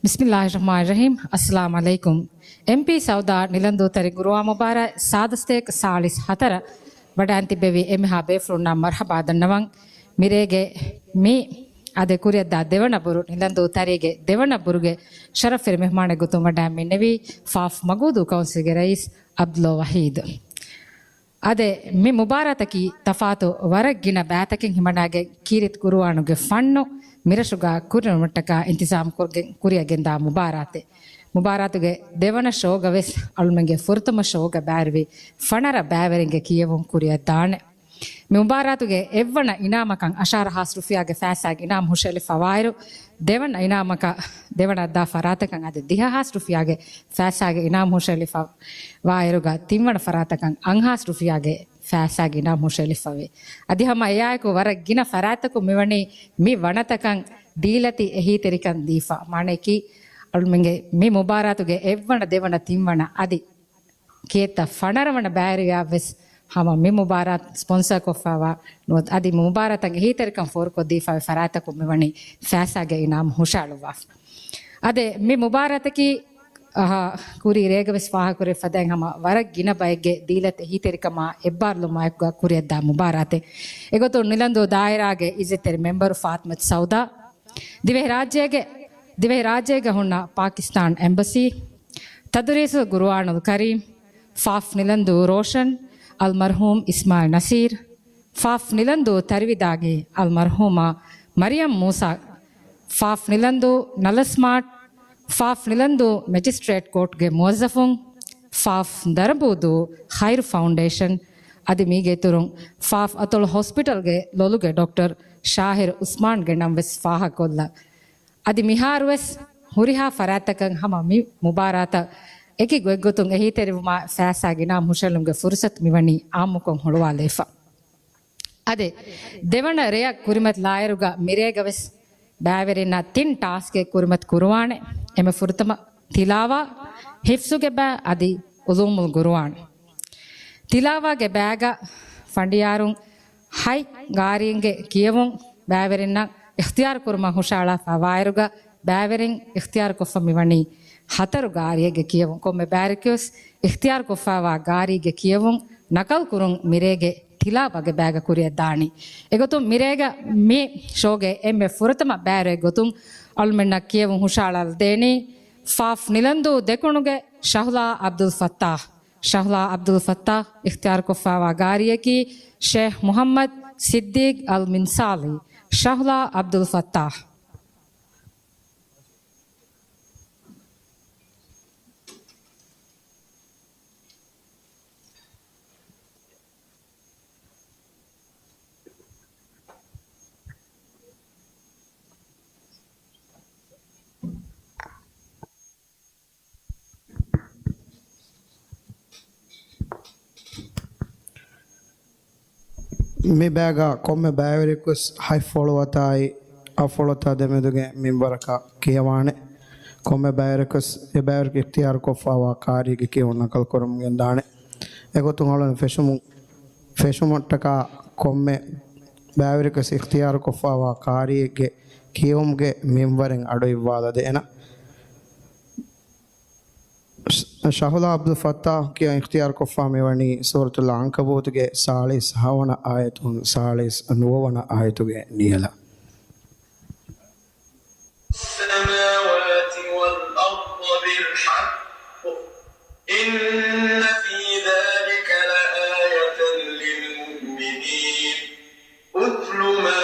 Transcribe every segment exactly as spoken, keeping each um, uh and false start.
ބިސްމިއްލާހިއްރަޙްމާނިއްރަޙީމް. އައްސަލާމު ޢަލައިކުމް. އެމްޕީ ސައުދާ ނިލަންދޫ ތަރި ގުރުއާން މުބާރާތް ސާދަސްތޭކަ ސާޅީސް ހަތަރަށް ވަޑައިން ތިއްބެވި އެންމެހާ ބޭފުޅުންނަށް މަރްޙަބާ ދަންނަވަން. މިރޭގެ މި އާދެ ކުރިއަށްދާ ދެވަނަ ބުރު، ނިލަންދޫ ތަރީގެ ދެވަނަ ބުރުގެ ޝަރަފްވެރި މެހްމާނެއް ގޮތުން ވަޑައިން މިންނެވީ ފާފް މަގޫދޫ ކައުންސިލްގެ ރައީސް ޢަބްދުﷲ ވަޙީދު. އާދެ، މި މުބާރާތަކީ ތަފާތު ވަރަށް ގިނަ ބައިތަކެއް ހިމަނާގެން ކީރިތި ގުރުއާނުގެ ފަންނު މިރަށުގަ ކުރިނުވުމަށްޓަކާ އިންތިޒާމް ކޮށްގެން ކުރިއަށް ގެންދާ މުބާރާތެއް. މުބާރާތުގެ ދެވަނަ ޝޯގަ ވެސް އަޅުމެންގެ ފުރަތަމަ ޝޯގަ ބައިވެރިވި ފަނަރަ ބައިވެރިންގެ ކިޔެވުން ކުރިއަށް ދާނެ. މި މުބާރާތުގެ އެއްވަނަ އިނާމަކަށް އަށާރަ ހާސް ރުފިޔާގެ ފައިސާގެ އިނާމް ހުށައެޅިފަވާއިރު، ދެވަނަ އިނާމަކަށް ދެވަނަ ދާ ފަރާތަކަށް އަދި ދިހަ ހާސް ރުފިޔާގެ ފައިސާގެ އިނާމް ހުށައެޅިފަވާއިރުގަ ތިންވަނަ ފަރާތަކަށް އަށް ހާސް ރުފިޔާގެ ފައިސާގެ އިނާމް ހުށައެޅިފަވޭ. އަދި ހަމަ އެއާއެކު ވަރަށް ގިނަ ފަރާތްތަކުން މިވަނީ މި ވަނަތަކަށް ދީލަތި އެހީތެރިކަން ދީފަ. މާނައަކީ އަޅުމެންގެ މި މުބާރާތުގެ އެއްވަނަ، ދެވަނަ، ތިންވަނަ އަދި ކިއެއްތަ ފަނަރަވަނަ ބައިވެރިޔާ ވެސް ހަމަ މި މުބާރާތް ސްޕޮންސަރ ކޮށްފައިވާ ނުވަތަ އަދި މި މުބާރާތަށް އެހީތެރިކަން ފޯރުކޮށްދީފައި ފަރާތްތަކުން މިވަނީ ފައިސާގެ އިނާމް ހުށައަޅުއްވާފަ. އާދެ، މި މުބާރާތަކީ، އަހަ، ކުރީ ރޭގަ ވެސް ފާހަގަކުރެ ފަދައިން ހަމަ ވަރަށް ގިނަ ބައެއްގެ ދީލަތި އެހީތެރިކަމާ އެއްބާރުލުމާއެކުގަ ކުރިއަށްދާ މުބާރާތެއް. އެގޮތުން ނިލަންދޫ ދާއިރާގެ އިއްޒަތްތެރި މެމްބަރު ފާތިމަތު ސައުދާ، ދިވެހިރާއްޖޭގެ، ދިވެހިރާއްޖޭގަ ހުންނަ ޕާކިސްތާން އެމްބަސީ، ތަދުރީސު ގުރުއާނުލް ކަރީމް، ފާފް ނިލަންދޫ ރޯޝަން، އަލްމަރްޙޫމް އިސްމާއިލް ނަސީރް، ފާފް ނިލަންދޫ ތަރިވިދާގެ އަލްމަރްޙޫމާ މަރިޔަމް މޫސާ، ފާފް ނިލަންދޫ ނަލަސްމާޓް، ފާފް ނިލަންދޫ މެޖިސްޓްރޭޓް ކޯޓްގެ މުވައްޒަފުން، ފާފް ދަރަނބޫދޫ ޚައިރު ފައުންޑޭޝަން، އަދި މީގެ އިތުރުން ފާފް އަތޮޅު ހޮސްޕިޓަލްގެ ލޮލުގެ ޑޮކްޓަރ ޝާހިރު އުސްމާންގެ ނަން ވެސް ފާހަގަކޮށްލަ، އަދި މިހާރުވެސް ހުރިހާ ފަރާތްތަކަށް ހަމަ މި މުބާރާތަށް އެކި ގޮތްގޮތުން އެހީތެރިވުމާ ފައިސާގެ އިނާމް ހުށައެޅުމުގެ ފުރުސަތު މިވަނީ އާއްމުކޮށް ހުޅުވާލައިފަ. އާދެ، ދެވަނަ ރެޔަށް ކުރިމަތިލާއިރުގަ މިރޭގަ ވެސް ބައިވެރިންނަށް ތިން ޓާސްކެއް ކުރިމަތި ކުރުވާނެ. އެންމެ ފުރަތަމަ ތިލާވާ، ހިފްޒުގެ ބައި އަދި އުލޫމުލް ގުރުއާން. ތިލާވާގެ ބައިގަ ފަނޑިޔާރުން ހަތް ގާރީންގެ ކިޔެވުން ބައިވެރިންނަށް އިޚްތިޔާރު ކުރުމަށް ހުށައަޅާފައިވާއިރުގަ، ބައިވެރިން އިޚްތިޔާރު ކޮށްފަ މިވަނީ ހަތަރު ގާރިއެއްގެ ކިޔެވުން. ކޮންމެ ބައިވެރިޔަކުވެސް އިޚްތިޔާރު ކޮށްފައިވާ ގާރީގެ ކިޔެވުން ނަކަލް ކުރުން މިރޭގެ ތިލާވާގެ ބައިގަ ކުރިއަށް ދާނީ. އެގޮތުން މިރޭގަ މި ޝޯގެ އެންމެ ފުރަތަމަ ބައިވެރިއެއް ގޮތުން އަޅުމެންނަށް ކިޔެވުން ހުށައަޅާލަދޭނީ ފާފް ނިލަންދޫ ދެކުނުގެ ޝަހުލާ އަބްދުލް ފައްތާހް. ޝަހުލާ އަބްދުލް ފައްތާހް އިޚްތިޔާރުކޮށްފައިވާ ގާރިއަކީ ޝޭޚް މުޙައްމަދު ސިއްދީޤް އަލް މިންސާލީ. ޝަހުލާ އަބްދުލް ފައްތާހް. މި ބައިގަ ކޮންމެ ބައިވެރިޔަކުވެސް ހަތް ފޮޅުވަތާއި އަށް ފޮޅުވަތާ ދެމެދުގެ މިންވަރަކަށް ކިޔަވާނެ. ކޮންމެ ބައިވެރިޔަކުވެސް އެ ބައިވެރިޔަކު އިޚްތިޔާރު ކޮށްފައިވާ ގާރީގެ ކިޔެވުން ނަކަލް ކުރަމުން ގެންދާނެ. އެގޮތުން އަޅުގަނޑު ފެށުމުން، ފެށުމަށްޓަކާ ކޮންމެ ބައިވެރިޔަކުވެސް އިޚްތިޔާރު ކޮށްފައިވާ ގާރީއެއްގެ ކިޔެވުމުގެ މިންވަރެއް އަޑުއިއްވާލަދޭނަން. ޝަ-، ޝަހުލާ އަބްދުލް ފައްތާހް ކިޔަން އިޚްތިޔާރު ކޮށްފާ މިވަނީ ސޫރަތުލް ޢަންކަބޫތުގެ ސާޅީސް ހަވަނަ އާޔަތުން ސާޅީސް ނުވަވަނަ އާޔަތުގެ ނިޔަލަށް. السماوات والأرض بالحق إن في ذلك لآية للمؤمنين. اتل ما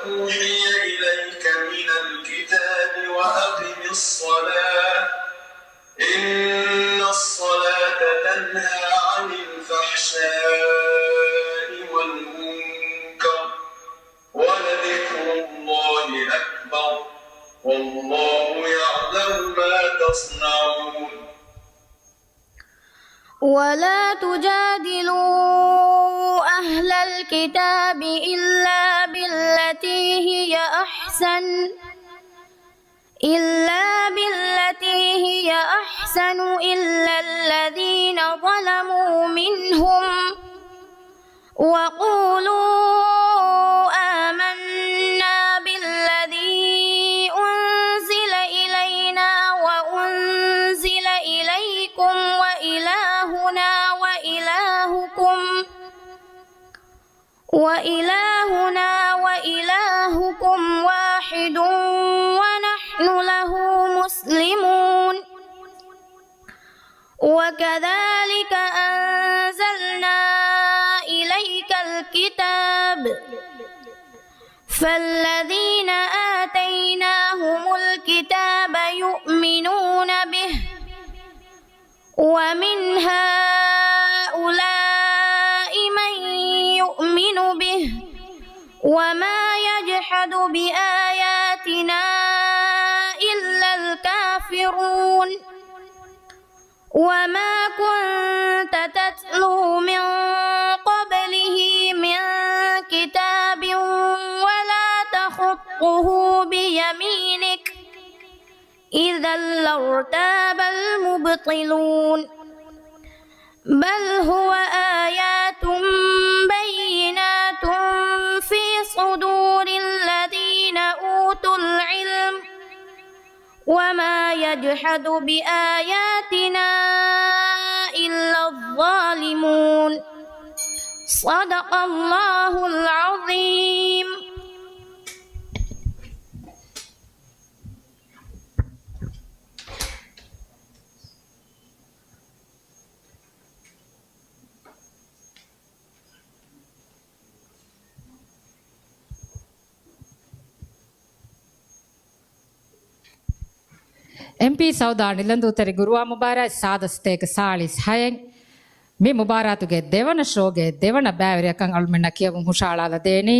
أوحي إليك من الكتاب وأقم الصلاة إن الصلاة تنهى عن الفحشاء والمنكر ولذكر الله أكبر والله يعلم ما تصنعون. ولا تجادلوا أهل الكتاب إلا بالتي هي أحسن، إلا بالتي هي أحسن إلا الذين ظلموا منهم وقولوا آمنا بالذي أنزل وإلهنا وإلهكم واحد ونحن له مسلمون. وكذلك أنزلنا إليك الكتاب فالذين آتيناهم الكتاب يؤمنون به ومن هؤلاء من يؤمن به وما يجحد بآياتنا إلا الكافرون. وما كنت تتلو من قبله من كتاب ولا تخطه بيمينك إذا لارتاب المبطلون. بل هو آيات بينات في صدور الذين أوتوا العلم وما يجحد بآياتنا إلا الظالمون. صدق الله العظيم. އެމްޕީ ސައުދާ ނިލަންދޫތެރި ގުރުއާން މުބާރާތް ސާދަސްތޭކަ ސާޅީސް ހައެއް. މި މުބާރާތުގެ ދެވަނަ ޝޯގެ ދެވަނަ ބައިވެރިޔަކަށް އަޅުމެންނަށް ކިޔަވުން ހުށައަޅާލަދޭނީ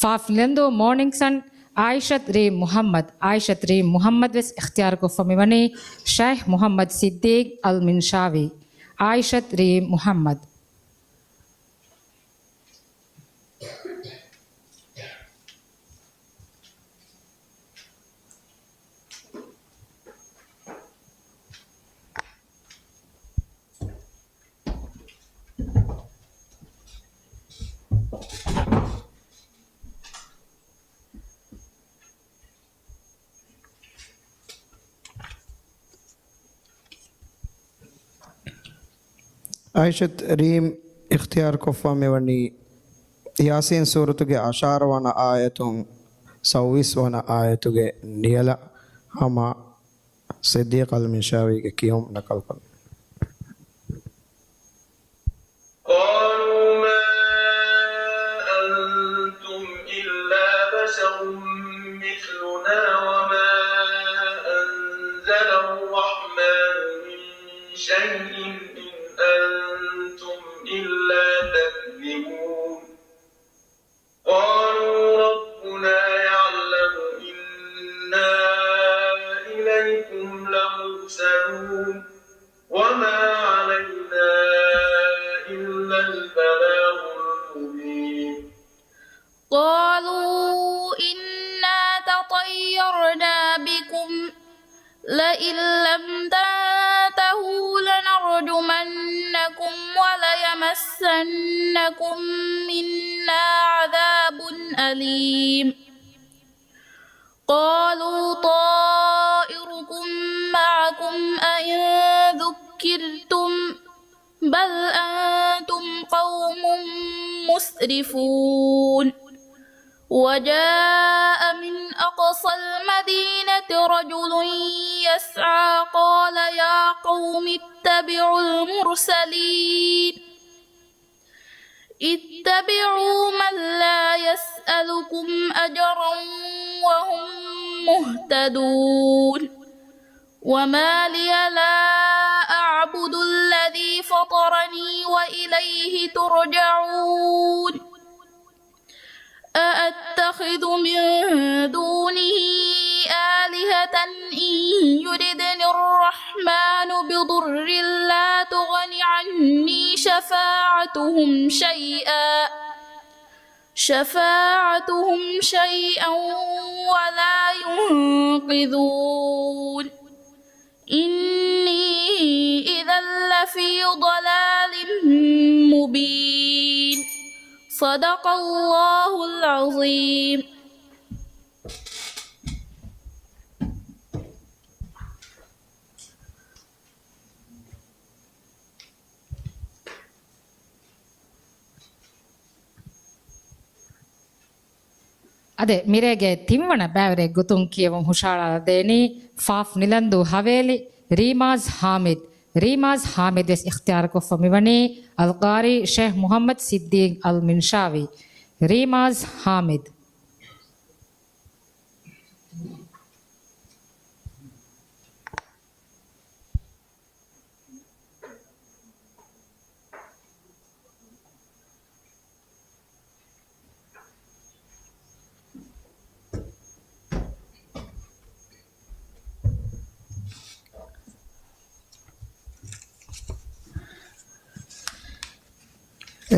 ފާފް ނިލަންދޫ މޯނިންގް ސަން އާއިޝަތް ރީމް މުހައްމަދު. އާއިޝަތް ރީމް މުހައްމަދު ވެސް އިޚްތިޔާރުކޮށްފަ މިވަނީ ޝައިޚް މުހައްމަދު ސިއްދީގް އަލް މިންޝާވީ. އާއިޝަތް ރީމް މުހައްމަދު. އާއިޝަތް ރީމް އިޚްތިޔާރުކޮށްފަ މިވަނީ ޔާސީން ސޫރަތުގެ އަށާރަ ވަނަ އާޔަތުން ސައުވީސް ވަނަ އާޔަތުގެ ނިޔަލަށް ހަމަ ސިއްދީޤް އަލް މިންޝާވީގެ ކިޔުން ނަޤަލުކުރަން. قالوا ما أنتم إلا بشر مثلنا وما أنزل الرحمن من شيء إن أنتم إلا تكذبون. قالوا ربنا يعلم إنا إليكم لمرسلون. وما علينا إلا البلاغ المبين. قالوا إنا تطيرنا بكم لئن لم تنتهوا لنرجمنكم وليمسنكم منا عذاب أليم. قالوا طائركم معكم أئن ذكرتم بل أنتم قوم مسرفون. وجاء من أقصى المدينة رجل يسعى قال يا قوم اتبعوا المرسلين. اتبعوا من لا يسألكم أجرا وهم مهتدون. وما لي لا أعبد الذي فطرني وإليه ترجعون. أأتخذ من دونه آلهة إن يردن الرحمن بضر لا تغن عني شفاعتهم شيئا، شفاعتهم شيئا ولا ينقذون. إني إذا لفي ضلال مبين. صدق الله العظيم. އަދި މިރޭގެ ތިންވަނަ ބައިވެރިއެއް ގޮތުން ކިޔެވުން ހުށަހަޅާލަދޭނީ ފާފް ނިލަންދޫ ހަވޭލި ރީމާޒް ހާމިދު. ރީމާޒް ހާމިދު ވެސް އިޚްތިޔާރުކޮށްފަ މިވަނީ އަލްޤާރީ ޝޭޚް މުޙައްމަދު ސިއްދީޤް އަލް މިންޝާވީ. ރީމާޒް ހާމިދު.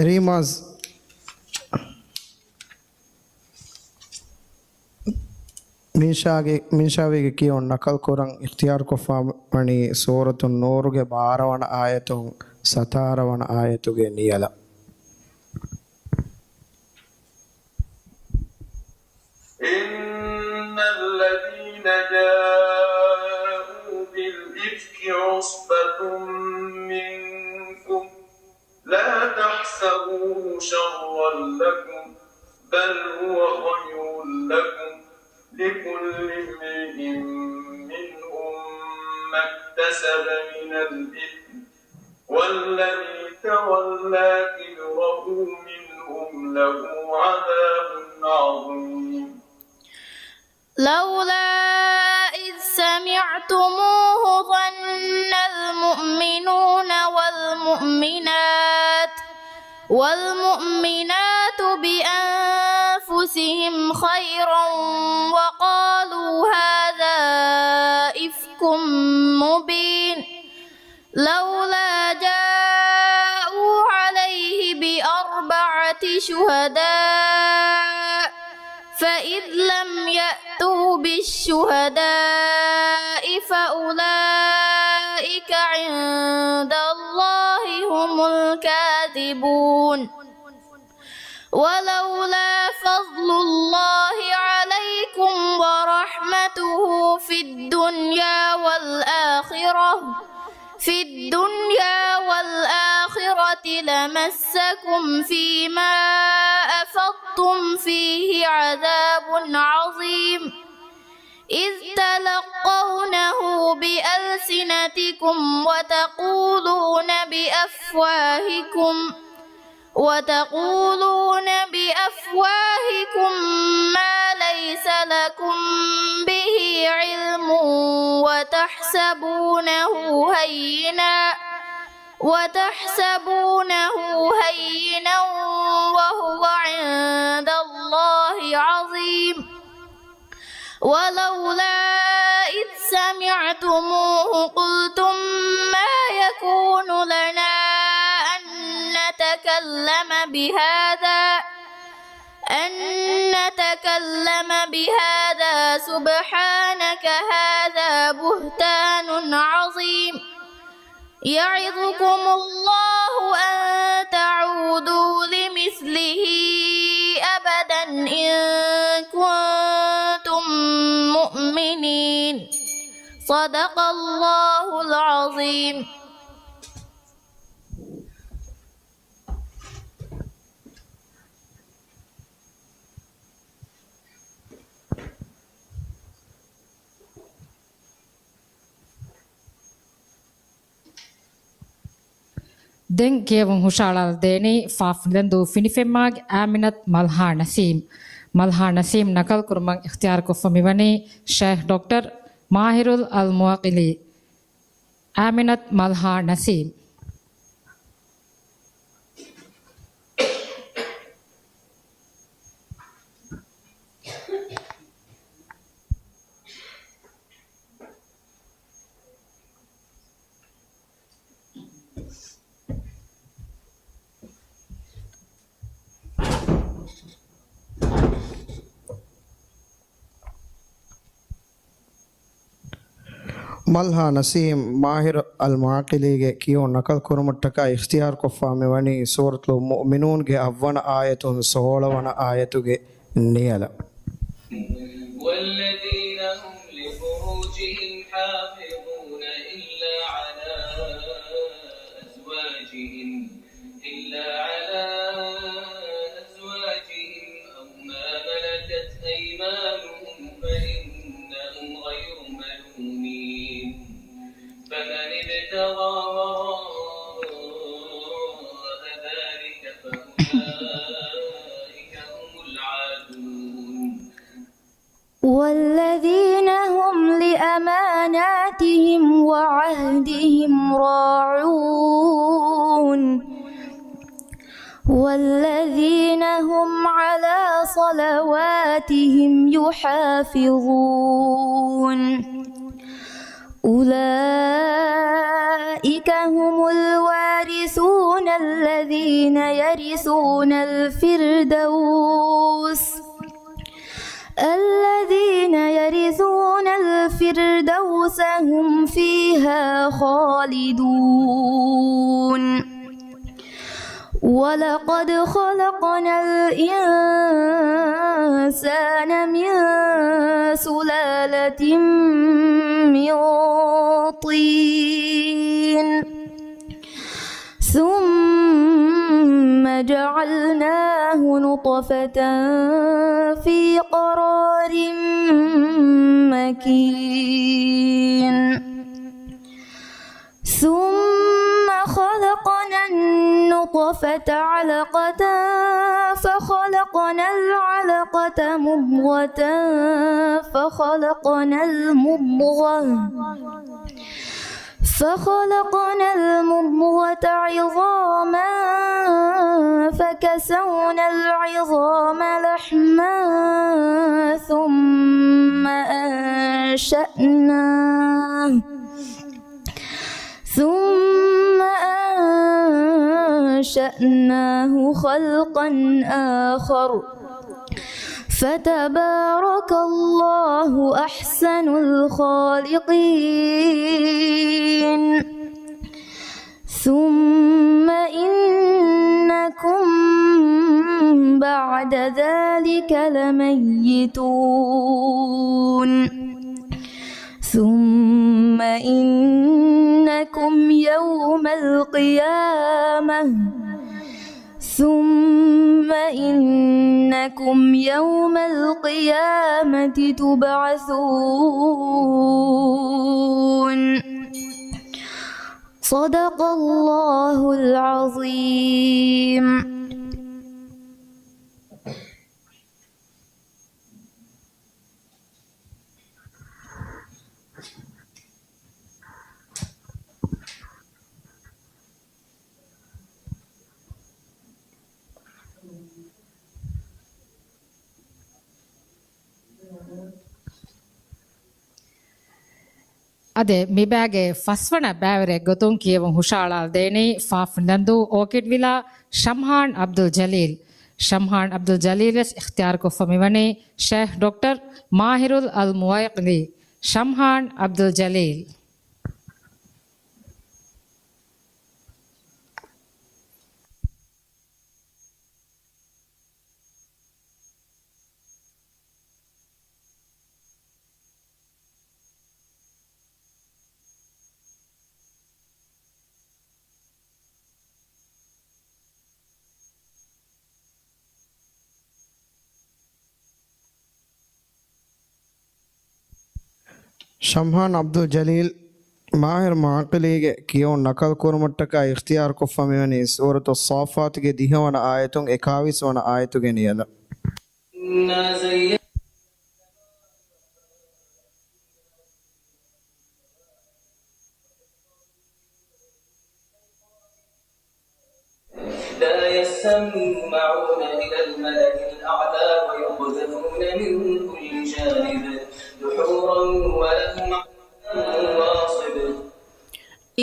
ރީމާޒް މިންޝާގެ، މިންޝާވީގެ ކިޔުން ނަކަލް ކުރަން އިޚްތިޔާރުކޮށްފަ ވަނީ ސޫރަތު ނޫރުގެ ބާރަ ވަނަ އާޔަތުން ސަތާރަ ވަނަ އާޔަތުގެ ނިޔަލަށް. إن الذين جاءوا بالإفك عصبة منكم لا تحسبوه شرا لكم، بل هو خير لكم، لكل امرئ منهم ما اكتسب من الإثم، والذي تولى كبره منهم له عذاب عظيم. لولا إذ سمعتموه ظن المؤمنون والمؤمنات، والمؤمنات بأنفسهم خيرا وقالوا هذا إفك مبين. لولا جاءوا عليه بأربعة شهداء فإذ لم يأتوا بالشهداء فأولئك عند الله هم الكاذبون. ولولا فضل الله عليكم ورحمته في الدنيا والآخرة، في الدنيا والآخرة لمسكم فيما أفضتم فيه عذاب عظيم. إذ تلقونه بألسنتكم وتقولون بأفواهكم، وتقولون بأفواهكم ما ليس لكم به علم، وتحسبونه هينا، وتحسبونه هينا وهو عند الله عظيم. ولولا إذ سمعتموه قلتم ما يكون لنا أن نتكلم بهذا، أن نتكلم بهذا سبحانك هذا بهتان عظيم. يعظكم الله أن تعودوا لمثله أبدا إن كنتم مؤمنين. صدق الله العظيم. ދެން ކިޔެވުން ހުށައަޅާލަދޭނީ ފާފް ނިލަންދޫ ފިނިފެންމާގެ އާމިނަތު މަލްހާ ނަސީމް. މަލްހާ ނަސީމް ނަކަލް ކުރުމަށް އިޚްތިޔާރު ކޮށްފަ މިވަނީ ޝައިޚް ޑޮކްޓަރ މާހިރުލް އަލް މުވައްޤިލީ. އާމިނަތު މަލްހާ ނަސީމް. މަލްހާ ނަސީމް މާހިރު އަލް މުއައްޤިލީގެ ކިޔުން ނަކަލް ކުރުމަށްޓަކާ އިޚްތިޔާރުކޮށްފާ މިވަނީ ސޫރަތުލް މުއުމިނޫންގެ އަށްވަނަ އާޔަތުން ސޯޅަވަނަ އާޔަތުގެ ނިޔަލަށް. والذين هم لفروجهم حافظون إلا على أزواجهم، إلا على أزواجهم أو ما ملكت ابتغى وراء ذلك فأولئك هم العادون. والذين هم لأماناتهم وعهدهم راعون. والذين هم على صلواتهم يحافظون. أولئك هم الوارثون الذين يرثون الفردوس، الذين يرثون الفردوس هم فيها خالدون. ولقد خلقنا الإنسان من سلالة من طين ثم جعلناه نطفة في قرار مكين. ثم خلقنا النطفة علقة فخلقنا العلقة مضغة فخلقنا المضغة فخلقنا المضغة عظاما فكسونا العظام لحما ثم أنشأناه ثم أنشأناه خلقا آخر فتبارك الله أحسن الخالقين. ثم إنكم بعد ذلك لميتون. ثم إنكم يوم القيامة ثم إنكم يوم القيامة تبعثون. صدق الله العظيم. އާދެ، މި ބައިގެ ފަސްވަނަ ބައިވެރިއެއް ގޮތުން ކިޔެވުން ހުށައަޅާލަދޭނީ ފ. ފުނޑަނދޫ އޯކިޑް ވިލާ ޝަމްހާން ޢަބްދުލް ޖަލީލް. ޝަމްހާން ޢަބްދުލް ޖަލީލް ވެސް އިޚްތިޔާރުކޮށްފަ މިވަނީ ޝޭޚް ޑޮކްޓަރ މާހިރުލް އަލް މުވައްޔަޤްލީ. ޝަމްހާން ޢަބްދުލް ޖަލީލް. ޝަމްހާން ޢަބްދުލް ޖަލީލް މާހިރު މުވައްޔަޤްލީގެ ކިޔެވުން ނަޤަލު ކުރުމަށްޓަކާ އިޚްތިޔާރުކޮށްފަ މިވަނީ ސޫރަތުއް ޞާއްފާތުގެ ދިހަވަނަ އާޔަތުން އެކާވީސް ވަނަ އާޔަތުގެ ނިޔަލަށް. إنا زينا لا يستمعون إلى الملأ الأعلى ويقذفون من كل جانب دحورا ولهم عذاب واصب.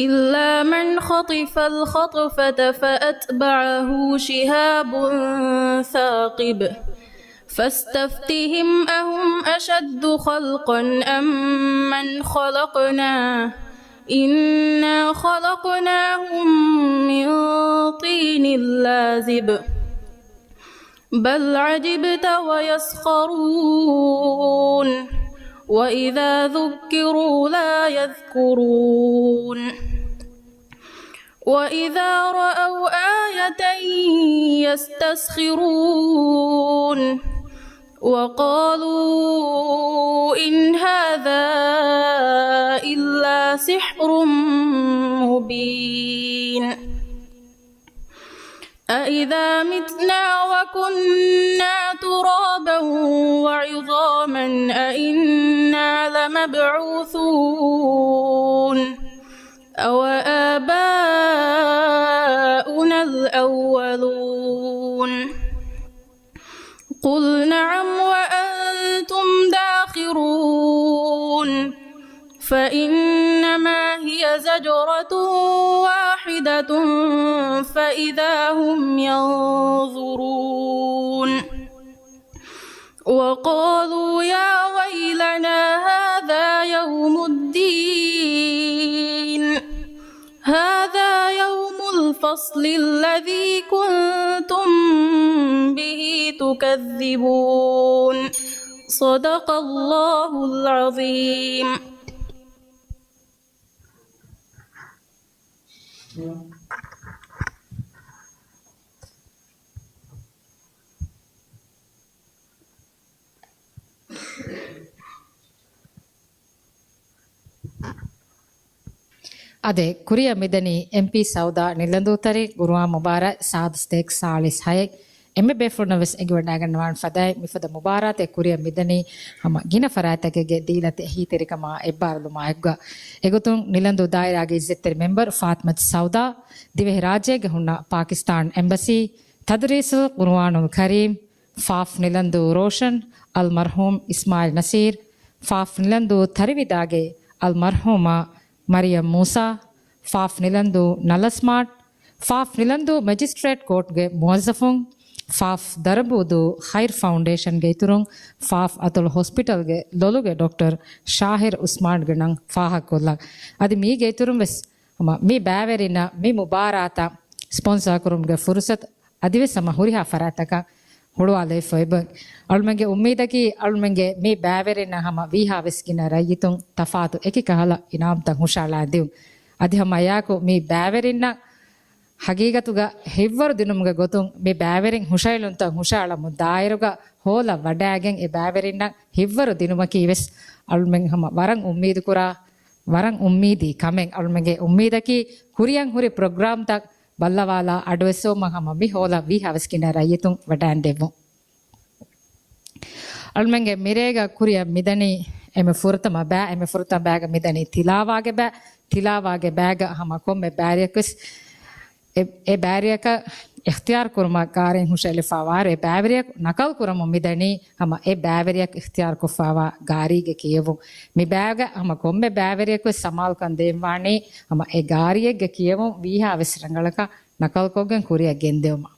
إلا من خطف الخطفة فأتبعه شهاب ثاقب. فاستفتهم أهم أشد خلقا أم من خلقنا إنا خلقناهم من طين لازب. بل عجبت ويسخرون وإذا ذكروا لا يذكرون. وإذا رأوا آية يستسخرون. وقالوا إن هذا إلا سحر مبين. أإذا متنا وكنا ترابا وعظاما أإنا لمبعوثون أو آباؤنا الأولون. قل نعم وأنتم داخرون. فإنما هي زجرة واحدة فإذا هم ينظرون. وقالوا يا ويلنا هذا يوم الدين. هذا يوم الفصل الذي كنتم به تكذبون. صدق الله العظيم. އާދެ، ކުރިއަށް މިދަނީ އެމްޕީ ސައުދާ ނިލަންދޫތަރި ގުރުއާން މުބާރާތް ސާދަ ސަތޭކަ ސާޅީސް ހައެއް. އެންމެ ބޭފުޅުންނަށް ވެސް އެނގިވަޑައިގަންނަވާން ފަދައިން މިފަދަ މުބާރާތެއް ކުރިއަށް މިދަނީ ހަމަ ގިނަ ފަރާތްތަކެއްގެ ދީލަތި އެހީތެރިކަމާ އެއްބާރުލުމާއެކުގަ. އެގޮތުން ނިލަންދޫ ދާއިރާގެ އިއްޒަތްތެރި މެމްބަރު ފާތިމަތު ސައުދާ ދިވެހިރާއްޖޭގެ ހުންނަ ޕާކިސްތާން އެމްބަސީ، ތަދުރީސުލް ޤުރުއާނުލް ކަރީމް، ފާފް ނިލަންދޫ ރޯޝަން، އަލްމަރްޙޫމް އިސްމާއިލް ނަސީރް، ފާފް ނިލަންދޫ ތަރިވިދާގެ އަލްމަރްޙޫމާ މަރިޔަމް މޫސާ، ފާފް ނިލަންދޫ ނަލަސްމާޓް، ފާފް ނިލަންދޫ މެޖިސްޓްރޭޓް ކޯޓްގެ މުވައްޒަފުން، ފާފް ދަރަބޫދޫ ޚައިރް ފައުންޑޭޝަންގެ އިތުރުން، ފާފް އަތޮޅު ހޮސްޕިޓަލްގެ ލޮލުގެ ޑޮކްޓަރ ޝާހިރް އުސްމާންގެ ނަން ފާހަގަކޮށްލަން. އަދި މީގެ އިތުރުން ވެސް ހަމަ މި ބައިވެރިންނަށް މި މުބާރާތަށް ސްޕޮންސާ ކުރުމުގެ ފުރުސަތު އަދިވެސް ހަމަ ހުރިހާ ފަރާތްތަކަށް ހުޅުވާލެވިފައި އެބަ. އަޅުމެންގެ އުއްމީދަކީ އަޅުމެންގެ މި ބައިވެރިންނަށް ހަމަ ވީހާވެސް ގިނަ ރައްޔިތުން ތަފާތު އެކި ކަހަލަ އިނާމްތައް ހުށައަޅާ ދިއުން. އަދި ހަމަ އެއާއެކު މި ބައިވެރިންނަށް ހަގީގަތުގަ ހިތްވަރު ދިނުމުގެ ގޮތުން މި ބައިވެރިން ހުށައެޅުންތައް ހުށައަޅަމުން ދާއިރުގަ ހޯލަ ވަޑައިގެން އެ ބައިވެރިންނަށް ހިތްވަރު ދިނުމަކީ ވެސް އަޅުމެން ހަމަ ވަރަށް އުއްމީދުކުރާ، ވަރަށް އުއްމީދީ ކަމެއް. އަޅުމެންގެ އުއްމީދަކީ ކުރިއަށް ހުރި ޕްރޮގްރާމްތައް ބައްލަވާލާ އަޑުއެއްސެވުމަށް ހަމަ މި ހޯލަ ވީހާވެސް ގިނަ ރައްޔިތުން ވަޑައިން ދެއްވުން. އަޅުމެންގެ މިރޭގަ ކުރިއަށް މިދަނީ އެންމެ ފުރަތަމަ ބައި، އެންމެ ފުރަތަމަ ބައިގަ މިދަނީ ތިލާވާގެ ބައި. ތިލާވާގެ ބައިގަ ހަމަ ކޮންމެ ބައިވެރިޔަކުވެސް އެ، އެ ބައިވެރިޔަކަށް އިޚްތިޔާރު ކުރުމަށް ގާރިން ހުށައެޅިފައިވާއިރު، އެ ބައިވެރިޔަކު ނަކަލް ކުރަމުން މިދަނީ ހަމަ އެ ބައިވެރިޔަކު އިޚްތިޔާރު ކޮށްފައިވާ ގާރީގެ ކިޔެވުން. މި ބައިގަ ހަމަ ކޮންމެ ބައިވެރިޔަކުވެސް ސަމާލުކަން ދޭންވާނީ ހަމަ އެ ގާރިއެއްގެ ކިޔެވުން ވީހާވެސް ރަނގަޅަކަށް ނަކަލްކޮށްގެން ކުރިއަށް ގެންދެވުމަށް.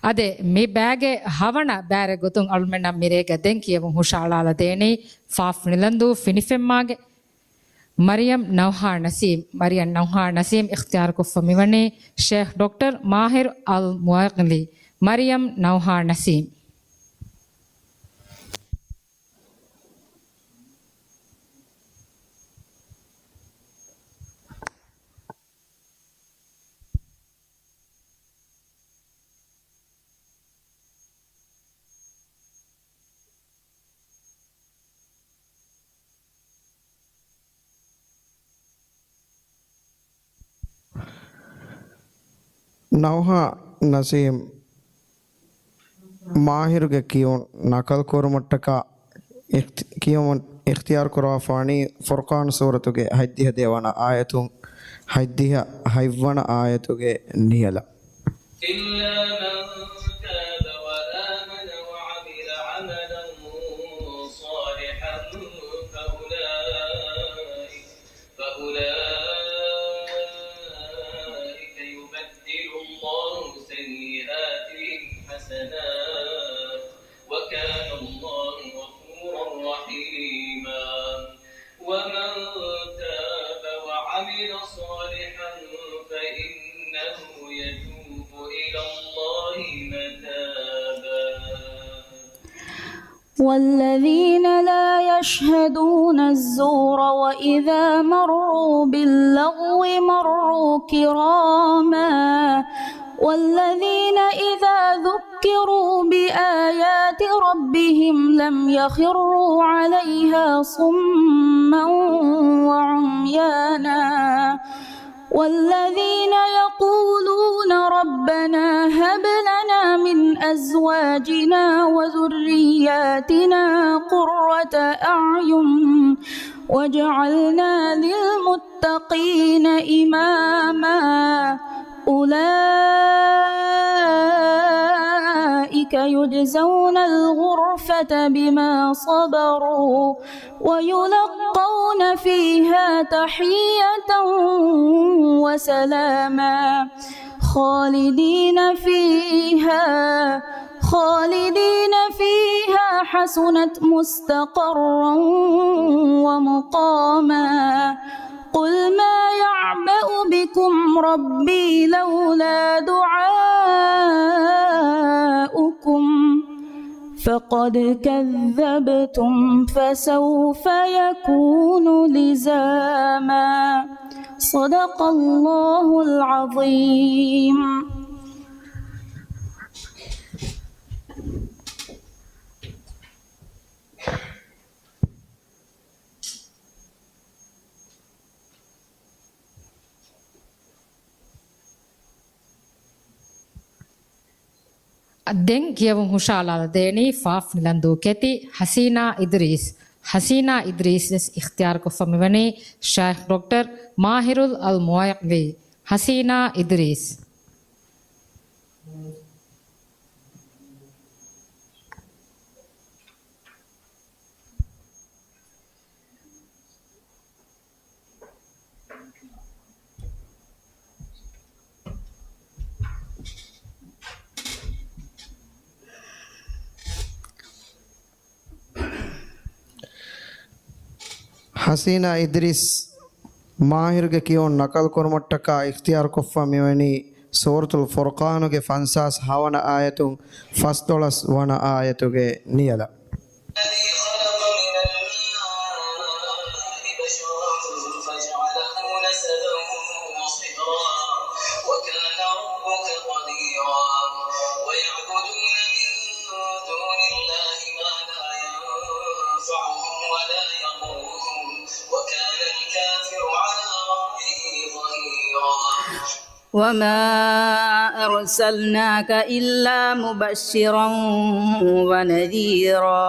އަދި މި ބައިގެ ހަވަނަ ބައިވެރި ގޮތުން އަޅުމެންނަށް މިރޭގަ ދެން ކިޔެވުން ހުށައަޅާލަދޭނީ ފާފް ނިލަންދޫ ފިނިފެންމާގެ މަރިޔަމް ނައުހާ ނަސީމް، މަރިޔަމް ނައުހާ ނަސީމް އިޚްތިޔާރުކޮށްފަ މިވަނީ ޝޭޚް ޑޮކްޓަރ މާހިރު އަލް މުވައްގިލީ. މަރިޔަމް ނައުހާ ނަސީމް. ނައުހާ ނަސީމް މާހިރުގެ ކިޔުން ނަކަލް ކުރުމަށްޓަކާ އިޚްތި-، ކިޔުމުން އިޚްތިޔާރު ކުރަވާފާނީ ފުރުޤާން ސޫރަތުގެ ހަތްދިހަ ދެވަނަ އާޔަތުން ހަތްދިހަ ހަތްވަނަ އާޔަތުގެ ނިޔަލަށް. إلا من تاب وآمن وعمل عملا صالحا فأولئك، فأولئك يبدل الله سيئاتهم حسنات، وكان الله غفورا رحيما. ومن تاب وعمل صالحا فإنه يتوب إلى الله متابا. والذين لا يشهدون الزور وإذا مروا باللغو مروا كراما والذين إذا ذكروا بآيات ربهم لم يخروا عليها صما وعميانا. والذين يقولون ربنا هب لنا من أزواجنا وذرياتنا قرة أعين واجعلنا للمتقين إماما. أولئك يجزون الغرفة بما صبروا ويلقون فيها تحية وسلاما خالدين فيها خالدين فيها حسنت مستقرا ومقاما. قل ما يعبأ بكم ربي لولا دعاؤكم فقد كذبتم فسوف يكون لزاما. صدق الله العظيم. ދެން ކިޔަވުން ހުށައަޅާލަދޭނީ ފާފް ނިލަންދޫ ކެތި ހަސީނާ އިދްރީސް. ހަސީނާ އިދްރީސް ވެސް އިޚްތިޔާރުކޮށްފަ މިވަނީ ޝައިޚް ޑޮކްޓަރ މާހިރުލް އަލް މުވައްޔަގްވީ. ހަސީނާ އިދްރީސް. ހަސީނާ އިދްރީސް މާހިރުގެ ކިޔުން ނަކަލުކުރުމަށްޓަކާ އިޚްތިޔާރުކޮށްފަ މިވަނީ ސޫރަތުލް ފުރްޤާނުގެ ފަންސާސް ހަވަނަ އާޔަތުން ފަސްދޮޅަސް ވަނަ އާޔަތުގެ ނިޔަލަށް. الذي خلق من الماء بشرا فجعله نسبا وصهرا وكان ربك قديرا. ويعبدون من دون الله ما لا ينفعهم ولا يضرهم وكان الكافر على ربه ظهيرا. وما أرسلناك إلا مبشرا ونذيرا.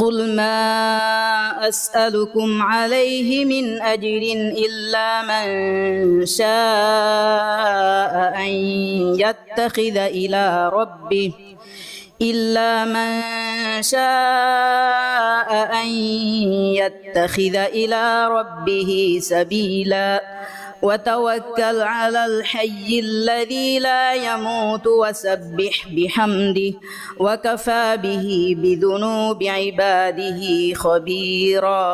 قل ما أسألكم عليه من أجر إلا من شاء أن يتخذ إلى ربه إلا من شاء أن يتخذ إلى ربه سبيلا. وتوكل على الحي الذي لا يموت وسبح بحمده وكفى به بذنوب عباده خبيرا.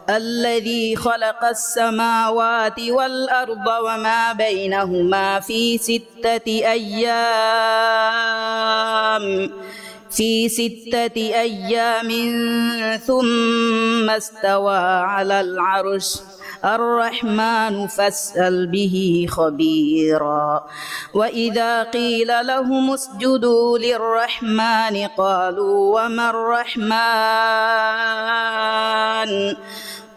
الذي خلق السماوات والأرض وما بينهما في ست ستة أيام، في ستة أيام ثم استوى على العرش. الرحمن فاسأل به خبيرا. وإذا قيل لهم اسجدوا للرحمن قالوا وما الرحمن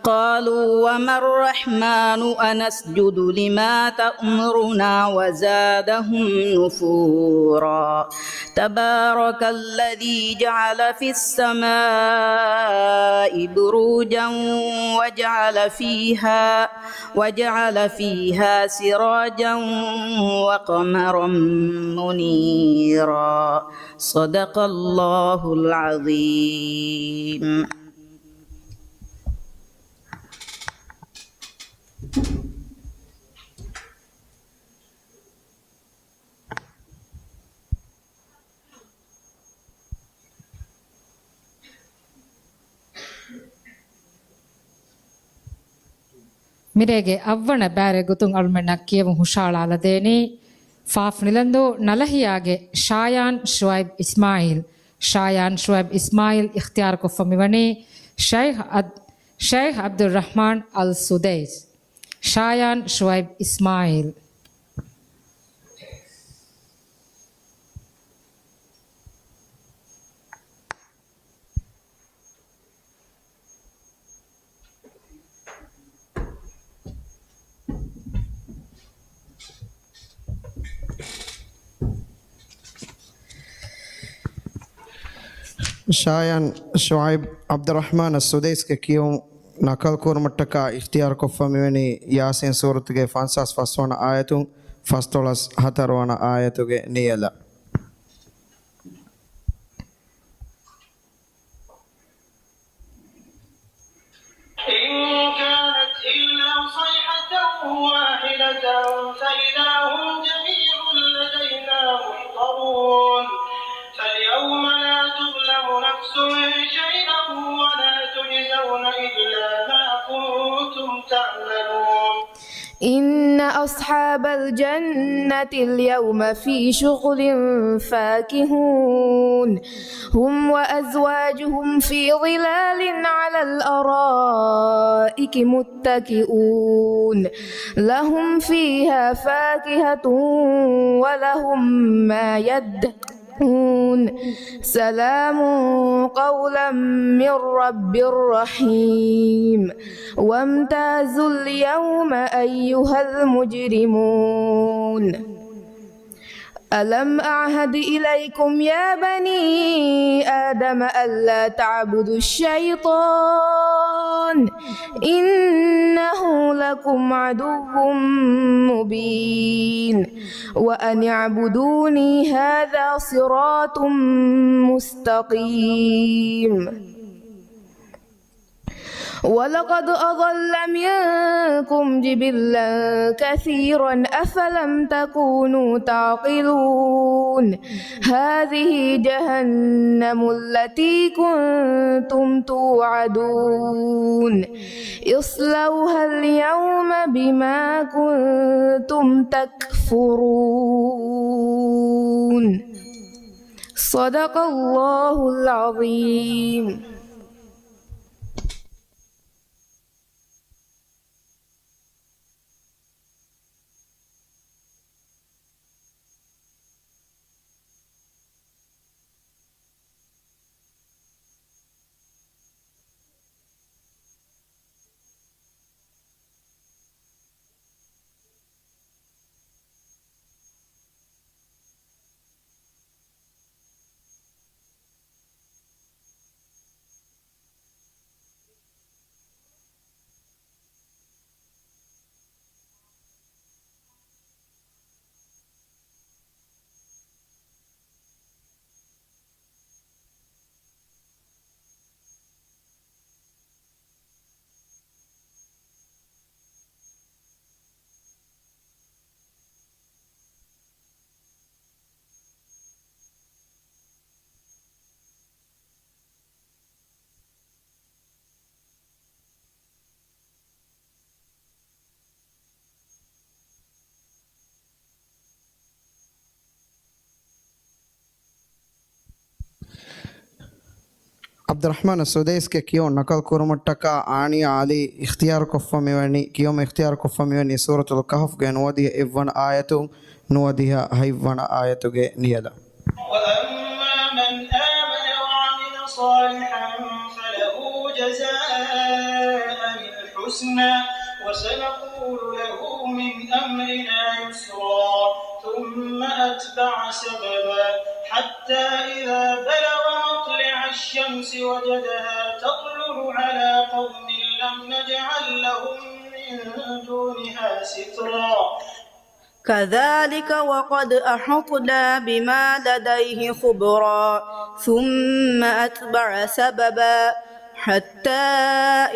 قالوا وما الرحمن أنسجد لما تأمرنا وزادهم نفورا. تبارك الذي جعل في السماء بروجا وجعل فيها، وجعل فيها سراجا وقمرا منيرا. صدق الله العظيم. މިރޭގެ އަށްވަނަ ބައިވެރި ގޮތުން އަޅުމެންނަށް ކިޔެވުން ހުށައަޅާލަދޭނީ ފާފް ނިލަންދޫ ނަލަހިޔާގެ ޝާޔާން ޝުއައިބް އިސްމާއީލް. ޝާޔާން ޝުއައިބް އިސްމާއީލް އިޚްތިޔާރުކޮށްފަ މިވަނީ ޝައިޚް އަދް-، ޝައިޚް ޢަބްދުއްރަޙްމާން އަލް ސުދައިސް. ޝާޔާން ޝުއައިބް އިސްމާއީލް. ޝާޔަން ޝުޢައިބް ޢަބްދުއްރަޙްމާން އައްސުދައިސްގެ ކިޔުން ނަޤަލު ކުރުމަށްޓަކާ އިޚްތިޔާރު ކޮށްފަ މިވަނީ ޔާސީން ސޫރަތުގެ ފަންސާސް ފަސްވަނަ އާޔަތުން ފަސްދޮޅަސް ހަތަރުވަނަ އާޔަތުގެ ނިޔަލަށް. إن كانت إلا صيحة واحدة فإذا هم جميع لدينا محضرون. فاليوم لا تظلم نفس شيئا ولا تجزون إلا ما كنتم تعملون. إن أصحاب الجنة اليوم في شغل فاكهون. هم وأزواجهم في ظلال على الأرائك متكئون. لهم فيها فاكهة ولهم ما يدعون. سلام قولا من رب رحيم. وامتازوا اليوم أيها المجرمون. ألم أعهد إليكم يا بني آدم ألا تعبدوا الشيطان إنه لكم عدو مبين. وأن اعبدوني هذا صراط مستقيم. ولقد أضل منكم جبلا كثيرا أفلم تكونوا تعقلون. هذه جهنم التي كنتم توعدون. اصلوها اليوم بما كنتم تكفرون. صدق الله العظيم. ޢަބްދުއްރަޙްމާން ސުދައިސްގެ ކިޔުން ނަޤަލް ކުރުމަށްޓަކާ އާނިޔާ ޢަލީ އިޚްތިޔާރުކޮށްފަ މިވަނީ، ކިޔުމަށް އިޚްތިޔާރުކޮށްފަ މިވަނީ ސޫރަތުލް ކަހުފްގެ ނުވަދިހަ އެއްވަނަ އާޔަތުން ނުވަދިހަ ހަތްވަނަ އާޔަތުގެ ނިޔަލަށް. وأما من آمن وعمل صالحا فله جزاء الحسنى وسنقول له من أمرنا يسرا ثم أتبع سببا حتى إذا بلغ مطلع الشمس وجدها تطلع على قوم لم نجعل لهم من دونها سترا. كذلك وقد أحطنا بما لديه خبرا ثم أتبع سببا حتى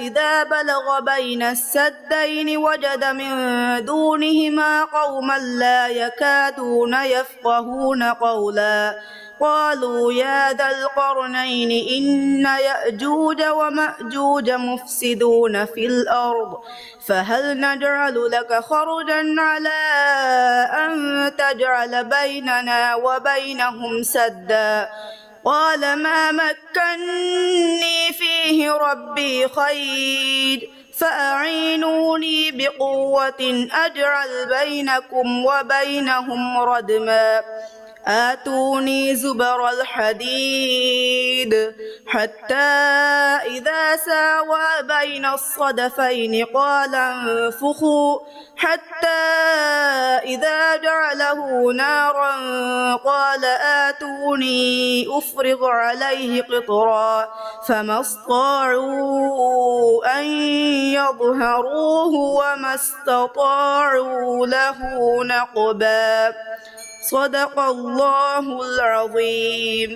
إذا بلغ بين السدين وجد من دونهما قوما لا يكادون يفقهون قولا قالوا يا ذا القرنين إن يأجوج ومأجوج مفسدون في الأرض فهل نجعل لك خرجا على أن تجعل بيننا وبينهم سدا قال ما مكني فيه ربي خير فأعينوني بقوة أجعل بينكم وبينهم ردما آتوني زبر الحديد حتى إذا ساوى بين الصدفين قال انفخوا حتى إذا جعله نارا قال آتوني أفرغ عليه قطرا فما استطاعوا أن يظهروه وما استطاعوا له نقبا. صدق الله العظيم.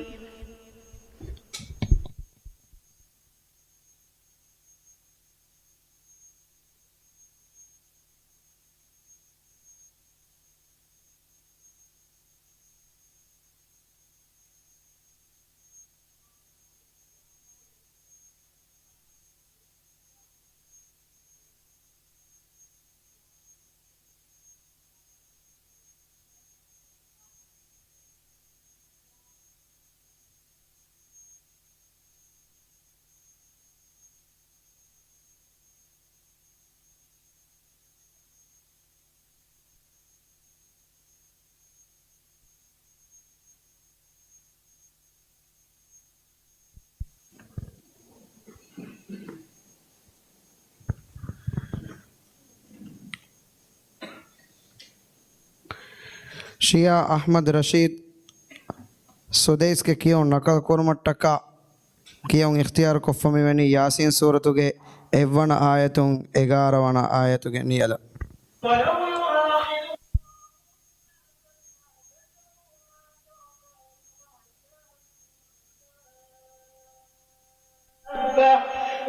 ޝިޔާ އަޙްމަދު ރަޝީދު ސުދައިސްގެ ކިޔުން ނަޤަލު ކުރުމަށްޓަކާ، ކިޔުން އިޚްތިޔާރު ކޮށްފަ މިވަނީ ޔާސީން ސޫރަތުގެ އެއްވަނަ އާޔަތުން އެގާރަ ވަނަ އާޔަތުގެ ނިޔަލަށް.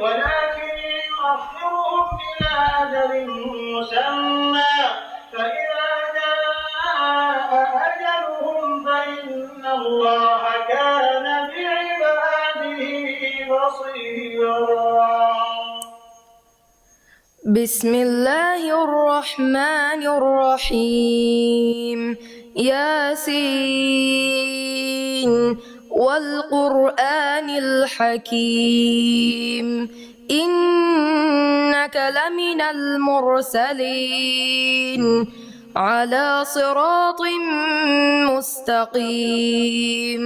ولكن يؤخرهم إلى أجل مسمى فإذا جاء أجلهم فإن الله كان بعباده بصيرا. بسم الله الرحمن الرحيم. ياسين والقرآن الحكيم. إنك لمن المرسلين على صراط مستقيم.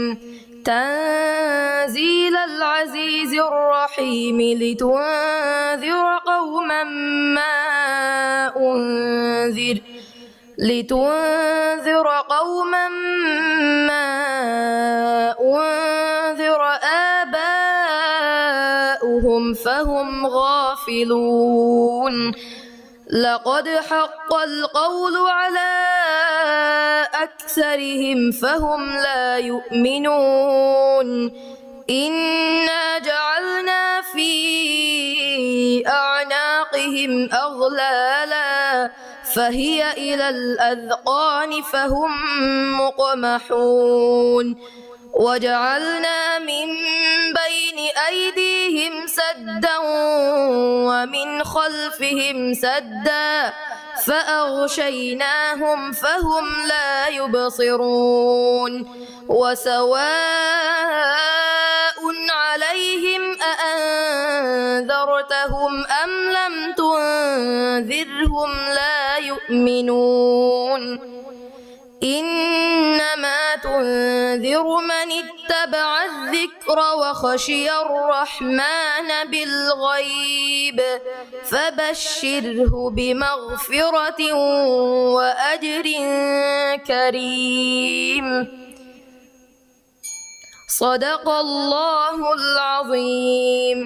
تنزيل العزيز الرحيم. لتنذر قوما ما أنذر لتنذر قوما ما أنذر آباؤهم فهم غافلون. لقد حق القول على أكثرهم فهم لا يؤمنون. إنا جعلنا في أعناقهم أغلالا فهي إلى الأذقان فهم مقمحون. وجعلنا من بين أيديهم سدا ومن خلفهم سدا فأغشيناهم فهم لا يبصرون. وسواء عليهم أأنذرتهم أم لم تنذرهم لا يؤمنون. إنما تنذر من اتبع الذكر وخشي الرحمن بالغيب فبشره بمغفرة وأجر كريم. صدق الله العظيم.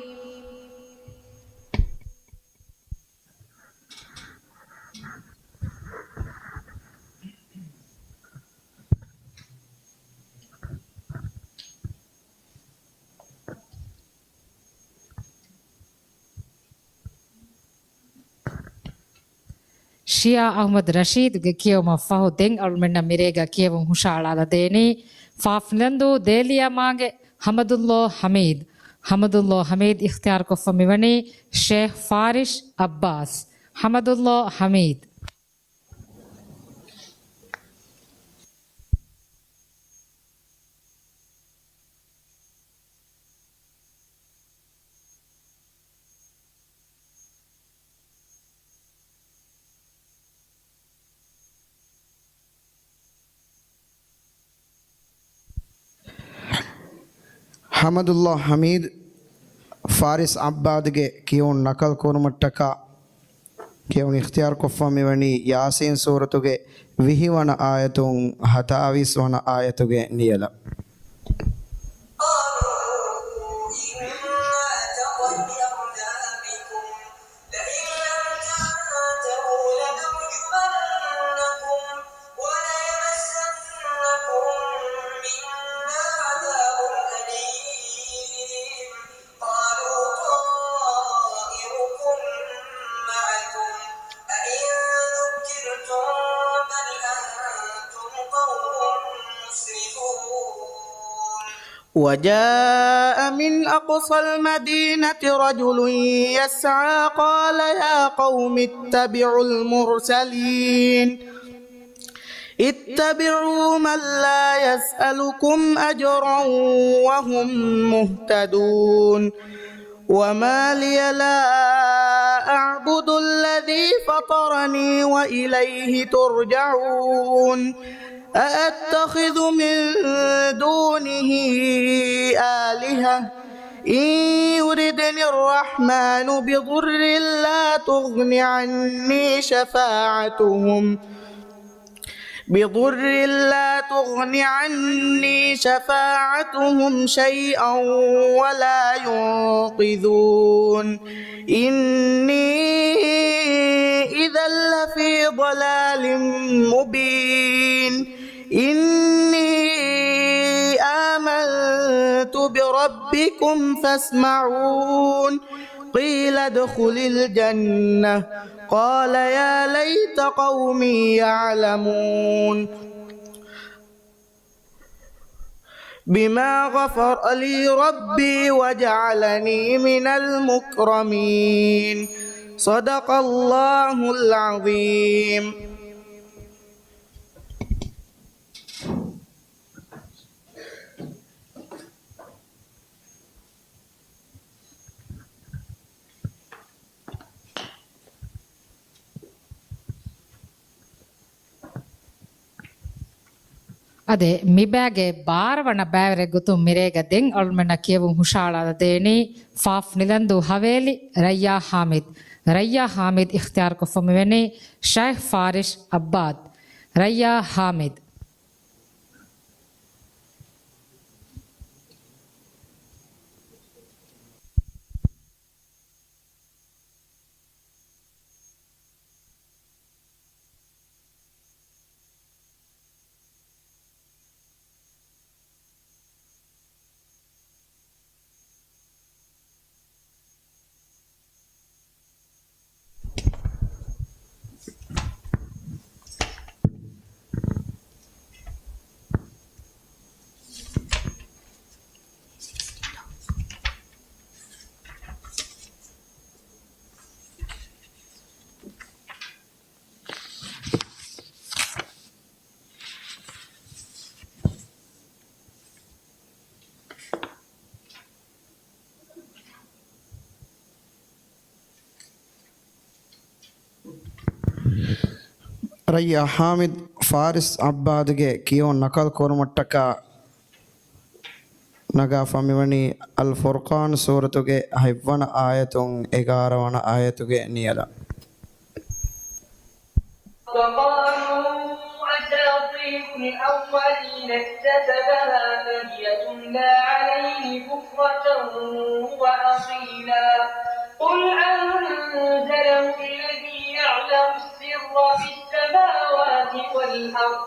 ޝިޔާ އަޙްމަދު ރަޝީދުގެ ކިޔެވުމަށް ފަހު، ދެން އަޅުމެންނަށް މިރޭގަ ކިޔެވުން ހުށައަޅާލަދޭނީ ފާފްލަންދޫ ދޭލިޔާމާގެ ޙަމަދުﷲ ޙަމީދު. ޙަމަދުﷲ ޙަމީދު އިޚްތިޔާރުކޮށްފަ މިވަނީ ޝޭޚް ފާރިޝް ޢައްބާސް. ޙަމަދުﷲ ޙަމީދު. ޙަމްދުﷲ ޙަމީދު ފާރިސް ޢައްބާދުގެ ކިޔުން ނަޤަލް ކުރުމަށްޓަކާ، ކިޔުން އިޚްތިޔާރު ކޮށްފަ މިވަނީ ޔާސީން ސޫރަތުގެ ވިހިވަނަ އާޔަތުން ހަތާވީސް ވަނަ އާޔަތުގެ ނިޔަލަށް. قالوا إنا تطيرنا بكم لئن لم تنتهوا لنرجمنكم وليمسنكم منا عذاب أليم. قالوا طائركم معكم أئن ذكرتم بل أنتم قوم مسرفون. وجاء من أقصى المدينة رجل يسعى قال يا قوم اتبعوا المرسلين. اتبعوا من لا يسألكم أجرا وهم مهتدون. وما لي لا أعبد الذي فطرني وإليه ترجعون. أأتخذ من دونه آلهة إن يردن الرحمن بضر لا تغن عني شفاعتهم بضر لا تغن عني شفاعتهم شيئا ولا ينقذون. إني إذا لفي ضلال مبين. إني آمنت بربكم فاسمعون. قيل ادخل الجنة. قال يا ليت قومي يعلمون بما غفر لي ربي وجعلني من المكرمين. صدق الله العظيم. އާދެ، މިބައިގެ ބާރަ ވަނަ ބައިވެރި ގޮތުން މިރޭގަ ދެން އަޅުމެންނަށް ކިޔެވުން ހުށަހަޅާދޭނީ ފާފް ނިލަންދޫ ހަވޭލި ރައްޔާ ހާމިދު. ރައްޔާ ހާމިދު އިޚްތިޔާރުކޮށްފަ މިވަނީ ޝައިޚް ފާރިސް ޢައްބާދު. ރައްޔާ ހާމިދު. ރައްޔާ ހާމިދު ފާރިސް ޢައްބާދުގެ ކިޔުން ނަޤަލް ކުރުމަށްޓަކާ ނަގާފަ މިވަނީ އަލް ފުރްޤާން ސޫރަތުގެ ހަތްވަނަ އާޔަތުން އެގާރަ ވަނަ އާޔަތުގެ ނިޔަލަށް. وقالوا أساطير الأولين اكتتبها فهي تملى عليه بكرة وأصيلا. قل أنزله الذي يعلم السر في السماوات والأرض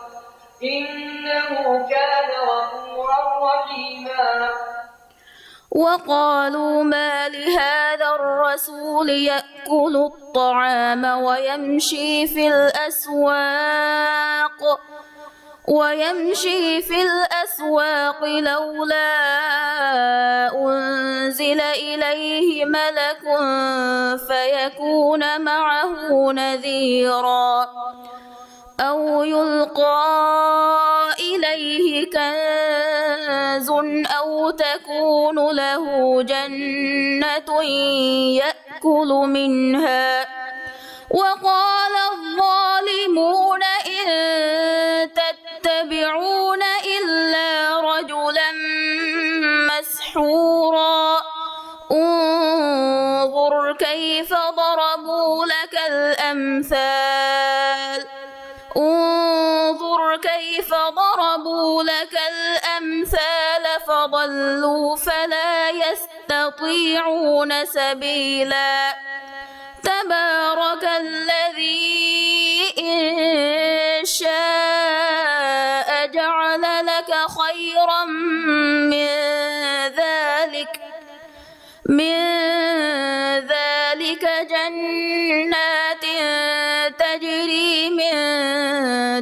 إنه كان غفورا رحيما. وقالوا ما لهذا الرسول يأكل الطعام ويمشي في الأسواق، ويمشي في الأسواق لولا أنزل إليه ملك فيكون معه نذيرا. أو يلقى إليه كنز أو تكون له جنة يأكل منها. وقال الظالمون إن تتبعون إلا رجلا مسحورا. الأمثال. انظر كيف ضربوا لك الأمثال فضلوا فلا يستطيعون سبيلا. تبارك الذي إن شاء جعل لك خيرا من ذلك من ذلك جنات تجري من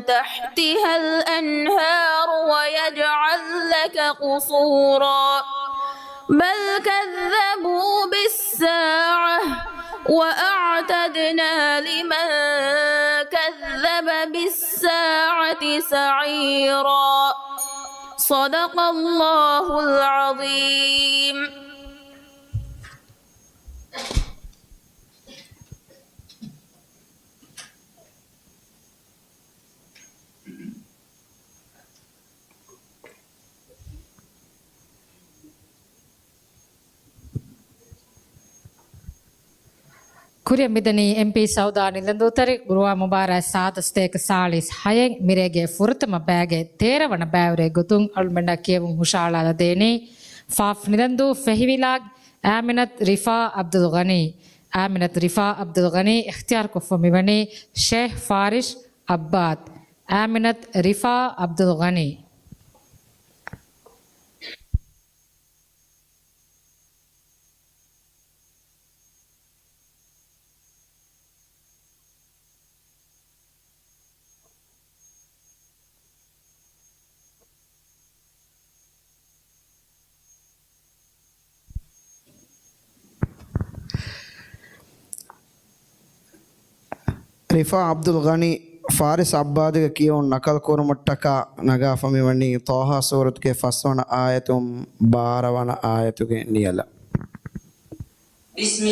تحتها الأنهار ويجعل لك قصورا. بل كذبوا بالساعة وأعتدنا لمن كذب بالساعة سعيرا. صدق الله العظيم. ކުރިއަށް މިދަނީ އެމްޕީ ސައުދާ ނިލަންދޫތެރި ޤުރުއާން މުބާރާތް ސާދަ ސަތޭކަ ސާޅީސް ހައެއް މިރޭގެ ފުރަތަމަ ބައިގެ ތޭރަ ވަނަ ބައިވެރި ގޮތުން އަޅުމެންނަށް ކިޔެވުން ހުށައަޅާލަދޭނީ ފާފް ނިލަންދޫ ފެހިވިލާގް އާމިނަތް ރިފާ ޢަބްދުލްޣަނީ. އާމިނަތް ރިފާ ޢަބްދުލްޣަނީ އިޚްތިޔާރުކޮށްފަ މިވަނީ ޝޭޚް ފާރިޝް ޢައްބާދް. އާމިނަތް ރިފާ ޢަބްދުލްޣަނީ. ރިފާ ޢަބްދުލްޣަނީ ފާރިޝް ޢައްބާދުގެ ކިޔެވުން ނަޤަލު ކުރުމަށްޓަކާ ނަގާފަ މިވަނީ ޠާހާ ސޫރަތުގެ ފަސްވަނަ އާޔަތުން ބާރަ ވަނަ އާޔަތުގެ ނިޔަލަށް. بسم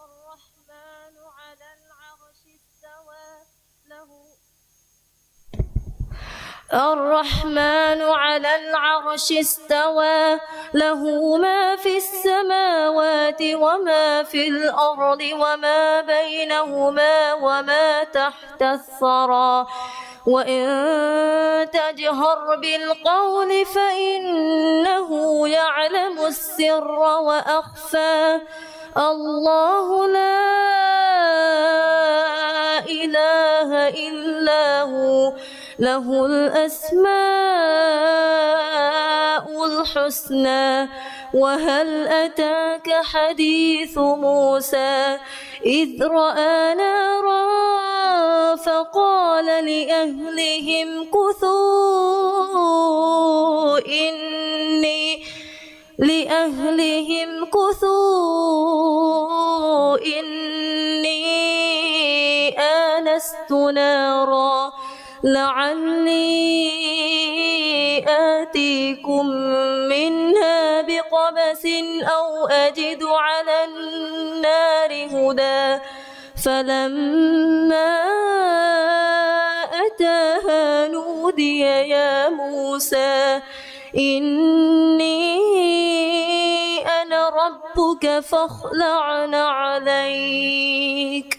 الرحمن على العرش استوى له الرحمن على العرش استوى، له ما في السماوات وما في الأرض وما بينهما وما تحت الثرى، وإن تجهر بالقول فإنه يعلم السر وأخفى. الله لا إله إلا هو، له الأسماء الحسنى. وهل أتاك حديث موسى إذ رأى نارا فقال لأهله امكثوا إني لأهله امكثوا إني آنست نارا لعلي آتيكم منها بقبس أو أجد على النار هدى. فلما أتاها نودي يا موسى إني أنا ربك فاخلع نعليك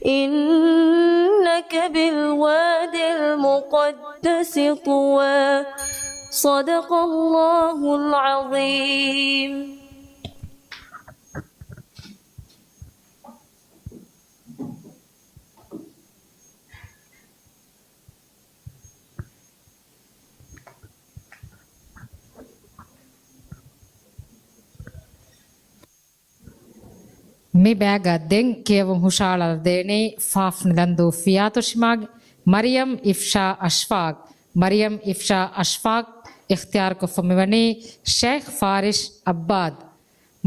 إنك بالواد المقدس طوى. صدق الله العظيم. މި ބައިގަ ދެން ކިޔެވުން ހުށައަޅާލަދޭނީ ފާފް ނިލަންދޫ ފިޔާތޮށިމާގެ މަރިޔަމް އިފްޝާ އަޝްފާގް. މަރިޔަމް އިފްޝާ އަޝްފާގް އިޚްތިޔާރުކޮށްފަ މިވަނީ ޝޭޚް ފާރިޝް ޢައްބާދް.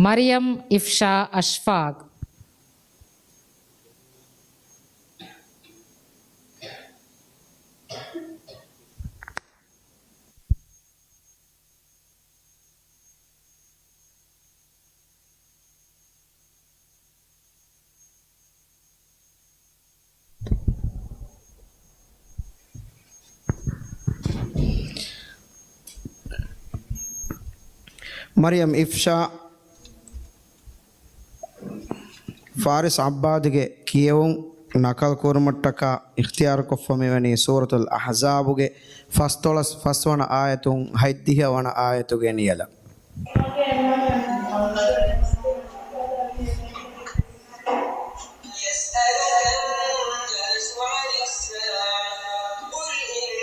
މަރިޔަމް އިފްޝާ އަޝްފާގް. މަރިޔަމް އިފްޝާ ފާރިސް ޢައްބާދުގެ ކިޔެވުން ނަޤަލު ކުރުމަށްޓަކާ އިޚްތިޔާރުކޮށްފަ މިވަނީ ސޫރަތުލް އަޙްޒާބުގެ ފަސްދޮޅަސް ފަސްވަނަ އާޔަތުން ހަތްދިހަ ވަނަ އާޔަތުގެ ނިޔަލަށް. يسألك الناس عن الساعة، قل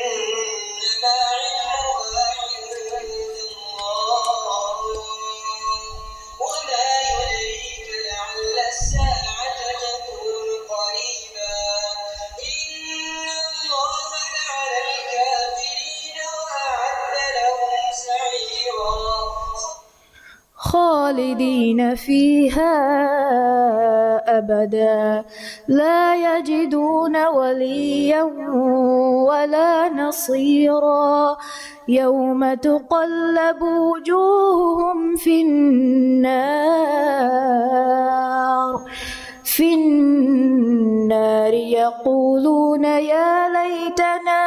إنما علمها عند الله، وما يدريك لعل الساعة تكون قريبا. إن الله لعن الكافرين وأعد لهم سعيرا. خالدين فيها أبدا لا يجدون وليا ولا نصيرا. يوم تقلب وجوههم في النار، في النار يقولون يا ليتنا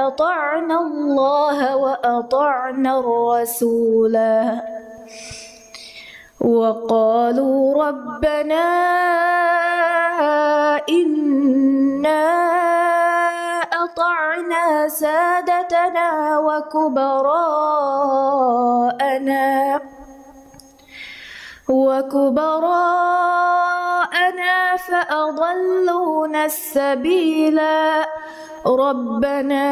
أطعنا الله وأطعنا الرسولا. وقالوا ربنا إنا أطعنا سادتنا وكبراءنا، وكبراءنا فأضلونا السبيلا. ربنا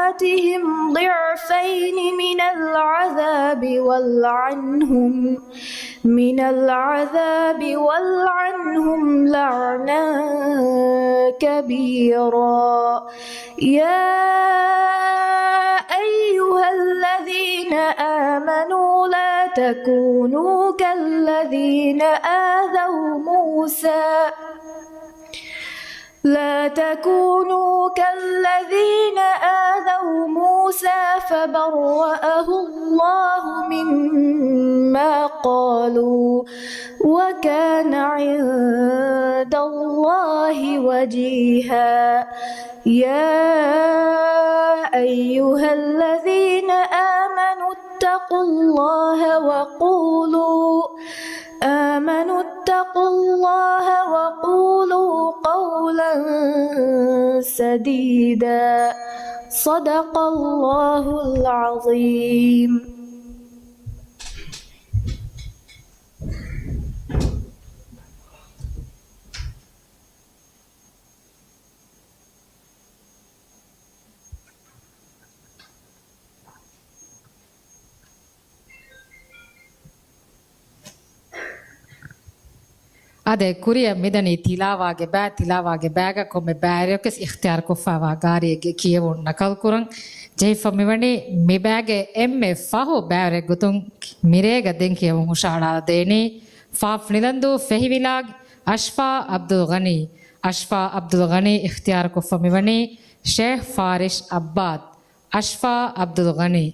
آتهم ضعفين من العذاب والعنهم، من العذاب والعنهم لعنا كبيرا. يا أيها الذين آمنوا لا تكونوا كالذين آذوا موسى، لا تكونوا كالذين آذوا موسى فبرأه الله مما قالوا وكان عند الله وجيها. يا أيها الذين آمنوا اتقوا الله وقولوا، آمنوا اتقوا الله وقولوا قولا سديدا. صدق الله العظيم. އާދެ، ކުރިއަށް މިދަނީ ތިލާވާގެ ބައި. ތިލާވާގެ ބައިގަ ކޮންމެ ބައިވެރިޔަކުވެސް އިޚްތިޔާރުކޮށްފައިވާ ގާރިއެއްގެ ކިޔެވުން ނަކަލުކުރަން. ޖެހިފަ މިވަނީ މި ބައިގެ އެންމެ ފަހު ބައިވެރިއެއް ގޮތުން މިރޭގަ ދެން ކިޔެވުން ހުށަހަޅާލަދޭނީ ފ ނިލަންދޫ ފެހިވިލާގެ އަޝްފާ ޢަބްދުލްޣަނީ. އަޝްފާ ޢަބްދުލްޣަނީ އިޚްތިޔާރުކޮށްފަ މިވަނީ ޝޭޚް ފާރިޝް ޢައްބާދު. އަޝްފާ ޢަބްދުލްޣަނީ.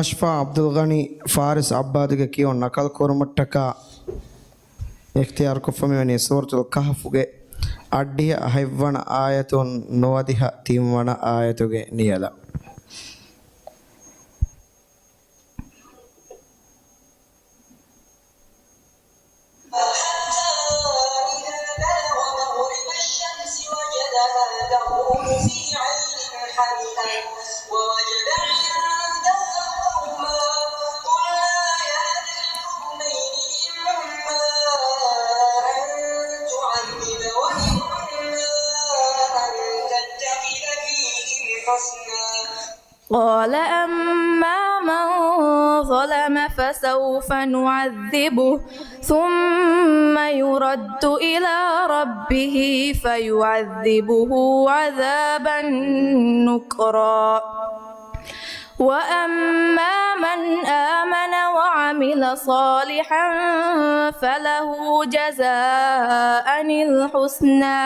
އަޝްފާ ޢަބްދުލްޣަނީ ފާރިސް ޢައްބާދުގެ ކިޔުން ނަކަލު ކުރުމަށްޓަކާ އިޚްތިޔާރުކޮށްފަ މިވަނީ ސޫރަތުލް ކަހްފުގެ އަށްޑިހަ ހަތްވަނަ އާޔަތުން ނުވަދިހަ ތިންވަނަ އާޔަތުގެ ނިޔަލަށް. حتى إذا بلغ مغرب الشمس وجدها تغرب في عين حمئة ووجد عندها قوما قلنا يا ذا القرنين إما أن تعذب وإما أن تتخذ فيهم حسنا. قال أما من ظلم فسوف نعذبه ثم يرد إلى ربه فيعذبه عذابا نكرا. وأما من آمن وعمل صالحا فله جزاء الحسنى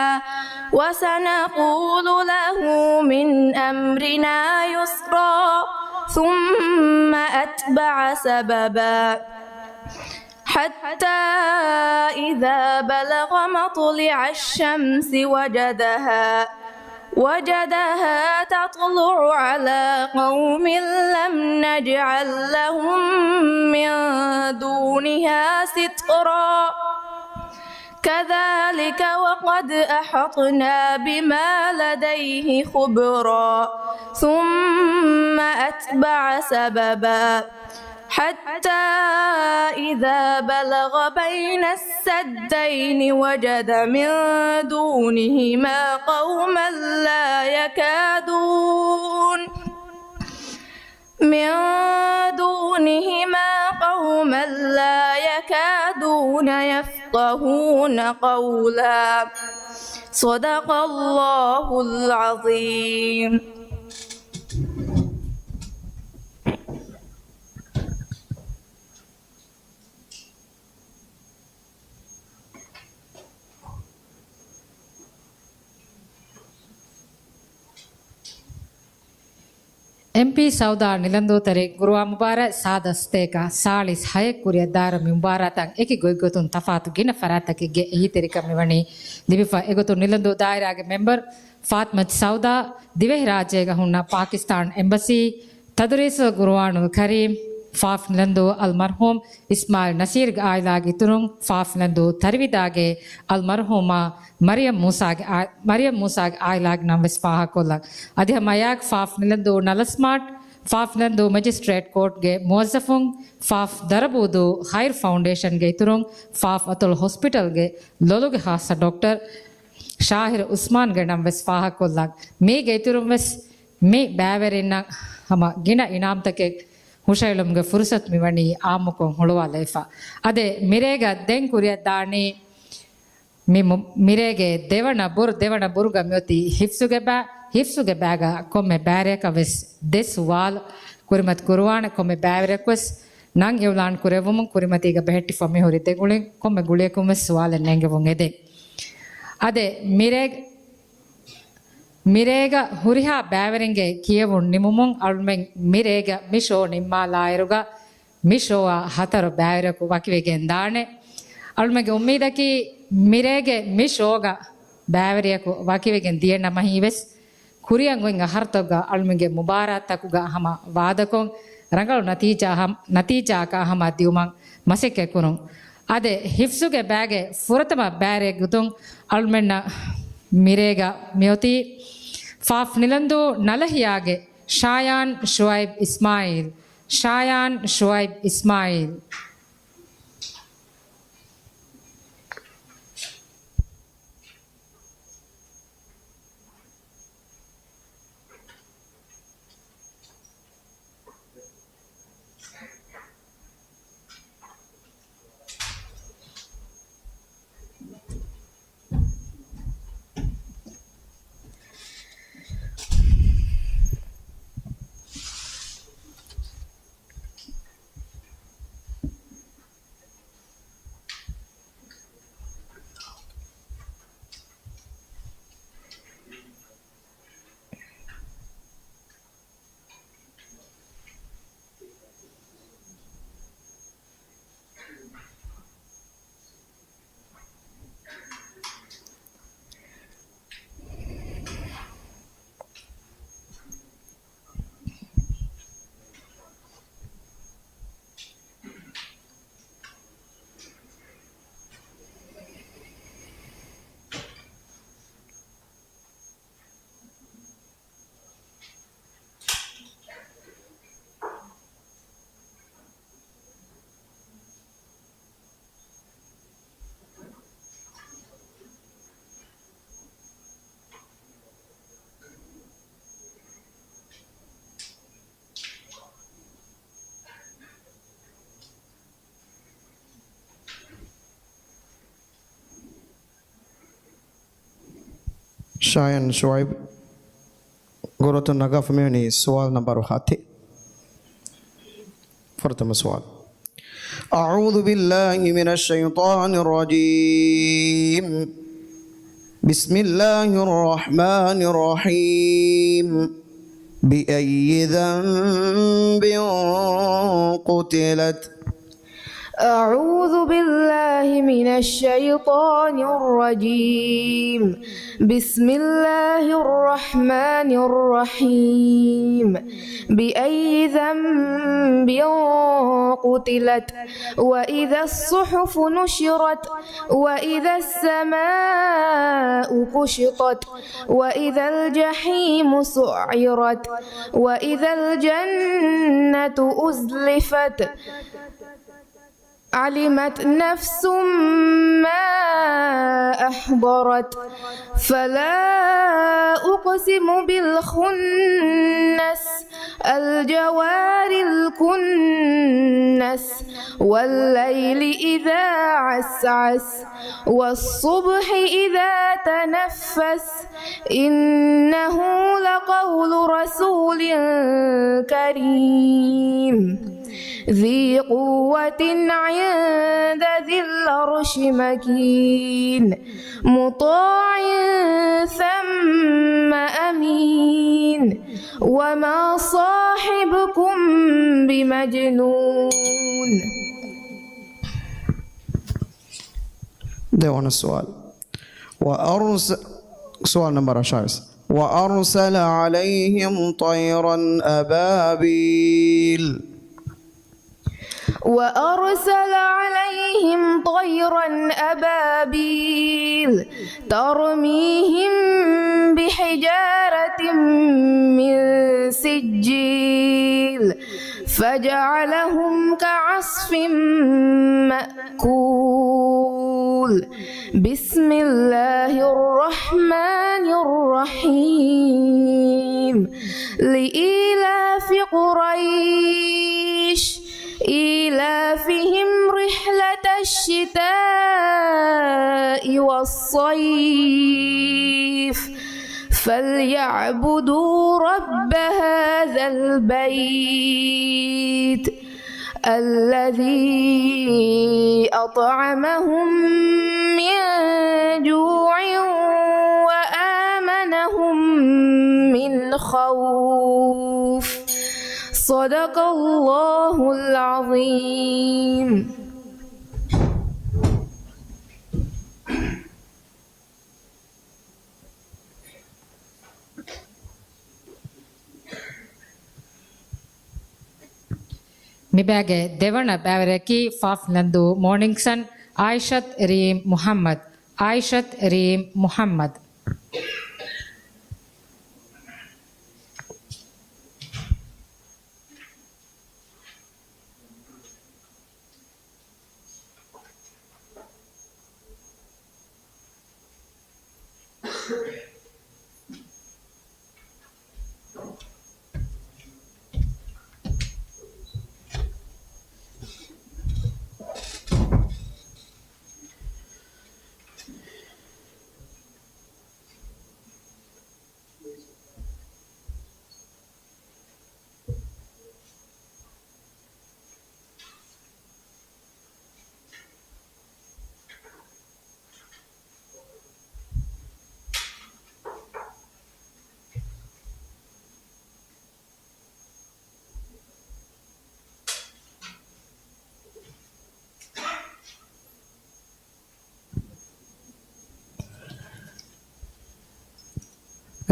وسنقول له من أمرنا يسرا ثم أتبع سببا حتى إذا بلغ مطلع الشمس وجدها وجدها تطلع على قوم لم نجعل لهم من دونها سترا كذلك وقد أحطنا بما لديه خبرا ثم أتبع سببا حتى إذا بلغ بين السدين وجد من دونهما قوما لا يكادون من دونهما قوما لا يكادون يفقهون قولا. صدق الله العظيم. އެމްޕީ ސައުދާ ނިލަންދޫ ތެރެއިން ގުރުއާން މުބާރާތް ސާދަ ސަތޭކަ ސާޅީސް ހައެއް ކުރިއަށް ދާއިރު މި މުބާރާތަށް އެކި ގޮތްގޮތުން ތަފާތު ގިނަ ފަރާތްތަކެއްގެ އެހީތެރިކަން މިވަނީ ލިބިފަ. އެގޮތުން ނިލަންދޫ ދާއިރާގެ މެމްބަރު ފާތިމަތު ސައުދާ، ދިވެހިރާއްޖޭގަ ހުންނަ ޕާކިސްތާން އެމްބަސީ، ތަދުރީސުލް ގުރުއާނުލް ކަރީމް، ފާފް ނިލަންދޫ އަލްމަރްޙޫމް އިސްމާއިލް ނަސީރްގެ އާއިލާގެ އިތުރުން، ފާފް ނިލަންދޫ ތަރިވިދާގެ އަލްމަރްޙޫމާ މަރިޔަމް މޫސާގެ އާ-، މަރިޔަމް މޫސާގެ އާއިލާގެ ނަން ވެސް ފާހަގަކޮށްލަން. އަދި ހަމަ އެއާއެކު ފާފް ނިލަންދޫ ނަލަސްމާޓް، ފާފް ނިލަންދޫ މެޖިސްޓްރޭޓް ކޯޓްގެ މުވައްޒަފުން، ފާފް ދަރަބޫދޫ ޚައިރު ފައުންޑޭޝަންގެ އިތުރުން، ފާފް އަތޮޅު ހޮސްޕިޓަލްގެ ލޮލުގެ ޚާއްޞަ ޑޮކްޓަރ ޝާހިރު އުސްމާންގެ ނަން ވެސް ފާހަގަކޮށްލަން. މީގެ އިތުރުން ވެސް މި ބައިވެރިންނަށް ހަމަ ގިނަ އިނާމްތަކެއް ހުށައެޅުމުގެ ފުރުސަތު މިވަނީ އާއްމުކޮށް ހުޅުވާލައިފަ. އަދެ މިރޭގަ ދެން ކުރިއަށް ދާނީ މި މު-، މިރޭގެ ދެވަނަ ބުރު، ދެވަނަ ބުރުގަ މިއޮތީ ހިފްޒުގެ ބައި. ހިފްޒުގެ ބައިގަ ކޮންމެ ބައިވެރިޔަކަށް ވެސް ދެ ސުވާލު ކުރިމަތި ކުރުވާނެ. ކޮންމެ ބައިވެރިޔަކު ވެސް ނަން އިއުލާން ކުރެއްވުމުން ކުރިމަތީގަ ބެހެއްޓިފަ މިހުރި ދެ ގުޅިން ކޮންމެ ގުޅިޔަކުން ވެސް ސުވާލެއް ނެންގެވުން އެދެން. އަދެ މިރޭ-، މިރޭގަ ހުރިހާ ބައިވެރިންގެ ކިޔެވުން ނިމުމުން އަޅުމެން މިރޭގަ މި ޝޯ ނިންމާލާއިރުގަ މި ޝޯއާ ހަތަރު ބައިވެރިޔަކު ވަކިވެގެން ދާނެ. އަޅުމެންގެ އުއްމީދަކީ މިރޭގެ މި ޝޯގަ ބައިވެރިޔަކު ވަކިވެގެން ދިޔަ ނަމަހީވެސް ކުރިއަށް އޮތް އަހަރުތަކުގަ އަޅުމެންގެ މުބާރާތްތަކުގަ ހަމަ ވާދަކޮށް ރަނގަޅު ނަތީޖާ ހަމަ، ނަތީޖާއަކާ ހަމަ ދިއުމަށް މަސައްކަތްކުރުން. އަދެ ހިފްޒުގެ ބައިގެ ފުރަތަމަ ބައިވެރިޔެއް ގޮތުން އަޅުމެންނަށް މިރޭގަ މިއޮތީ ފާފް ނިލަންދޫ ނަލަހިޔާގެ ޝާޔާން ޝުއައިބް އިސްމާއީލް. ޝާޔާން ޝުއައިބް އިސްމާއީލް. ޝާޔާން ޝުއައިބް ގުރުއަތުން ނަގާފަ މިވަނީ ސުވާލު ނަންބަރު ހަތެއް. ފުރަތަމަ ސުވާލު. أعوذ بالله من الشيطان الرجيم. بسم الله الرحمن الرحيم. بأي ذنب قتلت؟ أعوذ بالله من الشيطان الرجيم. بسم الله الرحمن الرحيم. بأي ذنب قتلت؟ وإذا الصحف نشرت؟ وإذا السماء كشطت؟ وإذا الجحيم سعرت؟ وإذا الجنة أزلفت؟ علمت نفس ما أحضرت. فلا أقسم بالخنس. الجوار الكنس. والليل إذا عسعس. والصبح إذا تنفس. إنه لقول رسول كريم. ذي قوة عند ذي العرش مكين. مطاع ثم أمين. وما صاحبكم بمجنون. ދެވަނަ ސުވާލު. ވައަރުސަ-، ސުވާލު ނަމްބަރު އަށާވީސް. وأرسل عليهم طيرا أبابيل. وأرسل عليهم طيرا أبابيل ترميهم بحجارة من سجيل فجعلهم كعصف مأكول. بسم الله الرحمن الرحيم. لإيلاف قريش إيلافهم رحلة الشتاء والصيف فليعبدوا رب هذا البيت الذي أطعمهم من جوع وآمنهم من خوف. صدق الله العظيم. މިބައިގެ ދެވަނަ ބައިވެރިޔަކީ ފާފް ލަންދޫ މޯނިންގް ސަން އާއިޝަތް ރީމް މުޙައްމަދު. އާއިޝަތް ރީމް މުޙައްމަދު.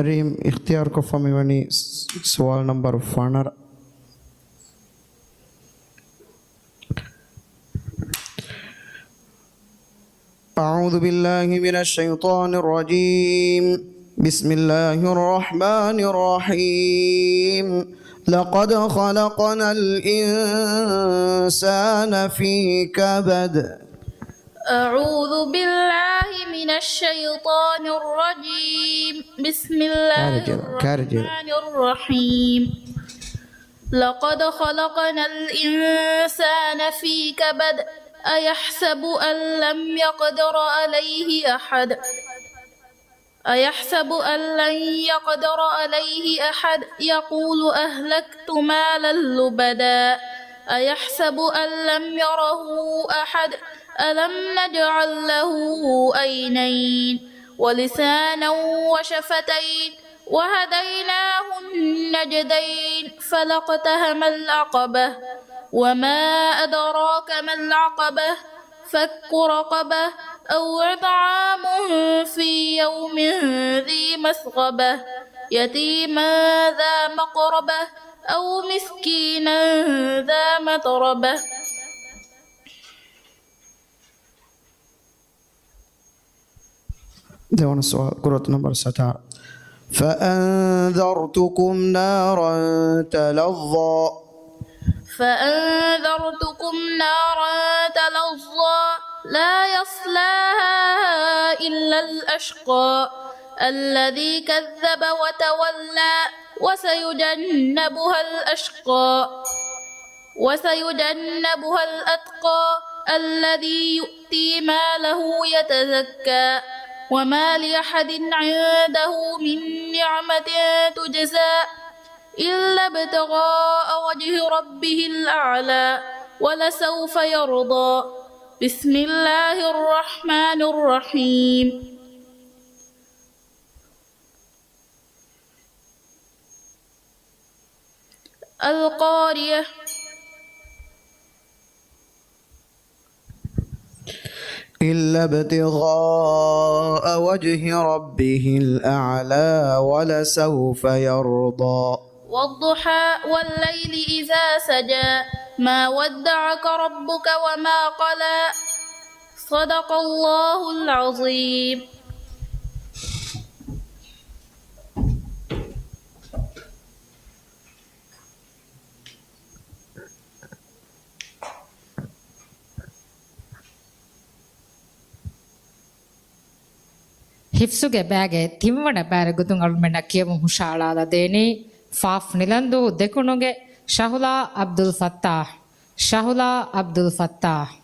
ރީމް އިޚްތިޔާރުކޮށްފަ މިވަނީ ސް-، ސުވާލު ނަމްބަރު ފަނަރަ. أعوذ بالله من الشيطان الرجيم. بسم الله الرحمن الرحيم. لقد خلقنا الإنسان في كبد. أعوذ بالله من الشيطان الرجيم. بسم الله الرحمن الرحيم. لقد خلقنا الإنسان في كبد. أيحسب أن لم يقدر عليه أحد. أيحسب أن لن يقدر عليه أحد. يقول أهلكت مالا لبدا. أيحسب أن لم يره أحد. ألم نجعل له عينين ولسانا وشفتين وهديناه النجدين. فلا اقتحم العقبة. وما أدراك ما العقبة. فك رقبة أو إطعام في يوم ذي مسغبة يتيما ذا مقربة أو مسكينا ذا متربة. ދެވަނަ ސުވާލު، ގުރުއަތު ނަމްބަރު ސަތާރަ. فأنذرتكم نارا تلظى. فأنذرتكم نارا تلظى لا يصلاها إلا الأشقى الذي كذب وتولى وسيجنبها الأشقى وسيجنبها الأتقى الذي يؤتي ماله يتزكى وما لأحد عنده من نعمة تجزى إلا ابتغاء وجه ربه الأعلى ولسوف يرضى. بسم الله الرحمن الرحيم. القارية. إلا ابتغاء وجه ربه الأعلى ولسوف يرضى. والضحى والليل إذا سجى ما ودعك ربك وما قلى. صدق الله العظيم. ޙިފްޒުގެ ބައިގެ ތިންވަނަ ބައި ގޮތުން އަޅުމެންނަށް ކިޔަވަން ހުށައަޅާލަދޭނީ ފާފް ނިލަންދޫ ދެކުނުގެ ޝަހުލާ އަބްދުލް ފައްތާޙް. ޝަހުލާ އަބްދުލް ފައްތާޙް.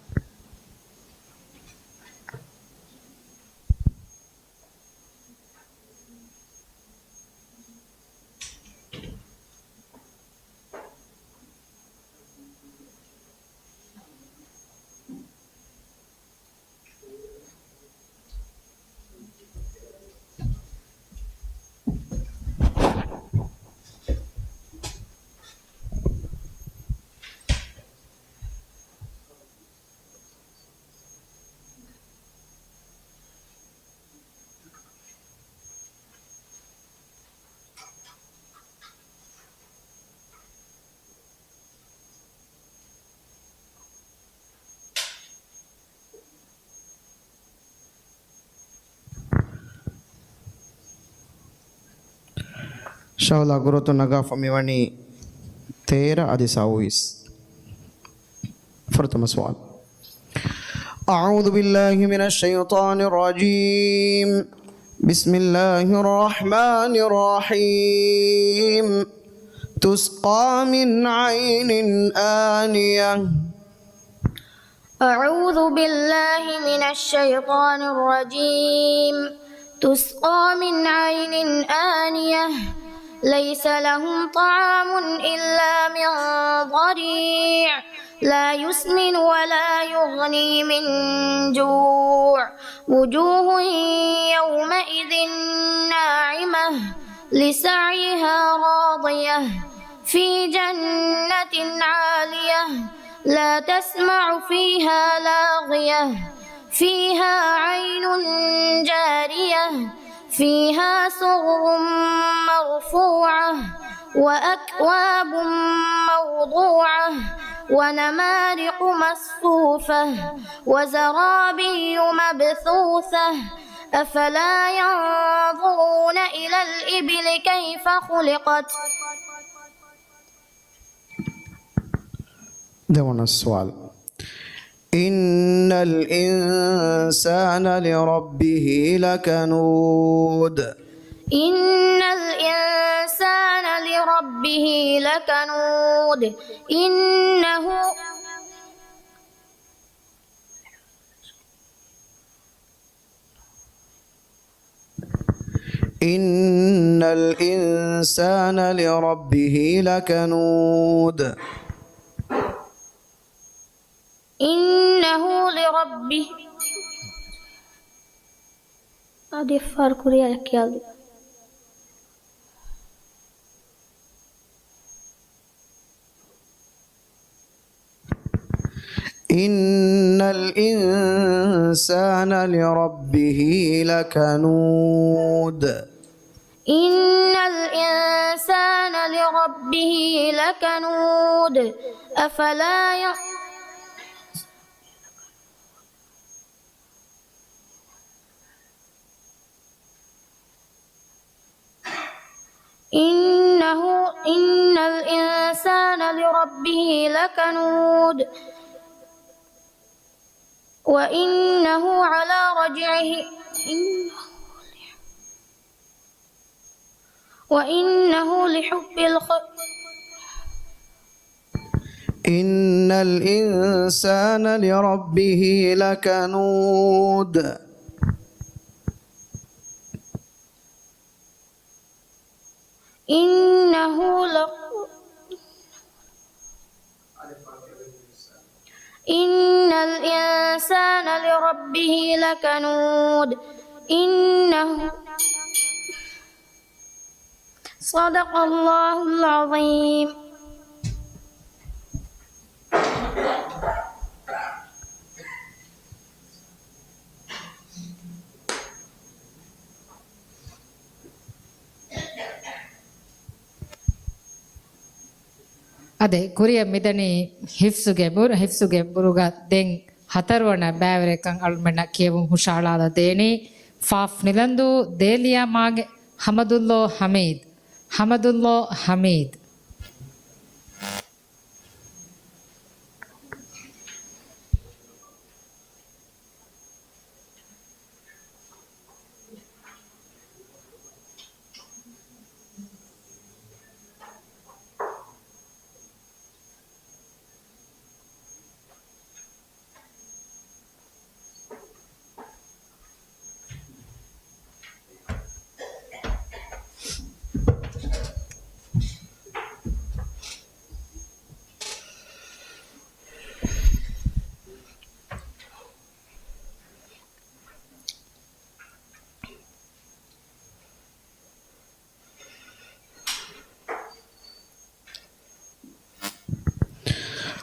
ޝަހުލާ ގުރުއަތުން ނަގާފަ މިވަނީ ތޭރަ އަދި ސައުވީސް. ފުރަތަމަ ސުވާލު. أعوذ بالله من الشيطان الرجيم. بسم الله الرحمن الرحيم. تسقى من عين آنية. أعوذ بالله من الشيطان الرجيم. تسقى من عين آنية. ليس لهم طعام إلا من ضريع. لا يسمن ولا يغني من جوع. وجوه يومئذ ناعمة. لسعيها راضية. في جنة عالية. لا تسمع فيها لاغية. فيها عين جارية. فيها سرر مرفوعة. وأكواب موضوعة. ونمارق مصفوفة. وزرابي مبثوثة. أفلا ينظرون إلى الإبل كيف خلقت. ދެވަނަ ސުވާލު. إن الإنسان لربه لكنود. إن الإنسان لربه لكنود. إنه إن الإنسان لربه لكنود. إنه لربه. އަދި އެއްފަހަރު ކުރިއަށް އެ ކިޔާލި. إن الإنسان لربه لكنود. إن الإنسان لربه لكنود. أفلا ي- إنه، إن الإنسان لربه لكنود. وإنه على رجعه، إنه، وإنه لحب الخ- إن الإنسان لربه لكنود. إنه ل- إن الإنسان لربه لكنود. إنه، صدق الله العظيم. އާދެ، ކުރިއަށް މިދަނީ ހިފްޒުގެ ބުރު، ހިފްޒުގެ ބުރުގަ ދެން ހަތަރުވަނަ ބައިވެރިކަން އަޅުމެންނަށް ކިޔެވުން ހުށަހަޅާލަ ދޭނީ. ފާފް ނިލަންދޫ ދޭލިޔާ މާގެ ހަމަދުﷲ ހަމީދު. ހަމަދުﷲ ހަމީދު.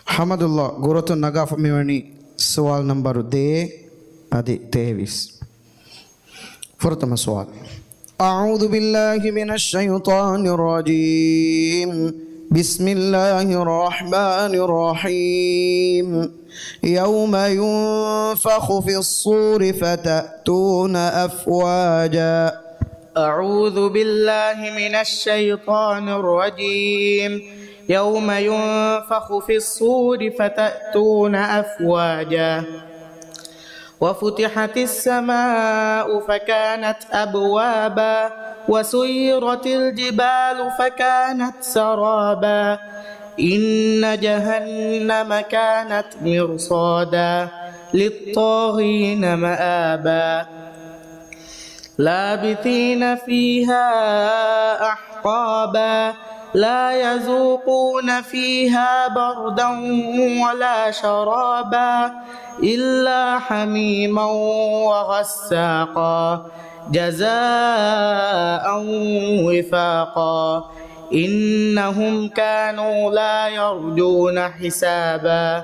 ހަމަދުﷲ ގުރަތުން ނަގާފަ މިވަނީ ސުވާލު ނަންބަރު ދޭއް އަދި ތޭވީސް. ފުރަތަމަ ސުވާލު. أعوذ بالله من الشيطان الرجيم. بسم الله الرحمن الرحيم. يوم ينفخ في الصور فتأتون أفواجا. أعوذ بالله من الشيطان الرجيم. يوم ينفخ في الصور فتأتون أفواجا. وفتحت السماء فكانت أبوابا. وسيرت الجبال فكانت سرابا. إن جهنم كانت مرصادا. للطاغين مآبا. لابثين فيها أحقابا. لا يذوقون فيها بردا ولا شرابا. إلا حميما وغساقا. جزاء وفاقا. إنهم كانوا لا يرجون حسابا.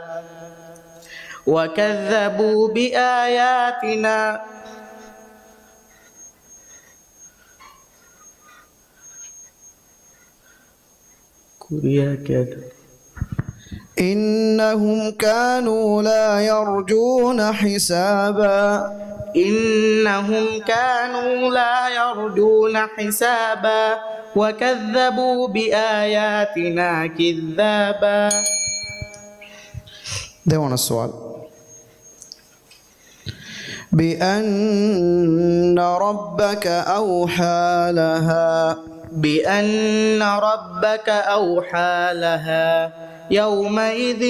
وكذبوا بآياتنا. ކުރިއަށް ކިޔާދެއް. إنهم كانوا لا يرجون حسابا. إنهم كانوا لا يرجون حسابا. وكذبوا بآياتنا كذابا. ދެވަނަ ސުވާލު. بأن ربك أوحى لها. بأن ربك أوحى لها. يومئذ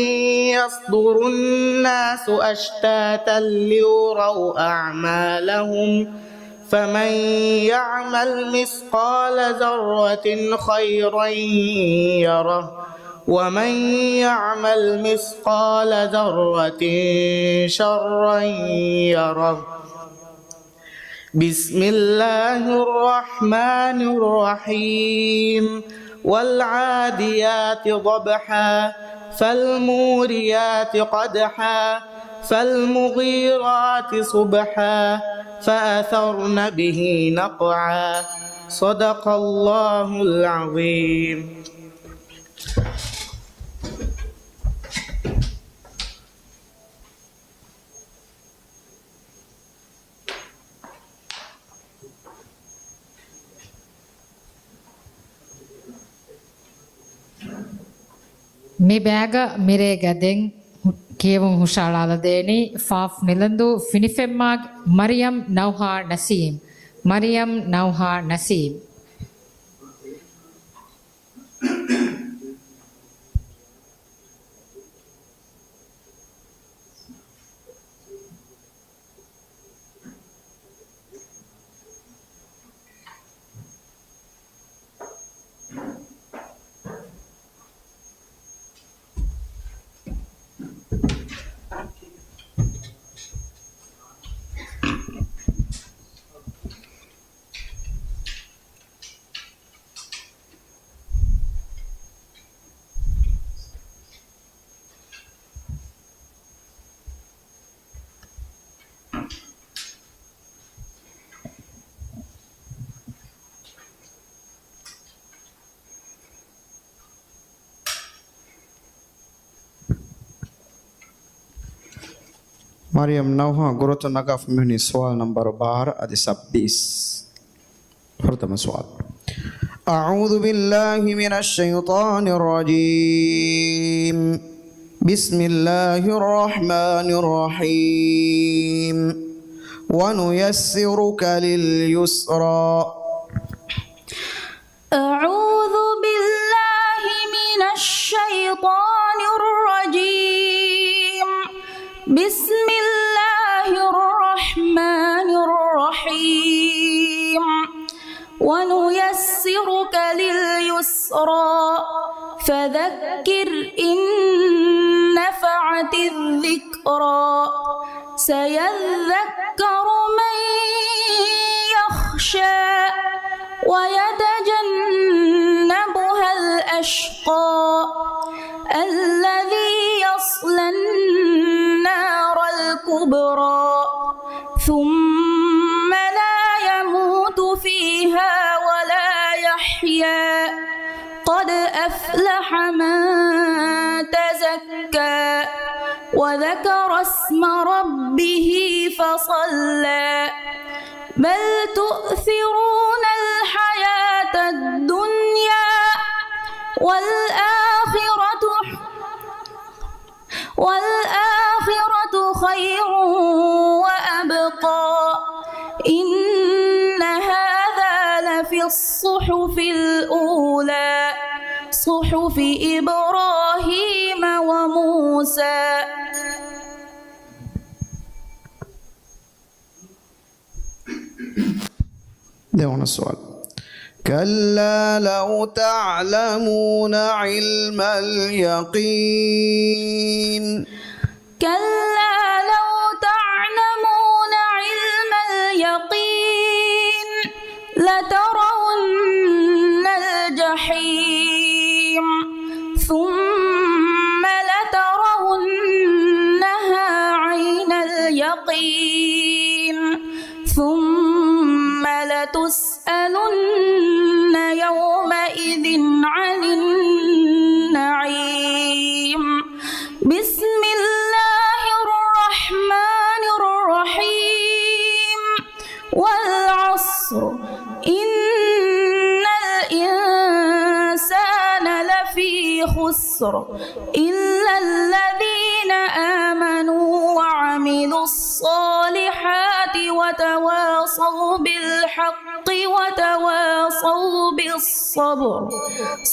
يصدر الناس أشتاتا ليروا أعمالهم. فمن يعمل مثقال ذرة خيرا يره. ومن يعمل مثقال ذرة شرا يره. بسم الله الرحمن الرحيم. والعاديات ضبحا، فالموريات قدحا، فالمغيرات صبحا، فأثرن به نقعا. صدق الله العظيم. މި ބައިގަ މިރޭގަ ދެން ކިޔެވުން ހުށައަޅާލަދޭނީ ފާފް ނިލަންދޫ ފިނިފެންމާގެ މަރިޔަމް ނައުހާ ނަސީމް. މަރިޔަމް ނައުހާ ނަސީމް. މަރިޔަމް ނައުހާ ގުރުތު ނަގާފަ މިހުނީ ސުވާލު ނަންބަރު ބާރަ އަދި ސައްބީސް. ފުރަތަމަ ސުވާލު. أعوذ بالله من الشيطان الرجيم. بسم الله الرحمن الرحيم. ونيسرك لليسرى. أعوذ بالله من الشيطان الرجيم. بسم الله الرحمن الرحيم. ونيسرك لليسرى. فذكر إن نفعت الذكرى. سيذكر من يخشى ويتجنبها الأشقى الذي يصلى النار الكبرى ثم لا يموت فيها ولا يحيا قد أفلح من تزكى وذكر اسم ربه فصلى بل تؤثرون الحياة الدنيا والآخرة والآخرة خير وأبقى إن هذا لفي الصحف الأولى صحف إبراهيم وموسى. ދެވަނަ ސުވާލު. كلا لو تعلمون علم اليقين. كلا لو تعلمون علم اليقين لترون الجحيم ثم لترونها عين اليقين ثم لتسألن يومئذ عن النعيم. بسم الله الرحمن الرحيم. والعصر إن الإنسان لفي خسر إلا الذين آمنوا وعملوا الصالحات وتواصوا بالحق وتواصوا بالصبر.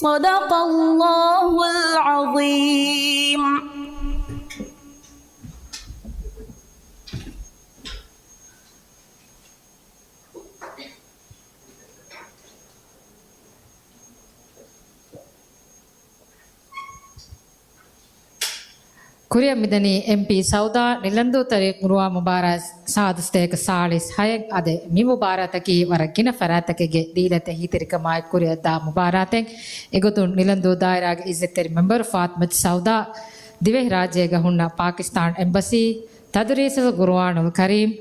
صدق الله العظيم. ކުރިއަށް މިދަނީ އެމްޕީ ސައުދާ ނިލަންދޫ ތަރި ގުރުއާ މުބާރާތް ސާދަ ސަތޭކަ ސާޅީސް ހައެއް. އަދި މި މުބާރާތަކީ ވަރަށް ގިނަ ފަރާތްތަކެއްގެ ދީލަތެއް ހީތެރިކަމާއެކު ކުރިއަށްދާ މުބާރާތެއް. އެގޮތުން ނިލަންދޫ ދާއިރާގެ އިއްޒަތްތެރި މެމްބަރު ފާތިމަތު ސައުދާ، ދިވެހިރާއްޖޭގަ ހުންނަ ޕާކިސްތާން އެމްބަސީ، ތަދުރީސުލް ގުރުއާނުލް ކަރީމް،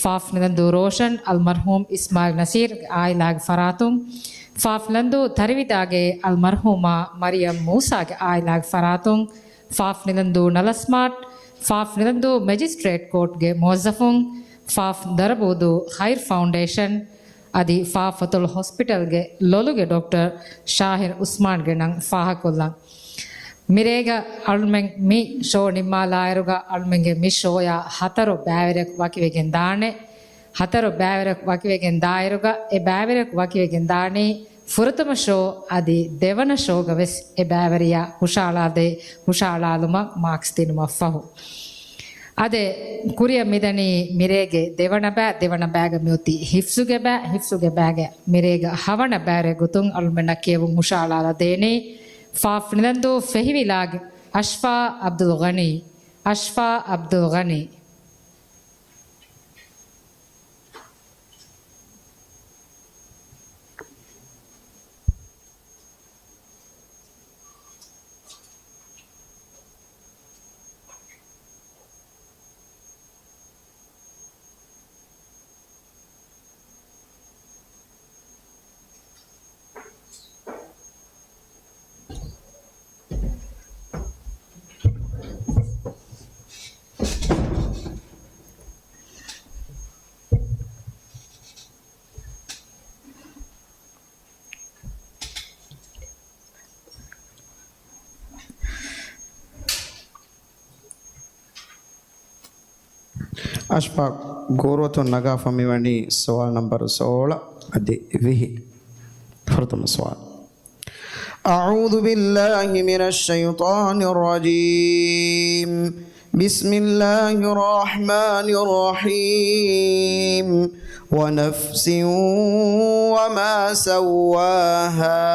ފާފް ނިލަންދޫ ރޯޝަން އަލްމަރްޙޫމް އިސްމާއިލް ނަސީރްގެ އާއިލާގެ ފަރާތުން، ފާފް ނިލަންދޫ ތަރިވިދާގޭ އަލްމަރްޙޫމާ މަރިޔަމް މޫސާގެ އާއިލާގެ ފަރާތުން، ފާފް ނިލަންދޫ ނަލަސްމާޓް، ފާފް ނިލަންދޫ މެޖިސްޓްރޭޓް ކޯޓްގެ މުވައްޒަފުން، ފާފް ދަރަބޫދޫ ޚައިރް ފައުންޑޭޝަން، އަދި ފާފް ފަތުލް ހޮސްޕިޓަލްގެ ލޮލުގެ ޑޮކްޓަރ ޝާހިރް އުސްމާންގެ ނަން ފާހަގަކޮށްލަން. މިރޭގަ އަޅުމެން މި ޝޯ ނިންމާލާއިރުގަ އަޅުމެންގެ މި ޝޯޔާ ހަތަރު ބައިވެރިޔަކު ވަކިވެގެން ދާނެ. ހަތަރު ބައިވެރިޔަކު ވަކިވެގެން ދާއިރުގަ އެ ބައިވެރިޔަކު ވަކިވެގެން ދާނީ ފުރަތަމަ ޝޯ އަދި ދެވަނަ ޝޯގަ ވެސް އެ ބައިވެރިޔާ ހުށައަޅާދޭ، ހުށައަޅާލުމަށް މާކްސް ދިނުމަށްފަހު. އާދެ، ކުރިއަށް މިދަނީ މިރޭގެ ދެވަނަ ބައި، ދެވަނަ ބައިގަ މިއޮތީ ހިފްޒުގެ ބައި، ހިފްޒުގެ ބައިގެ މިރޭގަ ހަވަނަ ބައިވެރި ގޮތުން އަޅުމެންނަށް ކިޔެވުން ހުށައަޅާލަދޭނީ ފާފް ނިލަންދޫ ފެހިވިލާގެ އަޝްފާ އަބްދުލް ޣަނީ، އަޝްފާ އަބްދުލް ޣަނީ. އަޝްފާ، ގޯރުއަތުން ނަގާފަ މިވަނީ ސުވާލު ނަންބަރު ސޯޅަ އަދި ވިހި. ފުރަތަމަ ސުވާލު. أعوذ بالله من الشيطان الرجيم. بسم الله الرحمن الرحيم. ونفس وما سواها.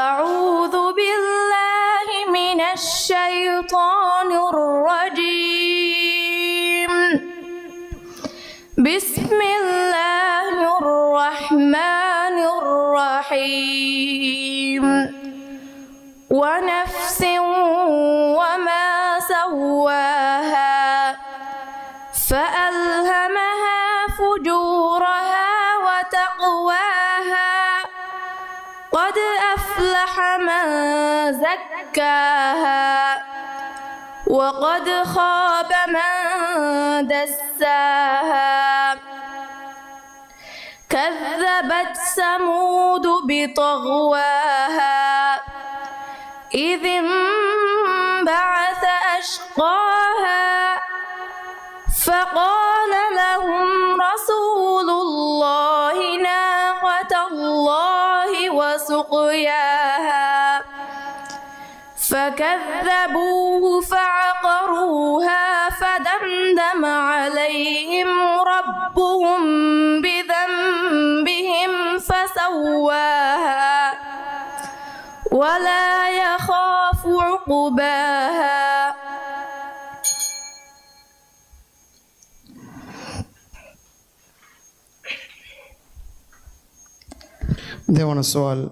أعوذ بالله من الشيطان الرجيم. بسم الله الرحمن الرحيم. ونفس وما سواها. فألهمها فجورها وتقواها. قد أفلح من زكاها. وقد خاب من دساها. كذبت ثمود بطغواها. إذ انبعث أشقاها. فقال لهم رسول الله ناقة الله وسقياها. فكذبوه فعقروها فدمدم عليهم ربهم بذنبهم فسواها ولا يخاف عقباها. ދެވަނަ ސުވާލު.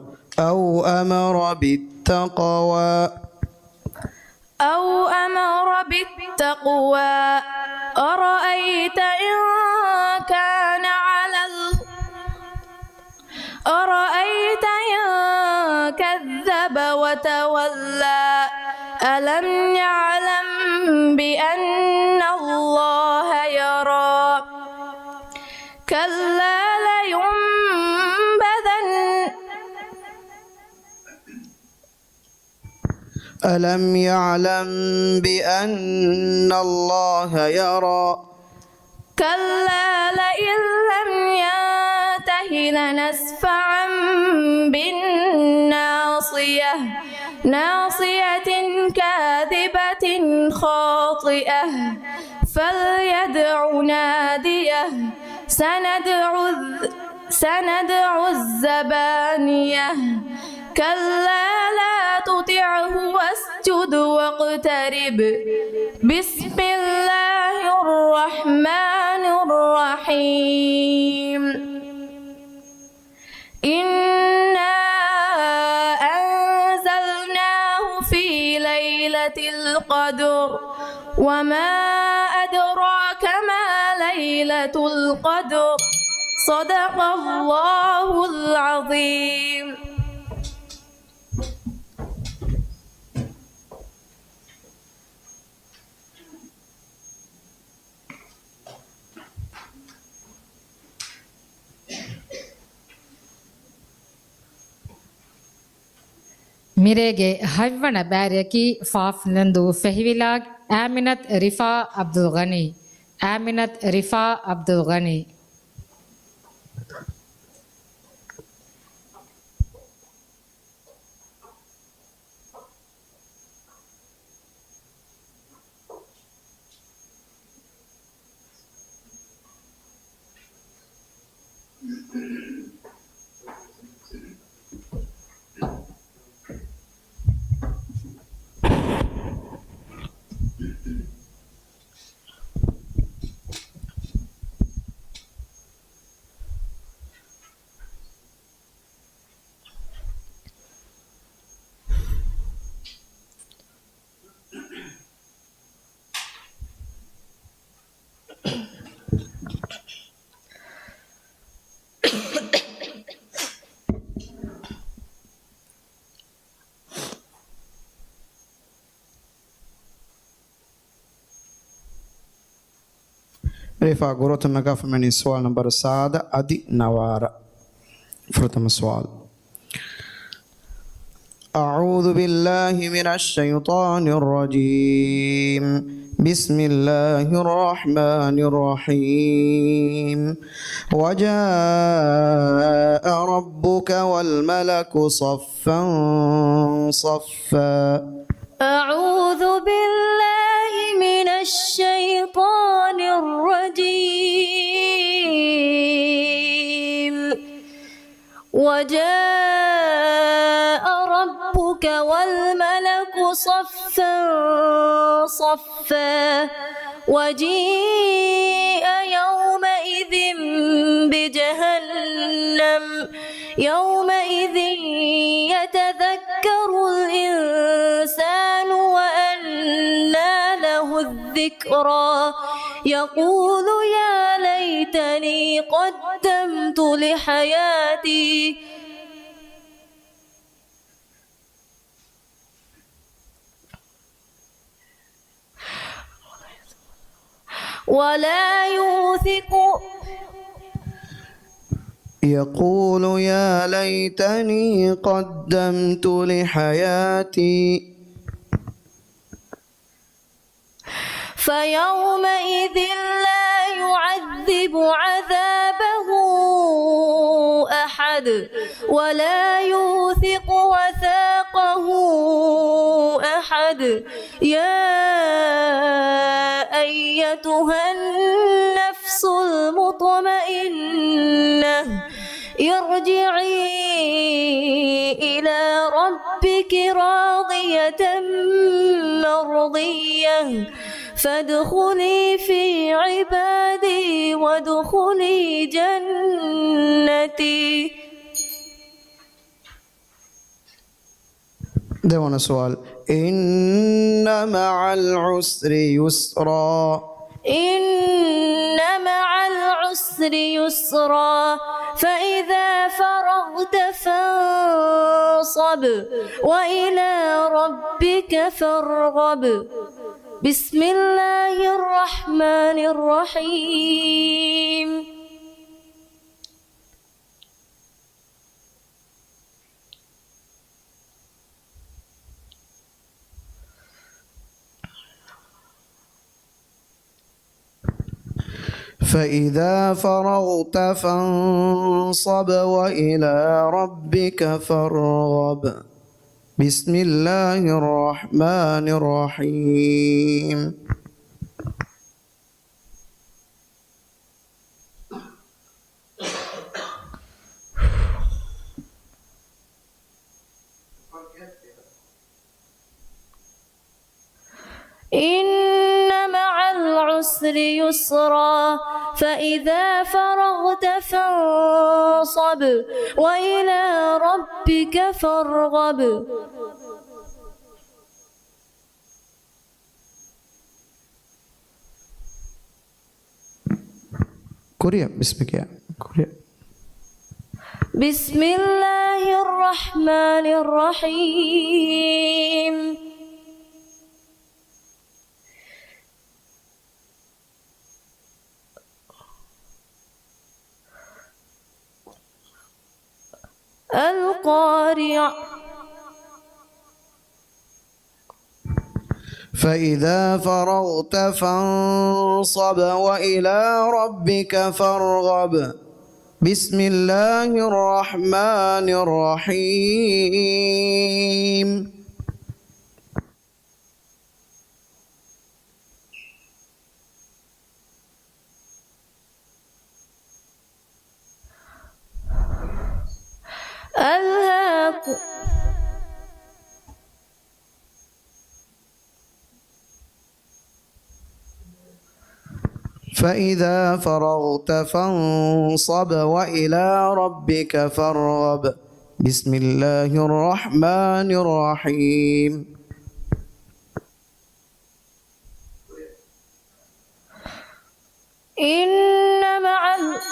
أو أمر بالتقوى. أو أمر بالتقوى. أرأيت إن كان على ال-، أرأيت إن كذب وتولى. ألم يعلم بأن الله يرى. كلا لينبذن. ألم يعلم بأن الله يرى. كلا لئن لم ينته لنسفعا بالناصية. ناصية كاذبة خاطئة. فليدع ناديه. سندع الذ-، سندع الزبانية. كلا لا تطعه. واسجد واقترب. بسم الله الرحمن الرحيم. إنا أنزلناه في ليلة القدر. وما أدراك ما ليلة القدر. صدق الله العظيم. މިރޭގެ ހަތްވަނަ ބާރަކީ ފާފް ލަންދޫ ފެހިވިލާގެ އާމިނަތް ރިފާ އަބްދުލްޣަނީ. އާމިނަތް ރިފާ އަބްދުލްޣަނީ. ރިފާ ގުރުއަތުން ނަގާފަ މިވަނީ ސުވާލު ނަންބަރު ސާދަ އަދި ނަވާރަ. ފުރަތަމަ ސުވާލު. أعوذ بالله من الشيطان الرجيم. بسم الله الرحمن الرحيم. وجاء ربك والملك صفا صفا. أعوذ بالله من الشيطان الرجيم. وجاء ربك والملك صفا صفا. وجيء يومئذ بجهنم. يومئذ يتذكر الإنسان وأنى له الذكرى. يقول يا ليتني قدمت لحياتي. ولا يوثق. يقول يا ليتني قدمت لحياتي. فيومئذ لا يعذب عذابه أحد ولا يوثق وثاقه أحد. يا أيتها النفس المطمئنة، ارجعي إلى ربك راضية مرضية، فادخلي في عبادي وادخلي جنتي. ދެވަނަ ސުވާލު. إن مع العسر يسرا. إن مع العسر يسرا. فإذا فرغت فانصب. وإلى ربك فارغب. بسم الله الرحمن الرحيم. فإذا فرغت فانصب وإلى ربك فارغب. بسم الله الرحمن الرحيم. يسرا، فإذا فرغت فانصب، وإلى ربك فارغب. ކުރިއަށް ބިސްމިކިޔާ. ކުރިއަށް. بسم الله الرحمن الرحيم. القارعة. فإذا فرغت فانصب وإلى ربك فارغب. بسم الله الرحمن الرحيم. ألهاكم فإذا فرغت فانصب وإلى ربك فارغب. بسم الله الرحمن الرحيم. إن مع ال-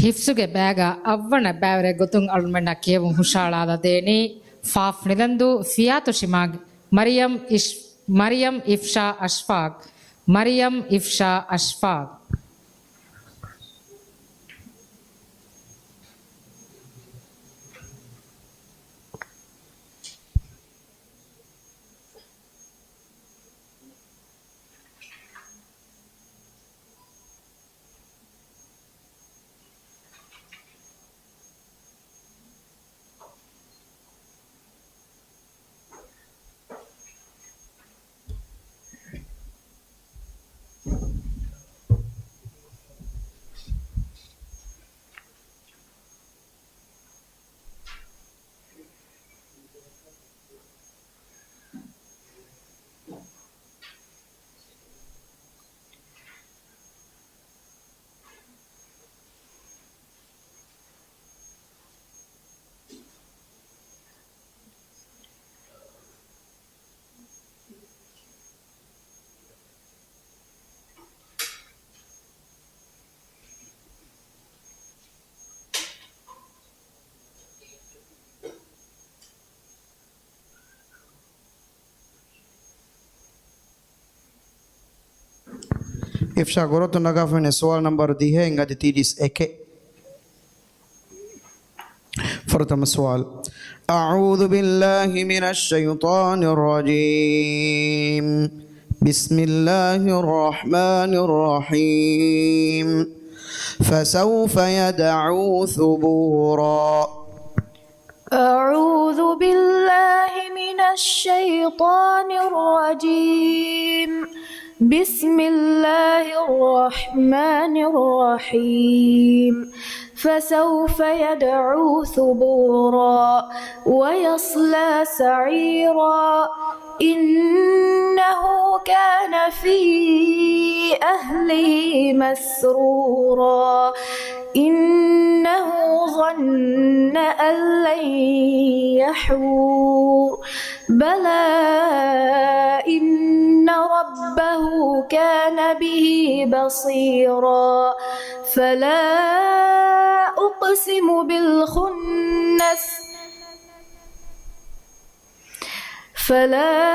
ހިފްޒުގެ ބައިގަ އަށްވަނަ ބައިވެރިއެއް ގޮތުން އަޅުމެންނަށް ކިޔެވުން ހުށައަޅާލަދޭނީ ފާފް ނިދަންދޫ ފިޔާތޮށި މާގި މަރިޔަމް އިޝް-، މަރިޔަމް އިފްޝާ އަޝްފާގް. މަރިޔަމް އިފްޝާ އަޝްފާގް. އިފްޝާ ގުރޫޕްތައް ނަގާފައިވަނީ ސުވާލު ނަމްބަރު ދިހައިން އަދި ތިރީސް އެކެއް. ފުރަތަމަ ސުވާލު. أعوذ بالله من الشيطان الرجيم. بسم الله الرحمن الرحيم. فسوف يدعو ثبورا. أعوذ بالله من الشيطان الرجيم. بسم الله الرحمن الرحيم. فسوف يدعو ثبورا ويصلى سعيرا. إنه كان في أهله مسرورا. إنه ظن أن لن يحور. بلى إن ربه كان به بصيرا. فلا أقسم بالخنس. فلا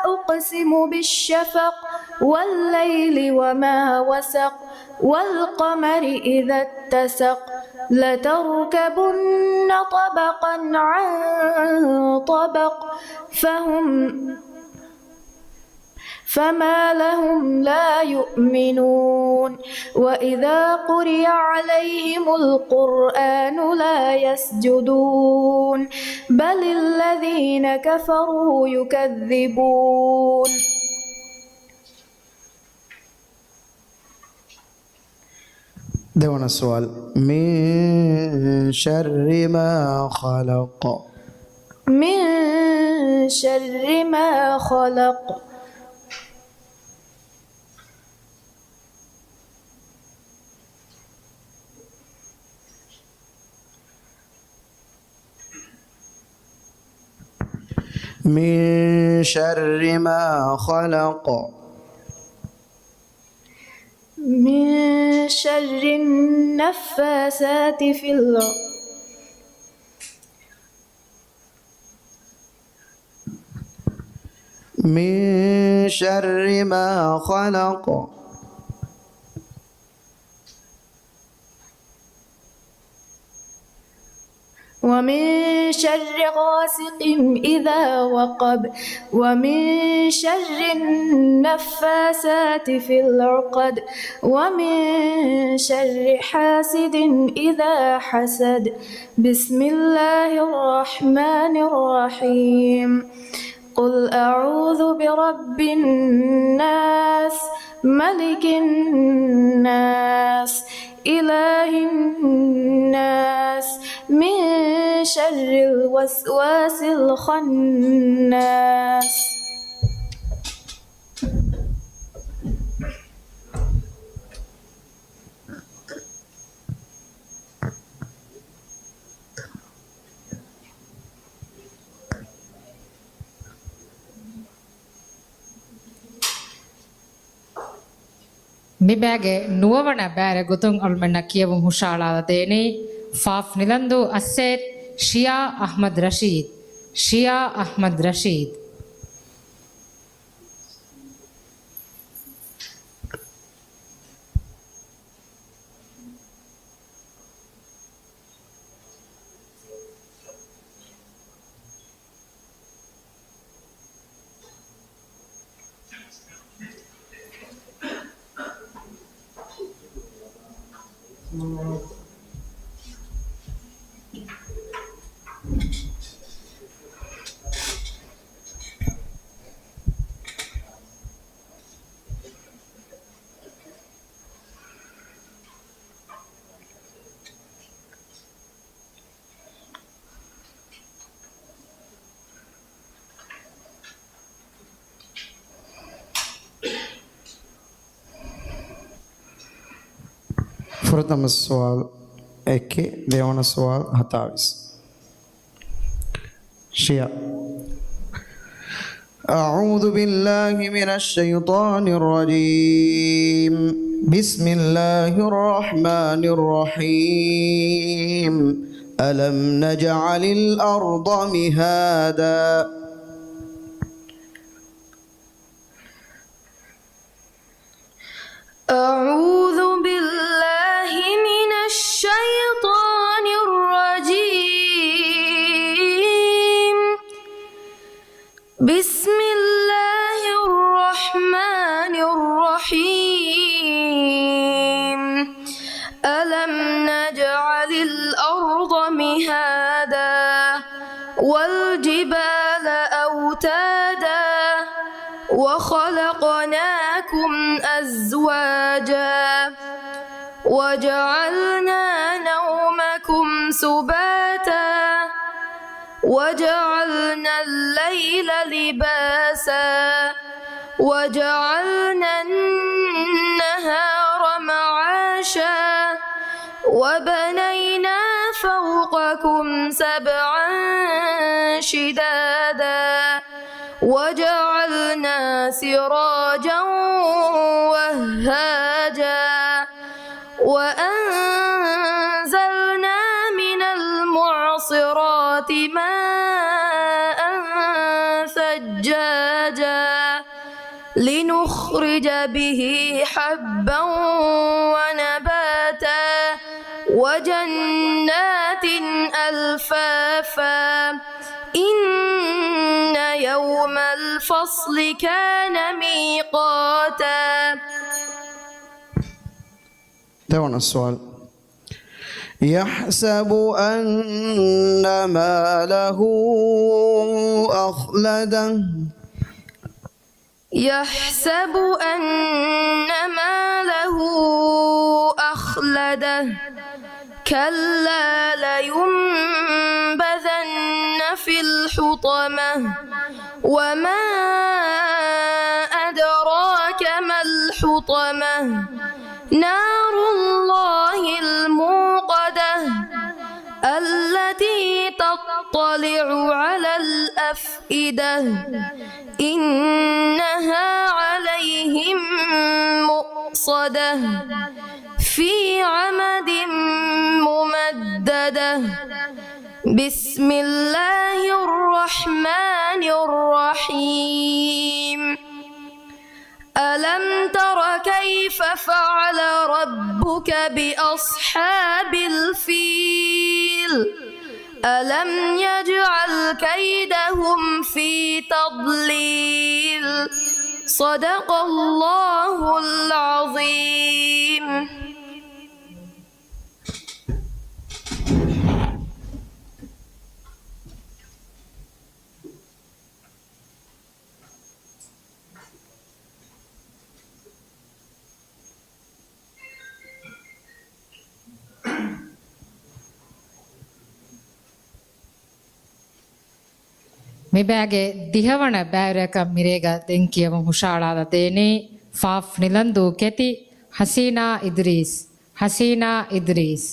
أقسم بالشفق والليل وما وسق والقمر إذا اتسق لتركبن طبقا عن طبق فهم فما لهم لا يؤمنون وإذا قرئ عليهم القرآن لا يسجدون بل الذين كفروا يكذبون. ދެވަނަ ސުވާލު. من شر ما خلق. من شر ما خلق. من شر ما خلق. من شر النفاثات في الع- من شر ما خلق. ومن شر غاسق إذا وقب. ومن شر النفاثات في العقد. ومن شر حاسد إذا حسد. بسم الله الرحمن الرحيم. قل أعوذ برب الناس، ملك الناس، إله الناس، من شر الوسواس الخناس. މި ބައިގެ ނުވަވަނަ ބައިވެރި ގޮތުން އަޅުމެންނަށް ކިޔެވުން ހުށަހަޅާލަދޭނީ ފާފް ނިލަންދޫ އައްސޭޓް ޝިޔާ އަޙްމަދު ރަޝީދު. ޝިޔާ އަޙްމަދު ރަޝީދު. ފުރަތަމަ ސުވާލު އެކެއް، ދެވަނަ ސުވާލު ހަތާވީސް. ޝިޔާ. أعوذ بالله من الشيطان الرجيم. بسم الله الرحمن الرحيم. ألم نجعل الأرض مهادا. أعوذ بالله من الشيطان الرجيم. بسم الله الرحمن الرحيم. ألم نجعل الأرض مهادا والجبال أوتادا وخلقناكم أزواجا وجعلنا نومكم سباتا وجعلنا الليل لباسا وجعلنا النهار معاشا وبنينا فوقكم سبعا شدادا وجعلنا سراجا وهاجا وأنزلنا من المعصرات ماء ثجاجا لنخرج به حبا ونباتا وجنات ألفافا إن يوم يوم الفصل كان ميقاتا. ދެވަނަ ސުވާލު. يحسب أن ماله أخلده. يحسب أن ماله أخلده. كلا لينبذن في الحطمة. وما أدراك ما الحطمة. نار الله الموقدة. التي تطلع على الأفئدة. إنها عليهم مؤصدة. في عمد ممددة. بسم الله الرحمن الرحيم. ألم تر كيف فعل ربك بأصحاب الفيل؟ ألم يجعل كيدهم في تضليل. صدق الله العظيم. މިބައިގެ ދިހަވަނަ ބައިވެރިޔަކަށް މިރޭގަ ދެން ކިޔަވަން ހުށަހަޅާލަދޭނީ ފ. ނިލަންދޫ ކެތި، ހަސީނާ އިދްރީސް. ހަސީނާ އިދްރީސް.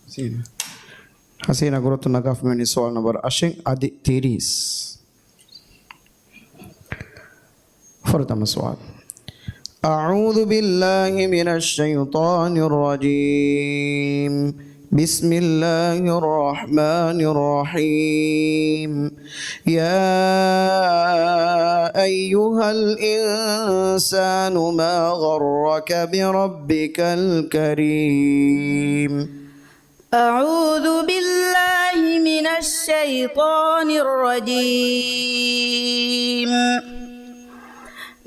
ހަސީނާ. ހަސީނާ ގުރުއަތުން ނަގާފަ މިވަނީ ސުވާލު ނަންބަރު އަށެއް އަދި ތިރީސް. ފުރަތަމަ ސުވާލު. أعوذ بالله من الشيطان الرجيم. بسم الله الرحمن الرحيم. يا أيها الإنسان ما غرك بربك الكريم. أعوذ بالله من الشيطان الرجيم.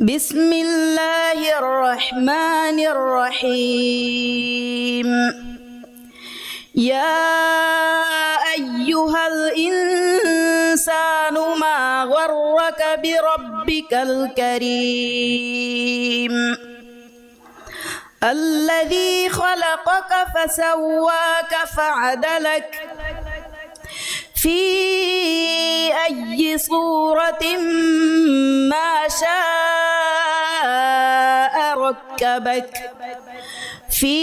بسم الله الرحمن الرحيم. يا أيها الإنسان ما غرك بربك الكريم. الذي خلقك فسواك فعدلك في أي صورة ما شاء ركبك. في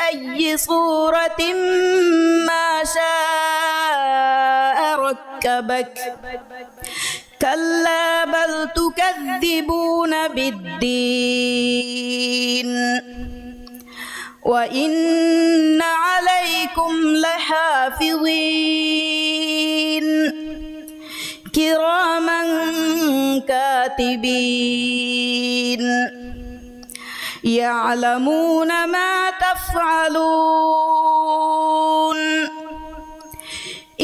أي صورة ما شاء ركبك. كلا بل تكذبون بالدين. وإن عليكم لحافظين. كراما كاتبين. يعلمون ما تفعلون.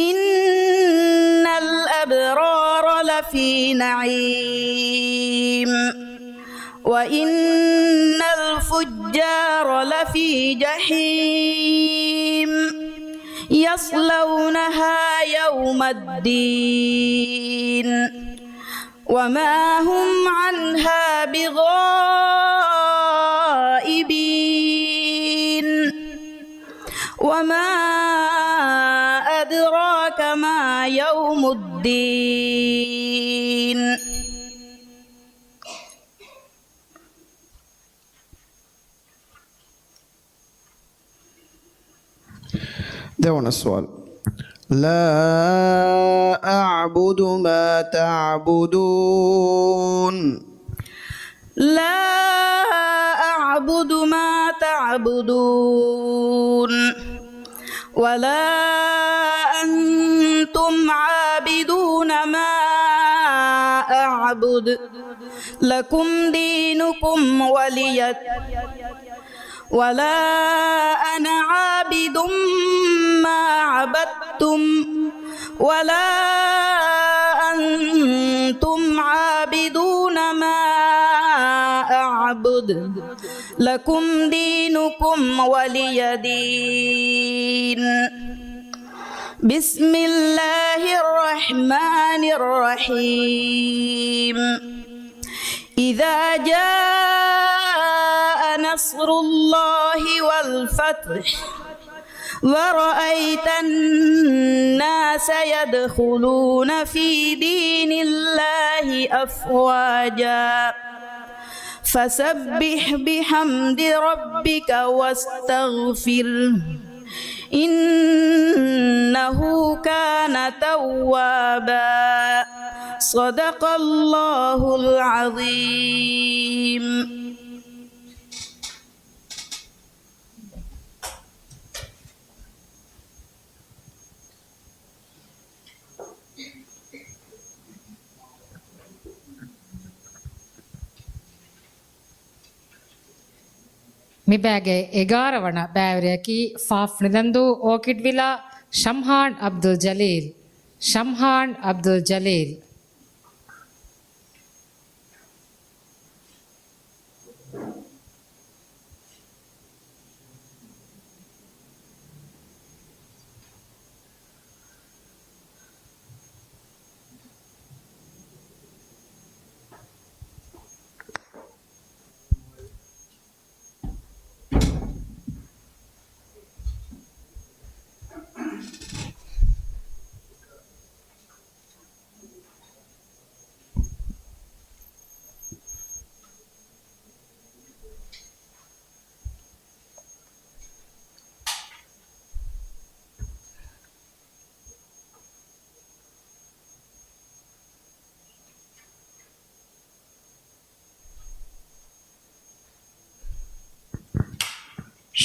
إن الأبرار لفي نعيم. وإن الفجار لفي جحيم. يصلونها يوم الدين. وما هم عنها بغائبين. الدين. ދެވަނަ ސުވާލު. لا أعبد ما تعبدون. لا أعبد ما تعبدون، ولا أنتم عابدون ما أعبد، لكم دينكم ولي، ولا أنا عابد ما عبدتم، ولا أنتم عابدون ما أعبد، لكم دينكم ولي دين. بسم الله الرحمن الرحيم. إذا جاء نصر الله والفتح ورأيت الناس يدخلون في دين الله أفواجا فسبح بحمد ربك واستغفره إنه كان توابا. صدق الله العظيم. މި ބައިގެ އެގާރަ ވަނަ ބައިވެރިޔަކީ ފ. ނިދަންދޫ، އޯކިޑް ވިލާ، ޝަމްހާން އަބްދުލް ޖަލީލް. ޝަމްހާން އަބްދުލް ޖަލީލް.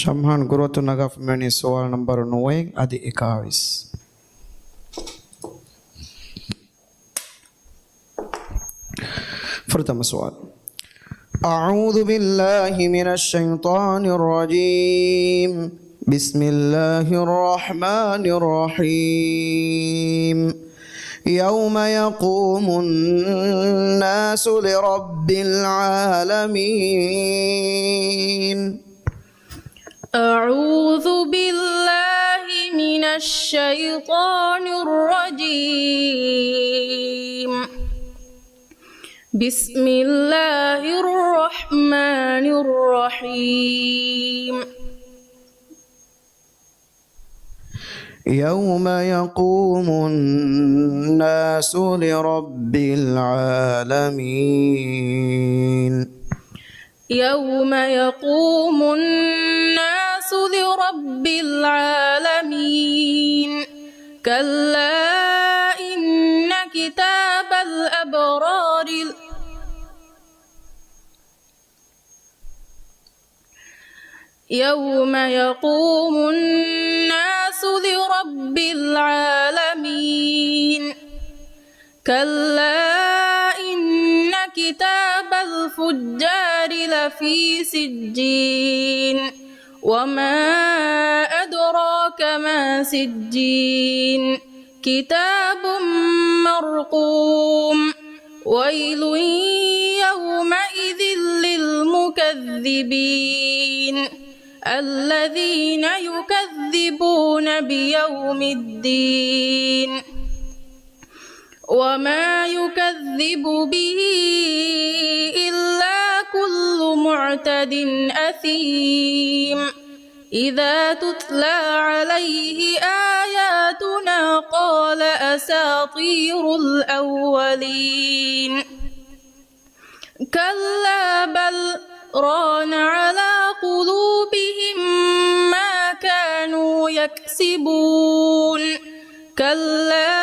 ޝަމްހާން ގުރުއަތު ނަގާފަ މިވަނީ ސުވާލު ނަންބަރު ނުވައެއް އަދި އެކާވީސް. ފުރަތަމަ ސުވާލު. أعوذ بالله من الشيطان الرجيم. بسم الله الرحمن الرحيم. يوم يقوم الناس لرب العالمين. أعوذ بالله من الشيطان الرجيم. بسم الله الرحمن الرحيم. يوم يقوم الناس لرب العالمين. يوم يقوم الناس لرب العالمين. كلا إن كتاب الأبرار يوم يقوم الناس لرب العالمين. كلا إن كتاب الفجار لفي سجين. وما أدراك ما سجين. كتاب مرقوم. ويل يومئذ للمكذبين. الذين يكذبون بيوم الدين. وما يكذب به إلا كل معتد أثيم. إذا تتلى عليه آياتنا قال أساطير أَسَاطِيرُ الْأَوَّلِينَ. كَلَّا بَلْ رَانَ عَلَىٰ قُلُوبِهِم مَّا كَانُوا يَكْسِبُونَ. كَلَّا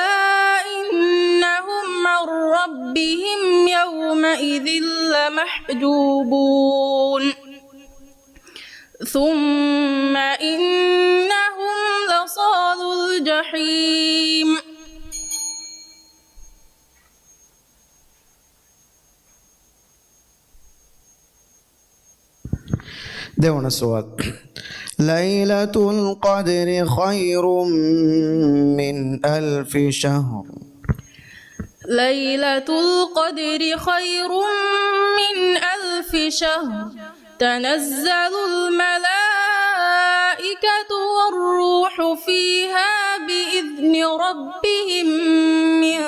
إِنَّهُمْ عَن رَّبِّهِمْ يَوْمَئِذٍ لَّمَحْجُوبُونَ. ثُمَّ إِنَّهُمْ لَصَالُو الْجَحِيمِ. ދެވަނަ ސުވާލު. لَيْلَةُ الْقَدْرِ خَيْرٌ مِّنْ أَلْفِ شَهْرٍ. لَيْلَةُ الْقَدْرِ خَيْرٌ مِّنْ أَلْفِ شَهْرٍ. تَنَزَّلُ الْمَلَائِكَةُ وَالرُّوحُ فِيهَا بِإِذْنِ رَبِّهِم مِّن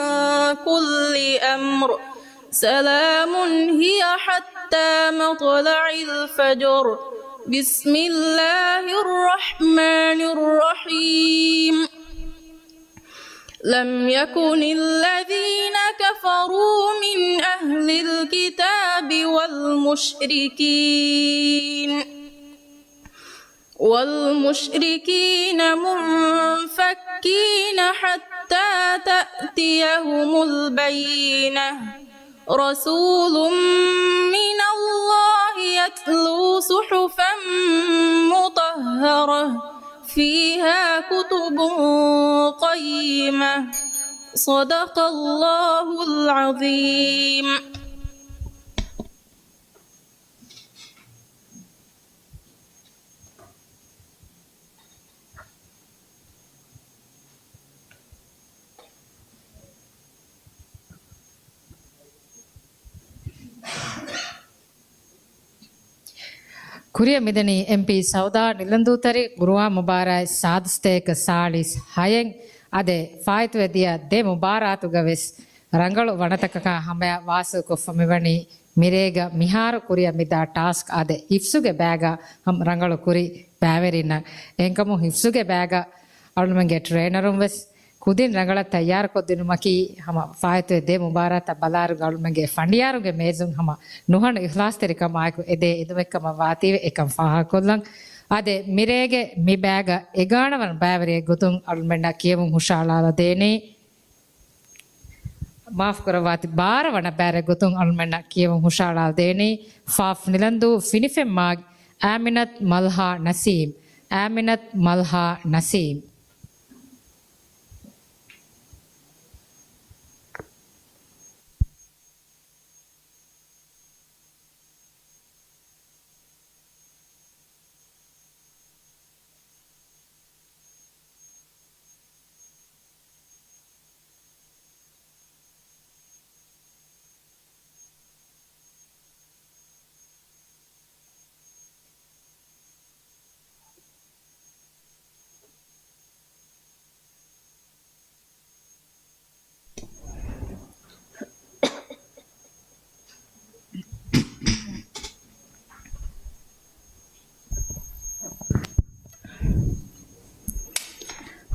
كُلِّ أَمْرٍ. سَلَامٌ هِيَ حَتَّىٰ مَطْلَعِ الْفَجْرِ. بِسْمِ اللَّهِ الرَّحْمَٰنِ الرَّحِيمِ. لَمْ يَكُنِ الَّذِينَ كَفَرُوا مِنْ أَهْلِ الْكِتَابِ وَالْمُشْرِكِينَ، وَالْمُشْرِكِينَ مُنفَكِّينَ حَتَّىٰ تَأْتِيَهُمُ الْبَيِّنَةُ. رَسُولٌ مِّنَ اللَّهِ يَتْلُو صُحُفًا مُّطَهَّرَةً فِيهَا كُتُبٌ قَيِّمَةٌ. صَدَقَ اللَّهُ الْعَظِيمُ. ކުރިއަށް މިދަނީ އެމްޕީ ސައުދާ ނިލަންދޫތެރި ޤުރުއާން މުބާރާތް ސާދަސްތޭކަ ސާޅީސް ހައެއް އަދެ ފާއިތުވެ ދިޔަ ދެ މުބާރާތުގަ ވެސް ރަނގަޅު ވަނަތަކަކާ ހަމަޔަށް ވާސިލްކޮށްފަ މިވަނީ މިރޭގަ މިހާރު ކުރިއަށް މިދާ ޓާސްކް އާދެ، ހިފްޒުގެ ބައިގަ ހަމަ ރަނގަޅު ކުރި ބައިވެރިންނަށް. އެހެންކަމުން ހިފްޒުގެ ބައިގަ އަޅުމެންގެ ޓްރޭނަރުން ވެސް ކުދިން ރަނގަޅަށް ތައްޔާރުކޮށްދިނުމަކީ، ހަމަ ފާއިތުވެ ދޭ މުބާރާތަށް ބަލާއިރު އަޅުމެންގެ ފަނޑިޔާރުންގެ މޭޒުން ހަމަ ނުހަނު އިޚްލާޞްތެރިކަމާއެކު އެދޭ އެދުމެއްކަމަށް ވާތީވެ އެކަން ފާހަގަކޮށްލަން. އާދެ، މިރޭގެ މި ބައިގަ އެގާނަވަނަ ބައިވެރިއެއް ގޮތުން އަޅުމެންނަށް ކިޔެވުން ހުށައަޅާލަދޭނީ. މާފުކުރައްވާތި، ބާރަ ވަނަ ބައިވެރިއެއް ގޮތުން އަޅުމެންނަށް ކިޔެވުން ހުށައަޅާލަދޭނީ ފާފް ނިލަންދޫ ފިނިފެންމާގެ އާމިނަތް މަލްހާ ނަސީމް. އާމިނަތް މަލްހާ ނަސީމް.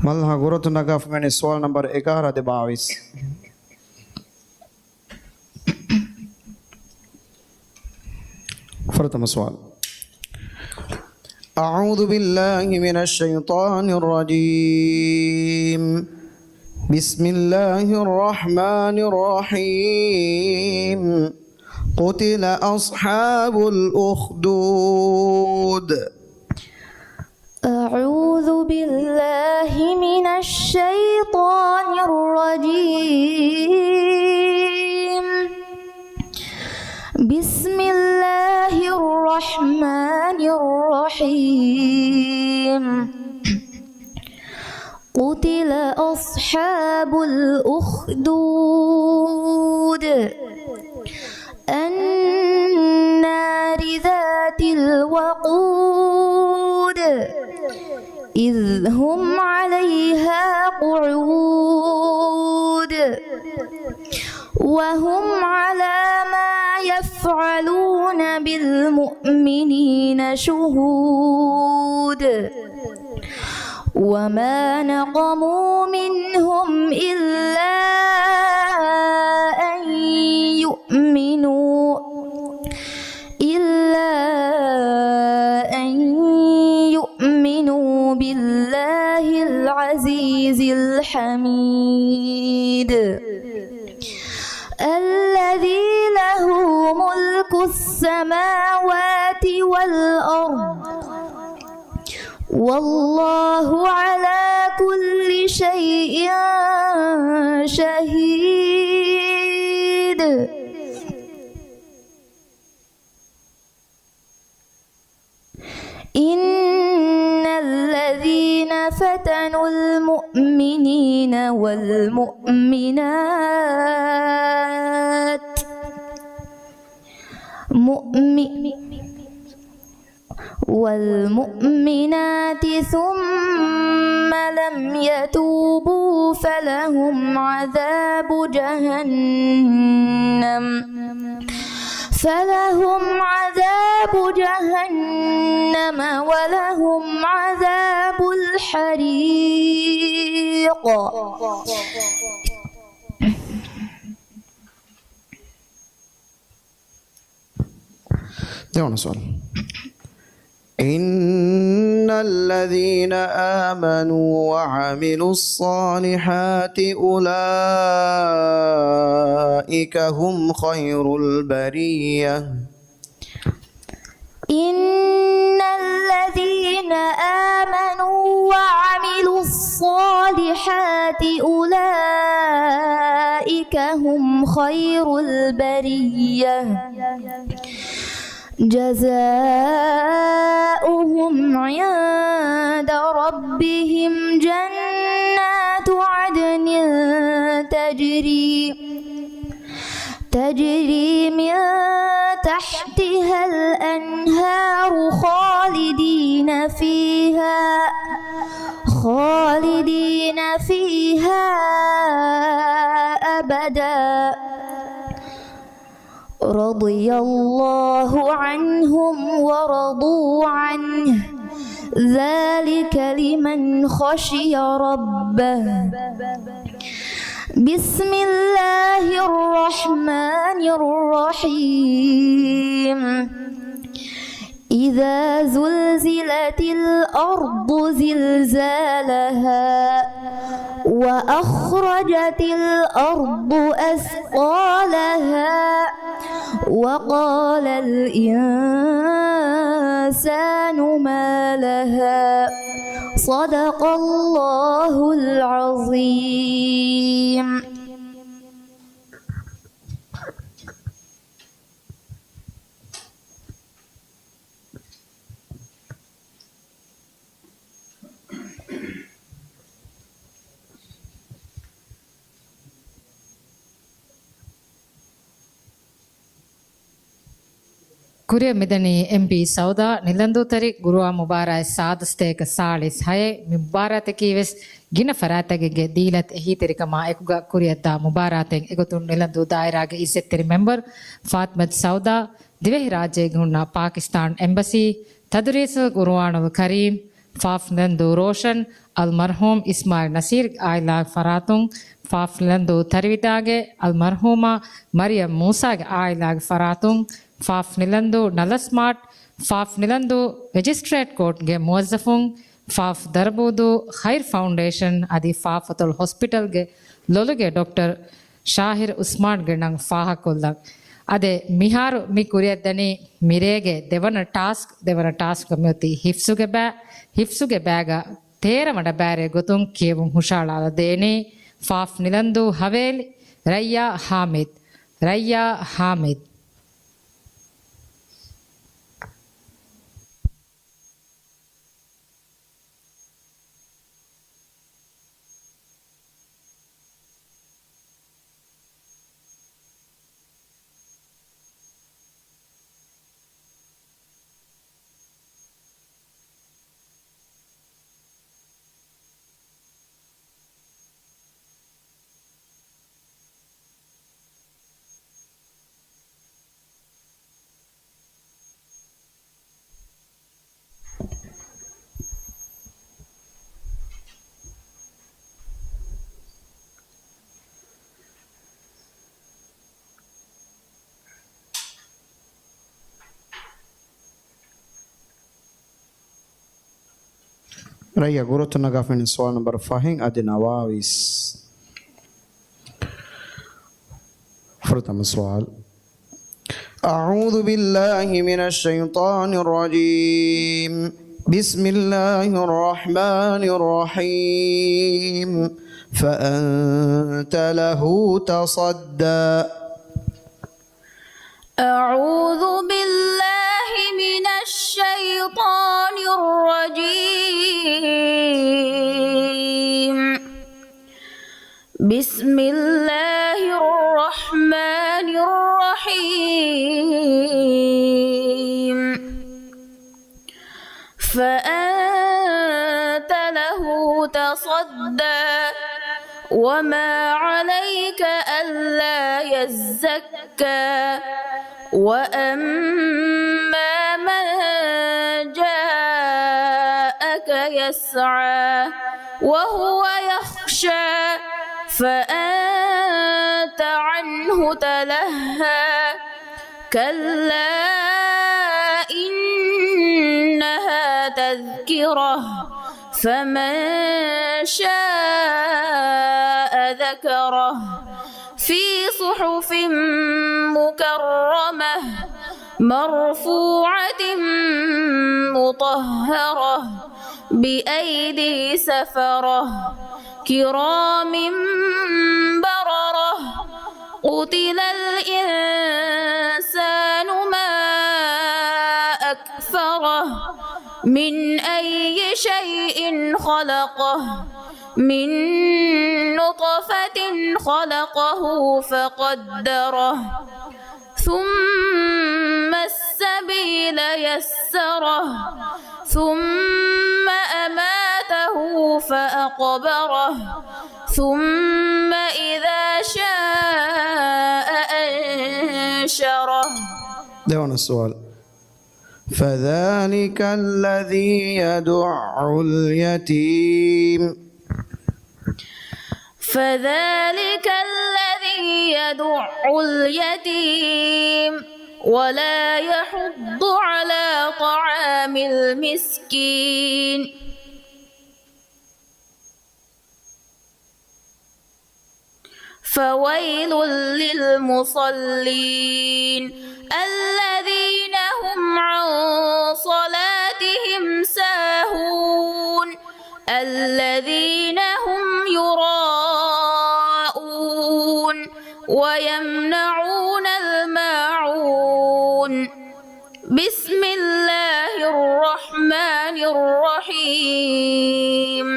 މަލްހާ ގުރަތު ނަގާފަ މިވަނީ ސުވާލު ނަންބަރު އެގާރަ އަދި ބާވީސް. ފުރަތަމަ ސުވާލު. أعوذ بالله من الشيطان الرجيم. بسم الله الرحمن الرحيم. قتل أصحاب الأخدود. أعوذ بالله من الشيطان الرجيم. بسم الله الرحمن الرحيم. قتل أصحاب الأخدود. النار ذات الوقود. إذ هم عليها قعود. وهم على ما يفعلون بالمؤمنين شهود. وما نقموا منهم إلا أن يؤمنوا إلا أن يؤمنوا بالله العزيز الحميد الذي له ملك السماوات والأرض والله على كل شيء شهيد. إن الذين فتنوا المؤمنين والمؤمنات مؤمن والمؤمنات ثم لم يتوبوا فلهم عذاب جهنم فلهم عذاب جهنم ولهم عذاب الحريق. ދެވަނަ ސުވާލު. إن الذين آمنوا وعملوا الصالحات أولئك هم خير البرية. إن الذين آمنوا وعملوا الصالحات أولئك هم خير البرية. جزاؤهم عند ربهم جنات عدن تجري تجري من تحتها الأنهار خالدين فيها خالدين فيها أبدا رضي الله عنهم ورضوا عنه ذلك لمن خشي ربه. بسم الله الرحمن الرحيم. إذا زلزلت الأرض زلزالها وأخرجت الأرض أثقالها وقال الإنسان ما لها. صدق الله العظيم. ކުރިއަށް މިދަނީ އެމްޕީ ސައުދާ ނިލަންދޫތެރި ގުރުއާން މުބާރާތް ސާދަ ސަތޭކަ ސާޅީސް ހައެއް. މި މުބާރާތަކީ ވެސް ގިނަ ފަރާތްތަކެއްގެ ދީލަތް އެހީތެރިކަމާ އެކުގަ ކުރިއަށްދާ މުބާރާތެއް. އެގޮތުން ނިލަންދޫ ދާއިރާގެ އިއްޒަތްތެރި މެމްބަރު ފާތިމަތު ސައުދާ، ދިވެހިރާއްޖޭގެ ހުންނަ ޕާކިސްތާން އެމްބަސީ، ތަދުރީސުލް ގުރުއާނުލް ކަރީމް، ފާފް ނިލަންދޫ ރޯޝަން، އަލްމަރްޙޫމް އިސްމާއިލް ނަސީރްގެ އާއިލާގެ ފަރާތުން، ފާފް ނިލަންދޫ ތަރިވިދާގެ އަލްމަރްޙޫމާ މަރިޔަމް މޫސާގެ އާއިލާގެ ފަރާތުން، ފާފް ނިލަންދޫ ނަލަސްމާޓް، ފާފް ނިލަންދޫ މެޖިސްޓްރޭޓް ކޯޓްގެ މުވައްޒަފުން، ފާފް ދަރަބޫދޫ ޚައިރް ފައުންޑޭޝަން އަދި ފާފް އަތޮޅު ހޮސްޕިޓަލްގެ ލޮލުގެ ޑޮކްޓަރ ޝާހިރު އުސްމާންގެ ނަން ފާހަގަކޮށްލަން. އަދި މިހާރު މި ކުރިއަށްދަނީ މިރޭގެ ދެވަނަ ޓާސްކް، ދެވަނަ ޓާސްކް މިއޮތީ ހިފްޒުގެ ބައި، ހިފްޒުގެ ބައިގަ ތޭރަ ވަނަ ބައިރޭ ގޮތުން ކިޔެވުން ހުށައަޅާލަދޭނީ ފާފް ނިލަންދޫ ހަވޭލި، ރައްޔާ ހާމިދު، ރައްޔާ ހާމިދު. ރައްޔިތުން ގުރުއަށް ނަގާފަ އިން ސުވާލު ނަންބަރު ފަހެއް އަދި ނަވާވީސް. ފުރަތަމަ ސުވާލު. أعوذ بالله من الشيطان الرجيم. بسم الله الرحمن الرحيم. فأنت له تصدى. أعوذ بالله من الشيطان الرجيم. بسم الله الرحمن الرحيم. فأنت له تصدى. وما عليك ألا يزكى. وأما من جاءك يسعى وهو يخشى فأنت عنه تلهى. كلا إنها تذكرة فمن شاء ذكره. في صحف مكرمة مرفوعة مطهرة بأيدي سفرة كرام بررة. قتل الإنسان ما أكفره. من أي شيء خلقه. من نطفة خلقه فقدره. ثم السبيل يسره. ثم أماته فأقبره. ثم إذا شاء أنشره. ދެވަނަ ސުވާލު. فذلك الذي يدع اليتيم. فذلك الذي يدع اليتيم ولا يحض على طعام المسكين. فويل للمصلين الذين هم عن صلاتهم ساهون الذين هم يراءون ويمنعون الماعون. بسم الله الرحمن الرحيم.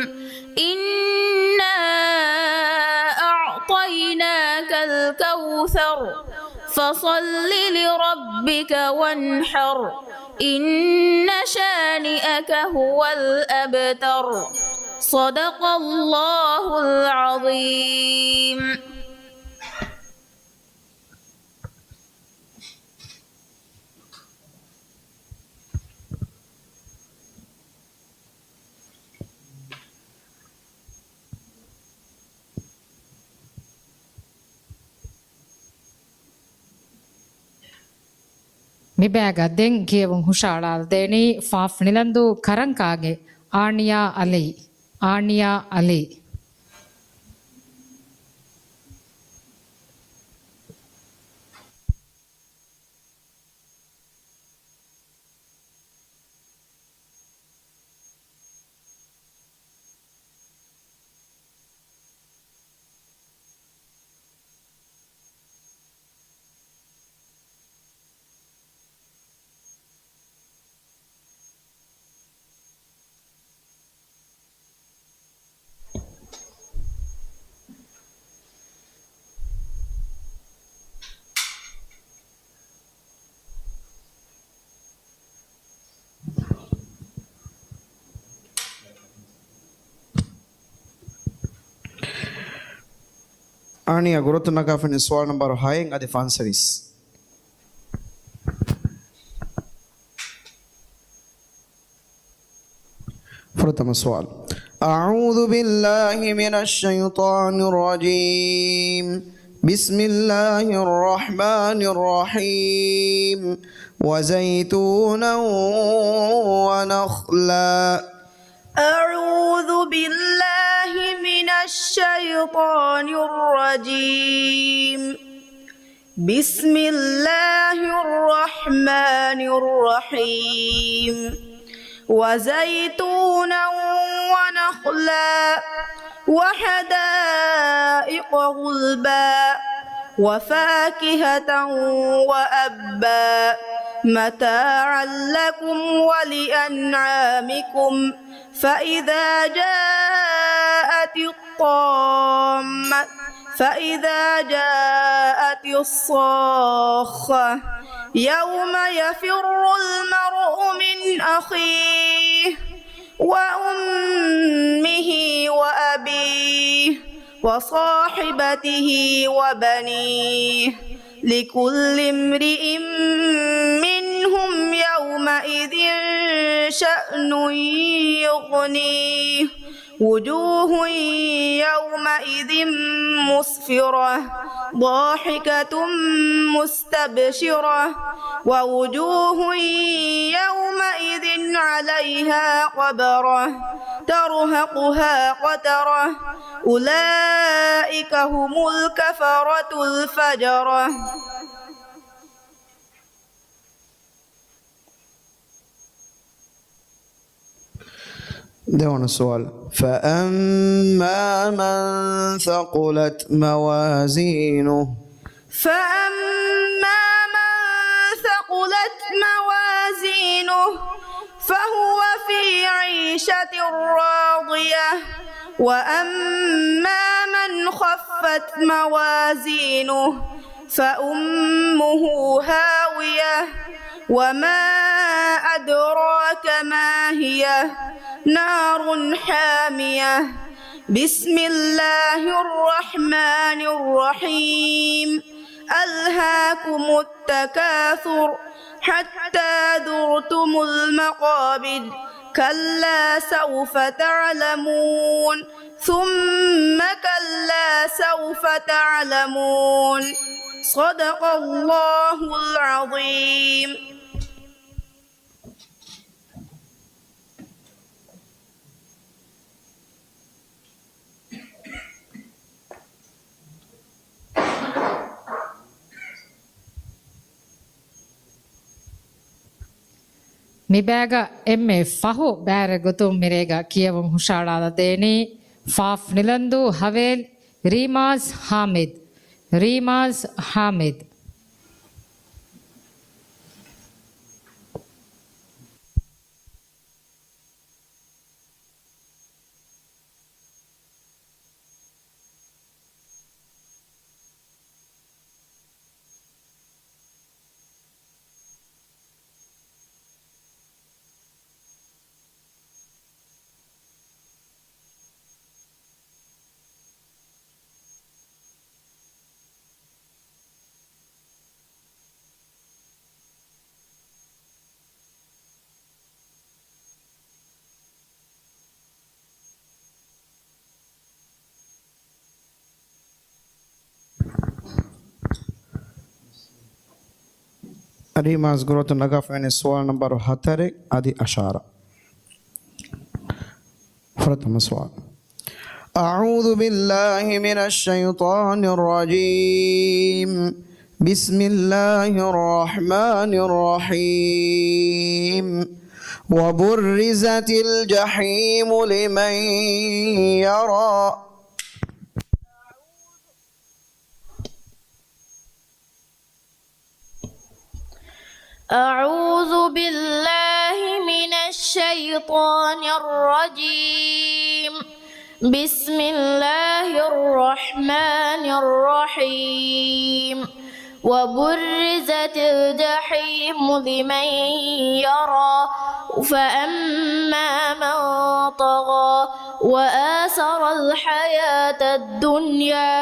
إنا أعطيناك الكوثر. فصل لربك وانحر. إن شانئك هو الأبتر. صدق الله العظيم. މި ބައިގަ ދެން ކިޔެވުން ހުށައަޅާލަދޭނީ ފާފް ނިލަންދޫ ކަރަންކާގެ އާނިޔާ އަލީ. އާނިޔާ އަލީ. އާނިޔާ ގުރުއަތު ނަގާފަނި ސުވާލު ނަންބަރު ހައެއް އަދި ފަންސަވީސް. ފުރަތަމަ ސުވާލު. أعوذ بالله من الشيطان الرجيم. بسم الله الرحمن الرحيم. وزيتونا ونخلا. أعوذ بالله من الشيطان الرجيم. بسم الله الرحمن الرحيم. وزيتونا ونخلا وحدائق غلبا وفاكهة وأبا متاعا لكم ولأنعامكم. فإذا جاءت الطامة، فإذا جاءت الصاخة، يوم يفر المرء من أخيه وأمه وأبيه وصاحبته وبنيه، لكل امرئ منهم يومئذ شأن يغنيه. وجوه يومئذ مسفرة، ضاحكة مستبشرة، ووجوه يومئذ عليها غبرة، ترهقها قترة، أولئك هم الكفرة الفجرة. ދެވަނަ ސުވާލު. فأما من ثقلت موازينه. فأما من ثقلت موازينه فهو في عيشة راضية، وأما من خفت موازينه فأمه هاوية، وما أدراك ما هي، نار حامية. بسم الله الرحمن الرحيم. ألهاكم التكاثر حتى زرتم المقابر. كلا سوف تعلمون. ثم كلا سوف تعلمون. صدق الله العظيم. މިބައިގަ އެންމެ ފަހު ބައިވެރި ގޮތުން މިރޭގަ ކިޔެވުން ހުށަހަޅާލަދޭނީ ފ. ނިލަންދޫ ހަވޭލް، ރީމާޒް ހާމިދު. ރީމާޒް ހާމިދު. ރީމާޒް ގުރުއަތު ނަގާފައިވަނީ ސުވާލު ނަންބަރު ހަތަރެއް އަދި އަށާރަ. ފުރަތަމަ ސުވާލު. أعوذ بالله من الشيطان الرجيم. بسم الله الرحمن الرحيم. وبرزت الجحيم لمن يرى. أعوذ بالله من الشيطان الرجيم. بسم الله الرحمن الرحيم. وبرزت الجحيم لمن يرى. فأما من طغى وآثر الحياة الدنيا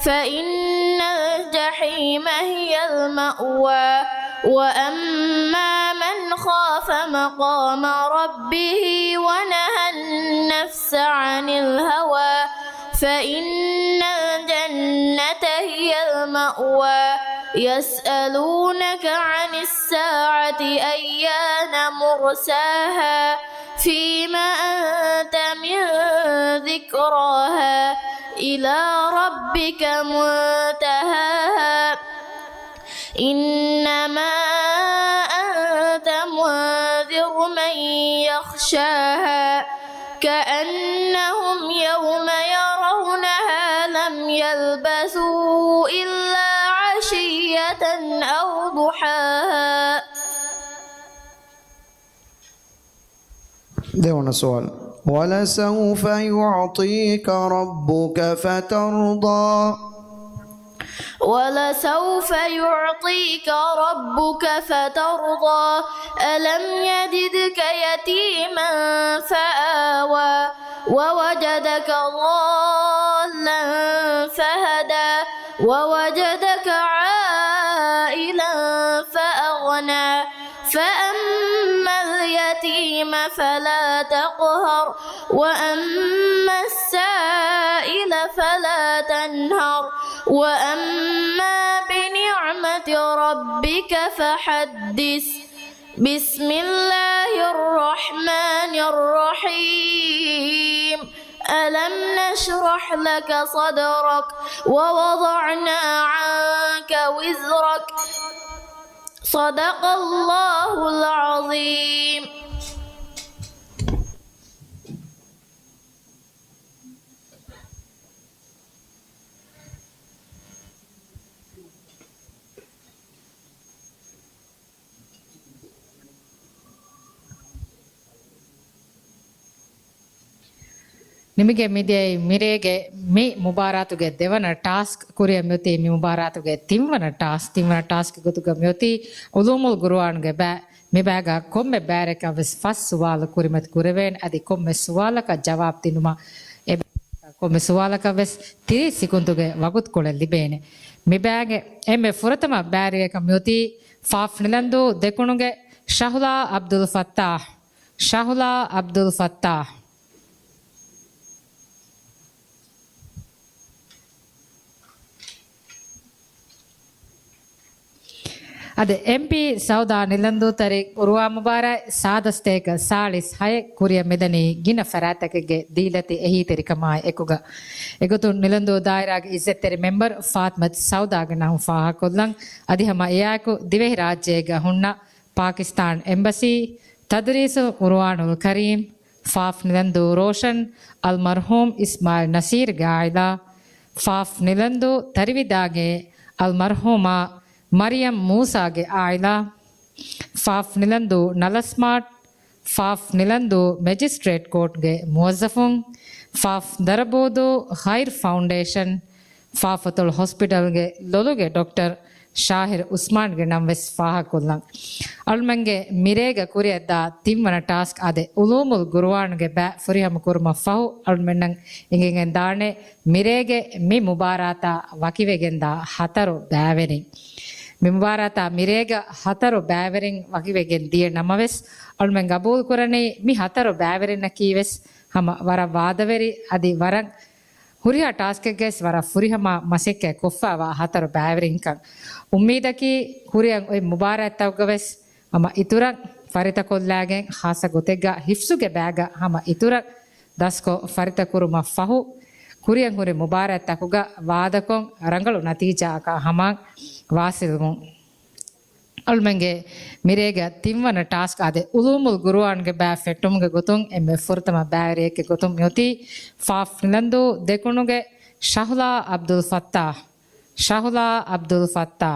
فإن الجحيم هي المأوى. وأما من خاف مقام ربه ونهى النفس عن الهوى فإن الجنة هي المأوى. يسألونك عن الساعة أيان مرساها فيم أنت من ذكراها إلى ربك منتهاها. إنما أنت منذر من يخشاها كأنهم يوم يرونها لم يلبثوا إلا عشية أو ضحاها. ދެވަނަ ސުވާލު. ولسوف يعطيك ربك فترضى. ولسوف يعطيك ربك فترضى. ألم يجدك يتيما فآوى. ووجدك ضالا فهدى. ووجدك عائلا فأغنى. فأما اليتيم فلا تقهر، وأما السائل فلا تنهر، وأما بنعمة ربك فحدث. بسم الله الرحمن الرحيم. ألم نشرح لك صدرك ووضعنا عنك وزرك. صدق الله العظيم. ނިމިގެން މިދިޔައީ މިރޭގެ މި މުބާރާތުގެ ދެވަނަ ޓާސްކް. ކުރިއަށް މިއޮތީ މި މުބާރާތުގެ ތިންވަނަ ޓާސް. ތިންވަނަ ޓާސްކްގެ ގޮތުގަ މިއޮތީ އުލޫމުލް ގުރުއާންގެ ބައި. މި ބައިގަ ކޮންމެ ބައިވެރިޔަކަށް ވެސް ފަސް ސުވާލު ކުރިމަތި ކުރެވޭނެ. އަދި ކޮންމެ ސުވާލަކަށް ޖަވާބު ދިނުމަށް އެ ކޮންމެ ސުވާލަކަށް ވެސް ތިރީސް ސިކުންތުގެ ވަގުތުކޮޅެއް ލިބޭނެ. މި ބައިގެ އެންމެ ފުރަތަމަ ބައިވެރިޔަކަށް މިއޮތީ ފާފް ނިލަންދޫ ދެކުނުގެ ޝަހުލާ އަބްދުލް ފައްތާހް. ޝަހުލާ އަބްދުލް ފައްތާހް. އަދި އެމްޕީ ސައުދާ ނިލަންދޫ ތަރި ޤުރުއާން މުބާރާތް ސާދަ ސަތޭކަ ސާޅީސް ހައެއް ކުރިއަށް މިދަނީ ގިނަ ފަރާތްތަކެއްގެ ދީލަތި އެހީތެރިކަމާއި އެކުގަ. އެގޮތުން ނިލަންދޫ ދާއިރާގެ އިއްޒަތްތެރި މެމްބަރު ފާތިމަތު ސައުދާގެ ނަން ފާހަގަކޮށްލަން. އަދި ހަމަ އެއާއެކު ދިވެހިރާއްޖޭގަ ހުންނަ ޕާކިސްތާން އެމްބަސީ، ތަދުރީސުލް ޤުރުއާނުލް ކަރީމް، ފާފް ނިލަންދޫ ރޯޝަން، އަލްމަރްޙޫމް އިސްމާއިލް ނަސީރުގެ އާއިލާ، ފާފް ނިލަންދޫ ތަރިވިދާގެ އަލްމަރްޙޫމާ މަރިޔަމް މޫސާގެ އާއިލާ، ފާފް ނިލަންދޫ ނަލަސްމާޓް، ފާފް ނިލަންދޫ މެޖިސްޓްރޭޓް ކޯޓްގެ މުވައްޒަފުން، ފާފް ދަރަބޫދޫ ޚައިރް ފައުންޑޭޝަން، ފާފް އަތޮޅު ހޮސްޕިޓަލްގެ ލޮލުގެ ޑޮކްޓަރ ޝާހިރު އުސްމާންގެ ނަން ވެސް ފާހަގަކޮށްލަން. އަޅުމެންގެ މިރޭގަ ކުރިއަށްދާ ތިންވަނަ ޓާސްކް އާދެ، އުލޫމުލް ގުރުއާންގެ ބައި ފުރިހަމަ ކުރުމަށް ފަހު، އަޅުމެންނަށް އެނގިގެން ދާނެ މިރޭގެ މި މުބާރާތާ ވަކިވެގެންދާ ހަތަރު ބައިވެރިން. މި މުބާރާތާ މިރޭގަ ހަތަރު ބައިވެރިން ވަކިވެގެން ދިޔަ ނަމަވެސް، އަޅުމެން ގަބޫލު ކުރަނީ މި ހަތަރު ބައިވެރިންނަކީ ވެސް ހަމަ ވަރަށް ވާދަވެރި އަދި ވަރަށް ހުރިހާ ޓާސްކެއްގައި ވެސް ވަރަށް ފުރިހަމަ މަސައްކަތް ކޮށްފައިވާ ހަތަރު ބައިވެރިންކަން. އުއްމީދަކީ ކުރިއަށް އޮތް މުބާރާތްތަކުގަ ވެސް ހަމަ އިތުރަށް ފަރިތަކޮށްލާގެން، ޚާއްޞަ ގޮތެއްގަ ހިފްޒުގެ ބައިގަ ހަމަ އިތުރަށް ދަސްކޮށް ފަރިތަކުރުމަށް ފަހު، ކުރިއަށް ހުރި މުބާރާތްތަކުގަ ވާދަކޮށް ރަނގަޅު ނަތީޖާއަކާ ހަމަ ވާސިލްވުން. އަޅުމެންގެ މިރޭގަ ތިންވަނަ ޓާސްކް އާދެ، އުލޫމުލް ގުރުއާންގެ ބައި ފެއްޓުމުގެ ގޮތުން އެންމެ ފުރަތަމަ ބައިވެރިއެއްގެ ގޮތުން މިއޮތީ ފާފް ނިލަންދޫ ދެކުނުގެ ޝަހުލާ އަބްދުލް ފައްތާ. ޝަހުލާ އަބްދުލް ފައްތާ.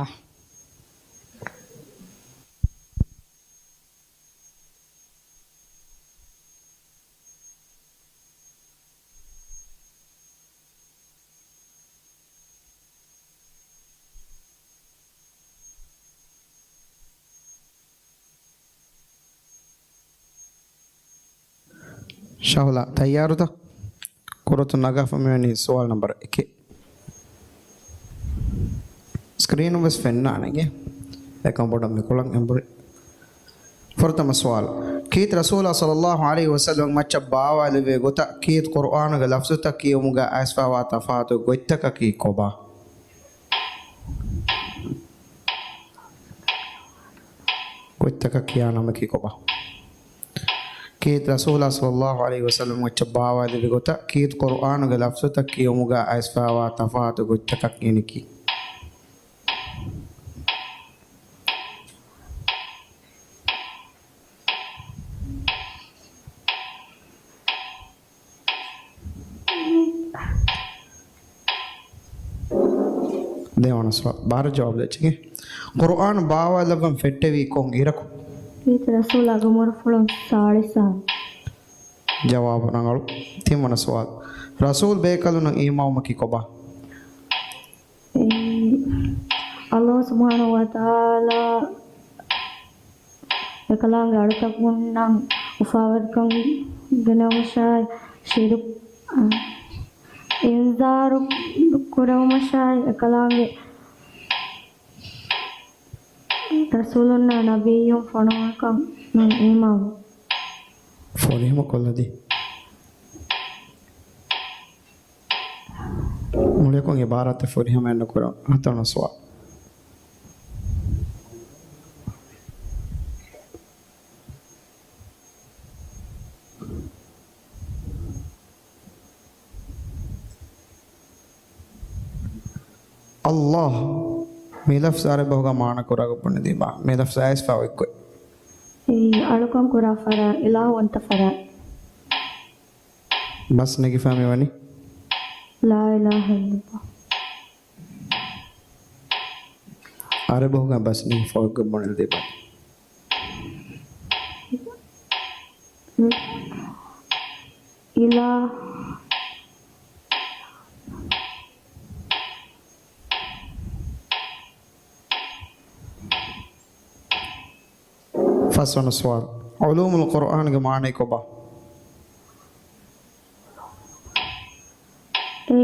ޝަހުލާ، ތައްޔާރުތަ؟ ކުރޮތު ނަގާފަ މިވަނީ ސުވާލު ނަންބަރު އެކެއް. ސްކްރީނުން ވެސް ފެންނާނެގެ. އެކަމް ބޮޑަށް މިކޮޅަށް އެނބުރި. ފުރަތަމަ ސުވާލު. ކީރިތި ރަސޫލާ ޞައްލައްލާހު ޢަލައިހި ވަސައްލަމް މައްޗަށް ބާވާލެވޭ ގޮތަށް ކީރިތި ޤުރުއާނުގެ ލަފްޒުތައް ކިޔެވުމުގަ އައިސްފައިވާ ތަފާތު ގޮތްތަކަކީ ކޮބާ؟ ގޮތްތަކަށް ކިޔާ ނަމަކީ ކޮބާ؟ ކީރިތި ރަސޫލާ ޞައްލައްލާހު ޢަލައިހި ވަސައްލަމް އެއްޗެއް ބާވާލެއްވި ގޮތަށް ކީރިތި ޤުރުއާނުގެ ލަފްޒުތައް ކިޔުމުގަ އައިސްފައިވާ ތަފާތު ގޮތްތަކަށް އެނިކި. ދެވަނަ ސުވާލު. ބާރަށް ޖަވާބު ދޭ އެއްޗެކޭ. ޤުރުއާން ބާވާލައްވަން ފެއްޓެވީ ކޮން އިރަކު؟ ކީރިތި ރަސޫލާގެ އުމުރުފުޅުން ސާޅީސް ސާލު. ޖަވާބު ރަނގަޅު. ތިންވަނަ ސުވާލު. ރަސޫލް ބޭކަލުންނަށް އީމާންވުމަކީ ކޮބާ؟ އެއީ، ﷲ ސުބްޙާނަހޫ ވަތަޢާލާ އެކަލާނގެ އަޅުތަކުންނަށް އުފާވެރިކަން ގެނެވުމަށާއި، ޝިރުކު، އަ، އިންޒާރު ކުރެވުމަށާއި، އެކަލާނގެ ރަސޫލުންނާ ނަބިއްޔުން ފޮނުވުންކަން މި އީމާން. ފުރިހަމަ ކޮށްލަދީ. މުޅިއަކުން އިބާރާތެއް ފުރިހަމައެއް ނުކުރަން. ހަތަރުވަނަ ސުވާލު. ﷲ މި ލަފްޒު އަރަބި ބަހުގަ މާނަ ކުރާ ގޮތް ބުނެދީބާ؟ މި ލަފްޒު އައިސްފަ އޮތްގޮތް. އެއީ، އަޅުކަން ކުރާ ފަރާތް، އިލާހުވަންތަ ފަރާތް. ބަސް ނެގިފަ މިވަނީ. ލާ އިލާހަ އިއްލައްލާހު. އަރަބި ބަހުގަ ބަސް ނެގިފަ އޮތްގޮތް ބުނެދީބާ؟ އިލާ. ފަސްވަނަ ސުވާލު. ޢުލޫމުލް ޤުރުއާންގެ މާނައީ ކޮބާ؟ އެ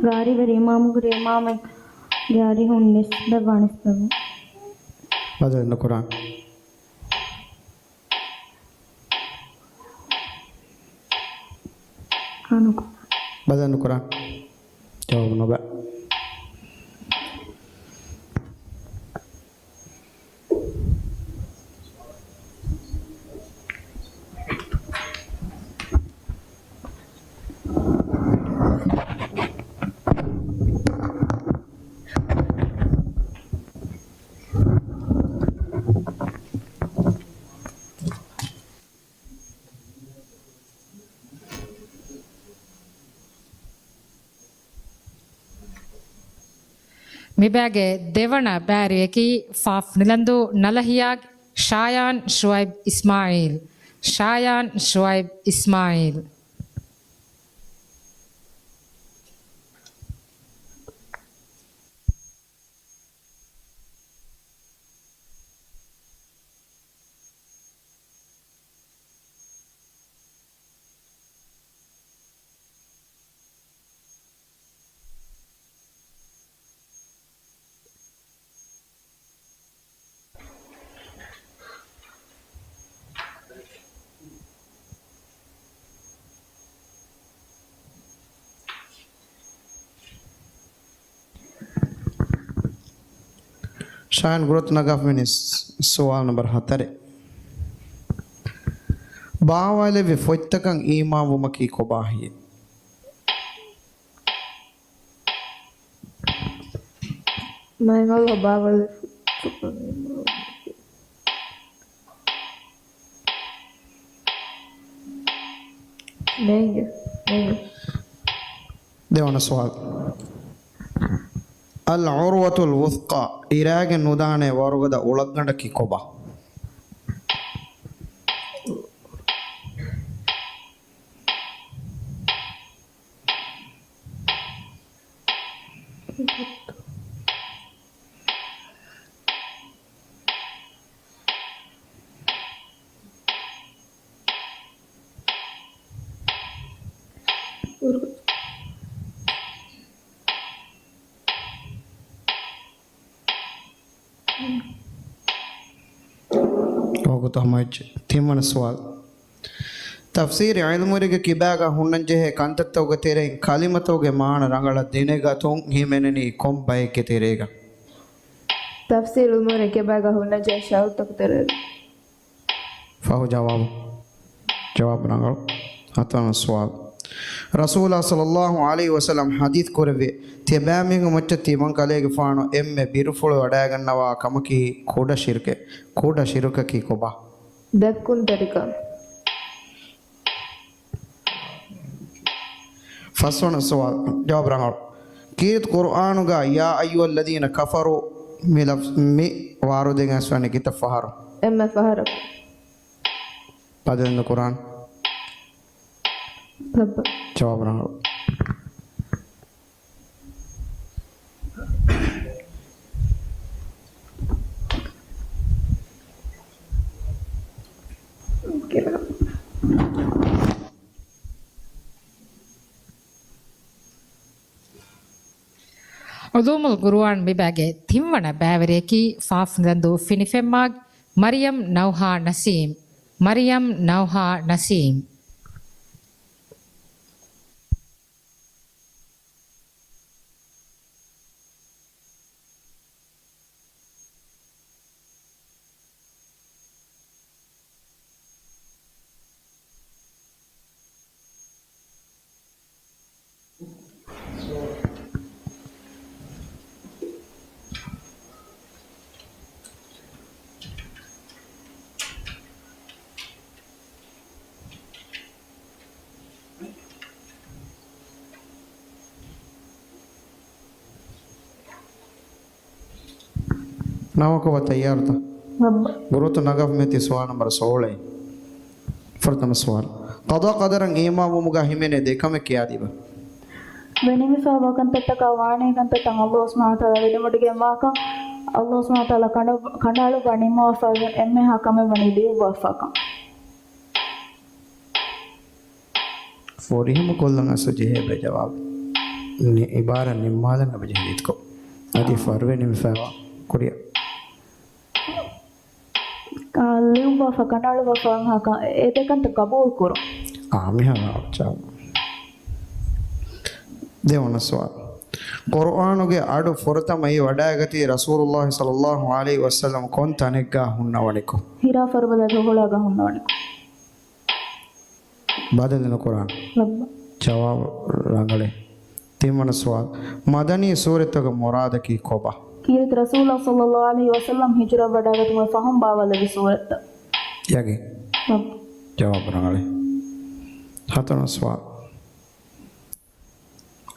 ގާރިވެރި އިމާމުގެ އިމާމެއްގެ އަރިހުން ނިސްބަތްވާ ނިސްބަތް. ބަދަލު ނުކުރާން. އާނުކު. ބަދަލު ނުކުރާން. ޖަވާބު ނުބަ. މިބައިގެ ދެވަނަ ބައިވެރިޔަކީ ފ. ނިލަންދޫ ނަލަހިޔާގެ ޝާޔާން ޝުޢައިބް އިސްމާޢީލް. ޝާޔާން ޝުޢައިބް އިސްމާޢީލް. ޝާޔާން ގުރަތު ނަގާފަ ވަނީ ސުވާލު ނަންބަރު ހަތަރެއް. ބާވާލެއްވި ފޮތްތަކަށް އީމާންވުމަކީ ކޮބާހިތް؟ މާތް ﷲ ބާވާލެއްވި ފޮތްތަކަށް އީމާންވުމަކީ. ނޭނގެ، ނޭނގެ. ދެވަނަ ސުވާލު. އަލް ޢުރުވަތުލް ވުޘްޤާ، އިރާގެން ނުދާނެ ވަރުގަދަ އުޅަގަނޑަކީ ކޮބާ؟ ވަގުތު ހަމަވެއްޖެ. ތިންވަނަ ސުވާލު. ތަފްސީރު ޢިލްމުވެރިގެ ކިބާގަ ހުންނަންޖެހޭ ކަންތައްތަކުގެ ތެރެއިން ކަލިމަތަކުގެ މާނަ ރަނގަޅަށް ދެނެގަތުން ހިމެނެނީ ކޮން ބައެއްގެ ތެރޭގަ؟ ތަފްސީރު ޢިލްމުވެރިން ކިބާގަ ހުންނަންޖެހޭ ޝަރުޠުތަކުގެ ތެރޭގަ. ފަހު ޖަވާބު. ޖަވާބު ރަނގަޅު. ހަތަރުވަނަ ސުވާލު. ރަސޫލާ ޞައްލައްލާހު ޢަލައިހި ވަސައްލަމް ޙަދީޘް ކުރެއްވި، ތިޔަބައިމީހުންގެ މައްޗަށް ތިމަން ކަލޭގެފާނު އެންމެ ބިރުފުޅު ވަޑައިގަންނަވާ ކަމަކީ ކުޑަ ޝިރުކެއް. ކުޑަ ޝިރުކަކީ ކޮބާ؟ ދައްކުންތެރިކަން. ފަސްވަނަ ސުވާލު. ޖަވާބު ރަނގަޅު. ކީރިތި ޤުރުއާނުގަ ޔާ އައްޔުހައްލަޛީނަ ކަފަރޫ މި ލަފްޒު މި ވާރުދެއްވެސް ވަނީ ކިތައް ފަހަރު؟ އެންމެ ފަހަރަކު. ބަދަލު ނުކުރާން. ލައްބަ. ޖަވާބު ރަނގަޅު. ޢުލޫމުލް ޤުރުއާން މިބައިގެ ތިންވަނަ ބައިވެރިޔަކީ ފާފް ދަންދޫ ފިނިފެންމާގެ މަރިޔަމް ނައުހާ ނަސީމް. މަރިޔަމް ނައުހާ ނަސީމް. ނަމަކޮބާ ތައްޔާރުތަ؟ ގުރޫތު ނަގަފަ މިއޮތީ ސުވާލު ނަމްބަރު ސޯޅައިން. ފުރަތަމަ ސުވާލު. ޤަޟާ ޤަދަރަށް އީމާންވުމުގަ ހިމެނޭ ދެ ކަމެއް ކިޔާދީބަ. ވެނިމިފައިވާ ކަންތައްތަކާ ވާނޭ ކަންތައްތައް ﷲ ސުބްޙާނަހޫ ވަތަޢާލާ ވެދެމުޑިގެންވާކަން، ﷲ ސުބްޙާނަހޫ ވަތަޢާލާ ކަނޑަ-، ކަނޑައަޅުއްވާ ނިންމަވާފައިވާ އެންމެހާ ކަމެއް ވަނީ ލިޔުއްވާފާކަން. ފުރިހަމަ ކޮށްލަން އަސްލު ޖެހޭ ބޭ ޖަވާބު. ނި-، އިބާރާތް ނިންމާލަން އެބަޖެހޭ ރީތިކޮށް. އަދި ފަހަރު ވެނިމިފައިވާ ކުރިއަށް. އާ، ލިޔުއްވާފަ ކަނޑައަޅުއްވާފަ އެ ދެ ކަންތައް ޤަބޫލު ކުރުން. އާ، މިހާރު އާ، ޖަވާބު. ދެވަނަ ސުވާލު. ޤުރުއާނުގެ އަޑު ފުރަތަމަ އެ ވަޑައިގަތީ ރަސޫލުﷲ ޞައްލައްލާހު ޢަލައިހި ވަސައްލަމް ކޮން ތަނެއްގަ ހުންނަވަނިކޮށް؟ ހިރާ ފަރުބަދައިގެ ހޮޅާގަ ހުންނަވަނިކޮށް. ބަދަލު ނުކުރާން. ލައްބަ. ޖަވާބު ރަނގަޅޭ. ތިންވަނަ ސުވާލު. މަދަނީ ސޫރަތްތަކުގެ މުރާދަކީ ކޮބާ؟ ކީރިތި ރަސޫލާ ޞައްލައްލާހު ޢަލައިހި ވަސައްލަމް ހިޖުރަ ވަޑައިގަތުމުގެ ފަހުން ބާވާލެއްވި ސޫރަތްތައް. ޔަގީން. ލައްބަ. ޖަވާބު ރަނގަޅޭ. ހަތަރުވަނަ ސުވާލު.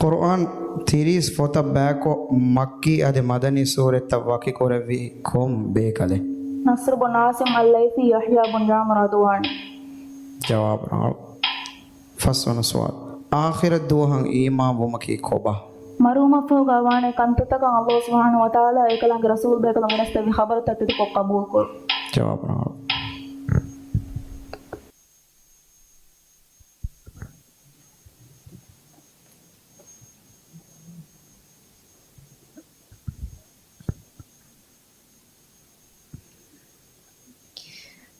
ޤުރުއާން ތިރީސް ފޮތަށް ބައިކޮށް، މައްކީ އަދި މަދަނީ ސޫރަތްތައް ވަކިކުރެއްވީ ކޮން ބޭކަލެއް؟ ނަޞްރު ބުން ޢާޞިމް އައްލައިޘީ، ޔަޙްޔާ ބުން ޔަޢުމަރު ރަޟުވާނީ. ޖަވާބު ރަނގަޅު. ފަސްވަނަ ސުވާލު. އާޚިރަތް ދުވަހަށް އީމާންވުމަކީ ކޮބާ؟ މަރުވުމަށްފަހުގަ ވާނެ ކަންތައްތަކަށް ﷲ ސުބްޙާނަހޫ ވަތަޢާލާ އެކަލާނގެ ރަސޫލު ބޭކަލުން ގެނެސްދެއްވި ޚަބަރުތައް ތިތިކޮށް ޤަބޫލުކުރުން. ޖަވާބު ރަނގަޅު.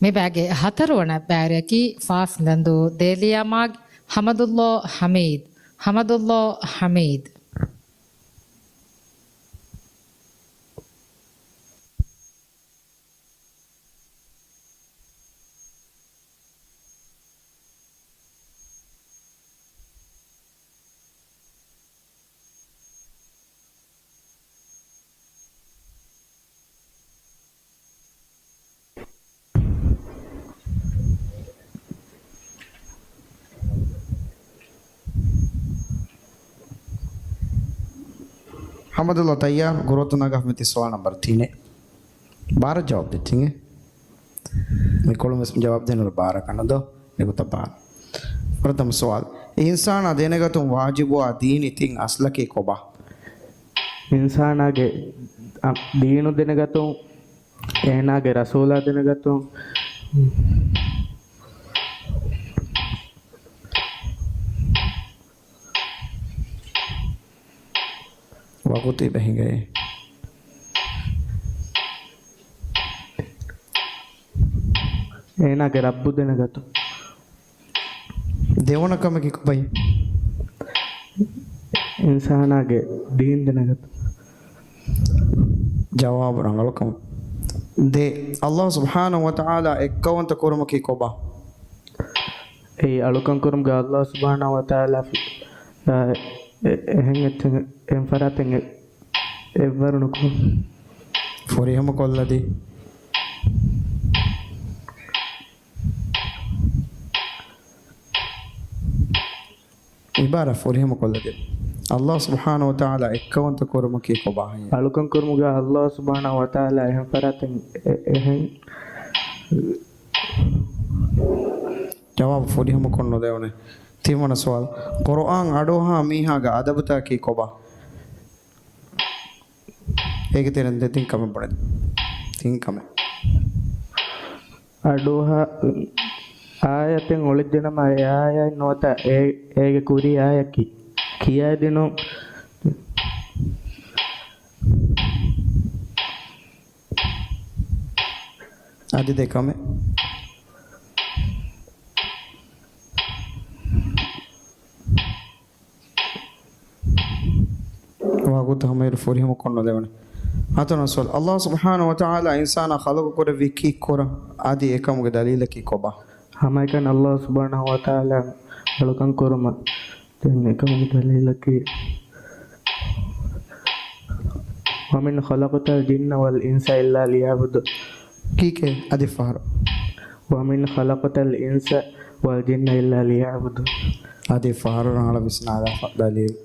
މިބައިގެ ހަތަރުވަނަ ބައިވެރިޔަކީ ފާފް ދަންދޫ ދޭލިޔާމާގެ ޙަމަދުﷲ ޙަމީދު. ޙަމަދުﷲ ޙަމީދު. ޙަމަދުﷲ ތައްޔާރު؟ ގުރޫތު ނަގަފަ މިއޮތީ ސުވާލު ނަމްބަރު ތިނެއް. ބާރަ ޖަވާބު ދެއްޗިނގެ. މި ކޮޅުން ވެސް ޖަވާބު ދޭނަން ބާރަކަށް ނުދޯ؟ މިގޮތަށް ބާރަ. ފުރަތަމަ ސުވާލު. އިންސާނާ ދެނެގަތުން ވާޖިބުވާ ދީނީ ތިން އަސްލަކީ ކޮބާ؟ އިންސާނާގެ، އަ، ދީނު ދެނެގަތުން، އޭނާގެ ރަސޫލާ ދެނެގަތުން. ވަގުތު އެބަ ހިނގައޭ. އޭނާގެ ރައްބު ދެނެގަތުން. ދެވަނަ ކަމަކީ ކޮބައި؟ އިންސާނާގެ ދީން ދެނެގަތުން. ޖަވާބު ރަނގަޅު ކަމަށް. ދޭ. ﷲ ސުބްޙާނަހޫ ވަތަޢާލާ އެއްކައުވަންތަ ކުރުމަކީ ކޮބާ؟ އެއީ އަޅުކަން ކުރުމުގަ ﷲ ސުބްޙާނަހޫ ވަތަޢާލާ އެ-، އެ-، އެހެން އެއްޗެއް އެހެން ފަރާތެއް އެ-، އެއްވަރު ނުކުރުން. ފުރިހަމަކޮށްލަދީ. އިބާރާތް ފުރިހަމަކޮށްލަދޭ. ﷲ ސުބްޙާނަހޫ ވަތަޢާލާ އެއްކައުވަންތަ ކުރުމަކީ ކޮބާހެއްޔޭ؟ އަޅުކަން ކުރުމުގަ ﷲ ސުބްޙާނަހޫ ވަތަޢާލާ އެހެން ފަރާތެއް އެ-، އެހެން. ޖަވާބު ފުރިހަމަކޮށް ނުލެވުނޭ. ތިންވަނަ ސުވާލު. ޤުރުއާން އަޑުއަހާ މީހާގެ އަދަބުތަކަކީ ކޮބާ؟ އޭގެ ތެރެއިން ދެތިން ކަމެއް ބުނެދެން. ތިން ކަމެއް. އަޑުއަހާ އާޔަތެއް އޮޅިއްޖެނަމަ އެ އާޔަތް ނުވަތަ އޭ-، އޭގެ ކުރީ އާޔަތް ކި-، ކިޔައިދިނުން. އަދި ދެ ކަމެއް. ވަގުތު ހަމައިރު ފުރިހަމަކޮށް ނުލެވުނެ. ހަތަރުވަނަ ސުވާލު. ﷲ ސުބްޙާނަހޫ ވަތަޢާލާ އިންސާނާ ޚަލްޤު ކުރެއްވީ ކީއްކުރަން؟ އަދި އެކަމުގެ ދަލީލަކީ ކޮބާ؟ ހަމައެކަނި ﷲ ސުބްޙާނަހޫ ވަތަޢާލާ އަޅުކަން ކުރުމަށް. ދެން އެކަމުގެ ދަލީލަކީ، وَمَا خَلَقْتُ الْجِنَّ وَالْإِنسَ إِلَّا لِيَعْبُدُونِ. ކީކޭ؟ އަދި ފަހަރު. وَمَا خَلَقْتُ الْإِنسَ وَالْجِنَّ إِلَّا لِيَعْبُدُونِ. އަދި ފަހަރު ރަނގަޅަށް ވިސްނާލާފަ ދަލީލު.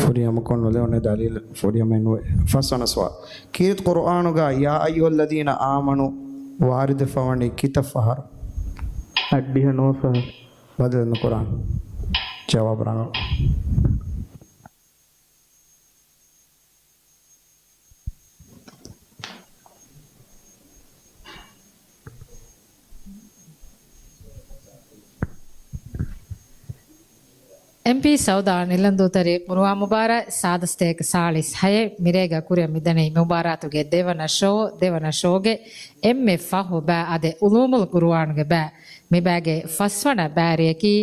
ފުރިހަމަކޮށް ނުލެވުނެ ދަލީލު ފުރިހަމައެއް ނުވޭ. ފަސްވަނަ ސުވާލު. ކީރިތި ޤުރުއާނުގަ يَا أَيُّهَا الَّذِينَ آمَنُوا ވާރިދުވެފަވަނީ ކިތައް ފަހަރު؟ އަށްޑިހަ ނުވަ ފަހަރު. ބަދަލު ނުކުރާނެ. ޖަވާބު ރަނގަޅު. އެމްޕީ ސައުދާ ނިލަންދޫތެރި ޤުރުއާން މުބާރާތް ސާދަ ސަތޭކަ ސާޅީސް ހައެއް މިރޭގަ ކުރިއަށް މިދަނީ މި މުބާރާތުގެ ދެވަނަ ޝޯ، ދެވަނަ ޝޯގެ އެންމެ ފަހު ބައި އަދި އުލޫމުލް ޤުރުއާންގެ ބައި. މި ބައިގެ ފަސްވަނަ ބާރިއަކީ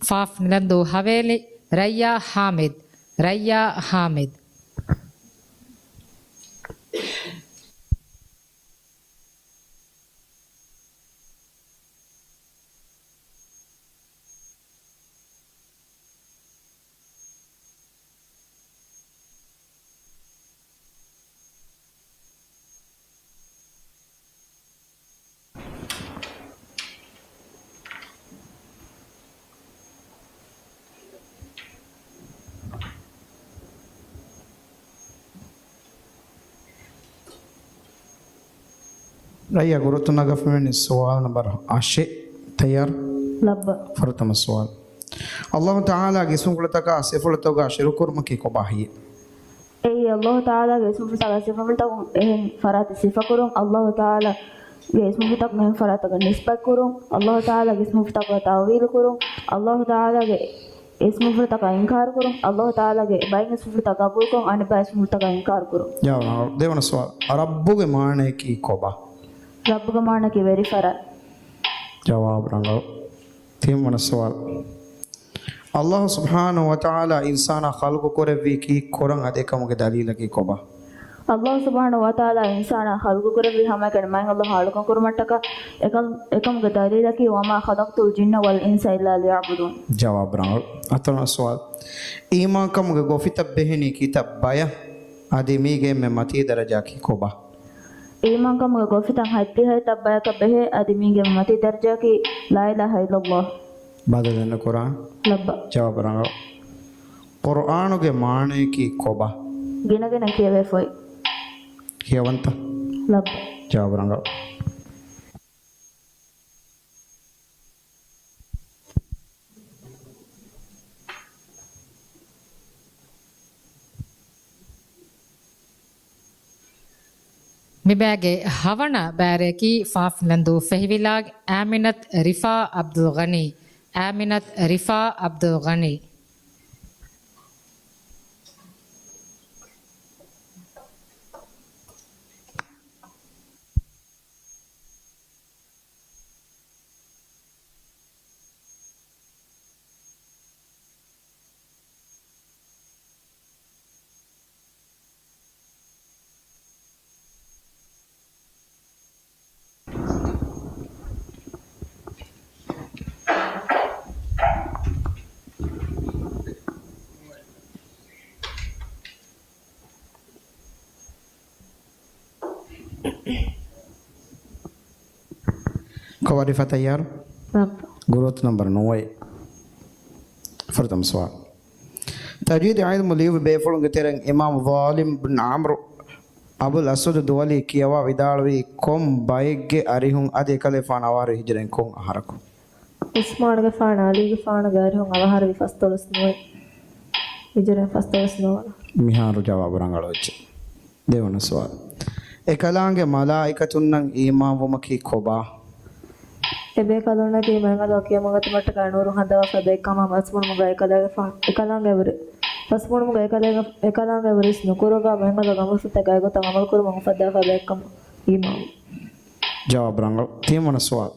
ފާފް ނިލަންދޫ ހަވޭލި، ރައްޔާ ހާމިދު. ރައްޔާ ހާމިދު. ރައްޔާ ގުރުތު ނަގަފަވަނީ ސުވާލު ނަންބަރު އަށެއް. ތައްޔާރު؟ ލައްބަ. ފުރަތަމަ ސުވާލު. ﷲ ތަޢާލާގެ އިސްމުފުޅުތަކާ ސިފަފުޅުތަކުގަ ޝިރުކުކުރުމަކީ ކޮބާހެއްޔޭ؟ އެއީ ﷲ ތަޢާލާގެ އިސްމުފުޅުތަކާ ސިފަފުޅުތަކުން އެހެން ފަރާތެއް ސިފަކުރުން، ﷲ ތަޢާލާގެ އިސްމުފުޅުތަކުން އެހެން ފަރާތަކަށް ނިސްބަތްކުރުން، ﷲ ތަޢާލާގެ އިސްމުފުޅުތަކުގަ ތައުވީލުކުރުން، ﷲ ތަޢާލާގެ އިސްމުފުޅުތަކަށް އިންކާރުކުރުން، ﷲ ތަޢާލާގެ ބައެއް އިސްމުފުޅުތަކަށް ޤަބޫލުކުރުން، އަނެއް ބައެއް އިސްމުފުޅުތަކަށް އިންކާރުކުރުން. ޖަވާބު ރަނގަޅު. ދެވަނަ ސުވާލު. ރައްބުގެ މާނަޔަކީ ކޮބާ؟ ރައްބުގެ މާނަޔަކީ ވެރިފަރާތް. ޖަވާބު ރަނގަޅު. ތިންވަނަ ސުވާލު. ﷲ ސުބްޙާނަހޫ ވަތަޢާލާ އިންސާނާ ޚަލްޤު ކުރެއްވީ ކީއްކުރަން އަދި އެކަމުގެ ދަލީލަކީ ކޮބާ؟ ﷲ ސުބްޙާނަހޫ ވަތަޢާލާ އިންސާނާ ޚަލްޤު ކުރެއްވީ ހަމައެކަނި މާތް ﷲ އަޅުކަން ކުރުމަށްޓަކާ، އެކަން، އެކަމުގެ ދަލީލަކީ، وَمَا خَلَقْتُ الْجِنَّ وَالْإِنسَ إِلَّا لِيَعْبُدُونِ. ޖަވާބު ރަނގަޅު. ހަތަރުވަނަ ސުވާލު. އީމާންކަމުގެ ގޮފިތައް ބެހެނީ ކިތައް ބަޔަށް؟ އަދި މީގެ އެންމެ މަތީ ދަރަޖައަކީ ކޮބާ؟ އީމާންކަމުގެ ގޮފިތައް ހަތްދިހައެއްތައް ބަޔަކަށް ބެހޭ، އަދި މީގެ މަތީ ދަރަޖައަކީ لا إله إلا الله. ބަދަލެއް ނުކުރާން. ލައްބަ. ޖަވާބު ރަނގަޅު. ޤުރުއާނުގެ މާނަޔަކީ ކޮބާ؟ ގިނަގިނަ ކިޔެވޭ ފޮތް. ކިޔަވަންތަ؟ ލައްބަ. ޖަވާބު ރަނގަޅު. މިބައިގެ ހަވަނަ ބާރަކީ ފާފް ނިލަންދޫ ފެހިވިލާގެ އާމިނަތު ރިފާ އަބްދުލް ޣަނީ. އާމިނަތު ރިފާ އަބްދުލް ޣަނީ. ވަރިފަ ތައްޔާރު؟ ނަމްބަ. ގުރޫޕް ނަމްބަރު ނުވައެއް. ފުރަތަމަ ސުވާލު. ތަޖްވީދު ޢިލްމު ލިޔުއްވި ބޭފުޅުންގެ ތެރެއިން އިމާމު ޒާލިމް ބިން ޢަމްރު އަބުލް އަސްވަދު ދުވަލީ ކިޔަވާ ވިދާޅުވީ ކޮން ބައެއްގެ އަރިހުން؟ އަދި އެކަލޭފާނު އަވަހަރުވީ ހިޖުރައިން ކޮން އަހަރަކު؟ ޢުސްމާނުގެފާނު ޢަލީގެފާނުގެ އަރިހުން އަވަހަރުވީ ފަސްދޮޅަސް ނުވައެއް. ހިޖުރައިން ފަސްދޮޅަސް ނުވަ. މިހާރު ޖަވާބު ރަނގަޅުވެއްޖެ. ދެވަނަ ސުވާލު. އެކަލާނގެ މަލާއިކަތުންނަށް އީމާންވުމަކީ ކޮބާ؟ އެބޭކަލުންނަކީ މައިންގަނޑު ކިޔަމަގަތުމަށްޓަކާ ނޫރު ހަނދާންވާ ފަދައެއްކަމާ، ފަސްވުނުމުގަ އެކަލާގެފާ-، އެކަލާނގެ އެވެރި-، ފަސްވުނުމުގަ އެކަލޭގެ-، އެކަލާނގެ އެވެރިސް ނުކުރައްވާ މައިންގަނޑު ގަމުރުފުށްތަކާ އެގޮތަށް ޢަމަލުކުރުމަށް އުފައްދާފަ ބައެއްކަމަށް އީމާންވުން. ޖަވާބު ރަނގަޅު. ތިންވަނަ ސުވާލު.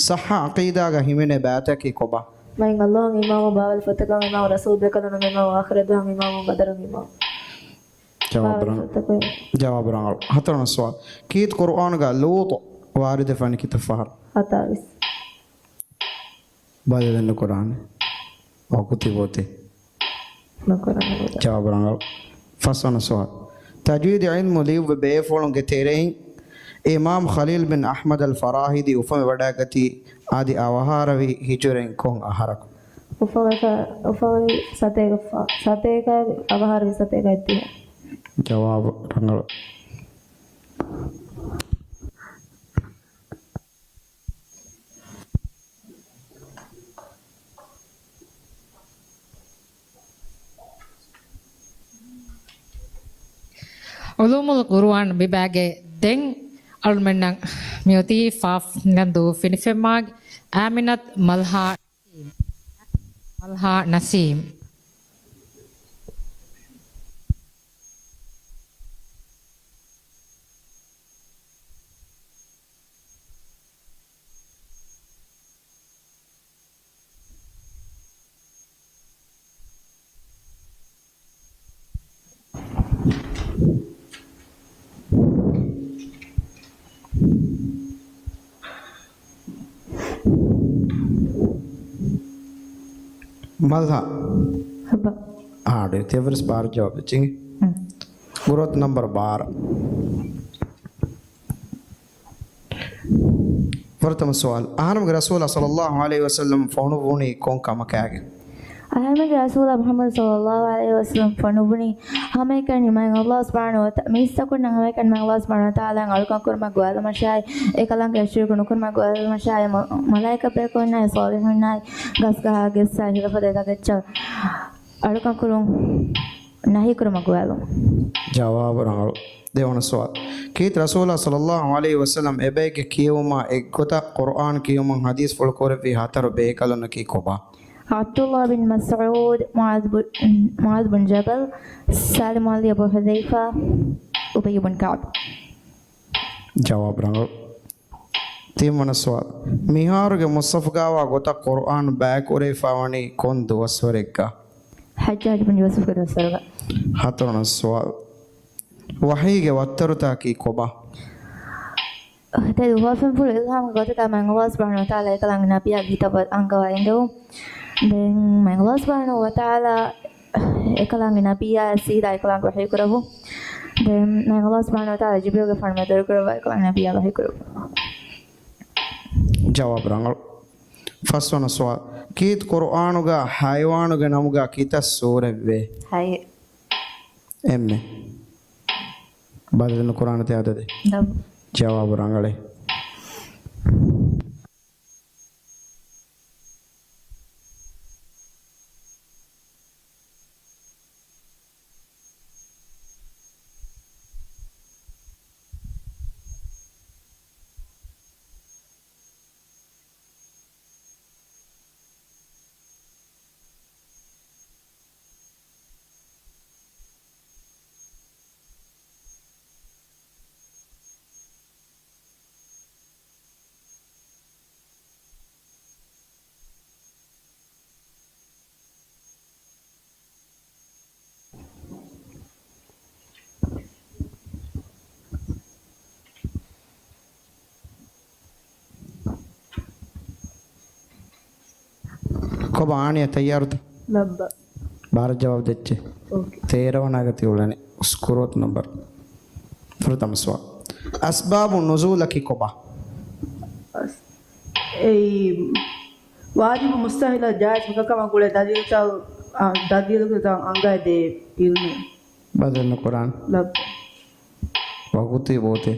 ޞައްޙަ ޢަޤީދާގަ ހިމެނޭ ބައިތަކީ ކޮބާ؟ މައިން ﷲ އަށް އީމާންވުން، ބާވަތް ފޮތަކަށް އީމާންވުން، ރަސޫލު ބޭކަލުންނަށް އީމާންވުން، އާޚިރަތް ދުވަހަށް އީމާންވުން، ޤަދަރަށް އީމާންވުން. ޖަވާބު ރަނގަޅު. ބާވަތް ފޮތަކަށް. ޖަވާބު ރަނގަޅު. ހަތަރުވަނަ ސުވާލު. ކީރިތި ޤުރުއާނުގަ ލޫޠު ވާރިދުވެފަ ވަނީ ކިތައް ފަހަރު؟ ހަތާވީސް. ބަދަލެއް ނުކުރާނެ. ވަގުތު އޮތީ. ނުކުރާނެ ބަދަލެއް. ޖަވާބު ރަނގަޅު. ފަސްވަނަ ސުވާލު. ތަޖްވީދު ޢިލްމު ލިޔުއްވި ބޭފުޅުންގެ ތެރެއިން އިމާމް ޚަލީލް ބިން އަޙްމަދު އަލް ފަރާހިދީ އުފަންވެވަޑައިގަތީ އަދި އަވަހާރަވީ ހިޖުރައިން ކޮން އަހަރަކު؟ އުފަވެފަ-، އުފަވެ ސަތޭކަ ފަ-، ސަތޭކަ އަވަހާރަވީ ސަތޭކަ އެއްދިހަ. ޖަވާބު ރަނގަޅު. ޢުލޫމުލް ޤުރުއާން މި ބައިގެ ދެން އަޅުމެންނަށް މިއޮތީ ފާފް ނަންދޫ ފިނިފެންމާގެ އާމިނަތް މަލްހާ، މަލްހާ ނަސީމް. މަލްހާ. ހަބަ. އާޑެ، ތިޔަވަރަސް ބާރަ ޖަވާބު ދެއްޗިނގި. ހުން. ގުރުއް ނަމްބަރު ބާރަ. ފުރަތަމަ ސުވާލު. އަހަރެމެންގެ ރަސޫލާ ޞައްލައްލާހު ޢަލައިހި ވަސައްލަމް ފޮނުއްވުނީ ކޮން ކަމަކާގެން؟ އަހަރެމެންގެ ރަސޫލާ މުޙައްމަދު ޞައްލައްލާހު ޢަލައިހި ވަސައްލަމް ފޮނުއްވުނީ ހަމައެކަނި މާތް ﷲ ސުބްޙާނަހޫ ވަތަ-، މީސްތަކުންނަށް ހަމައެކަނި މާތް ﷲ ސުބްޙާނަހޫ ވަތަޢާލާއަށް އަޅުކަން ކުރުމަށް ގޮވާލުމަށާއި، އެކަލާނގެ ޝިރުކު ނުކުރުމަށް ގޮވާލުމަށާއި، މަ-، މަލާއިކަ ބޭކަލުންނާއި، ޞާލިޙުންނާއި، ގަސްގަހާ ގެއްސާ ހިލަފަދަ ތަކެއްޗަށް އަޅުކަން ކުރުން ނަހީކުރުމަށް ގޮވާލުން. ޖަވާބު ރަނގަޅު. ދެވަނަ ސުވާލު. ކީރިތި ރަސޫލާ ޞައްލައްލާހު ޢަލައިހި ވަސައްލަމް އެބައެއްގެ ކިޔެވުމާ އެއްގޮތަށް ޤުރުއާން ކިޔެވުމަށް ޙަދީޘްފުޅު ކުރެއްވި ހަތަރު ބޭކަލުންނަކީ ކޮބާ؟ ޢަބްދުﷲ ބިން މަސްޢޫދު، މުޢާޛު ބު-، މުޢާޛު ބިން ޖަބަލް، ސާލިމު އަލީ އަބޫ ޙުޛައިފާ، އުބައްޔު ބިން ކަޢުބު. ޖަވާބު ރަނގަޅު. ތިންވަނަ ސުވާލު. މިހާރުގެ މުޞްޙަފުގައިވާ ގޮތަށް ޤުރުއާން ބައިކުރެވިފައިވަނީ ކޮން ދުވަސްވަރެއްގަ؟ ޙައްޖާޖު ބިން ޔޫސުފްގެ ދުވަސްވަރުގަ. ހަތަރުވަނަ ސުވާލު. ވަޙީގެ ވައްތަރުތަކީ ކޮބާ؟ ދެ ދުވަހު ފެންފުޅު އިލްހާމްގެ ގޮތަކަށް މާތް ﷲ ސުބްޙާނަހޫ ވަތަޢާލާ އެކަލާނގެ ނަބިއްޔާގެ ހިތަށް އަންގަވާ އެންގެވުން. ދެން މާތް ﷲ ސުބްޙާނަހޫ ވަތަޢާލާ އެކަލާނގެ ނަބިއްޔާއަށް ސީދާ އެކަލާނގެ ވަޙީ ކުރެއްވުން. ދެން މާތް ﷲ ސުބްޙާނަހޫ ވަތަޢާލާ ޖިބްރީލްގެފާނު މެދުވެރިކުރައްވާ އެކަލާނގެ ނަބިއްޔާ ވަޙީ ކުރެއްވުން. ޖަވާބު ރަނގަޅު. ފަސްވަނަ ސުވާލު. ކީރިތި ޤުރުއާނުގަ ޙައިވާނުގެ ނަމުގަ ކިތައް ސޫރައެއްވޭ؟ ހައެއް. އެންމެ. ބަދަލު ނުކުރާނެތެ އަދަދެއް. ނަމް. ޖަވާބު ރަނގަޅޭ. ކޮބާ އާނިޔާ ތައްޔާރުތަ؟ ނައްބަ. ބާރަ ޖަވާބު ދެއްޗެ. އޯކޭ. ތޭރަ ވަނާގަތީ އުޅެނީ. ސްކުރޯތު ނަމްބަރު. ފުރަތަމަ ސުވާލު. އަސްބާބު ނުޒޫލަކީ ކޮބާ؟ އަސް-، އެއީ، ވާޖިބު މުސްތަހިއްލާ ޖާއިޒް މިކަކަމަށް ގުޅޭ ދަލީލުތައް، އާ، ދަލީލުތައް އަނގައިދޭ ޢިލްމު. ބަދަލު ނުކުރާން. ލައް. ވަގުތީ ބޯތޭ.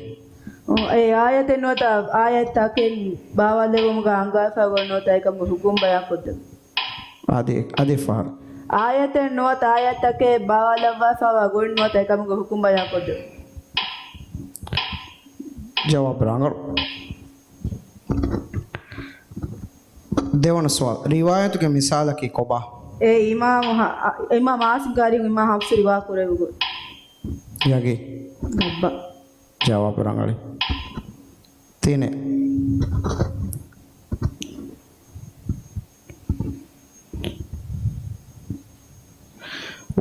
އޮ، އެ އާޔަތެއް ނުވަތަ އާޔަތްތަކެއް ބާވާލެވުމުގަ އަންގާފަ ގޮތް ނުވަތަ އެކަމުގެ ހުކުމް ބަޔާން ކޮށްދެވުން. އަދި، އަދި ފަހަރު. އާޔަތެއް ނުވަތަ އާޔަތްތަކެއް ބާވާލައްވާފަވާ ގޮތް ނުވަތަ އެކަމުގެ ހުކުމް ބަޔާން ކޮށްދެވުން. ޖަވާބު ރަނގަޅު. ދެވަނަ ސުވާލު. ރިވާޔަތުގެ މިސާލަކީ ކޮބާ؟ އެ އިމާމު ހަ-، އަ-، އިމާމް ޢާސިމް ގާރި އިމާމް ޙަފްޞު ރިވާ ކުރެއްވި ގޮތް. ޔަގީ. ގައްބަ. ޖަވާބު ރަނގަޅީ. ތިނެއް.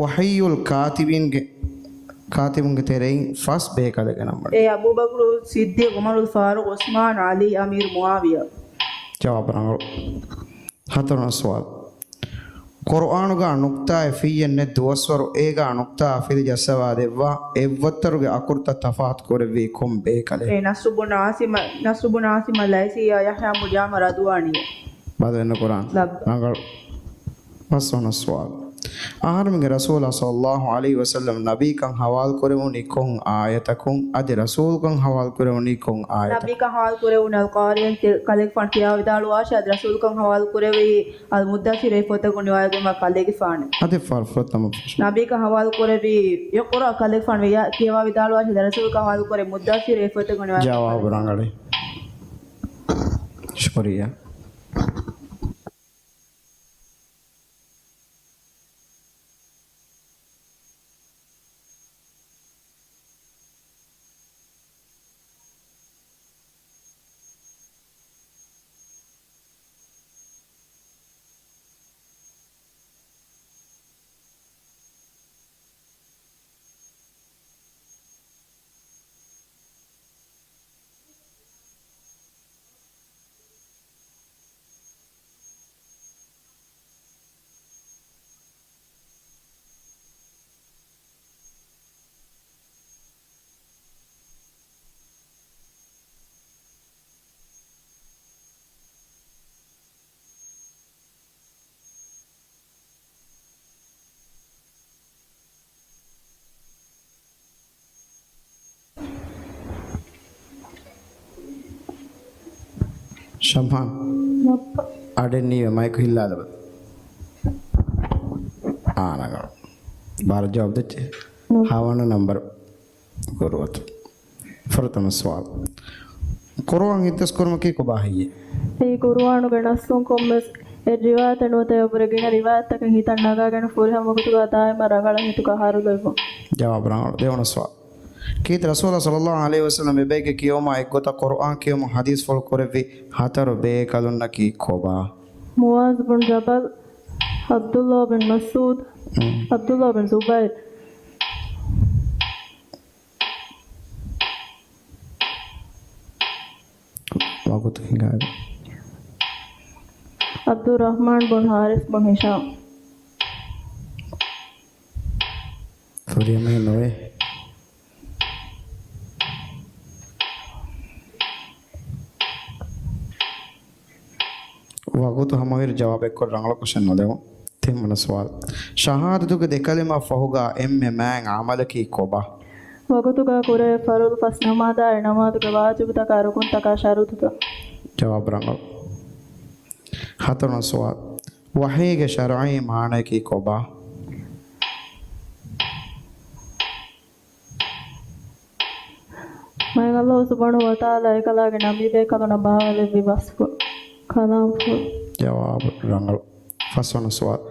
ވަޙީއުލް ކާތިބީންގެ، ކާތިބުންގެ ތެރެއިން ފަސް ބޭކަލެއްގެ ނަންބަރު. އެ އަބޫބަކުރު ޞިއްދީޤް، ޢުމަރުލް ފާރޫޤް، ޢުސްމާން، ޢަލީ، އަމީރު މުޢާވިޔާ. ޖަވާބު ރަނގަޅު. ހަތަރުވަނަ ސުވާލު. ޤުރުއާނުގަ ނުކްތާއެއް ފިއްޔެއް ނެތް ދުވަސްވަރު އޭގަ ނުކްތާ އަފިލި ޖައްސަވާ ދެއްވާ އެއްވައްތަރުގެ އަކުރުތައް ތަފާތު ކުރެއްވީ ކޮން ބޭކަލެއް؟ އެ ނަޞްރު ބުން ޢާޞިމް، ނަޞްރު ބުން ޢާޞިމް އަލްލައިސީއާ ޔަޙްޔާ ބުން ޖާމަ ރަޟުވާނީ. ބަދަލު ނުކުރާން. ލައް. ރަނގަޅު. ފަސްވަނަ ސުވާލު. އަހަރުމެންގެ ރަސޫލާ ޞައްލައްލާހު ޢަލައިހި ވަސައްލަމް ނަބީކަން ޙަވާލު ކުރެވުނީ ކޮން އާޔަތަކުން؟ އަދި ރަސޫލުކަން ޙަވާލު ކުރެވުނީ ކޮން އާޔަތަކުން؟ ނަބީކަން ޙަވާލު ކުރެވުނީ އަލްޤާރިޢަތް ކަލޭގެފާނު ކިޔާ ވިދާޅުވާށޭ، އަދި ރަސޫލުކަން ޙަވާލު ކުރެވީ އަލްމުއްދައްސިރު އެ ފޮތަކުން ރިވާޔަތްވުމާ ކަލޭގެފާނު. އަދި ފަރު ފުރަތަމަ ފަށުން. ނަބީކަން ޙަވާލު ކުރެވީ އިޤްރާ ކަލޭގެފާނު ވިޔާ ކިޔަވާ ވިދާޅުވާށޭ، އަދި ރަސޫލުކަން ޙަވާލު ކުރެވީ މުއްދައްސިރު އެ ފޮތަކުން ރިވާޔަތް. ޖަވާބު ރަނގަޅީ. ޝުކުރިއްޔާ. ޝަމްހާން. އަޑެއް ނީވެ މައިކު ހިއްލާލަބަލަ. އާނަގަ. ބާރަ ޖަވާބު ދެއްޗެ. ހަވަނަ ނަންބަރު. ގުރުއަތު. ފުރަތަމަ ސުވާލު. ޤުރުއާން ހިތްދަސްކުރުމަކީ ކޮބާ ހެއްޔޭ؟ އެއީ ޤުރުއާނުގެ ނައްސުން ކޮންމެސް އެއް ރިވާޔަތެއް ނުވަތަ އެއަށްވުރެ ގިނަ ރިވާޔަތްތަކެއް ހިތަށް ނަގާގެން ފުރިހަމަ ވަގުތުގަ ދާއިމަށް ރަނގަޅަށް ހިތުގަ އަހަރުލެއްވުން. ޖަވާބު ރަނގަޅު. ދެވަނަ ސުވާލު. ކީރިތި ރަސޫލާ ޞައްލައްލާހު ޢަލައިހި ވަސައްލަމް އެބައެއްގެ ކިޔަވުމާ އެއްގޮތަށް ޤުރުއާން ކިޔަވަމުން ޙަދީޘްފުޅު ކުރެއްވި ހަތަރު ބޭކަލުންނަކީ ކޮބާ؟ މުޢާޛް ބުން ޖަބަލް، ޢަބްދުﷲ ބިން މަސްޢޫދް، މް. ޢަބްދުﷲ ބިން ޒުބައިރް. ވަގުތު ހިނގާގެ. ޢަބްދުއްރަޙްމާން ބުން ޙާރިޘް ބުން ހިޝާމް. ފުރިހަމައެއް ނުވޭ. ވަގުތު ހަމަވިއިރު ޖަވާބެއްކޮށް ރަނގަޅަކޮށެއް ނުލެވުން. ތިންވަނަ ސުވާލު. ޝަހާދަތުގެ ދެ ކަލިމާ ފަހުގަ އެންމެ މާތް ޢަމަލަކީ ކޮބާ؟ ވަގުތުގަ ކުރެވޭ ފަރުޟު ފަސް ނަމާދާއި ނަމާދުގެ ވާޖިބުތަކާ ރުކުންތަކާ ޝަރުޠުތައް. ޖަވާބު ރަނގަޅު. ހަތަރުވަނަ ސުވާލު. ވަޙީގެ ޝަރުޢީ މާނަޔަކީ ކޮބާ؟ މާތް ﷲ ސުބްޙާނަހޫ ވަތަޢާލާ އެކަލާގެ ނަބީބޭކަލުންނަށް ބާވާލެއްވި ވަޞްފު ކަލާމްފުޅު. ޖަވާބު ރަނގަޅު. ފަސްވަނަ ސުވާލު.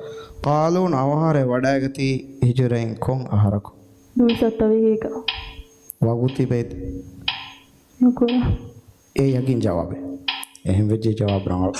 ޤާލޫނު އަވަހާރައަށް ވަޑައިގަތީ ހިޖުރައިން ކޮން އަހަރަކު؟ ދުވިސައްތަ ވިހިއަކަށް. ވަގުތު ތިބޭތަ؟ ނުކުރާ. އެ ޔަގީން ޖަވާބެއް. އެހެންވެއްޖެ ޖަވާބު ރަނގަޅު.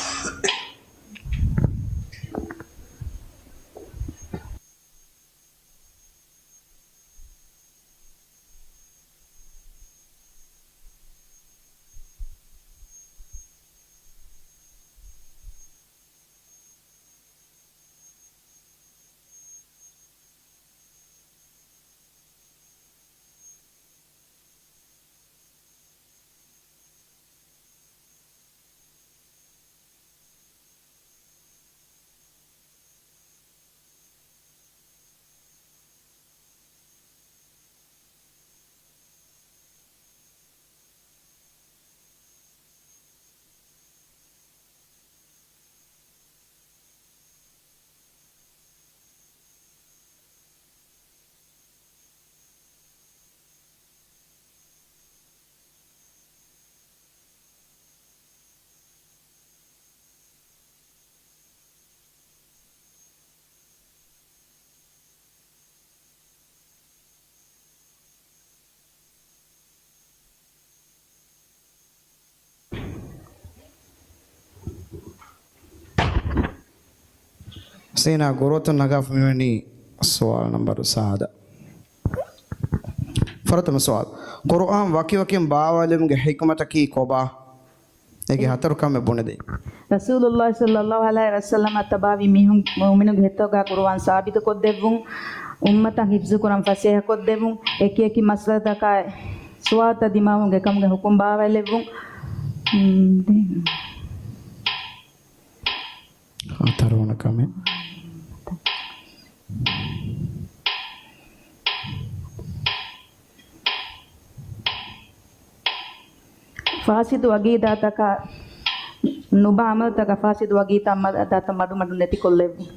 ތީނާ ގުރުއަތުން ނަގާފަ މިވަނީ ސުވާލު ނަމްބަރު ސާދަ. ފުރަތަމަ ސުވާލު. ޤުރުއާން ވަކިވަކިން ބާވާލުމުގެ ޙިކުމަތަކީ ކޮބާ؟ އޭގެ ހަތަރު ކަމެއް ބުނެދޭ. ރަސޫލުﷲ ޞައްލަﷲ ޢަލައިހި ވަސައްލަމަށް ތަބާވި މީހުން މުއުމިނުގެ ހިތުގަ ޤުރުއާން ސާބިތުކޮށްދެއްވުން، އުއްމަތަށް ޙިފްޒުކުރަން ފަސޭހަކޮށްދެއްވުން، އެކިއެކި މައްސަލަތަކާ ސުވާލުތައް ދިމާވުމުގެ ކަމުގެ ޙުކުމް ބާވާލެއްވުން. އުން، ދެން. ހަތަރުވަނަ ކަމެއް. ފާސިދު އަގީދާތަކާ ނުބަ ޢަމަލުތަކާ ފާސިދު އަގީދާތައް މަ-، ދާތައް މަޑުމަޑުން ނެތިކޮށްލެއްވުން.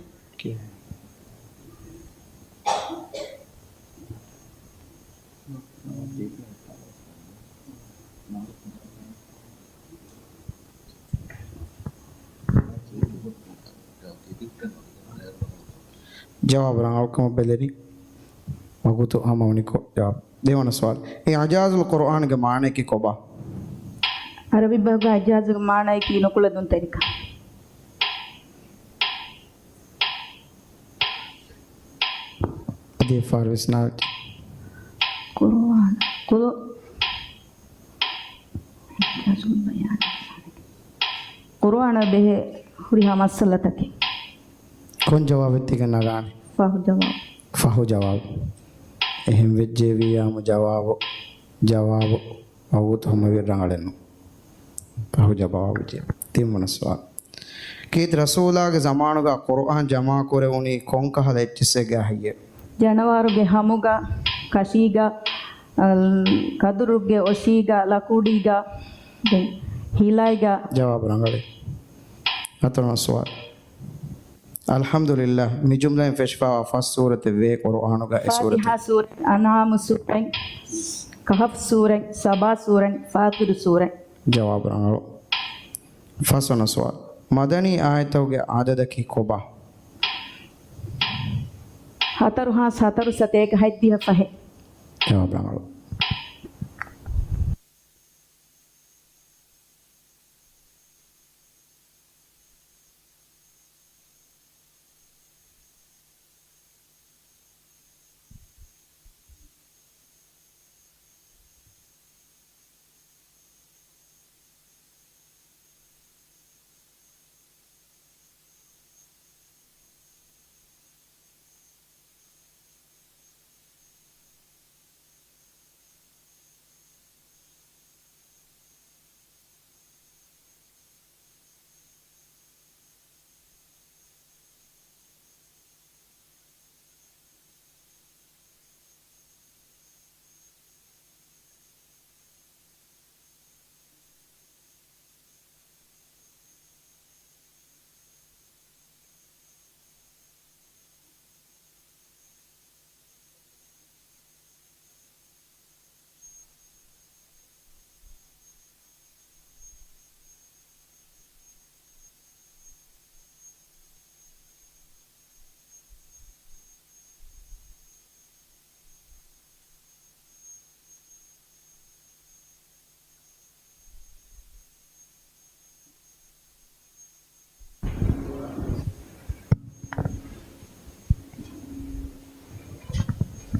ޖަވާބު ރަނގަޅުކަމަށް ބެލެނީ. ވަގުތު ހަމަވަނިކޮށް ޖަވާބު. ދެވަނަ ސުވާލު. އިޢުޖާޒުލް ޤުރުއާންގެ މާނައަކީ ކޮބާ؟ ޢަރަބި ބަހުގަ އިޢުޖާޒުގެ މާނައަކީ ނުކުޅެދުންތެރިކަން. އަދި އެއްފަހަރު ވިސްނާލައްޗޭ. ޤުރުއާން. ޤުލު-، ޤުރުއާނަށް ބެހޭ ހުރިހާ މައްސަލަތަކެއް. ކޮން ޖަވާބެއް ތިގެން ނަގާނެ؟ ފަހު ޖަވާބު. ފަހު ޖަވާބު. އެހެން ވެއްޖެ ވިއްޔާމު ޖަވާބު، ޖަވާބު ވަގުތު ހަމަވެ ރަނގަޅެއް ނޫން. ފަހު ޖަވާބު ޖެ. ތިންވަނަ ސުވާލު. ކީރިތި ރަސޫލާގެ ޒަމާނުގަ ޤުރުއާން ޖަމާކުރެވުނީ ކޮންކަހަލަ އެއްޗިއްސެއްގެ އަހައްޔެވެ؟ ޖަނަވާރުގެ ހަމުގަ، ކަށީގަ، އަލް-، ކަދުރުގެ އޮށީގަ، ލަކުޑީގަ، ދެން ހިލައިގަ. ޖަވާބު ރަނގަޅޭ. ހަތަރުވަނަ ސުވާލު. އަލްޙަމްދުލިއްލާހް، މި ޖުމްލައިން ފެށިފައިވާ ފަސް ސޫރަތެއް ވޭ ޤުރުއާނުގަ އެ ސޫރަތެއް. ފާތިޙާ ސޫރަތް، އަންޢާމު ސޫރަތް، ކަހަފް ސޫރަތް، ސަބާ ސޫރަތް، ފާތިރު ސޫރަތް. ޖަވާބު ރަނގަޅު. ފަސްވަނަ ސުވާލު. މަދަނީ އާޔަތްތަކުގެ އަދަދަކީ ކޮބާ؟ ހަތަރު ހާސް ހަތަރު ސަތޭކަ ހަތްދިހަ ފަހެއް. ޖަވާބު ރަނގަޅު.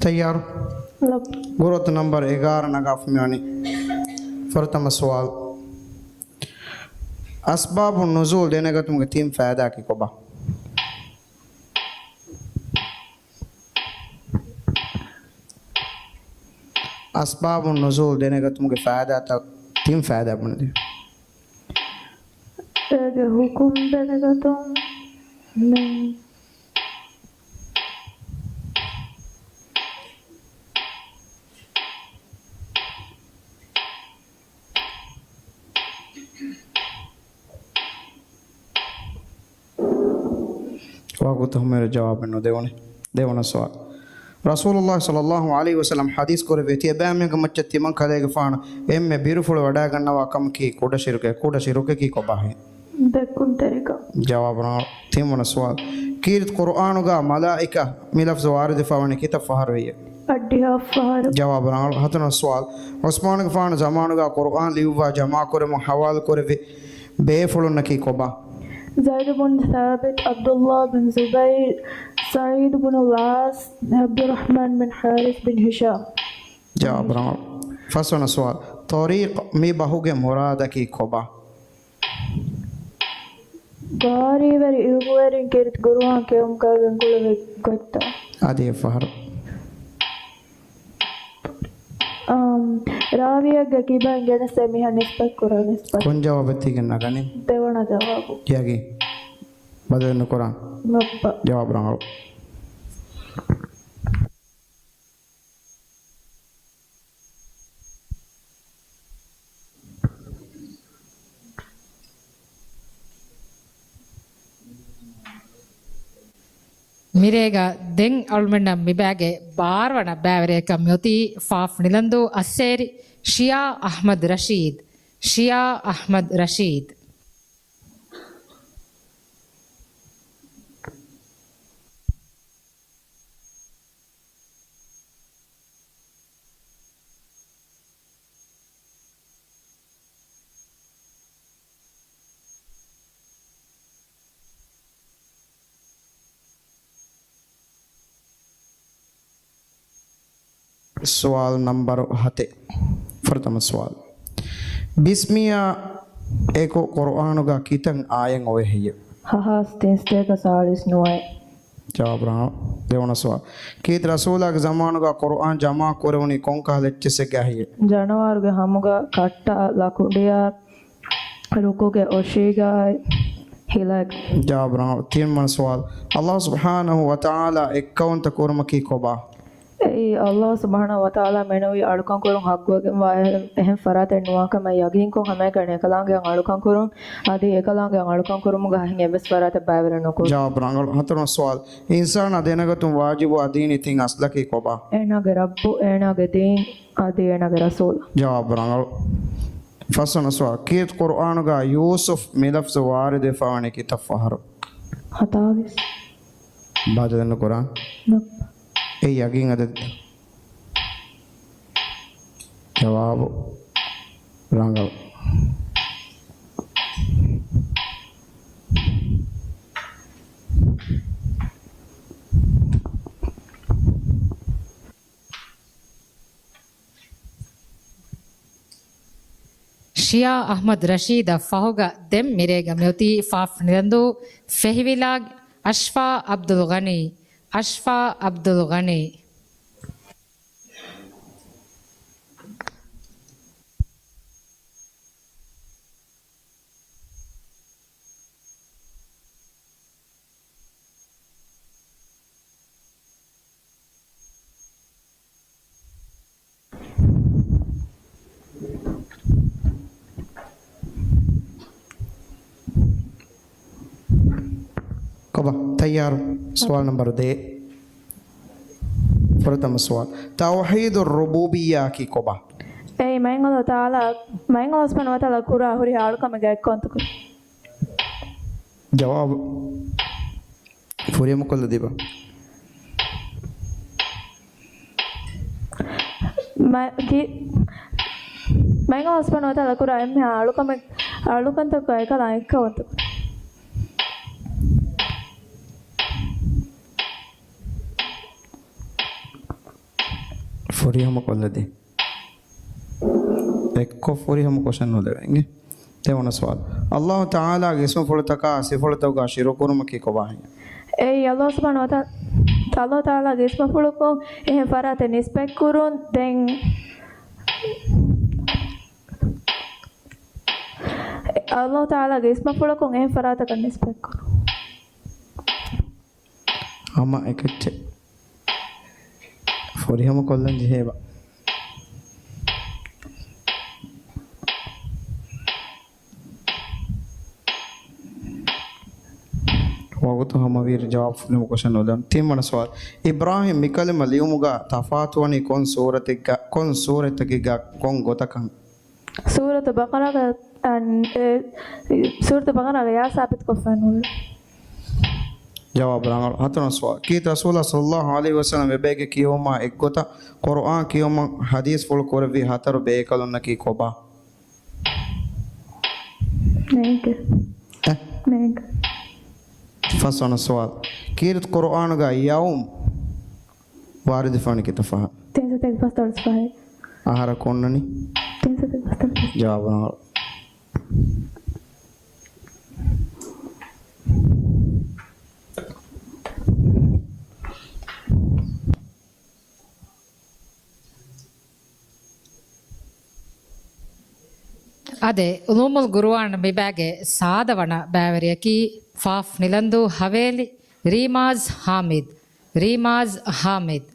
ތައްޔާރު؟ ގުރުއަތު ނަމްބަރު އެގާރަ ނަގާފަ މިވަނީ. ފުރަތަމަ ސުވާލު. އަސްބާބު ނުޒޫލް ދެނެގަތުމުގެ ތިން ފައިދާއަކީ ކޮބާ؟ އަސްބާބު ނުޒޫލް ދެނެގަތުމުގެ ފައިދާތައް، ތިން ފައިދާ ބުނެދޭ. އޭގެ ޙުކުމް ދެނެގަތުން. ވަގުތު ހަމަވެރި ޖަވާބެއް ނުދެވުނީ. ދެވަނަ ސުވާލު. ރަސޫލުﷲ ޞައްލަﷲ ޢަލައިހި ވަސައްލަމް ޙަދީޘް ކުރެއްވި ތިޔަބައިމީހުންގެ މައްޗަށް ތިމަން ކަލޭގެފާނު އެންމެ ބިރުފުޅު ވަޑައިގަންނަވާ ކަމަކީ ކުޑަ ޝިރުކެއް. ކުޑަ ޝިރުކަކީ ކޮބާހޭ؟ ދެއްކުންތެރިކަން. ޖަވާބު ރަނގަޅު. ތިންވަނަ ސުވާލު. ކީރިތި ޤުރުއާނުގަ މަލާއިކަ މި ލަފްޒު ވާރިދުވެފަ ވަނީ ކިތައް ފަހަރު ވެއްޔެވެ؟ އަށްޑިހަ ފަހަރު. ޖަވާބު ރަނގަޅު. ހަތަރުވަނަ ސުވާލު. ޢުސްމާނުގެފާނު ޒަމާނުގަ ޤުރުއާން ލިޔުއްވާ ޖަމާކުރެވުން ޙަވާލުކުރެއްވި ބޭފުޅުންނަކީ ކޮބާ؟ زيد بن ثابت، عبد الله بن زبير، سعيد بن العاص، عبد الرحمن بن حارث بن هشام. ޖަވާބު ރަނގަޅު. ފަސްވަނަ ސުވާލު. ޠަރީޤު މި ބަހުގެ މުރާދަކީ ކޮބާ؟ ބާރީވެރި ޢިލްމުވެރިން ކީރިތި ޤުރުއާން ކިޔެވުމުގައި ގެންގުޅެވޭ ގޮތްތައް. އަދި އެއްފަހަރު. އާނ، ރާވީއެއްގެ ކިބައިން ގެނެސް އެ މީހާ ނިސްބަތް ކުރާ ނިސްބަތް. ކޮން ޖަވާބެއް ތި ގެންނަ ގަނީ؟ ދެވަނަ ޖަވާބު. ޔަގީން. ބަދަލެއް ނުކުރާ. ނުކުރާ. ޖަވާބު ރަނގަޅު. މިރޭގަ ދެން އަޅުމެންނަށް މިބައިގެ ބާރަ ވަނަ ބައިވެރިޔަކަށް މިއޮތީ ފ ނިލަންދޫ އައްސޭރި ޝިޔާ އަޙްމަދު ރަޝީދު. ޝިޔާ އަޙްމަދު ރަޝީދު. ސުވާލު ނަންބަރު ހަތެއް. ފުރަތަމަ ސުވާލު. ބިސްމިއްޔާ އެކު ޤުރުއާނުގަ ކިތައް އާޔަތް އޮވޭ ހެއްޔެވެ؟ ހަ، ހާސް ތިންސަތޭކަ ސާޅީސް ނުވައެއް. ޖަވާބު ރަނގަޅު. ދެވަނަ ސުވާލު. ކީރިތި ރަސޫލާގެ ޒަމާނުގަ ޤުރުއާން ޖަމާ ކުރެވުނީ ކޮންކަހަލަ އެއްޗިއްސެއްގެ އަހަރެއް؟ ޖަނަވާރުގެ ހަމުގަ، ކައްޓައަށް، ލަކުޑިއަށް، ރުކުގެ އޮށީގައި، ހިލައިގަ. ޖަވާބު ރަނގަޅު. ތިންވަނަ ސުވާލު. ﷲ ސުބްޙާނަހޫ ވަތަޢާލާ އެއްކައުވަންތަ ކުރުމަކީ ކޮބާ؟ އެއީ، ﷲ ސުބްޙާނަހޫ ވަތަޢާލާ މެނުވީ އަޅުކަން ކުރުން ޙައްޤުވެގެންވާ އެހެން ފަރާތެއް ނުވާކަމަށް ޔަގީންކޮށް، ހަމައެކަނި އެކަލާނގެއަށް އަޅުކަން ކުރުން، އަދި އެކަލާނގެއަށް އަޅުކަން ކުރުމުގަ އެހެން އެއްވެސް ފަރާތެއް ބައިވެރި ނުކުރުން. ޖަވާބު ރަނގަޅު. ހަތަރުވަނަ ސުވާލު. އިންސާނާ ދެނެގަތުން ވާޖިބު އާ ދީނީ ތިން އަސްލަކީ ކޮބާ؟ އޭނާގެ ރައްބު، އޭނާގެ ދީން، އަދި އޭނާގެ ރަސޫލު. ޖަވާބު ރަނގަޅު. ފަސްވަނަ ސުވާލު. ކީރިތި ޤުރުއާނުގަ ޔޫސުފް މި ލަފްޒު ވާރިދުވެފަވަނީ ކިތައް ފަހަރު؟ ހަތާވީސް. ބަދަލެއް ނުކުރާ. ނު. އެއީ ޔަގީން އަދަދު. ޖަވާބު ރަނގަޅު. ޝިޔާ އަޙްމަދު ރަޝީދަށް ފަހުގަ ދެން މިރޭގަ މިއޮތީ ފ ނިލަންދޫ ފެހިވިލާގެ އަޝްފާ އަބްދުލް ޣަނީ. އަޝްފާ އަބްދުލް ޣަނީ. ކޮބާ؟ ތައްޔާރު؟ ސުވާލު ނަންބަރު ދޭއް. ފުރަތަމަ ސުވާލު. ތައުޙީދު ރުބޫބިއްޔާއަކީ ކޮބާ؟ އެއީ މައިން ﷲ ތަޢާލާ، މައިން ﷲ ސުބްޙާނަހޫ ވަތަޢާލާ ކުރާ ހުރިހާ އަޅުކަމެއްގެ އެއްކައުވަންތަކުން. ޖަވާބު ފުރިހަމަކޮށްލަދީބަ. މަ-، ކި-، މައިން ﷲ ސުބްޙާނަހޫ ވަތަޢާލާ ކުރާ އެންމެހާ އަޅުކަމެއް، އަޅުކަންތަކުގަ އެކަލާނގެ އެއްކައުވަންތަކުން. ފުރިހަމަކޮށްލަދީ. އެއްކޮށް ފުރިހަމަ ކޮށެއް ނުލެވޭ. ދެވަނަ ސުވާލު. ﷲ ތަޢާލާގެ އިސްމުފުޅުތަކާ ސިފަފުޅުތަކުގަ ޝިރުކުކުރުމަކީ ކޮބާހެއްޔެވެ؟ އެއީ ﷲ ސުބްޙާނަހޫ ވަތަ-، ﷲ ތަޢާލާގެ އިސްމުފުޅަކުން އެހެން ފަރާތެއް ނިސްބަތްކުރުން. ދެން ﷲ ތަޢާލާގެ އިސްމުފުޅަކުން އެހެން ފަރާތަކަށް ނިސްބަތްކުރުން. ހަމަ އެކައްޗެއް. ފުރިހަމަ ކޮށްލަން ޖެހޭބަ. ވަގުތު ހަމަވީއިރު ޖަވާބު ފުރިހަމަ ކޮށެއް ނުލެވުނު. ތިންވަނަ ސުވާލު. އިބްރާހީމް މިކަލިމަ ލިޔުމުގަ ތަފާތުވަނީ ކޮން ސޫރަތެއްގަ، ކޮން ސޫރަތަކެއްގަ ކޮން ގޮތަކަށް؟ ސޫރަތު ބަޤަރާގަ، އަން، އެ، ސޫރަތު ބަޤަރާގަ ޔާ ސާބިތުކޮށްފަ ނުވޭ. ޖަވާބު ރަނގަޅު. ހަތަރުވަނަ ސުވާލު. ކީރިތި ރަސޫލާ ޞައްލައްލާހު ޢަލައިހި ވަސައްލަމް އެބައިގެ ކިޔެވުމާ އެއްގޮތަށް ޤުރުއާން ކިޔެވުމަށް ޙަދީޘްފުޅު ކުރެއްވި ހަތަރު ބޭކަލުންނަކީ ކޮބާ؟ ނޭނގެ. އެ؟ ނޭނގެ. ފަސްވަނަ ސުވާލު. ކީރިތި ޤުރުއާނުގަ ޔައުމް ވާރިދުވެފަވަނީ ކިތައް ފަހަށް؟ ތިން ސަތޭކަ ފަސްދޮޅަސް ފަހެއް. އަހަރަކު އޮންނަނީ؟ ތިން ސަތޭކަ ފަސްދޮޅަސް ފަހެއް. ޖަވާބު ރަނގަޅު. އާދެ، އުލޫމުލް ޤުރުއާން މިބައިގެ ސާދަ ވަނަ ބައިވެރިޔަކީ ފ. ނިލަންދޫ ހަވޭލި، ރީމާޒް ހާމިދު. ރީމާޒް ހާމިދު.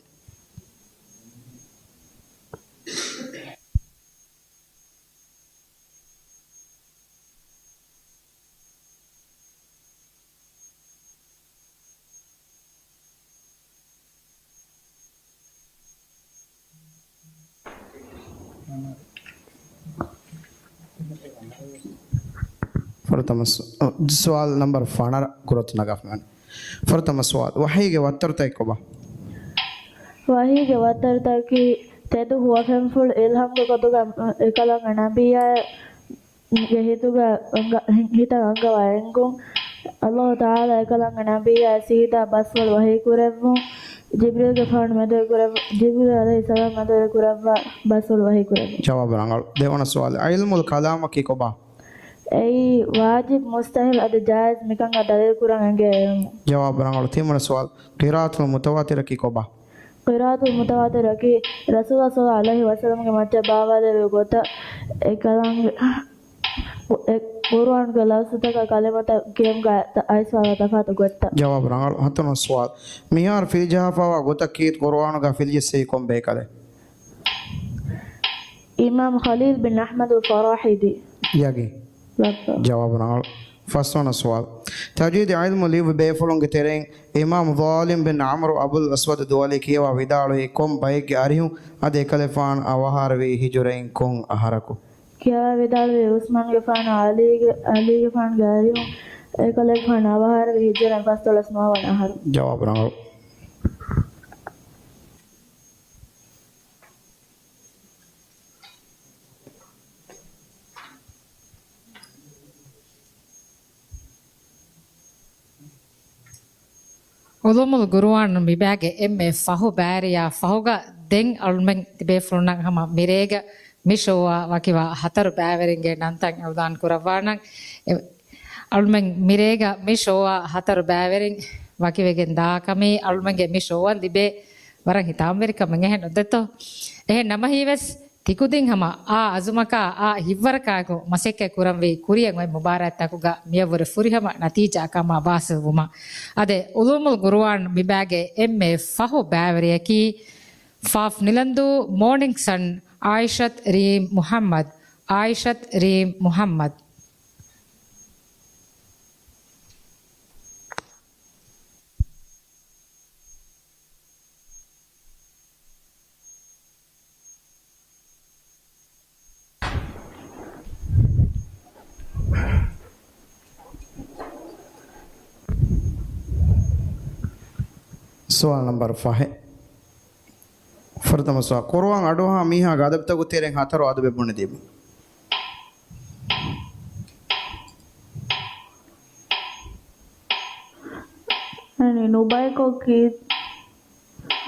ފުރަތަމަ ސު-، އަ، ސުވާލު ނަމްބަރު ފަނަރަ ގުރަތު ނަގާފަ މިވަނީ. ފުރަތަމަ ސުވާލު، ވަޙީގެ ވައްތަރުތަކީ ކޮބާ؟ ވަޙީގެ ވައްތަރުތަކީ ތެދު ހުވަފެންފުޅު އިލްހާމްގެ ގޮތުގަ އެކަލަނގ ނަބިއްޔާ ގެ ހިތުގަ އަންގަ-، ހިތަށް އަންގަވާ އެންގުން، ﷲ ތަޢާލާ އެކަލަނގ ނަބިއްޔާ ސީދާ ބަސްފުޅު ވަޙީ ކުރެއްވުން، ޖިބްރީލްގެފާނު މެދުވެރި ކުރެއްވުން، ޖިބްރީލް ޢަލައިހިއްސަލާމް މެދުވެރި ކުރައްވާ ބަސްފުޅު ވަޙީ ކުރެއްވުން. ޖަވާބު ރަނގަޅު. ދެވަނަ ސުވާލު، ޢިލްމުލް ކަލާމަކީ ކޮބާ؟ އެއީ ވާޖިބް، މުސްތަޙިއްލު އަދި ޖާއިޒް މިކަންކަން ދަލީލު ކުރަން އެނގޭ ޢިލްމު. ޖަވާބު ރަނގަޅު. ތިންވަނަ ސުވާލު، ޤިރާއަތުލް މުތަވާތިރަކީ ކޮބާ؟ ޤިރާއަތުލް މުތަވާތިރަކީ ރަސޫލާ ޞައްލައްލާހު ޢަލައިހި ވަސައްލަމްގެ މައްޗަށް ބާވާލެއްވި ގޮތަށް އެކަލަނގ-، އެ ޤުރުއާންގެ ލަފްޒުތަކާ ކަލިމަތައް ކިޔުމުގަ އައިސްފައިވާ ތަފާތު ގޮތްތައް. ޖަވާބު ރަނގަޅު. ހަތަރުވަނަ ސުވާލު، މިހާރު ފިލިޖަހާފައިވާ ގޮތަށް ކީރިތި ޤުރުއާނުގަ ފިލިޖެއްސެވީ ކޮން ބޭކަލެއް؟ އިމާމް ޚަލީލް ބިން އަޙްމަދު ފަރާހިދީ. ޔަގީން. ލައްބަ. ޖަވާބު ރަނގަޅު. ފަސްވަނަ ސުވާލު. ތަޖްވީދު ޢިލްމު ލިޔުއްވި ބޭފުޅުންގެ ތެރެއިން އިމާމް ޒާލިމް ބިން ޢަމްރު އަބުލް އަސްވަދު ދުވަލީ ކިޔަވާ ވިދާޅުވީ ކޮން ބައެއްގެ އަރިހުން؟ އަދި އެކަލޭފާނު އަވަހާރަވީ ހިޖުރައިން ކޮން އަހަރަކު؟ ކިޔަވާ ވިދާޅުވީ ޢުސްމާންގެފާނު ޢަލީގެ، ޢަލީގެފާނުގެ އަރިހުން، އެކަލޭގެފާނު އަވަހާރަވީ ހިޖުރައިން ފަސްދޮޅަސް ނުވަވަނަ އަހަރު. ޖަވާބު ރަނގަޅު. އުލޫމުލް ޤުރުއާން މިބައިގެ އެންމެ ފަހު ބައިވެރިޔާ ފަހުގަ ދެން އަޅުމެން ތިބޭފުޅުންނަށް ހަމަ މިރޭގަ މި ޝޯއާ ވަކިވާ ހަތަރު ބައިވެރިންގެ ނަންތައް އިޢުލާން ކުރައްވާނަން. އެ، އަޅުމެން މިރޭގަ މި ޝޯއާ ހަތަރު ބައިވެރިން ވަކިވެގެން ދާކަމީ އަޅުމެންގެ މި ޝޯއަށް ލިބޭ ވަރަށް ހިތާމަވެރިކަމެއް އެހެން ނުދެތޯ؟ އެހެން ނަމަވެސް، ތިކުދިން ހަމަ އާ އަޒުމަކާ އާ ހިތްވަރަކާއެކު މަސައްކަތް ކުރަންވީ ކުރިއަށް އޮތް މުބާރާތްތަކުގަ މިއަށްވުރެ ފުރިހަމަ ނަތީޖާއަކަށް ހަމަ ވާސިލްވުމަށް. އާދެ، އުލޫމުލް ޤުރުއާން މިބައިގެ އެންމެ ފަހު ބައިވެރިޔަކީ ފ. ނިލަންދޫ މޯނިންގް ސަން، ޢާއިޝަތު ރީމް މުޙައްމަދު. ޢާއިޝަތު ރީމް މުޙައްމަދު. ސުވާލު ނަމްބަރު ފަހެއް. ފުރަތަމަ ސުވާލު. ޤުރުއާން އަޑުއަހާ މީހާގެ އަދަބުތަކުގެ ތެރެއިން ހަތަރު އަދަބެއް ބުނެދީމަ. އަނެއް ނުބައިކޮށް ކީ-،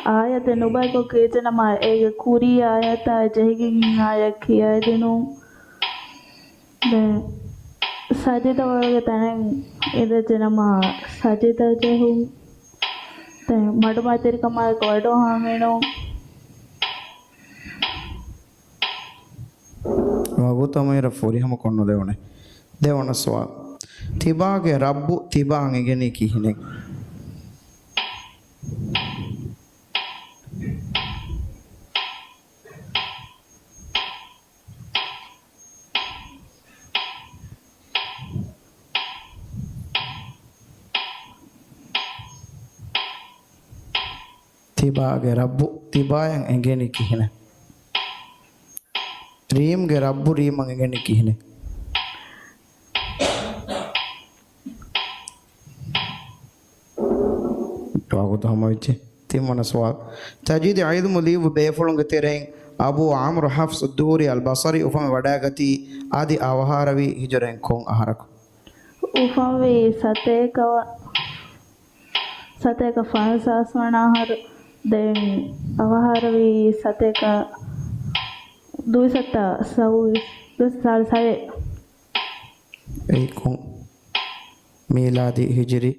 އާޔަތެއް ނުބައިކޮށް ކީއްޗެއް ނަމަ، އޭގެ ކުރީ އާޔަތާ ޖެހިގެން އިން އާޔަތް ކިޔައިދިނުން. ދެން ސަޖިދަވަޅުގެ ތަނެއް އިނދެއްޖެ ނަމަ، ސަޖިދަ ޖެހުން. ދެން މަޑުމަތިވެރިކަމާއެކު އަޑުއަހަން އިނުން. ވަގުތު ހަމައިރަށް ފުރިހަމަކޮށް ނުލެވުނޭ. ދެވަނަ ސުވާލު. ތިބާގެ ރައްބު ތިބާއަށް އެނގެނީ ކިހިނެއް؟ ތިބާގެ ރައްބު ތިބާއަށް އެނގެނީ ކިހިނެއް؟ ރީމްގެ ރައްބު ރީމަށް އެނގެނީ ކިހިނެއް؟ ވަގުތު ހަމަވެއްޖެ. ތިންވަނަ ސުވާލު. ތަޖްވީދު ޢިލްމު ލިޔުއްވި ބޭފުޅުންގެ ތެރެއިން އަބޫ ޢަމްރު ޙަފްޞު އައްދޫރީ އަލްބަޞަރީ އުފަންވެ ވަޑައިގަތީ އަދި އަވަހާރަވީ ހިޖުރައިން ކޮން އަހަރަކު؟ އުފަންވީ ސަތޭކަ ވަ-، ސަތޭކަ ފަންސާސް ވަނަ އަހަރު. ދެން އަވަހާރަވީ ސަތޭކަ ދުވިސައްތަ ސައުވީސް، ދުވިސައްތަ ސާޅީސް ހައެއް. އެއީ ކޮން؟ މީލާދީ، ހިޖުރީ؟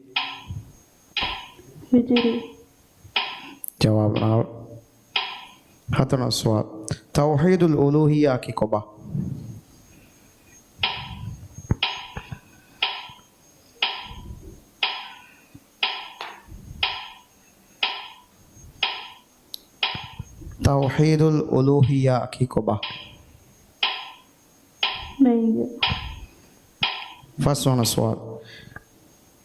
ހިޖުރީ. ޖަވާބު ރަނގަޅު. ހަތަރުވަނަ ސުވާލު. ތައުޙީދުލް އުލޫހިއްޔާއަކީ ކޮބާ؟ ތައުޙީދުލް އުލޫހިއްޔާއަކީ ކޮބާ؟ މެއިގެ. ފަސްވަނަ ސުވާލު.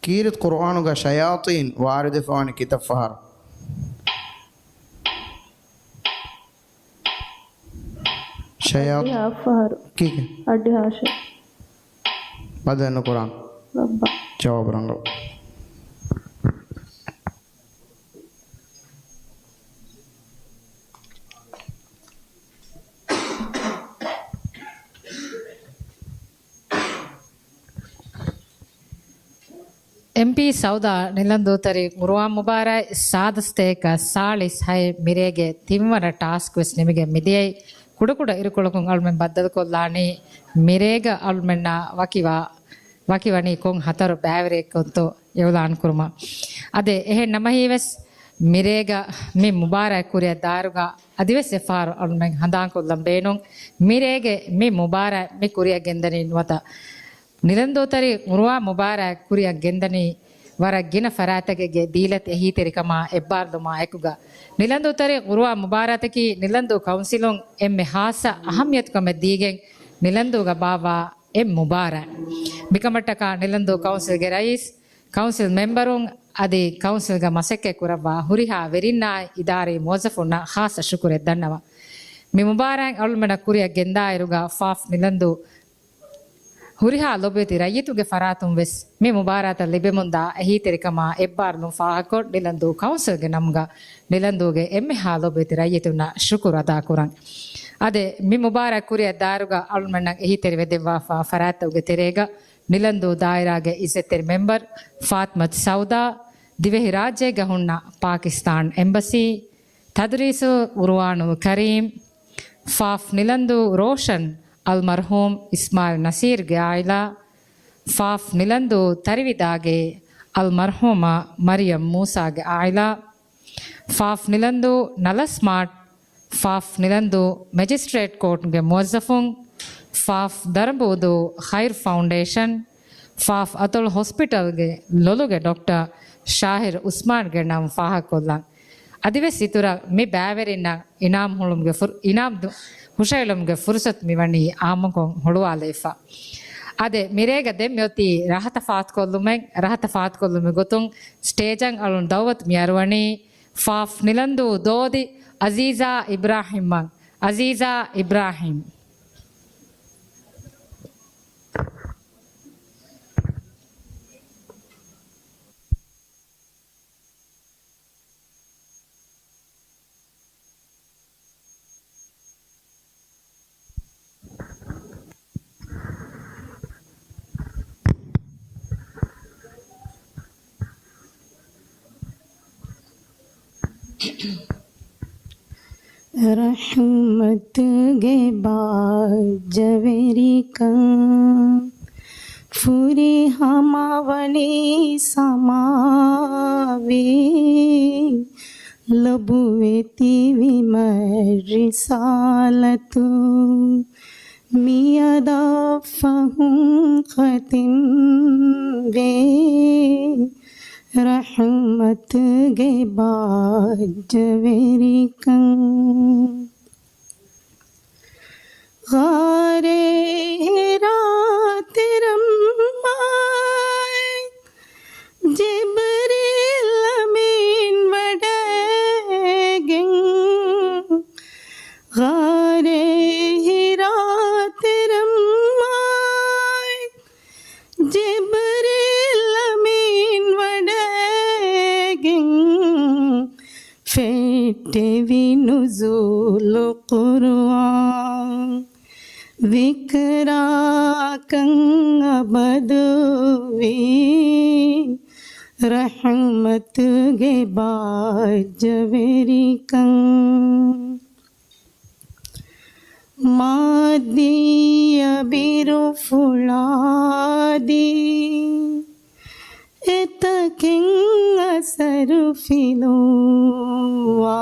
ކީރިތި ޤުރުއާނުގަ ޝަޔާޠީން ވާރިދުވެފަވާނީ ކިތައް ފަހަރު؟ ޝަޔާ-، އައްޑިހަ ފަހަރު. ކީކޭ؟ އައްޑިހަ ހަށެއް. ބަދަލެއް ނުކުރާނަ. ރައްބާ. ޖަވާބު ރަނގަޅު. އެމްޕީ ސައުދާ ނިލަންދޫތަރި ޤުރުއާން މުބާރާތް ސާދަ ސަތޭކަ ސާޅީސް ހައެއް މިރޭގެ ތިންވަނަ ޓާސްކް ވެސް ނިމިގެން މިދިޔައީ. ކުޑަކުޑަ އިރުކޮޅަކުން އަޅުމެން ބައްދަލުކޮށްލާނީ މިރޭގަ އަޅުމެންނާ ވަކިވާ، ވަކިވަނީ ކޮން ހަތަރު ބައިވެރިއެއްކަންތޯ އިޢުލާން ކުރުމަށް. އަދި އެހެން ނަމަހީވެސް މިރޭގަ މި މުބާރާތް ކުރިއަށް ދާއިރުގަ އަދިވެސް އެއްފަހަރު އަޅުމެން ހަނދާންކޮށްލަން ބޭނުން. މިރޭގެ މި މުބާރާތް މި ކުރިއަށް ގެންދަނީ ނުވަތަ ނިލަންދޫތަރި ޤުރުއާން މުބާރާތް ކުރިއަށް ގެންދަނީ ވަރަށް ގިނަ ފަރާތްތަކެއްގެ ދީލަތި އެހީތެރިކަމާ އެއްބާރުލުމާ އެކުގަ. ނިލަންދޫތަރި ޤުރުއާން މުބާރާތަކީ ނިލަންދޫ ކައުންސިލުން އެންމެ ހާއްސަ އަހައްމިޔަތުކަމެއް ދީގެން ނިލަންދޫގަ ބާއްވާ އެއް މުބާރާތް. މިކަމަށްޓަކާ ނިލަންދޫ ކައުންސިލްގެ ރައީސް، ކައުންސިލް މެމްބަރުން އަދި ކައުންސިލްގަ މަސައްކަތް ކުރައްވާ ހުރިހާ ވެރިންނާއި އިދާރީ މުވައްޒަފުންނަށް ޚާއްޞަ ޝުކުރެއް ދަންނަވަން. މި މުބާރާތް އަޅުމެންނަށް ކުރިއަށް ގެންދާއިރުގަ ފާފް ނިލަންދޫ ހުރިހާ ލޮބުވެތި ރައްޔިތުންގެ ފަރާތުން ވެސް މި މުބާރާތަށް ލިބެމުންދާ އެހީތެރިކަމާ އެއްބާރުލުން ފާހަގަކޮށް، ނިލަންދޫ ކައުންސިލްގެ ނަމުގަ ނިލަންދޫގެ އެންމެހާ ލޮބުވެތި ރައްޔިތުންނަށް ޝުކުރު އަދާކުރަން. އަދި މި މުބާރާތް ކުރިއަށް ދާއިރުގަ އަޅުމެންނަށް އެހީތެރިވެ ދެއްވާފާ ފަރާތްތަކުގެ ތެރޭގަ ނިލަންދޫ ދާއިރާގެ އިއްޒަތްތެރި މެމްބަރު ފާތިމަތު ސައުދާ، ދިވެހިރާއްޖޭގަ ހުންނަ ޕާކިސްތާން އެމްބަސީ، ތަދުރީސު ޤުރުއާނުލް ކަރީމް، ފާފް ނިލަންދޫ ރޯޝަން އަލްމަރްޙޫމް އިސްމާއިލް ނަސީރުގެ ޢާއިލާ، ފާފް ނިލަންދޫ ތަރިވިދާގޭ އަލްމަރްޙޫމާ މަރިޔަމް މޫސާގެ ޢާއިލާ، ފާފް ނިލަންދޫ ނަލަސްމާޓް، ފާފް ނިލަންދޫ މެޖިސްޓްރޭޓް ކޯޓުގެ މުވައްޒަފުން، ފާފް ދަރަނބޫދޫ ޚައިރު ފައުންޑޭޝަން، ފާފް އަތޮޅު ހޮސްޕިޓަލްގެ ލޮލުގެ ޑޮކްޓަރ ޝާހިރު އުސްމާންގެ ނަން ފާހަގަކޮށްލަން. އަދިވެސް އިތުރަށް މި ބައިވެރިންނަށް އިނާމް ހުޅުމުގެ ފުރ-، އިނާމް ދު-، ހުށައެޅުމުގެ ފުރުސަތު މިވަނީ އާއްމުކޮށް ހުޅުވާލައިފަ. އަދި މިރޭގަ ދެން މިއޮތީ ރަހަތަށް ފާތުކޮށްލުމެއް، ރަހަތަށް ފާތުކޮށްލުމުގެ ގޮތުން ސްޓޭޖަށް އަޅުން ދައުވަތު މި އަރުވަނީ ފާފް ނިލަންދޫ ދޯދި އަޒީޒާ އިބްރާހިމްއަށް. އަޒީޒާ އިބްރާހިމް. ރަޙްމަތުގެ ބާއްޖަވެރިކަން ފުރިހަމަވަނީ ސަމާވީ ލޮބުވެތި ވިމަށް ރިސާލަތު މިއަދާ ފަހުން ޚަތިމްވޭ ރަޙްމަތުގެ ބާއްޖަވެރިކަން. ޣާރޭ ހިރާ ތެރަމާއި ޖިބްރީލް އަމީން ވަޑައިގެން، ޣާރޭ ހިރާ ތެރަމާއި ޖިބްރީލް އަމީން ވަޑައިގެން، ފެއްޓެވި ނުޒޫލު ޤުރުއާން ޛިކްރާކަން އަބަދުވީ ރަޙްމަތުގެ ބާއްޖަވެރިކަން. މާއްދީ އަބިރުފުޅާދީ އެތަކެއް އަސަރު ފިލުވާ.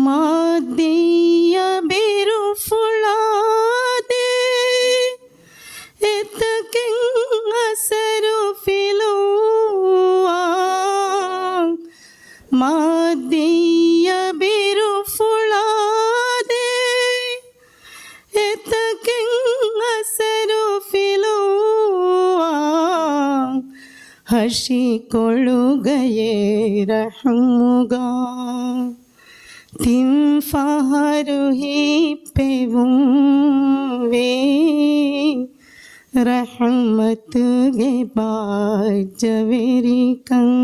މާއްދީ އަބިރުފުޅާދީ އެތަކެއް އަސަރު ފިލުވާ. މާއްދީ އަބިރުފުޅާދީ އެތަކެއް އަސަރު ފިލުވާ. ހަށިކޮޅުގައޭ ރަޙުމުގަ ތިން ފަހަރު ހިއްޕެވުން ވީ. ރަޙްމަތުގެ ބާއްޖަވެރިކަން.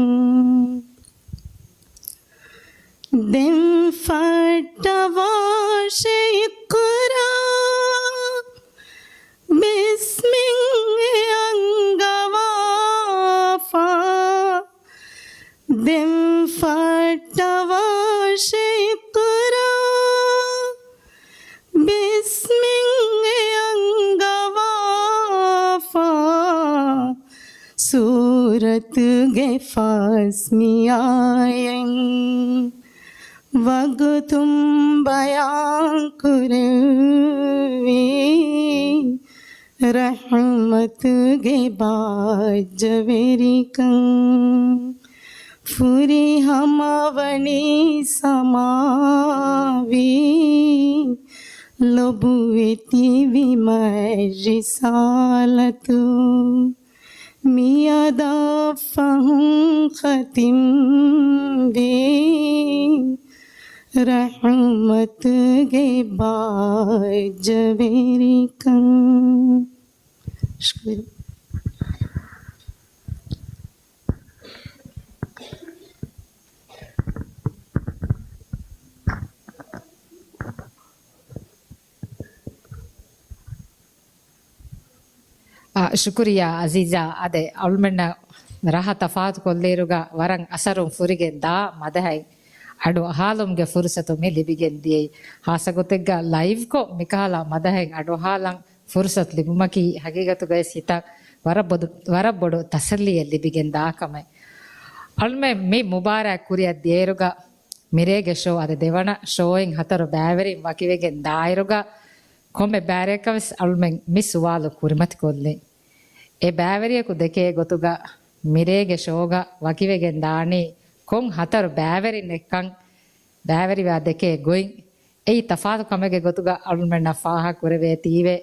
ދެން ފައްޓަވާށޭ އިޤްރާ، ބިސްމިން އެ އަންގަވާފަ. ދެން ފައްޓަވާށޭ އިޤްރާ، ބިސްމިން އެ އަންގަވާފަ. ސޫރަތުގެ ފަސް މިއާޔަތް ވަގުތުން ބަޔާން ކުރެއްވީ. ރަޙްމަތުގެ ބާއްޖަވެރިކަން. ފުރިހަމަ ވަނީ ސަމާވީ، ލޮބުވެތި ވިމައް ރިސާލަތު މިއަދާ ފަހުން ޚަތިމްވީ. ރަޙްމަތުގެ ބާއްޖަވެރިކަން. ޝުކުރިއްޔާ. އާ، ޝުކުރިއްޔާ އަޒީޒާ. އާދެ، އަޅުމެންނަށް ރަހަ ތަފާތު ކޮށްލިއިރުގަ ވަރަށް އަސަރުން ފުރިގެން ދާ މަދަހައެއް އަޑުއަހާލުމުގެ ފުރުސަތު މި ލިބިގެން ދިޔައީ. ހާއްސަ ގޮތެއްގަ ލައިވްކޮށް މިކަހަލަ މަދަހެއް އަޑުއަހާލަން ފުރުސަތު ލިބުމަކީ ހަގީގަތުގައި ހިތަށް ވަރަށް ބޮޑު، ވަރަށް ބޮޑު ތަސައްލީއެއް ލިބިގެން ދާ ކަމެއް. އަޅުމެން މި މުބާރާތް ކުރިއަށް ދިޔައިރުގަ މިރޭގެ ޝޯ އަދި ދެވަނަ ޝޯއިން ހަތަރު ބައިވެރިން ވަކިވެގެން ދާއިރުގަ ކޮންމެ ބައިވެރިޔަކަށް ވެސް އަޅުމެން މި ސުވާލު ކުރިމަތިކޮށްލިން. އެ ބައިވެރިޔަކު ދެކޭ ގޮތުގަ މިރޭގެ ޝޯގަ ވަކިވެގެން ދާނީ ކޮން ހަތަރު ބައިވެރިންނެއްކަން ބައިވެރިވާ ދެކޭ ގޮތް. އެއީ ތަފާތު ކަމެއްގެ ގޮތުގަ އަޅުމެންނަށް ފާހަގަ ކުރެވޭތީވެ.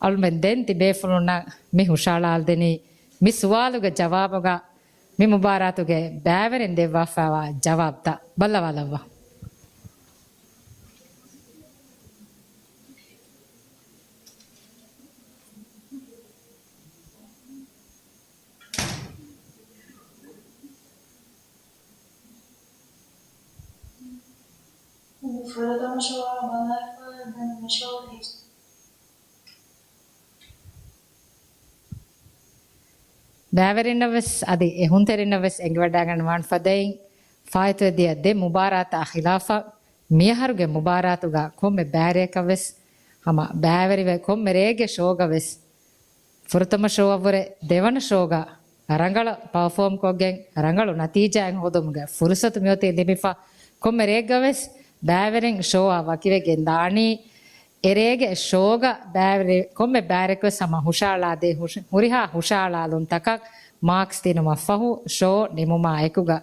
އަޅުމެން ދެން ތިބޭފުޅުންނަށް މި ހުށައަޅާލަދެނީ މި ސުވާލުގެ ޖަވާބުގަ މި މުބާރާތުގެ ބައިވެރިން ދެއްވާފައިވާ ޖަވާބުތައް ބައްލަވާލައްވާ. ފުރަތަމަ ޝޯއާ ބަލާފަ ދެން މި ޝޯ ހިސް. ބައިވެރިންނަށް ވެސް އަދި އެހުންތެރިންނަށް ވެސް އެނގިވަޑައިގަންނަވާން ފަދައިން، ފާއިތުވެ ދިޔަ ދެ މުބާރާތާ ޚިލާފަށް މިއަހަރުގެ މުބާރާތުގަ ކޮންމެ ބައިވެރިޔަކަށް ވެސް ހަމަ ބައިވެރިވެ، ކޮންމެ ރެއެއްގެ ޝޯގަ ވެސް ފުރަތަމަ ޝޯއަށްވުރެ ދެވަނަ ޝޯގަ ރަނގަޅަށް ޕަރފޯމްކޮށްގެން ރަނގަޅު ނަތީޖާއެއް ހޯދުމުގެ ފުރުސަތު މިއޮތީ ލިބިފަ، ކޮންމެ ރެއެއްގަ ވެސް ބައިވެރިން ޝޯއާ ވަކިވެގެން ދާނީ. އެ ރޭގެ ޝޯގަ ބައިވެރި، ކޮންމެ ބައިވެރިޔަކު ވެސް ހަމަ ހުށައަޅާދޭ ހުށ-، ހުރިހާ ހުށައަޅާލުންތަކަށް މާކްސް ދިނުމަށްފަހު، ޝޯ ނިމުމާ އެކުގަ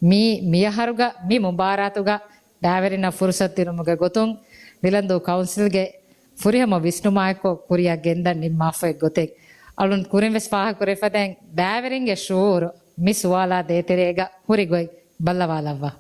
މީ މިއަހަރުގަ މި މުބާރާތުގަ ބައިވެރިންނަށް ފުރުސަތު ދިނުމުގެ ގޮތުން ނިލަންދޫ ކައުންސިލްގެ ފުރިހަމަ ވިސްނުމާއެކު ކުރިއަށް ގެންދަން ނިންމާފައި ގޮތެއް. އަޅުން ކުރިން ވެސް ފާހަގަކުރެވިފަދައިން ބައިވެރިންގެ ޝުޢޫރު މި ސުވާލާ ދޭތެރޭގަ ހުރި ގޮތް ބައްލަވާލައްވާ.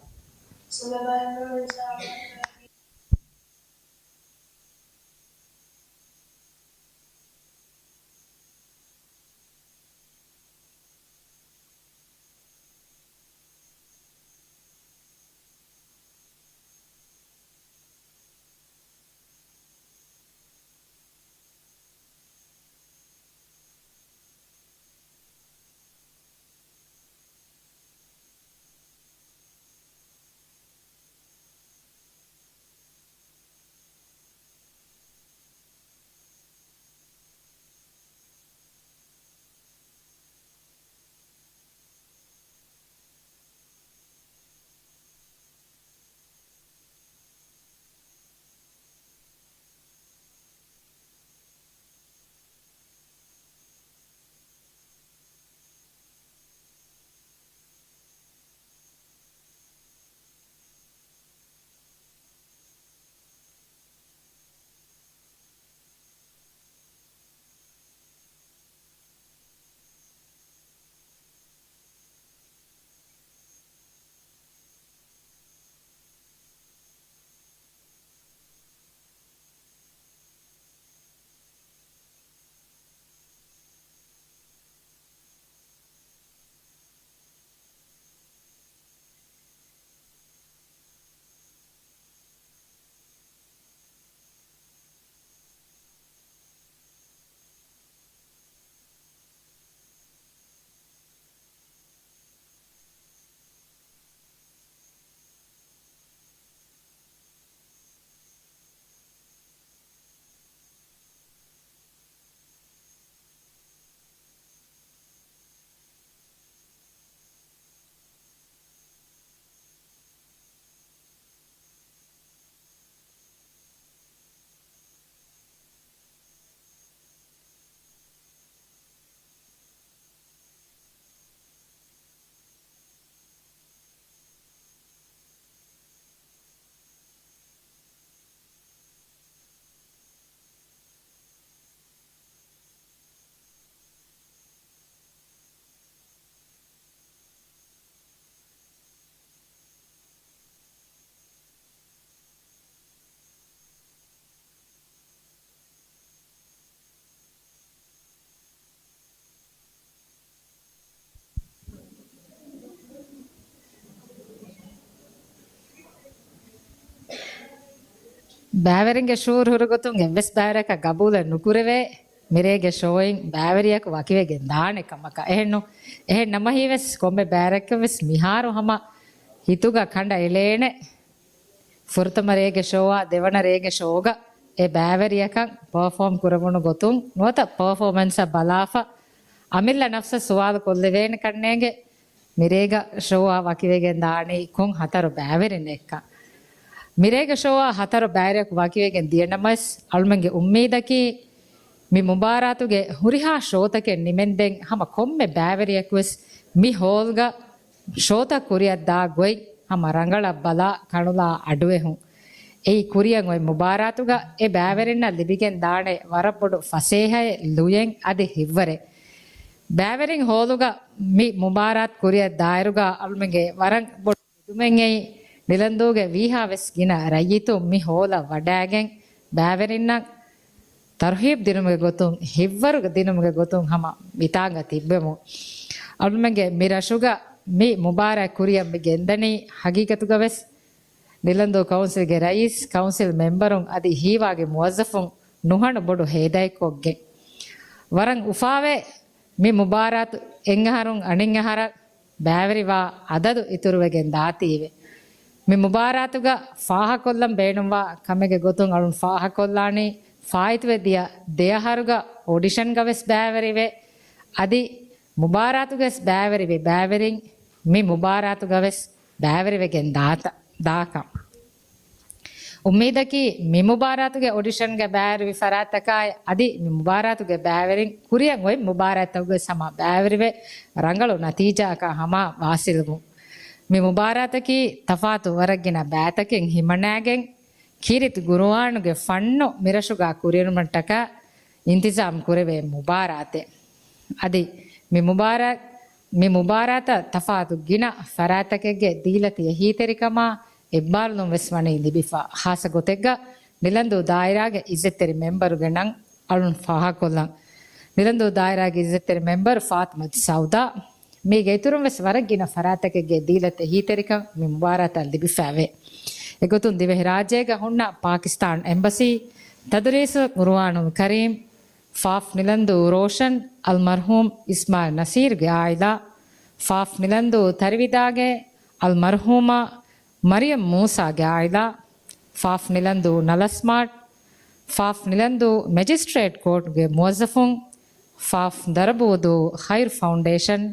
ބައިވެރިންގެ ޝުއޫރު ހުރި ގޮތުން އެއްވެސް ބައިވެރިއަކަށް ގަބޫލެއް ނުކުރެވޭ، މިރޭގެ ޝޯއިން ބައިވެރިޔަކު ވަކިވެގެން ދާނެ ކަމަކަށް. އެހެންނު، އެހެން ނަމަ ހީވެސް ކޮންމެ ބައިވެރިޔަކަށްވެސް މިހާރު ހަމަ ހިތުގަ ކަނޑަ އެޅޭނެ. ފުރަތަމަ ރޭގެ ޝޯއާ ދެވަނަ ރޭގެ ޝޯގަ އެ ބައިވެރިޔަކަށް ޕަރފޯމް ކުރެވުނު ގޮތުން ނުވަތަ ޕަރފޯމެންސަށް ބަލާފަ، އަމިއްލަ ނަފްސަށް ސުވާލު ކޮށްލެވޭނެ ކަންނޭނގެ، މިރޭގަ ޝޯއާ ވަކިވެގެން ދާނީ ކޮން ހަތަރު ބައިވެރިން އެއްކަން. މިރޭގެ ޝޯއާ ހަތަރު ބައިވެރިޔަކު ވަކިވެގެން ދިޔަނަމަވެސް، އަޅުމެންގެ އުއްމީދަކީ، މި މުބާރާތުގެ ހުރިހާ ޝޯތަކެއް ނިމެންދެން ހަމަ ކޮންމެ ބައިވެރިޔަކުވެސް މި ހޯލްގަ ޝޯތައް ކުރިއަށް ދާ ގޮތް ހަމަ ރަނގަޅަށް ބަލާ ކަނުލާ އަޑުއެހުން. އެއީ ކުރިއަށް އޮތް މުބާރާތުގަ އެ ބައިވެރިންނަށް ލިބިގެން ދާނެ ވަރަށް ބޮޑު ފަސޭހައެއް، ލުޔެއް އަދި ހިތްވަރެއް. ބައިވެރިން ހޯލުގަ މި މުބާރާތް ކުރިއަށް ދާއިރުގަ އަޅުމެންގެ ވަރަށް ބޮޑު މިދުމެއް އެއީ، ނިލަންދޫގެ ވީހާވެސް ގިނަ ރައްޔިތުން މި ހޯލަށް ވަޑައިގެން، ބައިވެރިންނަށް ތަރުހީބް ދިނުމުގެ ގޮތުން، ހިތްވަރު ދިނުމުގެ ގޮތުން ހަމަ މިތާނގަ ތިއްބެމުން. އަޅުމެންގެ މި ރަށުގަ މި މުބާރާތް ކުރިއަށް މި ގެންދަނީ ހަގީގަތުގަވެސް ނިލަންދޫ ކައުންސިލްގެ ރައީސް، ކައުންސިލް މެމްބަރުން އަދި ހީވާގެ މުވައްޒަފުން ނުހަނު ބޮޑު ހޭދައެއްކޮށްގެން. ވަރަށް އުފާވޭ މި މުބާރާތު އެއްއަހަރުން އަނެއްއަހަރަށް ބައިވެރިވާ އަދަދު އިތުރުވެގެން ދާތީވެ. މި މުބާރާތުގަ ފާހަކޮށްލަން ބޭނުންވާ ކަމެއްގެ ގޮތުން އަޅުން ފާހަކޮށްލާނީ، ފާއިތުވެ ދިޔަ ދެއަހަރުގަ އޮޑިޝަންގަވެސް ބައިވެރިވެ، އަދި މުބާރާތުގަވެސް ބައިވެރިވި ބައިވެރިން މި މުބާރާތުގަވެސް ބައިވެރިވެގެން ދާތަ-، ދާކަން. އުއްމީދަކީ، މި މުބާރާތުގެ އޮޑިޝަންގަ ބައިވެރިވި ފަރާތްތަކާއި، އަދި މި މުބާރާތުގެ ބައިވެރިން ކުރިއަށް އޮތް މުބާރާތްތަކުގެ ހަމަ ބައިވެރިވެ، ރަނގަޅު ނަތީޖާއަކާ ހަމަ ވާސިލްވުން. މި މުބާރާތަކީ ތަފާތު ވަރަށް ގިނަ ބައިތަކެއް ހިމަނާގެން، ކީރިތި ގުރުއާނުގެ ފަންނު މިރަށުގަ ކުރިއެރުމަށްޓަކާ އިންތިޒާމް ކުރެވޭ މުބާރާތެއް. އަދި މި މުބާރާ-، މި މުބާރާތަށް ތަފާތު ގިނަ ފަރާތްތަކެއްގެ ދީލަތި އެހީތެރިކަމާ އެއްބާރުލުން ވެސް ވަނީ ލިބިފަ. ހާއްސަ ގޮތެއްގަ ނިލަންދޫ ދާއިރާގެ އިއްޒަތްތެރި މެމްބަރުގެ ނަން އަޅުން ފާހަގަކޮށްލަން. ނިލަންދޫ ދާއިރާގެ އިއްޒަތްތެރި މެމްބަރު ފާތިމަތު ސައުދާ، މީގެ އިތުރުން ވެސް ވަރަށް ގިނަ ފަރާތްތަކެއްގެ ދީލަތި އެހީތެރިކަން މި މުބާރާތަށް ލިބިފައެވެ. އެގޮތުން ދިވެހިރާއްޖޭގަ ހުންނަ ޕާކިސްތާން އެމްބަސީ، ތަދުރީސު ގުރުއާނުލް ކަރީމް، ފާފް ނިލަންދޫ ރޯޝަން އަލްމަރްހޫމް އިސްމާއިލް ނަސީރުގެ އާއިލާ، ފާފް ނިލަންދޫ ތަރިވިދާގެ އަލްމަރްހޫމާ މަރިޔަމް މޫސާގެ އާއިލާ، ފާފް ނިލަންދޫ ނަލަސްމާޓް، ފާފް ނިލަންދޫ މެޖިސްޓްރޭޓް ކޯޓުގެ މުވައްޒަފުން، ފާފް ދަރަބޫދޫ ޚައިރު ފައުންޑޭޝަން،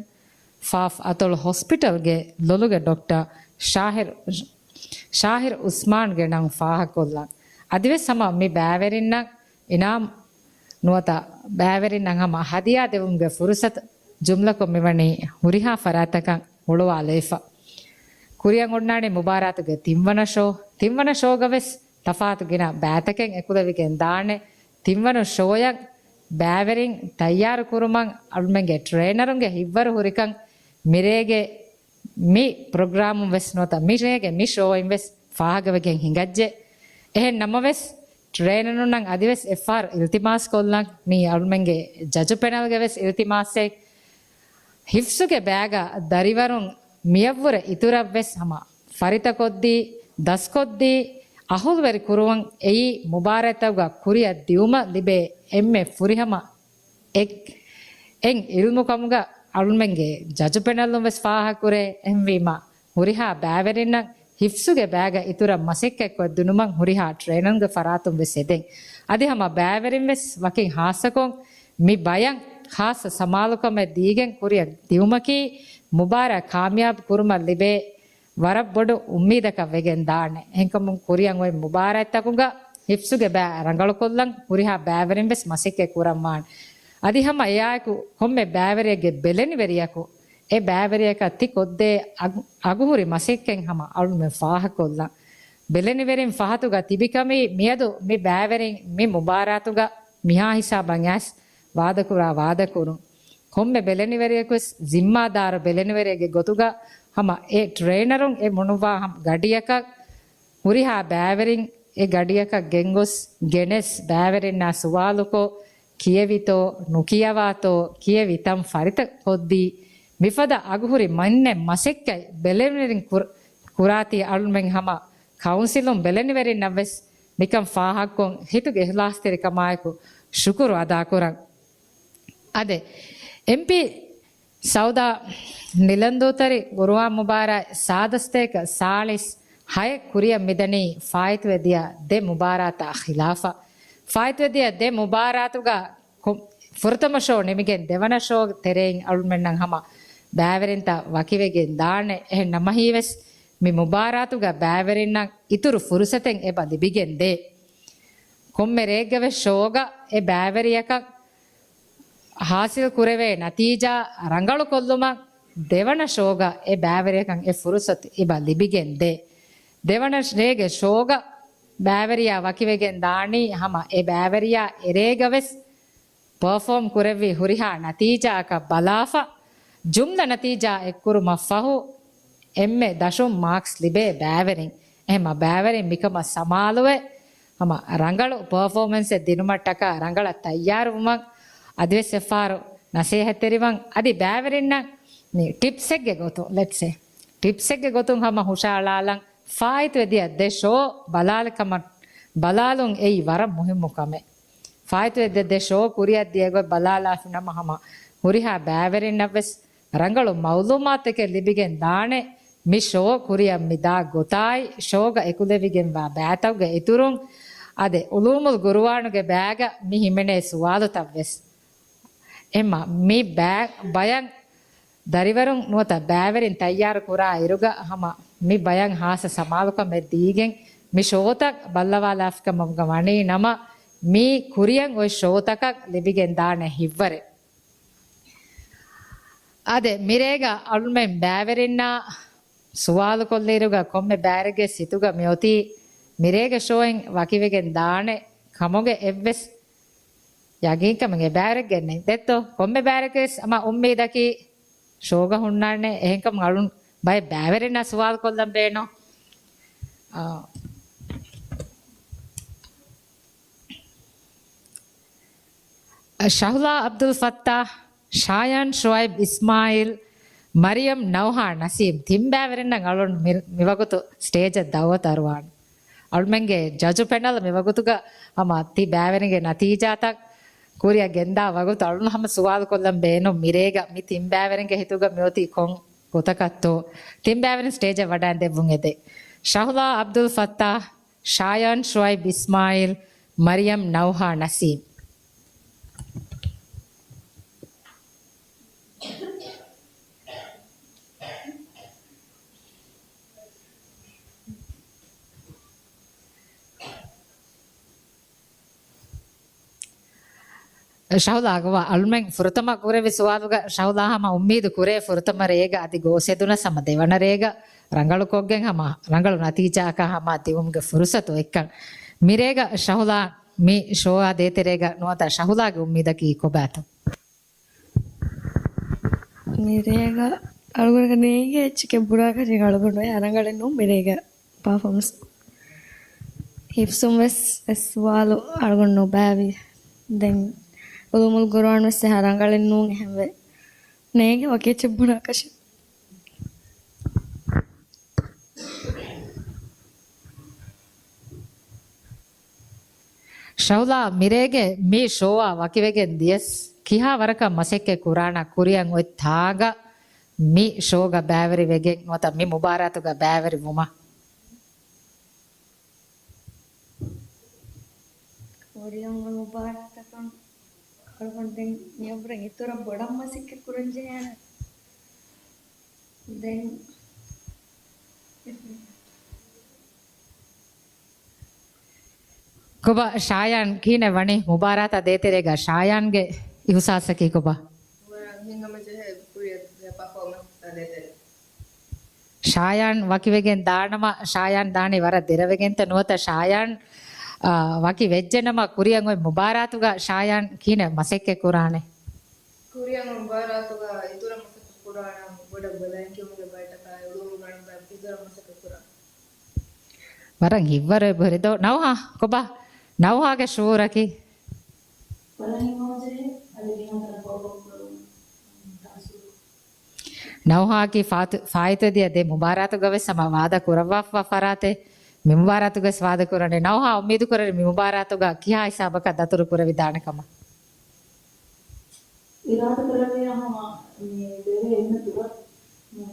ފާފް އަތޮޅު ހޮސްޕިޓަލްގެ ލޮލުގެ ޑޮކްޓަރ ޝާހިރު، ޝާހިރު އުސްމާންގެ ނަން ފާހަގަކޮށްލަން. އަދިވެސް ހަމަ މި ބައިވެރިންނަށް އިނާމް ނުވަތަ ބައިވެރިންނަށް ހަމަ ހަދިޔާ ދެވުމުގެ ފުރުސަތު ޖުމްލަކޮށް މިވަނީ ހުރިހާ ފަރާތްތަކަށް ހުޅުވާލައިފަ. ކުރިއަށް އޮންނާނީ މުބާރާތުގެ ތިންވަނަ ޝޯ. ތިންވަނަ ޝޯގަވެސް ތަފާތު ގިނަ ބައިތަކެއް އެކުލެވިގެން ދާނެ. ތިންވަނަ ޝޯއަށް ބައިވެރިން ތައްޔާރު ކުރުމަށް އަޅުމެންގެ ޓްރޭނަރުންގެ ހިތްވަރު ހުރިކަން މިރޭގެ މި ޕްރޮގްރާމުން ވެސް ނުވަތަ މިރޭގެ މި ޝޯއިން ވެސް ފާހަގަވެގެން ހިނގައްޖެ. އެހެން ނަމަވެސް، ޓްރޭނަރުންނަށް އަދިވެސް އެއްފަހަރު އިލްތިމާސް ކޮށްލަން، މީ އަޅުމެންގެ ޖަޖު ޕެނަލްގެ ވެސް އިލްތިމާސެއް. ހިފްޒުގެ ބައިގަ ދަރިވަރުން މިޔަށްވުރެ އިތުރަށް ވެސް ހަމަ ފަރިތަކޮށްދީ، ދަސްކޮށްދީ، އަހުލުވެރި ކުރުވަން އެއީ މުބާރާތްތަކުގަ ކުރިއަށް ދިއުމަށް ލިބޭ އެންމެ ފުރިހަމަ އެއް، އެއް އިލްމު ކަމުގަ އަޅުމެންގެ ޖަޖު ޕެނަލުން ވެސް ފާހަގަކުރޭ. އެހެންވީމަ، ހުރިހާ ބައިވެރިންނަށް ހިފްޒުގެ ބައިގަ އިތުރަށް މަސައްކަތްކޮށްދިނުމަށް ހުރިހާ ޓްރޭނަރުންގެ ފަރާތުން ވެސް އެދެން. އަދި ހަމަ ބައިވެރިން ވެސް ވަކިން ހާއްސަކޮށް މި ބަޔަށް ހާއްސަ ސަމާލުކަމެއް ދީގެން ކުރިއަށް ދިއުމަކީ މުބާރާތް ކާމިޔާބު ކުރުމަށް ލިބޭ ވަރަށް ބޮޑު އުއްމީދަކަށް ވެގެން ދާނެ. އެހެންކަމުން ކުރިއަށް އޮތް މުބާރާތްތަކުގަ ހިފްޒުގެ ބައި ރަނގަޅުކޮށްލަން ހުރިހާ ބައިވެރިން ވެސް މަސައްކަތް ކުރަންވާނެ. އަދި ހަމަ އެއާއެކު ކޮންމެ ބައިވެރިއެއްގެ ބެލެނިވެރިޔަކު އެ ބައިވެރިޔަކަށް ތި ކޮށްދޭ އަގު-، އަގުހުރި މަސައްކަތް ހަމަ އަޅުމެން ފާހަގަކޮށްލަން. ބެލެނިވެރިން ފަހަތުގަ ތިބިކަމީ މިއަދު މި ބައިވެރިން މި މުބާރާތުގަ މިހާ ހިސާބަށް އައިސް ވާދަކުރާ ވާދަކުރުން. ކޮންމެ ބެލެނިވެރިޔަކުވެސް ޒިންމާދާރު ބެލެނިވެރިއެއްގެ ގޮތުގަ ހަމަ އެ ޓްރޭނަރުން އެ މޮނުވާ ހަމަ ގަޑިއަކަށް ހުރިހާ ބައިވެރިން އެ ގަޑިއަކަށް ގެންގޮސް ގެނެސް ބައިވެރިންނާ ސުވާލުކޮށް، ކިޔެވިތޯ، ނުކިޔަވާތޯ، ކިޔެވި ތަން ފަރިތަ ކޮށްދީ، މިފަދަ އަގުހުރި މަންނެ މަސައްކަތް ބެލެނިވެރިން ކުރ-، ކުރާތީ އަޅުމެން ހަމަ ކައުންސިލުން ބެލެނިވެރިންނަށްވެސް މިކަން ފާހަގަކޮށް ހިތުގެ އިހްލާސްތެރިކަމާއެކު ޝުކުރު އަދާކުރަން. އާދެ، އެމްޕީ ސައުދާ ނިލަންދޫތަރި ގުރުއާން މުބާރާތް ސާދަސްތޭކަ ސާޅީސް ހައެއް ކުރިއަށް މިދަނީ ފާއިތުވެދިޔަ ދެ މުބާރާތާ ޚިލާފަށް. ފާއިތުވެދިޔަ ދެ މުބާރާތުގަ ކޮ-، ފުރަތަމަ ޝޯ ނިމިގެން ދެވަނަ ޝޯ ތެރެއިން އަޅުމެންނަށް ހަމަ ބައިވެރިންތައް ވަކިވެގެން ދާނެ. އެހެން ނަމަހީވެސް މި މުބާރާތުގަ ބައިވެރިންނަށް އިތުރު ފުރުސަތެއް އެބަ ލިބިގެން ދޭ. ކޮންމެ ރެއެއްގަވެސް ޝޯގަ އެ ބައިވެރިޔަކަށް ހާސިލް ކުރެވޭ ނަތީޖާ ރަނގަޅުކޮށްލުމަށް ދެވަނަ ޝޯގަ އެ ބައިވެރިޔަކަށް އެ ފުރުސަތު އެބަ ލިބިގެން ދޭ. ދެވަނަ ރޭގެ ޝޯގަ ބައިވެރިޔާ ވަކިވެގެން ދާނީ ހަމަ އެ ބައިވެރިޔާ އެރޭގަވެސް ޕަރފޯމް ކުރެއްވި ހުރިހާ ނަތީޖާއަކަށް ބަލާފަ، ޖުމްލަ ނަތީޖާ އެއްކުރުމަށް ފަހު، އެންމެ ދަށުން މާކްސް ލިބޭ ބައިވެރިން. އެހެމަ ބައިވެރިން މިކަމަށް ސަމާލުވެ، ހަމަ ރަނގަޅު ޕަރފޯމެންސެއް ދިނުމަށްޓަކާ ރަނގަޅަށް ތައްޔާރުވުމަށް އަދިވެސް އެއްފަހަރު ނަސޭހަތްތެރިވަން. އަދި ބައިވެރިންނަށް މި ޓިޕްސެއްގެ ގޮތުން، ލެޓްސޭ، ޓިޕްސެއްގެ ގޮތުން ހަމަ ހުށައަޅާލަން. ފާއިތުވެދިޔަ ދެ ޝޯ ބަލާލި ކަމަށް، ބަލާލުން އެއީ ވަރަށް މުހިއްމު ކަމެއް. ފާއިތުވެދިޔަ ދެ ޝޯ ކުރިއަށް ދިޔަ ގޮތް ބަލާލާފިނަމަ ހަމަ ހުރިހާ ބައިވެރިންނަށްވެސް ރަނގަޅު މައުލޫމާތުތަކެއް ލިބިގެން ދާނެ. މި ޝޯ ކުރިއަށް މި ދާ ގޮތާއި، ޝޯގަ އެކުލެވިގެންވާ ބައިތަކުގެ އިތުރުން، އާދެ، އުލޫމުލް ގުރުއާނުގެ ބައިގަ މި ހިމެނޭ ސުވާލުތައްވެސް. އެމަ މި ބައި-، ބަޔަން ދަރިވަރުން ނުވަތަ ބައިވެރިން ތައްޔާރު ކުރާ އިރުގަ ހަމަ މި ބަޔަން ހާއްސަ ސަމާލުކަމެއް ދީގެން މި ޝޯތައް ބައްލަވާލާފިކަމުގަ ވަނީ ނަމަ، މީ ކުރިއަށް އޮތް ޝޯތަކަށް ލިބިގެން ދާނެ ހިތްވަރެއް. އާދެ، މިރޭގަ އަޅުމެން ބައިވެރިންނާ ސުވާލު ކޮށްލިއިރުގަ ކޮންމެ ބައިވެރިގެ ސިތުގަ މިއޮތީ މިރޭގެ ޝޯއިން ވަކިވެގެން ދާނެ ކަމުގެ އެއްވެސް ޔަގީންކަމެއް އެ ބައިވެރިއެއްގެ ނެތް ދެއްތޯ؟ ކޮންމެ ބައިވެރިގެ ވެސް ހަމަ އުއްމީދަކީ ޝޯގަ ހުންނާނެ. އެހެންކަމުން އަޅުން ބައެއް ބައިވެރިންނާ ސުވާލު ކޮށްލަން ބޭނުން. އާ، ޝަހުލާ އަބްދުލް ފައްތާ، ޝާޔާން ޝުއައިބް އިސްމާއިލް، މަރިޔަމް ނައުހާ ނަސީމް ތިން ބައިވެރިންނަށް އަޅުން މި-، މިވަގުތު ސްޓޭޖަށް ދައުވަތު އަރުވާނެ. އަޅުމެންގެ ޖަޖު ޕެނަލް މިވަގުތުގަ ހަމަ ތި ބައިވެރިންގެ ނަތީޖާތައް ކުރިއަށް ގެންދާ ވަގުތު އަޅުން ހަމަ ސުވާލު ކޮށްލަން ބޭނުން މިރޭގަ މި ތިން ބައިވެރިންގެ ހިތުގަ މިއޮތީ ކޮން ގޮތަކަށްތޯ؟ ތިން ބައިވެރިން ސްޓޭޖަށް ވަޑައިން ދެއްވުން އެދޭ. ޝަހުލާ އަބްދުލް ފައްތާ، ޝާޔާން ޝުއައިބް އިސްމާއިލް، މަރިޔަމް ނައުހާ ނަސީމް. ޝަހުލާ ގޮވާ އަޅުމެން ފުރަތަމަ ކުރެއްވި ސުވާލުގަ ޝަހުލާ ހަމަ އުއްމީދު ކުރޭ ފުރަތަމަ ރޭގަ އަދި ގޯސްއެދުނަސް ހަމަ ދެވަނަ ރޭގަ ރަނގަޅުކޮށްގެން ހަމަ ރަނގަޅު ނަތީޖާއަކާ ހަމަ ދިއުމުގެ ފުރުސަތު އޮތްކަން. މިރޭގަ ޝަހުލާ މި ޝޯއާ ދޭތެރޭގަ ނުވަތަ ޝަހުލާގެ އުއްމީދަކީ ކޮބާތޯ؟ މިރޭގަ އަޅުގަނޑަކަށް ނޭނގޭ އެއްޗެކޭ ބުރާކަށެއް އަޅުގަނޑު އޮތް ރަނގަޅެއް ނޫން މިރޭގަ ޕާފޯމަންސް. ހިފްޒުން ވެސް އެއް ސުވާލު އަޅުގަނޑު ނުބައިވި. ދެން އުލޫމުލް ގުރުއާން ވެސް އެހާ ރަނގަޅެއް ނޫން އެހެންވެ. ނޭނގެ ވަކި އެއްޗެއް ބުނާކަށެއް. ޝަހުލާ މިރޭގެ މި ޝޯއާ ވަކިވެގެން ދިޔަސް ކިހާ ވަރަކަށް މަސައްކަތް ކުރާނަ ކުރިއަށް އޮތް ތާގަ މި ޝޯގަ ބައިވެރި ވެގެން ނުވަތަ މި މުބާރާތުގަ ބައިވެރި ވުމަށް؟ ކުރިއަށް އޮތް މުބާރާތަކަށް އަޅުގަނޑު ދެން މިއަށްވުރެ އިތުރަށް ބޮޑަށް މަސައްކަތް ކުރަން ޖެހޭނެ. ދެން ކޮބާ ޝާޔާން ކިހިނެއް ވަނީ؟ މުބާރާތާ ދޭތެރޭގަ ޝާޔާންގެ އިހުސާސަކީ ކޮބާ؟ ހިނގަމަޖެހޭ ކުރިއަށް ޕަފޯމަންސް ދޭތެރޭ. ޝާޔާން ވަކިވެގެން ދާނަމަ، ޝާޔާން ދާނީ ވަރަށް ދެރަވެގެންތަ ނުވަތަ ޝާޔާން، އާ، ވަކި ވެއްޖެނަމަ ކުރިއަށް އޮތް މުބާރާތުގަ ޝާޔާން ކިހިނެއް މަސައްކަތް ކުރާނެ؟ ކުރިއަށް މުބާރާތުގަ އިތުރަށް މަސައްކަތް ކުރާނަމަ ބޮޑަށް ބަލައިން ކިޔުމުގެ ބައިޓަކާއި އުޅުމުގަނޑު ބައި އިތުރަށް މަސައްކަތް ކުރާނަމަ. ވަރަށް ހިތްވަރު އެބަހުރި ދޯ. ނައުހާ، ކޮބާ ނައުހާގެ ޝުއޫރަކީ؟ ނައުހާއަކީ ފާތު-، ފާއިތުވެދިޔަ ދެ މުބާރާތުގަވެސް ހަމަ ވާދަ ކުރައްވާފަ ފަރާތެއް. މި މުބާރާތުގައި ވާދަކުރަނީ. ނައުހާ އުއްމީދު ކުރަނީ މި މުބާރާތުގަ ކިހާ ހިސާބަކަށް ދަތުރު ކުރެވިދާނެ ކަމަށް. އިރާދަކުރެއްވިޔާ ހަމަ މި ދެވޭ އެންމެ ދުވަސް މި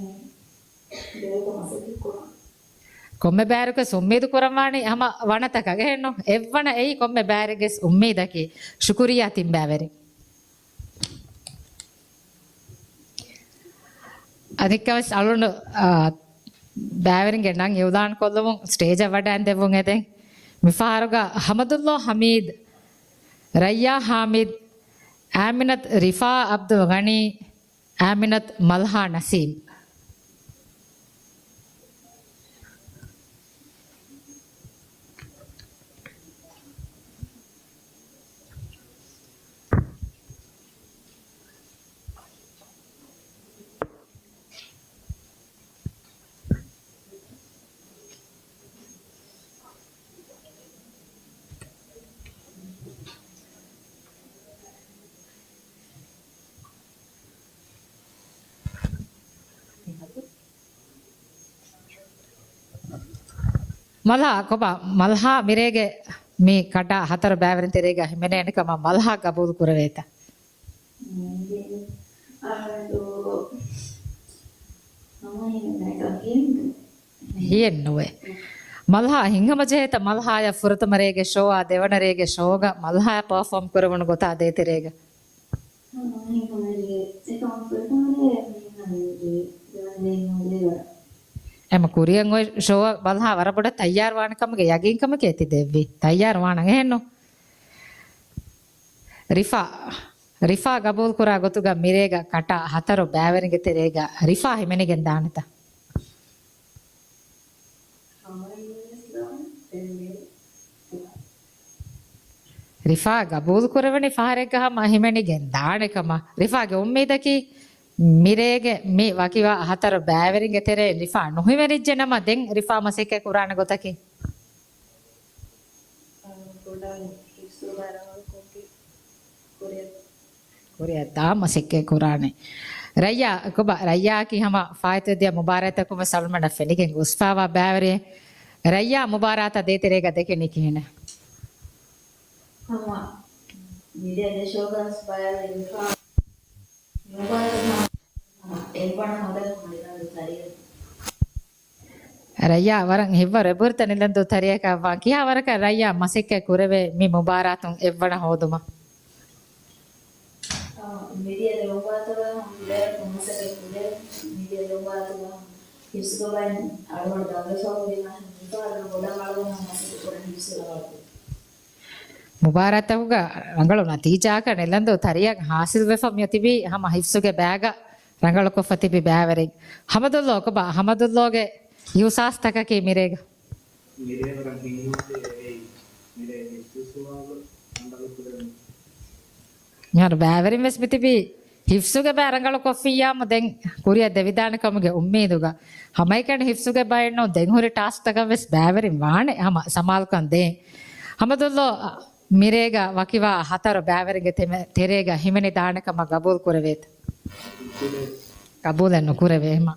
ދެވޭތޯ މަސައްކަތް ކުރަން. ކޮންމެ ބައިވެރިޔަކުވެސް އުއްމީދު ކުރަންވާނީ ހަމަ ވަނަތަކަށް އެހެންނު؟ އެއްވަނަ އެއީ ކޮންމެ ބައިވެރިޔެއްގެ އުއްމީދަކީ. ޝުކުރިއްޔާ ތިން ބައިވެރިން. އަނެއްކާވެސް އަޅުގަނޑު، އާ، ބައިވެރިންގެ ނަން އިއުލާން ކޮށްލުމުން ސްޓޭޖަށް ވަޑައިން ދެއްވުން އެދެން. މިފަހަރުގަ ހަމަދުއްލޯ ހަމީދު، ރައްޔާ ހާމިދު، އާމިނަތު ރިފާ އަބްދުލް ޣަނީ، އާމިނަތު މަލްހާ ނަސީމް. މަލްހާ، ކޮބާ މަލްހާ މިރޭގެ މި ކަޓާ ހަތަރު ބައިވެރިން ތެރޭގަ ހިމެނޭނެ ކަމަށް މަލްހާ ގަބޫލު ކުރެވޭތަ؟ ހިޔެއްނުވޭ. މަލްހާ ހިތްހަމަޖެހޭތަ؟ މަލްހާޔަށް ފުރަތަމަ ރޭގެ ޝޯއާ ދެވަނަ ރޭގެ ޝޯގަ މަލްހާޔަށް ޕަރފޯމް ކުރެވުނު ގޮތާ ދޭތެރޭގަ. އެމަ ކުރިއަށް އޮތް ޝޯއަށް މަލްހާ ވަރަށް ބޮޑަށް ތައްޔާރު ވާނެ ކަމުގެ ޔަގީންކަމަކޭ ތި ދެއްވީ. ތައްޔާރު ވާނަން އެހެންނު؟ ރިފާ، ރިފާ ގަބޫލުކުރާ ގޮތުގަ މިރޭގަ ކަޓާ ހަތަރު ބައިވެރިންގެ ތެރޭގަ ރިފާ ހިމެނިގެން ދާނެތަ؟ ރިފާ ގަބޫލު ކުރެވެނީ ފަހަރެއްގަ ހަމަ ހިމެނިގެން ދާނެ ކަމަށް. ރިފާގެ އުއްމީދަކީ މިރޭގެ މި ވަކިވާ ހަތަރު ބައިވެރިންގެ ތެރެއިން ރިފާ ނުހިމެނިއްޖެ ނަމަ، ދެން ރިފާ މަސައްކަތް ކުރާނެ ގޮތަކީ. ކުރިއަށް ދާ މަސައްކަތް ކުރާނެ. ރައްޔާ، ކޮބާ ރައްޔާއަކީ ހަމަ ފާއިތުވެދިޔަ މުބާރާތްތަކުން ވެސް އަޅުގަނޑަށް ފެނިގެން ގޮސްފައިވާ ބައިވެރިއެއް. ރައްޔާ މުބާރާތާ ދޭތެރޭގަ ދެކެނީ ކިހިނެއް؟ ހަމަ މިދިޔަ ދެ ޝޯގަސް ބައިވެރި މި މުބާރާތު ހަމަ އެއްވަނަ ހޯދަން ހަމަ ނިލަންދޫ ތަރިއެއް. ރައްޔާ ވަރަށް ހިތްވަރު އެބަހުރިތަ ނިލަންދޫ ތަރިއަކަށް ވާން. ކިހާ ވަރަކަށް ރައްޔާ މަސައްކަތް ކުރެވޭ މި މުބާރާތުން އެއްވަނަ ހޯދުމަށް؟ އާ، މިދިޔަ ދެ މުބާރާތުގަ ހަމަ ޕްލޭޔަރުން މަސައްކަތް ކުރޭ. މިދިޔަ ދެ މުބާރާތުގަ ހިފްޒުގެ ބައިން އަޅުގަނޑު ދަންގަ ސޯލު ދިނާ މިފަހަރު ބޮޑަށް އަޅުގަނޑު މަސައްކަތް ކުރަން ހިފްޒު ރަނގަޅު. މުބާރާތްތަކުގަ ރަނގަޅު ނަތީޖާއަކަށް ނިލަންދޫ ތަރިއަށް ހާސިލްވެފަ މި ތިބީ ހަމަ ހިފްޒުގެ ބައިގަ ރަނގަޅުކޮށްފަ ތިބި ބައިވެރިން. ހަމަދުއްލޯ، ކޮބާ ހަމަދުއްލޯގެ އިހުސާސްތަކަކީ މިރޭގަ؟ މިރޭ ވަރަށް ހިތްހަމަޖެހޭ އެއީ މިރޭގެ ހިފްޒު ސުވާލު ރަނގަޅު ކުރެވުނު. މިހާރު ބައިވެރިން ވެސް މިތިބީ ހިފްޒުގެ ބައި ރަނގަޅު ކޮށްފިއްޔާމު ދެން ކުރިއަށް ދެވިދާނެ ކަމުގެ އުއްމީދުގަ. ހަމައެކަނި ހިފްޒުގެ ބައެއްނު ދެން ހުރި ޓާސްކްތަކަށް ވެސް ބައިވެރިން ވާނެ ހަމަ ސަމާލުކަން ދޭން. ހަމަދުއްލޯ، މިރޭގަ ވަކިވާ ހަތަރު ބައިވެރިންގެ ތެމެ-، ތެރޭގަ ހިމެނި ދާނެ ކަމަށް ގަބޫލު ކުރެވޭތަ؟ ގަބޫލެއް ނުކުރެވޭ ހަމަ.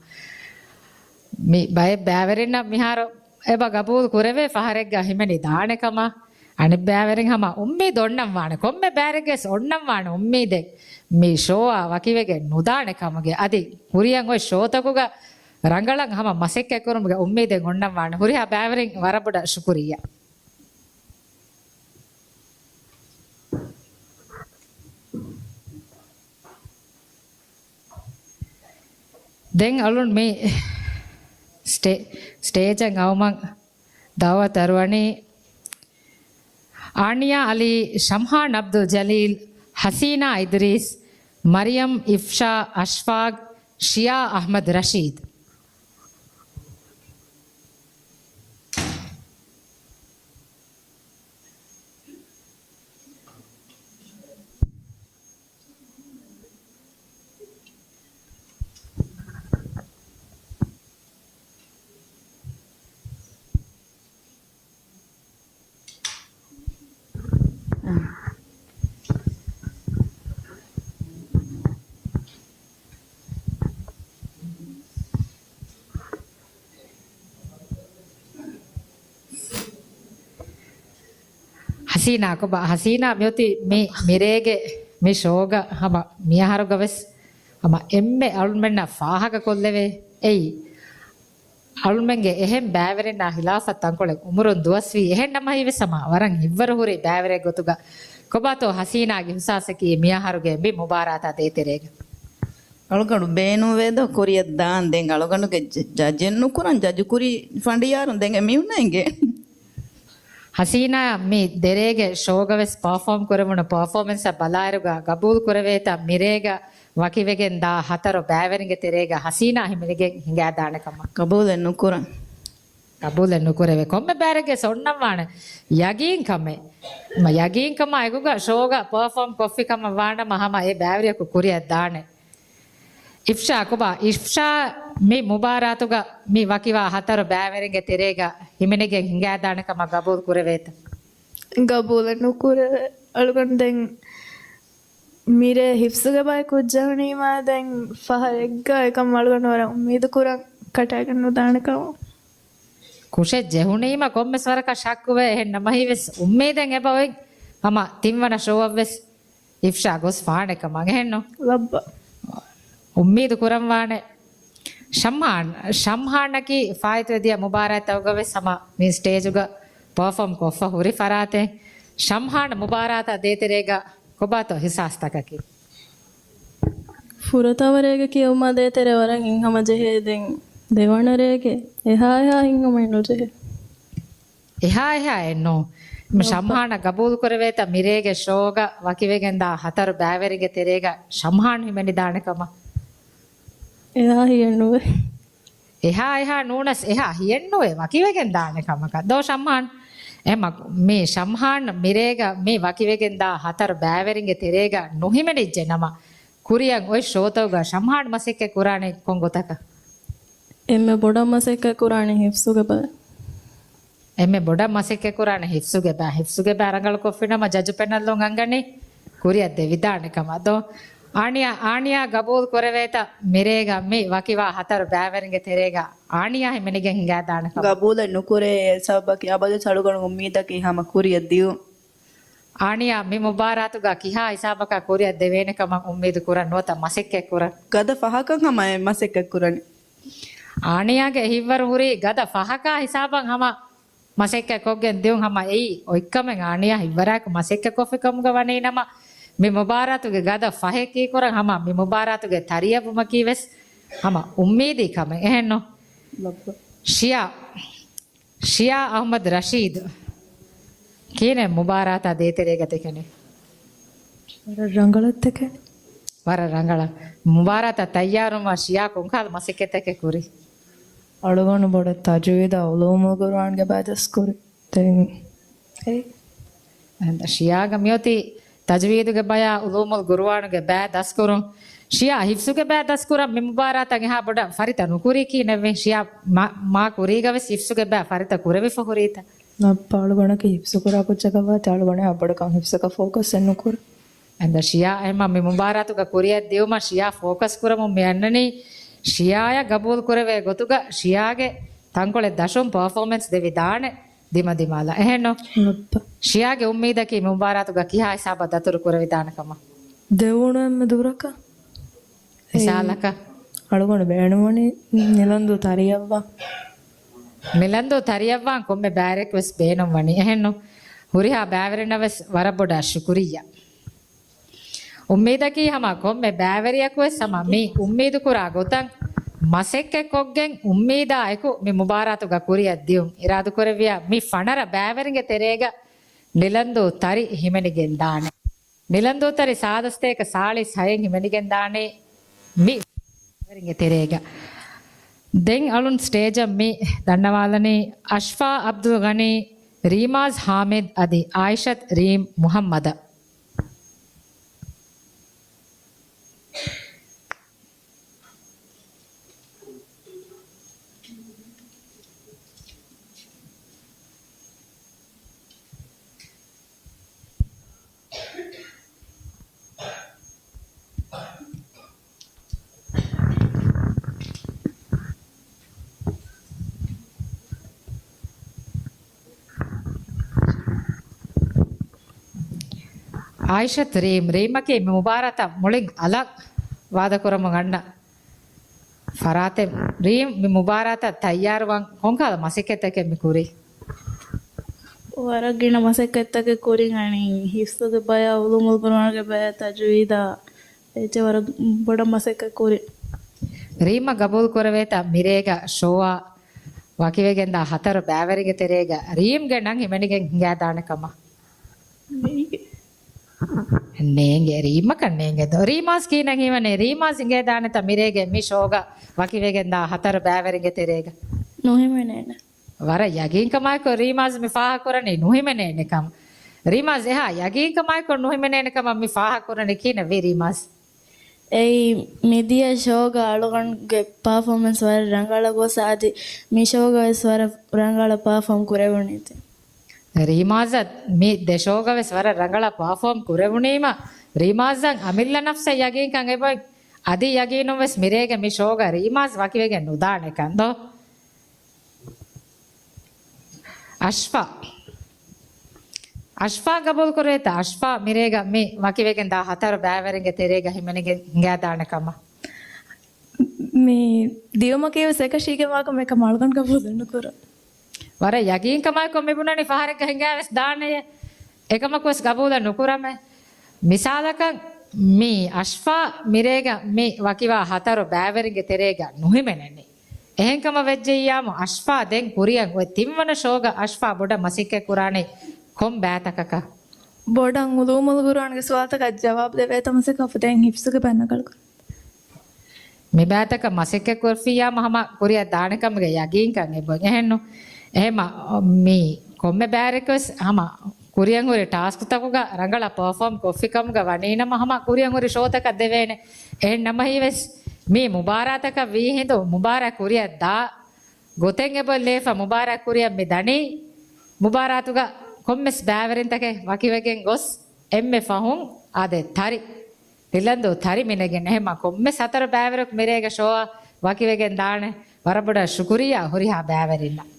މި ބައެއް ބައިވެރިންނަށް މިހާރު އެބަ ގަބޫލު ކުރެވޭ ފަހަރެއްގަ ހިމެނި ދާނެ ކަމަށް. އަނެއް ބައިވެރިން ހަމަ އުއްމީދު އޮންނަން ވާނެ. ކޮންމެ ބައިވެރިންގެ ވެސް އޮންނަން ވާނެ އުއްމީދެއް މި ޝޯއާ ވަކިވެގެން ނުދާނެ ކަމުގެ. އަދި ކުރިއަށް އޮތް ޝޯތަކުގަ ރަނގަޅަށް ހަމަ މަސައްކަތް ކުރުމުގެ އުއްމީދެއް އޮންނަން ވާނެ. ހުރިހާ ބައިވެރިން ވަރަށް ބޮޑަށް ޝުކުރިއްޔާ. ދެން އަޅުން މި ސްޓޭ-، ސްޓޭޖަށް އައުމަށް ދައުވަތު އަރުވަނީ އާނިޔާ އަލީ، ޝަމްހާން އަބްދުލް ޖަލީލް، ހަސީނާ އިދްރީސް، މަރިޔަމް އިފްޝާ އަޝްފާގް، ޝިޔާ އަޙްމަދު ރަޝީދު. ހަސީނާ ކޮބާ؟ ހަސީނާ މިއޮތީ މި މިރޭގެ މި ޝޯގަ ހަމަ މިއަހަރުގަ ވެސް ހަމަ އެންމެ އަޅުމެންނަށް ފާހަގަ ކޮށްލެވޭ. އެއީ އަޅުމެންގެ އެހެން ބައިވެރިންނާ ހިލާފަށް ތަންކޮޅެއް އުމުރުން ދުވަސްވީ. އެހެން ނަމަ ހީވެސް ހަމަ ވަރަށް ހިތްވަރު ހުރި ބައިވެރިއެއް ގޮތުގަ ކޮބާތޯ ހަސީނާގެ އިހުސާސަކީ މިއަހަރުގެ މި މުބާރާތާ ދޭތެރޭގަ؟ އަޅުގަނޑު ބޭނުންވޭދޯ ކުރިއަށް ދާން. ދެން އަޅުގަނޑުގެ ޖަ-، ޖަޖެއް ނުކުރަން، ޖަޖު ކުރި ފަނޑިޔާރުން ދެން އެ މީހުންނަށް އެނގޭ. ހަސީނާ މި ދެރޭގެ ޝޯގަ ވެސް ޕާފޯމް ކުރެވުނު ޕާފޯމެންސްއަށް ބަލާއިރުގަ ގަބޫލު ކުރެވޭތަ މިރޭގަ ވަކިވެގެން ދާ ހަތަރު ބައިވެރިންގެ ތެރޭގަ ހަސީނާ ހިމެނިގެން ހިނގާދާނެ ކަމަށް؟ ގަބޫލެއް ނުކުރަން. ގަބޫލެއް ނުކުރެވޭ. ކޮންމެ ބައިވެރިއެއްގެ އޮންނަން ވާނެ ޔަގީން ކަމެއް. މަ ޔަގީން ކަމާ އެކުގަ ޝޯގަ ޕާފޯމް ކޮށްފި ކަމަށް ވާނަމަ ހަމަ އެ ބައިވެރިޔަކު ކުރިއަށް ދާނެ. އިފްޝާ ކޮބާ؟ އިފްޝާ މި މުބާރާތުގަ މި ވަކިވާ ހަތަރު ބައިވެރިންގެ ތެރޭގަ ހިމެނިގެން ހިނގާދާނެ ކަމަށް ގަބޫލު ކުރެވޭތަ؟ ގަބޫލެއް ނުކުރެވޭ. އަޅުގަނޑު ދެން މިރޭ ހިފްޒުގެ ބައި ކުއްޖެއް ހުނީމާ ދެން ފަހަރެއްގަ އެކަމް އަޅުގަނޑު ވަރަށް އުއްމީދު ކުރަން ކަޓައިގެން ނުދާނެ ކަމަށް. ކުށެއް ޖެހުނީމަ ކޮންމެސް ވަރަކަށް ޝައްކުވޭ. އެހެން ނަމަ ހީވެސް އުއްމީދެއް އެބަ އޮތް ހަމަ ތިންވަނަ ޝޯއަށްވެސް އިފްޝާ ގޮސް ފާނެ ކަމަށް. އެހެންނު؟ ލައްބަ. އުއްމީދު ކުރަންވާނެ. ޝަމްހާން، ޝަމްހާނަކީ ފާއިތުވެދިޔަ މުބާރާތްތަކުގަ ވެސް ހަމަ މި ސްޓޭޖުގަ ޕާފޯމް ކޮށްފަ ހުރި ފަރާތެއް. ޝަމްހާން މުބާރާތާ ދޭތެރޭގަ ކޮބާތޯ އިހުސާސްތަކަކީ؟ ފުރަތަމަ ރޭގަ ކިޔެވުމާ ދޭތެރޭ ވަރަށް ހިތްހަމަޖެހޭ. ދެން ދެވަނަ ރޭގެ އެހާ އެހާ ހިތްހަމައެއް ނުޖެހޭ. އެހާ އެހާ އެއްނު. އެއްނު. ޝަމްހާނަށް ގަބޫލު ކުރެވޭތަ މިރޭގެ ޝޯގަ ވަކިވެގެންދާ ހަތަރު ބައިވެރިންގެ ތެރޭގަ ޝަމްހާން ހިމެނިދާނެ ކަމަށް؟ އެހާ ހިތެއްނުވޭ. އެހާ އެހާ ނޫނަސް އެހާ ހިތެއްނުވޭ ވަކިވެގެން ދާނެ ކަމަކަށް. ދޯ ޝަމްހާން؟ އެމަ މި ޝަމްހާން މިރޭގަ މި ވަކިވެގެންދާ ހަތަރު ބައިވެރިންގެ ތެރޭގަ ނުހިމެނިއްޖެ ނަމަ، ކުރިއަށް އޮތް ޝޯތަކުގަ ޝަމްހާން މަސައްކަތް ކުރާނީ ކޮން ގޮތަކަށް؟ އެންމެ ބޮޑަށް މަސައްކަތް ކުރާނީ ހިފްޒުގެ ބައި. އެންމެ ބޮޑަށް މަސައްކަތް ކުރާނެ ހިފްޒުގެ ބައި. ހިފްޒުގެ ބައި ރަނގަޅު ކޮށްފިނަމަ ޖަޖު ޕެނަލުން އަންގަނީ ކުރިއަށް ދެވިދާނެ ކަމަށް. ދޯ އާނިޔާ، އާނިޔާ ގަބޫލު ކުރެވޭތަ މިރޭގަ މި ވަކިވާ ހަތަރު ބައިވެރިންގެ ތެރޭގަ އާނިޔާ ހިމެނިގެން ހިނގާދާނެ ކަމަށް؟ ގަބޫލެއް ނުކުރޭ. އެ ސަބަބަކީ އަބަދުވެސް އަޅުގަނޑު އުއްމީދަކީ ހަމަ ކުރިއަށް ދިއުން. އާނިޔާ މި މުބާރާތުގަ ކިހާ ހިސާބަކަށް ކުރިއަށް ދެވޭނެ ކަމަށް އުއްމީދު ކުރަން ނުވަތަ މަސައްކަތް ކުރަން؟ ގަދަ ފަހަކަށް ހަމަ އެ މަސައްކަތް ކުރަނީ. އާނިޔާގެ ހިތްވަރު ހުރީ ގަދަ ފަހަކާ ހިސާބަށް ހަމަ މަސައްކަތް ކޮށްގެން ދިއުން. ހަމަ އެއީ އޮތްކަމެއް. އާނިޔާ ހިތްވަރާއެކު މަސައްކަތް ކޮށްފި ކަމުގަ ވަނީ ނަމަ، މި މުބާރާތުގެ ގަދަ ފަހެއް ކީކުރަން ހަމަ މި މުބާރާތުގެ ތަރިއަށްވުމަކީ ވެސް ހަމަ އުއްމީދީ ކަމެއް. އެހެންނު؟ ޝިޔާ، ޝިޔާ އަޙްމަދު ރަޝީދު، ކިހިނެއް މުބާރާތާ ދޭތެރޭގަ ދެކެނީ؟ ވަރަށް ރަނގަޅަށް ދެކެނީ. ވަރަށް ރަނގަޅަށް. މުބާރާތަށް ތައްޔާރުވުމަށް ޝިޔާ ކޮންކަހަލަ މަސައްކަތްތަކެއް ކުރީ؟ އަޅުގަނޑު ބޮޑަށް ތަޖުވީދާ އުލޫމުލް ގުރުއާންގެ ބައި ދަސްކުރި. ދެން އެ އެހެން ޝިޔާގަ މިއޮތީ ތަޖުވީދުގެ ބަޔާ އުލޫމުލް ގުރުއާނުގެ ބައި ދަސްކުރުން. ޝިޔާ ހިފްޒުގެ ބައި ދަސްކުރަން މި މުބާރާތަށް އެހާ ބޮޑަށް ފަރިތަ ނުކުރީ ކިހިނެއްވީ؟ ޝިޔާ މާ، މާ ކުރީގަ ވެސް ހިފްޒުގެ ބައި ފަރިތަ ކުރެވިފަ ހުރީތަ؟ ލައްބަ އަޅުގަނޑަކީ ހިފްޒު ކުރާ ކުއްޖަކަށްވާތީ އަޅުގަނޑަށް އެއާ ބޮޑަކަށް ހިފްޒަކަށް ފޯކަސްއެއް ނުކުރޭ. އެނދަ ޝިޔާ އެހެމަ މި މުބާރާތުގަ ކުރިއަށް ދިއުމަށް ޝިޔާ ފޯކަސް ކުރަމުން މި އަންނަނީ ޝިޔާޔަށް ގަބޫލު ކުރެވޭ ގޮތުގަ ޝިޔާގެ ތަންކޮޅެއް ދަށުން ޕަރފޯމެންސް ދެވިދާނެ ދިމަދިމާލަށް. އެހެންނު؟ ނުއްތަ. ޝިޔާގެ އުއްމީދަކީ މި މުބާރާތުގަ ކިހާ ހިސާބަށް ދަތުރު ކުރެވިދާނެ ކަމަށް؟ ދެވުނު އެންމެ ދުރަކަށް. މިސާލަކަށް؟ އަޅުގަނޑު ބޭނުންވަނީ ނިލަންދޫ ތަރިއަށްވާން. ނިލަންދޫ ތަރިއަށްވާން ކޮންމެ ބައިވެރިޔަކު ވެސް ބޭނުންވަނީ. އެހެންނު؟ ހުރިހާ ބައިވެރިންނަށް ވެސް ވަރަށް ބޮޑަށް ޝުކުރިއްޔާ. އުއްމީދަކީ ހަމަ ކޮންމެ ބައިވެރިޔަކު ވެސް ހަމަ މި އުއްމީދު ކުރާ ގޮތަށް މަސައްކަތް ކޮށްގެން އުއްމީދާ އެކު މި މުބާރާތުގަ ކުރިއަށް ދިއުން. އިރާދަކުރެއްވިޔާ މި ފަނަރަ ބައިވެރިންގެ ތެރޭގަ ނިލަންދޫ ތަރި ހިމެނިގެން ދާނެ. ނިލަންދޫ ތަރި ސާދަ ސަތޭކަ ސާޅީސް ހައެއް ހިމެނިގެން ދާނީ މި ބައިވެރިންގެ ތެރޭގަ. ދެން އަޅުން ސްޓޭޖަށް މި ދަންނަވާލަނީ އަޝްފާ އަބްދުލް ޣަނީ، ރީމާޒް ހާމިދް އަދި އާއިޝަތް ރީމް މުހައްމަދަށް. އާއިޝަތު، ރީމް، ރީމްއަކީ މި މުބާރާތަށް މުޅިން އަލަށް ވާދަކުރަމުން އަންނަ ފަރާތެއް. ރީމް، މި މުބާރާތަށް ތައްޔާރުވާން ކޮންކަހަލަ މަސައްކަތްތަކެއް މި ކުރީ؟ ވަރަށް ގިނަ މަސައްކަތްތަކެއް ކުރިން އަނީ. ހިފްޒުގެ ބަޔާ، އުލޫމުލް ޤުރުއާންގެ ބަޔާ، ތަޖުވީދާ، އެއްޗެއް ވަރަށް ބޮޑަށް މަސައްކަތް ކުރިން. ރީމްއަށް ގަބޫލު ކުރެވޭތަ މިރޭގަ ޝޯއާ ވަކިވެގެންދާ ހަތަރު ބައިވެރިންގެ ތެރޭގަ ރީމްގެ ނަން ހިމެނިގެން ހިނގާދާނެ ކަމަށް؟ ނޭނގެ. ނޭނގެ، ރީމްއަކަށް ނޭނގެ ދޯ. ރީމާޒް ކީއް ނަން ހީވަނީ؟ ރީމާޒް ހިނގޭދާނެތަ މިރޭގެ މި ޝޯގަ ވަކިވެގެންދާ ހަތަރު ބައިވެރިންގެ ތެރޭގަ؟ ނުހިމެނޭނެ. ވަރަށް ޔަގީންކަމާއެކު ރީމާޒް މި ފާހަގަކުރަނީ ނުހިމެނޭނެ ކަމަށް. ރީމާޒް އެހާ ޔަގީންކަމާއެކު ނުހިމެނޭނެ ކަމަށް މި ފާހަގަކުރަނީ ކިހިނެއްވީ ރީމާޒް؟ އެއީ، މިދިޔަ ޝޯގަ އަޅުގަނޑުގެ ޕާފޯމެންސް ވަރަށް ރަނގަޅަށް ގޮސް، އަދި މި ޝޯގަ ވެސް ވަރަށް ރަނގަޅަށް ޕާފޯމް ކުރެވުނީތީ. ރީމާޒަށް މި ދެ ޝޯގަ ވެސް ވަރަށް ރަނގަޅަށް ޕާފޯމް ކުރެވުނީމަ، ރީމާޒަށް އަމިއްލަ ނަފްސަށް ޔަގީންކަން އެބައޮތް. އަދި ޔަގީނުން ވެސް މިރޭގެ މި ޝޯގަ ރީމާޒް ވަކިވެގެން ނުދާނެކަން ދޯ؟ އަޝްފާ. އަޝްފާ ގަބޫލު ކުރޭތަ؟ އަޝްފާ މިރޭގަ މި ވަކިވެގެން ދާ ހަތަރު ބައިވެރިންގެ ތެރޭގަ ހިމެނިގެން ހިނގާދާނެ ކަމަށް. މި ދިޔުމަކީ ވެސް އެކަށީގެންވާކަމަށް އެކަމަށް އަޅުގަނޑު ގަބޫލެއް ނުކުރަން. ވަރަށް ޔަގީންކަމާއެކު މި ބުނަނީ ފަހަރެއްގަ ހިނގާވެސް ދާނެޔޭ. އެކަމަކުވެސް ގަބޫލެއް ނުކުރަމޭ. މިސާލަކަށް، މި އަޝްފާ މިރޭގަ މި ވަކިވާ ހަތަރު ބައިވެރިންގެ ތެރޭގަ ނުހިމެނެނީ. އެހެންކަމަށް ވެއްޖެއްޔާމު، އަޝްފާ ދެން ކުރިއަށް އޮތް ތިންވަނަ ޝޯގަ އަޝްފާ ބޮޑަށް މަސައްކަތް ކުރާނީ ކޮން ބައިތަކަކަށް؟ ބޮޑަށް އުލޫމުލް ޤުރުއާންގެ ސުވާލުތަކަށް ޖަވާބު ދެވޭތަ މަސައްކަތް ދެން ހިފްޒުގެ ބައި ނަގަޅުކުރަން. މި ބައިތަކަށް މަސައްކަތް ކުރެފިއްޔާމު ހަމަ ކުރިއަށް ދާނެ ކަމުގެ ޔަގީންކަން އެބަ އޮތް. އެހެންނު؟ އެހެމަ މި ކޮންމެ ބައިވެރިއަކުވެސް ހަމަ ކުރިއަށް ހުރި ޓާސްކުތަކުގަ ރަނގަޅަށް ޕަރފޯމް ކޮށްފިކަމުގަ ވަނީނަމަ ހަމަ ކުރިއަށް ހުރި ޝޯތަކަށް ދެވޭނެ. އެހެން ނަމަހީވެސް މި މުބާރާތަކަށް ވީހިނދު މުބާރާތް ކުރިއަށް ދާ ގޮތެއް އެބަ ލޭފަ މުބާރާތް ކުރިއަށް މި ދަނީ މުބާރާތުގަ ކޮންމެސް ބައިވެރިންތަކެއް ވަކިވެގެން ގޮސް އެންމެ ފަހުން އާދެ ތަރި ލިލަންދޫ ތަރި މިނެގެން. އެހެމަ ކޮންމެސް ހަތަރު ބައިވެރިއަކު މިރޭގެ ޝޯއަށް ވަކިވެގެން ދާނެ. ވަރަށް ބޮޑަށް ޝުކުރިއްޔާ ހުރިހާ ބައިވެރިންނަށް.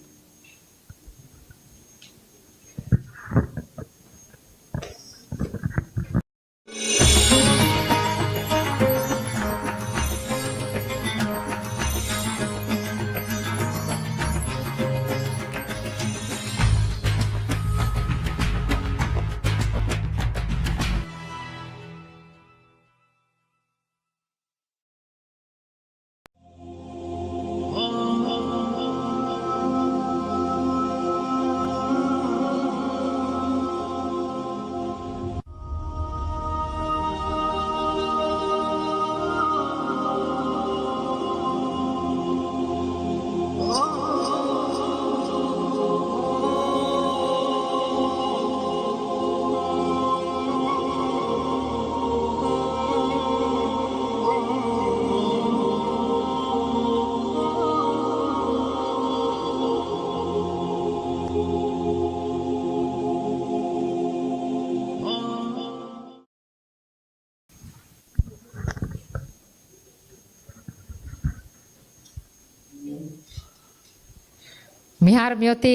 މިހާރު މިއޮތީ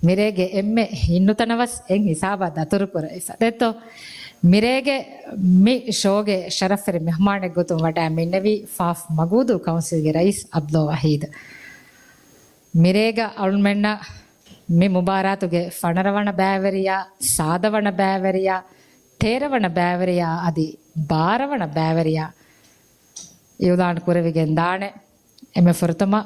މިރޭގެ އެންމެ ހިންނުތަނަވަސް އެއް ހިސާބަށް ދަތުރުކުރެވިފަ ދެއްތޯ؟ މިރޭގެ މި ޝޯގެ ޝަރަފްވެރި މެހްމާނެއް ގޮތުން ވަޑައިގެންނެވީ ފާފް މަގޫދޫ ކައުންސިލްގެ ރައީސް ޢަބްދުﷲ ވަޙީދު. މިރޭގަ އަޅުމެންނަށް މި މުބާރާތުގެ ފަނަރަ ވަނަ ބައިވެރިޔާ، ސާދަ ވަނަ ބައިވެރިޔާ، ތޭރަ ވަނަ ބައިވެރިޔާ އަދި ބާރަ ވަނަ ބައިވެރިޔާ އިޢުލާން ކުރެވިގެން ދާނެ. އެންމެ ފުރަތަމަ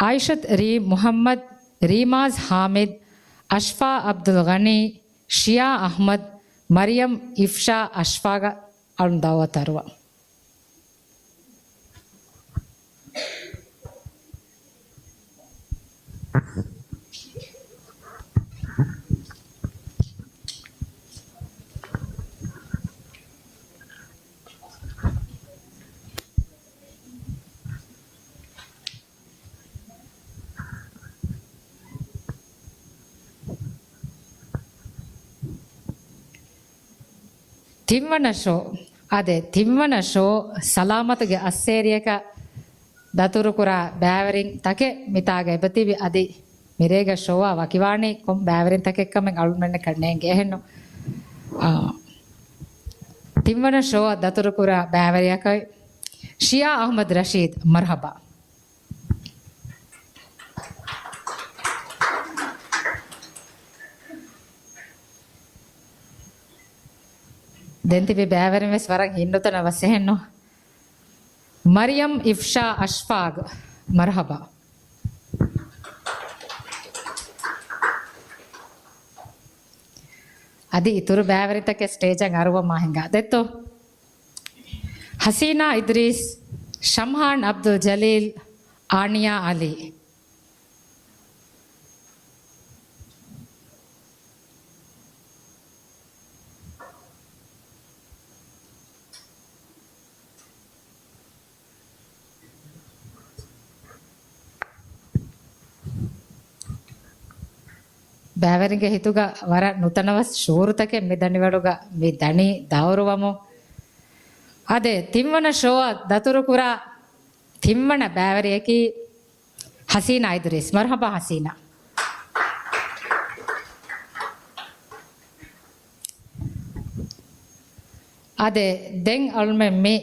އާއިޝަތު ރީ މުޙައްމަދު، ރީމާޒް ޙާމިދު، އަޝްފާ ޢަބްދުލްޣަނީ، ޝިޔާ އަޙްމަދު، މަރިޔަމް އިފްޝާ އަޝްފާގެ އަޅުން ދަޢުވަތު އަރުވަން. ތިންވަނަ ޝޯ. އާދެ، ތިންވަނަ ޝޯ ސަލާމަތުގެ އައްސޭރިއަކަށް ދަތުރުކުރާ ބައިވެރިން ތަކެއް މިތާގަ އެބަތިބި. އަދި މިރޭގަ ޝޯއާ ވަކިވާނީ ކޮން ބައިވެރިންތަކެއްކަމެއް އަޅުމެންނަކަށް ނޭނގޭ އެހެންނު. އާ، ތިންވަނަ ޝޯއަށް ދަތުރުކުރާ ބައިވެރިޔަކަށް ޝިޔާ އަޙްމަދު ރަޝީދު، މަރްޙަބާ. ދެން ތިބި ބައިވެރިން ވެސް ވަރަށް ހިތްނުތަނަވަސް އެހެންނު. މަރިޔަމް އިފްޝާ އަޝްފާގް، މަރްޙަބާ. އަދި އިތުރު ބައިވެރިންތަކެއް ސްޓޭޖަށް އަރުވަމާ ހިނގާ ދެއްތޯ. ހަސީނާ އިދްރީސް، ޝަމްހާން އަބްދުލް ޖަލީލް، އާނިޔާ އަލީ. ބައިވެރިންގެ ހިތުގަ ވަރަށް ނުތަނަވަސް ޝުޢޫރުތަކެއް މި ދަނޑިވަޅުގަ މި ދަނީ ދައުރުވަމުން. އާދެ، ތިންވަނަ ޝޯއަށް ދަތުރުކުރާ ތިންވަނަ ބައިވެރިޔަކީ ހަސީނާ އިދްރީސް. މަރްޙަބާ ހަސީނާ. އާދެ، ދެން އަޅުމެން މި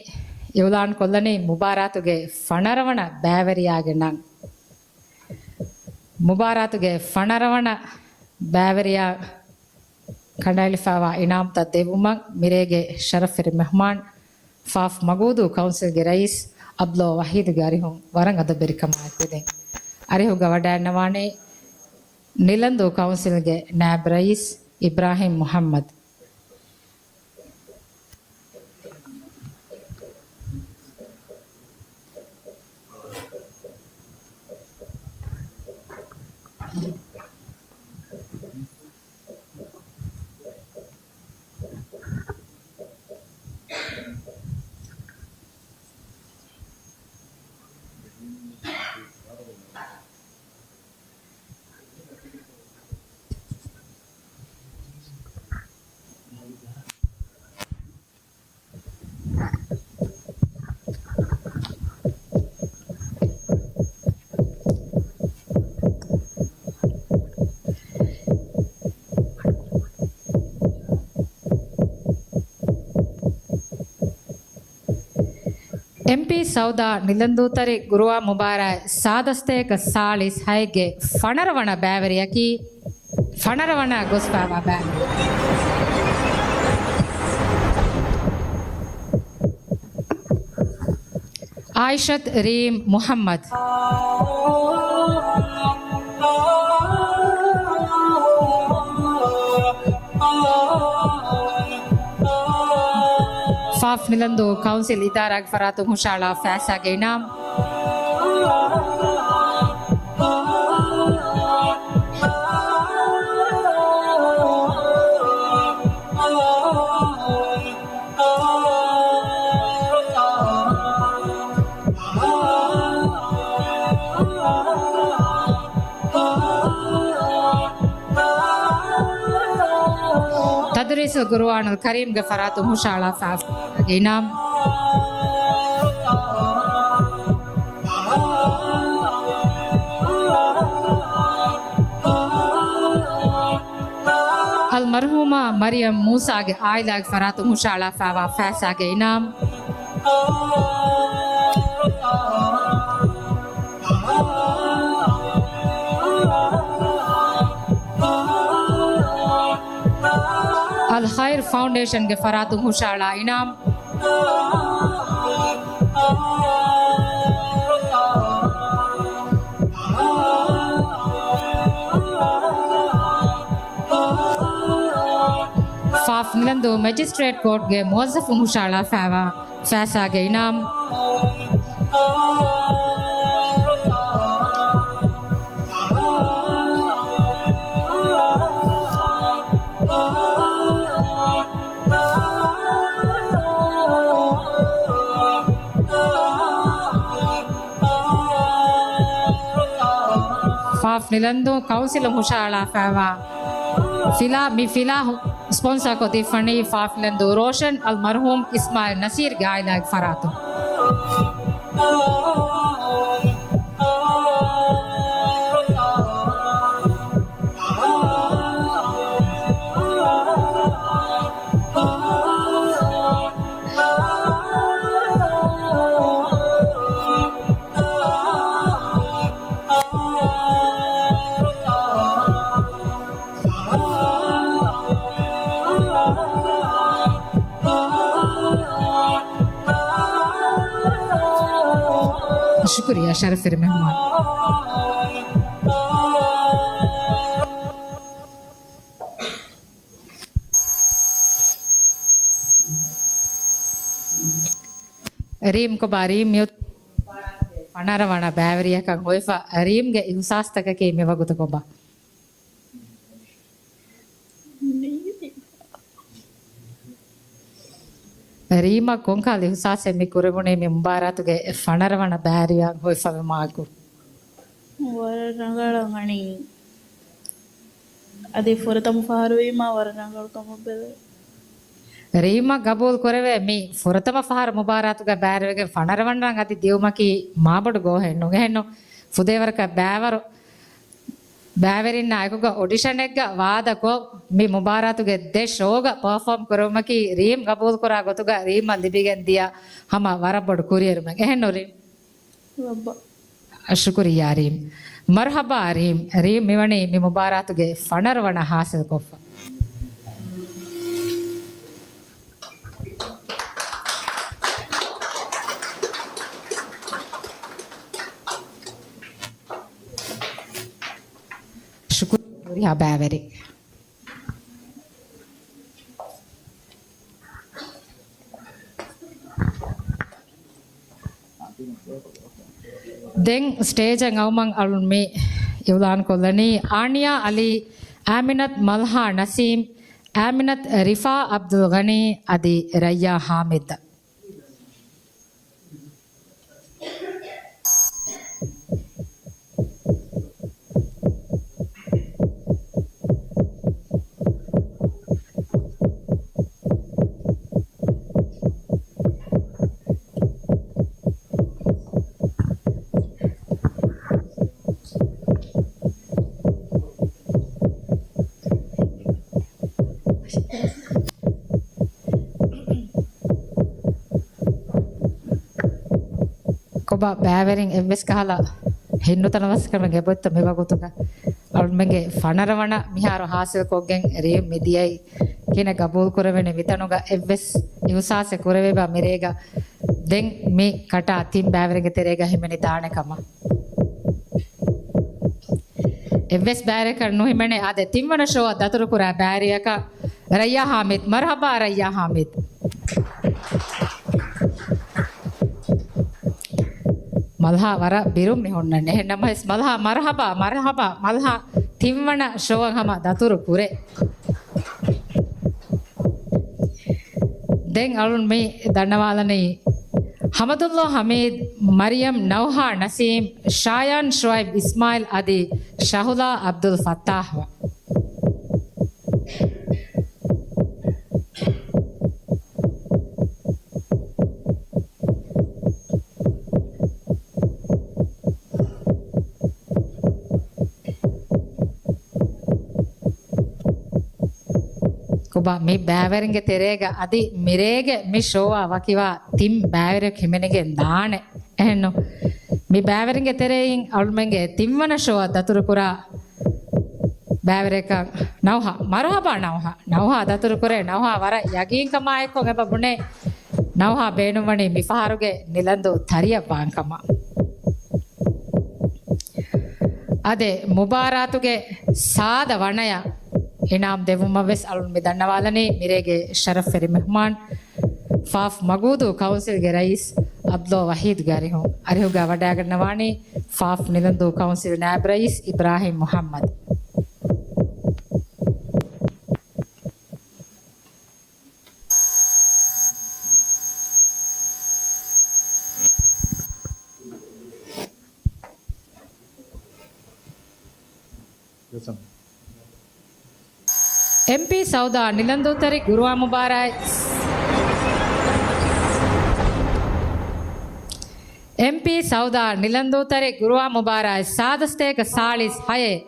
އިޢުލާން ކޮށްލަނީ މުބާރާތުގެ ފަނަރަވަނަ ބައިވެރިޔާގެ ނަން. މުބާރާތުގެ ފަނަރަވަނަ ބައިވެރިޔާ ކަނޑައެޅިފައިވާ އިނާމުތައް ދެއްވުމަށް މިރޭގެ ޝަރަފްވެރި މެހްމާން، ފާފް މަގޫދޫ ކައުންސިލްގެ ރައީސް އަބްދުﷲ ވަޙީދުގެ އަރިހުން ވަރަށް އަދަބުވެރިކަމާއެކު ދެން އަރިހުގަ ވަޑައިންނަވާނީ ނިލަންދޫ ކައުންސިލްގެ ނާއިބް ރައީސް އިބްރާހީމް މުޙައްމަދު. އެމްޕީ ސައުދާ ނިލަންދޫތަރި ގުރުއާ މުބާރާތް ސާދަސްތޭކަ ސާޅީސް ހައެއްގެ ފަނަރަ ވަނަ ބައިވެރިޔަކީ، ފަނަރަ ވަނަ ގޮސްފައިވާ ބައިވެރި. އާއިޝަތު ރީމް މުޙައްމަދު. ފާފް ނިލަންދޫ ކައުންސިލް އިދާރާގެ ފަރާތުން ހުށަހަޅާ ފައިސާގެ އިނާމު. ތަދުރީސު ގުރުއާނުލް ކަރީމްގެ ފަރާތުން ހުށަހަޅާފައިވާ އިނާމު. އަލްމަރްޙޫމާ މަރިޔަމް މޫސާގެ އާއިލާގެ ފަރާތުން ހުށަހަޅާފައިވާ ފައިސާގެ އިނާމު. އަލް ޚައިރް ފައުންޑޭޝަންގެ ފަރާތުން ހުށަހަޅާ އިނާމު. ފާފް ނިލަންދޫ މެޖިސްޓްރޭޓް ކޯޓްގެ މުވައްޒަފުން ހުށަހަޅާފައިވާ ފައިސާގެ އިނާމު. ފާފް ނިލަންދޫ ކައުންސިލުން ހުށަހަޅާފައިވާ ފިލާ، މި ފިލާ ސްޕޮންސާކޮށް ދީފަނީ ފާފް ނިލަންދޫ ރޯޝަން އަލްމަރްޙޫމް އިސްމާއިލް ނަސީރްގެ އާއިލާގެ ފަރާތުން. ޝުކުރިއްޔާ ޝަރަފްވެރި މެހުމާން. ރީމް ކޮބާ؟ ރީމް މިއޮތީ ފަނަރަ ވަނަ ބައިވެރިޔަކަށް ހޮވިފަ. ރީމްގެ އިހުސާސްތަކަކީ މިވަގުތު ކޮބާ؟ ރީމަށް ކޮންކަހަލަ އިހުސާސެއް މި ކުރެވުނީ މި މުބާރާތުގެ ފަނަރަ ވަނަ ބައިވެރިޔާ ހޮވިފަވީމާއެކު؟ ވަރަށް ރަނގަޅަށް އަނީ. އަދި ފުރަތަމަ ފަހަރުވީމާ ވަރަށް ރަނގަޅު ކަމަށް ބެލެވޭ. ރީމަށް ގަބޫލު ކުރެވޭ މި ފުރަތަމަ ފަހަރު މުބާރާތުގަ ބައިވެރިވެގެން ފަނަރަ ވަނަ ރަން އަދި ދިއުމަކީ މާބޮޑު ގޯހެއް ނޫން. އެހެންނު ފުދޭވަރަކަށް ބައިވަރު ބައިވެރިންނާ އެކުގަ އޮޑިޝަނެއްގަ ވާދަކޮށް، މި މުބާރާތުގެ ދެ ޝޯގަ ޕަރފޯމް ކުރެވުމަކީ ރީމް ގަބޫލުކުރާ ގޮތުގަ ރީމްއަށް ލިބިގެން ދިޔަ ހަމަ ވަރަށް ބޮޑު ކުރިއެރުމެއް. އެހެންނު ރީމް؟ ރައްބަ. ޝުކުރިއްޔާ ރީމް. މަރުހަބާ ރީމް. ރީމް މިވަނީ މި މުބާރާތުގެ ފަނަރަ ވަނަ ހާސިލްކޮށްފަ. ޝުކުރިއްޔާ ހުރިހާ ބައިވެރި. ދެން ސްޓޭޖަށް އައުމަށް އަޅުން މި އިއުލާން ކޮށްލަނީ އާނިޔާ އަލީ، އާމިނަތް މަލްހާ ނަސީމް، އާމިނަތް ރިފާ އަބްދުލް ޣަނީ އަދި ރައްޔާ ހާމިދް. ކޮބާ ބައިވެރިން އެއްވެސް ކަހަލަ ހިންނުތަނަވަސްކަމެއް އެބޮތްތަ މިވަގުތުގަ؟ އަޅުމެންގެ ފަނަރަ ވަނަ މިހާރު ހާސިލްކޮށްގެން ރީމް މިދިޔައީ ކިހިނެއް ގަބޫލު ކުރެވެނީ؟ މިތަނުގަ އެއްވެސް އިހުސާސެއް ކުރެވޭބާ މިރޭގަ؟ ދެން މި ކަޓާ ތިން ބައިވެރިންގެ ތެރޭގަ ހިމެނި ދާނެ ކަމަށް. އެއްވެސް ބައިވެރިޔަކަށް ނުހިމެނޭ. އާދެ، ތިންވަނަ ޝޯއަށް ދަތުރުކުރާ ބައިވެރިޔަކަށް ރައްޔާ ހާމިދް. މަރުހަބާ ރައްޔާ ހާމިދް. މަލްހާ ވަރަށް ބިރުން މި ހުންނަނީ. އެހެން ނަމަވެސް މަލްހާ މަރުހަބާ، މަރުހަބާ، މަލްހާ ތިންވަނަ ޝޯއަށް ހަމަ ދަތުރު ކުރޭ. ދެން އަޅުން މި ދަންނަވާލަނީ ހަމަދުﷲ ހަމީދު، މަރިޔަމް ނައުހާ ނަސީމް، ޝާޔާން ޝުއައިބް އިސްމާއިލް އަދި ޝަހުލާ އަބްދުލް ފައްތާހް. ކޮބާ މި ބައިވެރިންގެ ތެރޭގަ އަދި މިރޭގެ މި ޝޯއާ ވަކިވާ ތިން ބައިވެރިޔަކު ހިމެނިގެން ދާނެ. އެހެންނު މި ބައިވެރިންގެ ތެރެއިން އަޅުމެންގެ ތިންވަނަ ޝޯއަށް ދަތުރުކުރާ ބައިވެރިޔަކަށް ނައުހާ. މަރުހަބާ ނައުހާ. ނައުހާ ދަތުރުކުރޭ. ނައުހާ ވަރަށް ޔަގީންކަމާއެއްކޮށް އެބަ ބުނޭ ނައުހާ ބޭނުންވަނީ މިފަހަރުގެ ނިލަންދޫ ތަރިއަށް ވާންކަމަށް. އާދެ، މުބާރާތުގެ ސާދަ ވަނަޔަށް އިނާމް ދެއްވުމަށް ވެސް އަޅުން މި ދަންނަވާލަނީ މިރޭގެ ޝަރަފްވެރި މެހުމާން، ފާފް މަގޫދޫ ކައުންސިލްގެ ރައީސް އަބްދުﷲ ވަހީދުގެ އަރިހުން. އަރިހުގަ ވަޑައިގަންނަވާނީ ފާފް ނިލަންދޫ ކައުންސިލް ނާއިބް ރައީސް އިބްރާހިމް މުޙައްމަދު. އެމްޕީ ސައުދާ ނިލަންދޫތެރި ގުރުއާ މުބާރާތް، އެމްޕީ ސައުދާ ނިލަންދޫތެރި ގުރުއާ މުބާރާތް ސާދަ ސަތޭކަ ސާޅީސް ހައެއް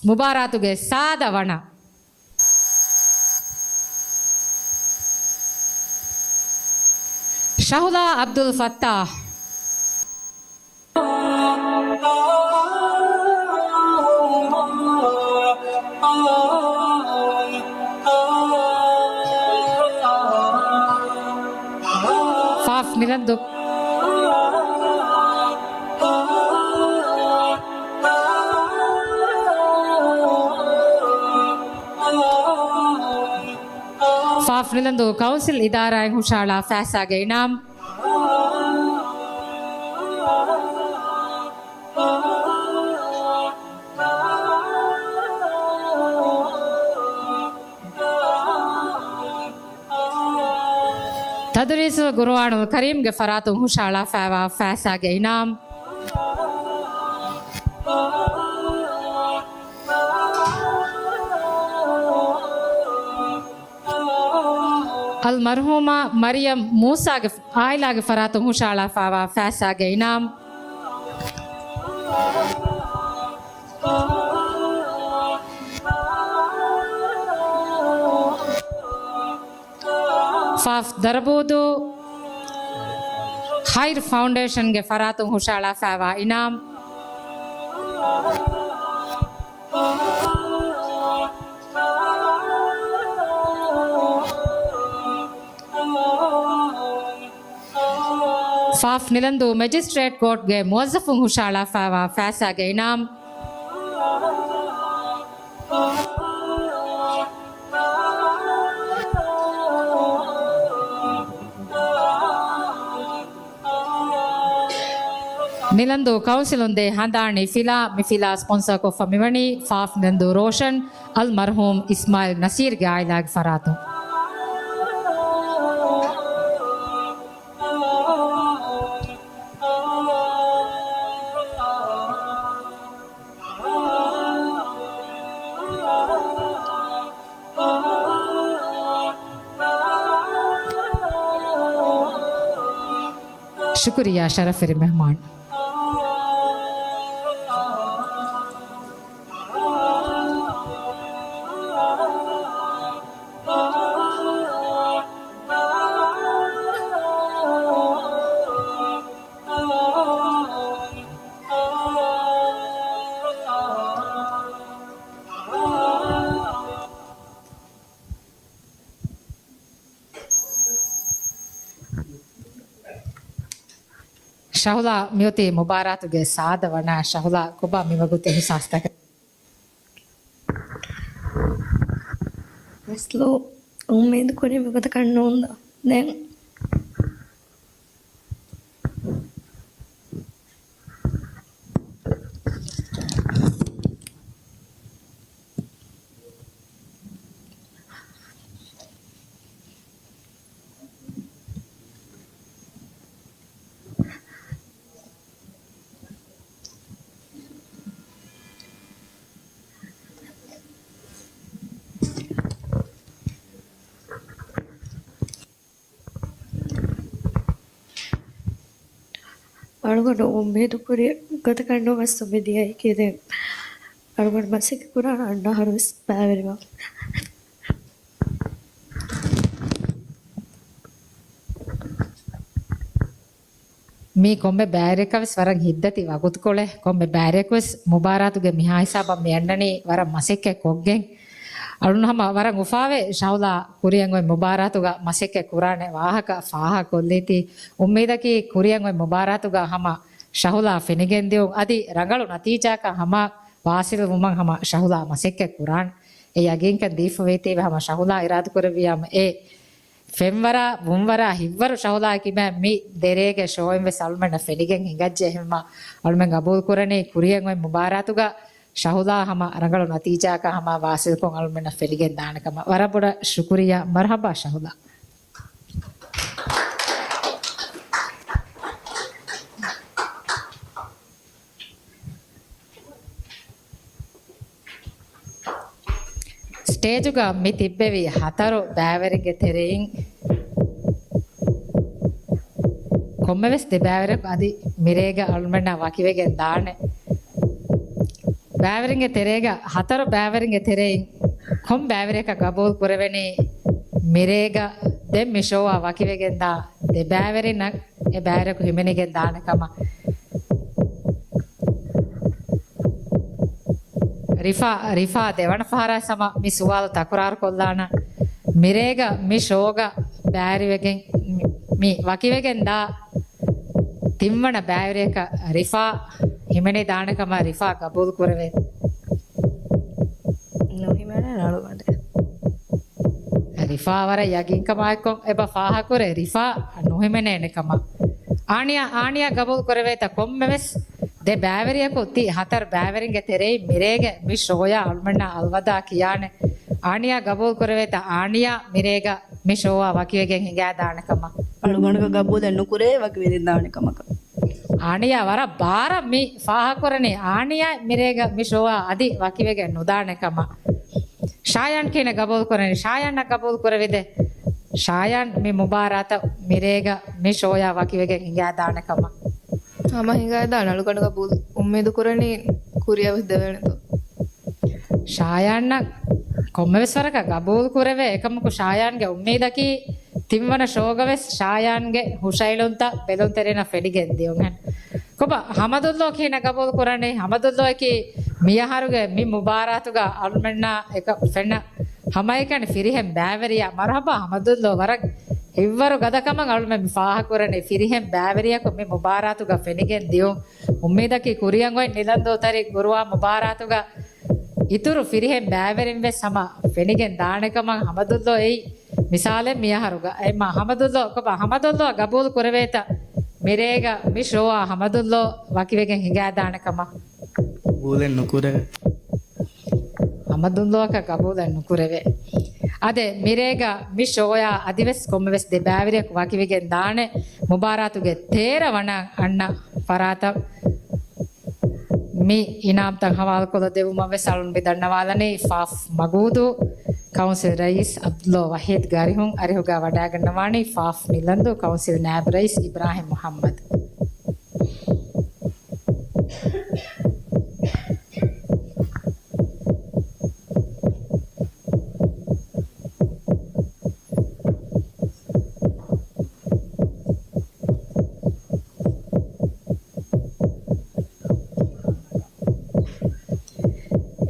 މުބާރާތުގެ ސާދަ ވަނަ. ޝަހުލާ އަބްދުލް ފައްތާހް. ފާފް ނިލަންދޫ. ނިލަންދޫ ކައުންސިލް އިދާރާއިން ހުށަހަޅާ ފައިސާގެ އިނާމް. ތަދުރީސުލް ގުރުއާނުލް ކަރީމްގެ ފަރާތުން ހުށަހަޅާފައިވާ ފައިސާގެ އިނާމް. އަލް މަރްޙޫމާ މަރިޔަމް މޫސާގެ އާއިލާގެ ފަރާތުން ހުށަހަޅާފައިވާ ފައިސާގެ އިނާމް. ފ. ދަރަބޫދޫ ޚައިރު ފައުންޑޭޝަންގެ ފަރާތުން ހުށަހަޅާފައިވާ އިނާމް. ފ. ނިލަންދޫ މެޖިސްޓްރޭޓް ކޯޓްގެ މުވައްޒަފުން ހުށަހަޅާފައިވާ ފައިސާގެ އިނާމް. ނިލަންދޫ ކައުންސިލުން ދޭ ހަނދާނީ ފިލާ، މި ފިލާ ސްޕޮންސަރކޮށްފަ މިވަނީ ފ. ނިލަންދޫ ރޯޝަން އަލް މަރްޙޫމް އިސްމާއިލް ނަސީރްގެ އާއިލާގެ ފަރާތުން. ޝުކުރިއްޔާ ޝަރަފްވެރި މެހްމާން. ޝަހުލާ މިއޮތީ މުބާރާތުގެ ސާދަ ވަނަ. ޝަހުލާ، ކޮބާ މިވަގުތު އިޙްސާސްތަކެއް؟ މަސްލޫ، އުއްމީދު ކުރީ މިގޮތަކަށް ނޫން ދޯ. ދެން އަޅުގަނޑު އުއްމީދު ކުރި ގޮތަކަށް ނުވެސް އުއްމީދު އައިކީ ދެން އަޅުގަނޑު މަސައްކަތް ކުރާނަ އަންނަ އަހަރު ވެސް ބައިވެރިވާ. މީ ކޮންމެ ބައިވެރިޔަކަށް ވެސް ވަރަށް ހިތްދަތި ވަގުތުކޮޅެއް. ކޮންމެ ބައިވެރިޔަކު ވެސް މުބާރާތުގެ މިހާ ހިސާބަށް މި އަންނަނީ ވަރަށް މަސައްކަތް ކޮށްގެން. އަޅުން ހަމަ ވަރަށް އުފާވޭ ޝަހުލާ ކުރިއަށް އޮތް މުބާރާތުގަ މަސައްކަތް ކުރާނެ ވާހަކަ ފާހަގަކޮށްލީތީ. އުއްމީދަކީ ކުރިއަށް އޮތް މުބާރާތުގަ ހަމަ ޝަހުލާ ފެނިގެން ދިއުން އަދި ރަނގަޅު ނަތީޖާއަކަށް ހަމަ ވާސިލް ވުމަށް ހަމަ ޝަހުލާ މަސައްކަތް ކުރާން. އެ ޔަގީންކަން ދީފަ ވޭތީވެ ހަމަ ޝަހުލާ އިރާދަކުރެއްވިއްޔާމަ އެ ފެންވަރާ، ވުންވަރާ، ހިތްވަރު ޝަހުލާއަކީ މި ދެރޭގެ ޝޯއިން ވެސް އަޅުމެންނަށް ފެނިގެން ހިނގައްޖެ. އެހެންމަ އަޅުމެން ގަބޫލު ކުރަނީ ކުރިއަށް އޮތް މުބާރާތުގަ ޝަހުލާ ހަމަ ރަނގަޅު ނަތީޖާއަކަށް ހަމަ ވާސިލްކޮށް އަޅުމެންނަށް ފެނިގެން ދާނެ ކަމަށް. ވަރަށް ބޮޑަށް ޝުކުރިއްޔާ. މަރުޙަބާ ޝަހުލާ. ސްޓޭޖުގަ މި ތިއްބެވި ހަތަރު ބައިވެރިންގެ ތެރެއިން ކޮންމެވެސް ދެ ބައިވެރިޔަކު އަދި މިރޭގަ އަޅުމެންނާ ވަކިވެގެން ދާނެ. ބައިވެރިންގެ ތެރޭގަ ހަތަރު ބައިވެރިންގެ ތެރެއިން ކޮން ބައިވެރިޔަކަށް ގަބޫލު ކުރެވެނީ މިރޭގަ ދެން މި ޝޯއާ ވަކިވެގެންދާ ދެ ބައިވެރިންނަށް އެ ބައިވެރިޔަކު ހިމެނިގެން ދާނެ ކަމަށް. ރިފާ، ރިފާ ދެވަނަ ފަހަރާ ހަމަ މި ސުވާލު ތަކުރާރު ކޮށްލާނަ. މިރޭގަ މި ޝޯގަ ބައިވެރިވެގެން މި، މި ވަކިވެގެން ދާ ތިންވަނަ ބައިވެރިޔަކަށް ރިފާ ހިމެނިދާނެ ކަމަށް ރިފާ ގަބޫލު ކުރެވޭ. ނުހިމެނޭ ނަޅުގަނޑެއް. ރިފާ ވަރަށް ޔަގީންކަމާއެކު އެބަ ފާހަގަކުރޭ ރިފާ ނުހިމެނޭނެ ކަމަށް. އާނިޔާ، އާނިޔާ ގަބޫލު ކުރެވޭތަ ކޮންމެވެސް ދެ ބައިވެރިޔަކު ތި ހަތަރު ބައިވެރިންގެ ތެރެއިން މިރޭގެ މި ޝޯޔާ އަޅުމެންނާ އަލްވަދާ ކިޔާނެ. އާނިޔާ ގަބޫލު ކުރެވޭތަ އާނިޔާ މިރޭގަ މި ޝޯއާ ވަކިވެގެން ހިނގާދާނެ ކަމަށް. އަޅުގަނޑުގަ ގަބޫލެއް ނުކުރޭ ވަކިވެގެން ދާނެ ކަމަކަށް. އާނިޔާ ވަރަށް ބާރަށް މި ފާހަގަކުރަނީ އާނިޔާ މިރޭގަ މި ޝޯއާ އަދި ވަކިވެގެން ނުދާނެ ކަމަށް. ޝާޔާން ކިހިނެއް ގަބޫލު ކުރަނީ؟ ޝާޔާންއަށް ގަބޫލު ކުރެވިދޭ. ޝާޔާން މި މުބާރާތަށް މިރޭގަ މި ޝޯޔާ ވަކިވެގެން ހިނގާދާނެ ކަމަށް. ހަމަ ހިނގާދާނެ. އަޅުގަނޑު ގަބޫލު އުއްމީދު ކުރަނީ ކުރިއަށް ވެސް ދެވޭނެތޯ. ޝާޔާންއަށް ކޮންމެވެސް ވަރަކަށް ގަބޫލު ކުރެވޭ. އެކަމަކު ޝާޔާންގެ އުއްމީދަކީ ތިންވަނަ ޝޯގަވެސް ޝާޔާންގެ ހުށައެޅުންތައް ބެލުންތެރިންނަށް ފެނިގެން ދިޔުންހެން. ކޮބާ ހަމަދުއްލޯ ކިހިނެއް ގަބޫލު ކުރަނީ؟ ހަމަދުއްލޯއަކީ މިއަހަރުގެ މި މުބާރާތުގަ އަޅުމެންނާ އެކަ ފެންނަ ހަމައެކަނި ފިރިހެން ބައިވެރިޔާ. މަރުހަބާ ހަމަދުއްލޯ، ވަރަށް ހިތްވަރު ގަދަ ކަމަށް އަޅުމެން މި ފާހަގަކުރަނީ ފިރިހެން ބައިވެރިޔަކު މި މުބާރާތުގަ ފެނިގެން ދިޔުން. އުއްމީދަކީ ކުރިއަށް އޮތް ނިލަންދޫ ތަރި ގުރުއާ މުބާރާތުގަ އިތުރު ފިރިހެން ބައިވެރިން ވެސް ހަމަ ފެނިގެން ދާނެ ކަމަށް ހަމަދުއްލޯ އެއީ މިސާލެއް މިއަހަރުގަ. އެމާ ހަމަދުއްލޯ، ކޮބާ ހަމަދުއްލޯ ގަބޫލު ކުރެވޭތަ މިރޭގަ މި ޝޯއާ ހަމަދުއްލޯ ވަކިވެގެން ހިނގާދާނެ ކަމަށް؟ ގަބޫލެއް ނުކުރެވޭ. ހަމަދުއްލޯއަކަށް ގަބޫލެއް ނުކުރެވޭ. އާދެ، މިރޭގަ މި ޝޯއާ އަދިވެސް ކޮންމެވެސް ދެ ބައިވެރިޔަކު ވަކިވެގެން ދާނެ. މުބާރާތުގެ ތޭރަ ވަނަ އަންނަ ފަރާތަށް މި އިނާމްތައް ހަވާލުކޮށްލަ ދެވުމަށް ވެސް އަޅުން މި ދަންނަވާލަނީ ފާފް މަގޫދޫ ކައުންސިލް ރައީސް ޢަބްދުﷲ ވަޙީދުގެ އަރިހުން. އަރިހުގަ ވަޑައިގަންނަވާނީ ފާފް ނިލަންދޫ ކައުންސިލް ނާއިބް ރައީސް އިބްރާހިމް މުޙައްމަދު.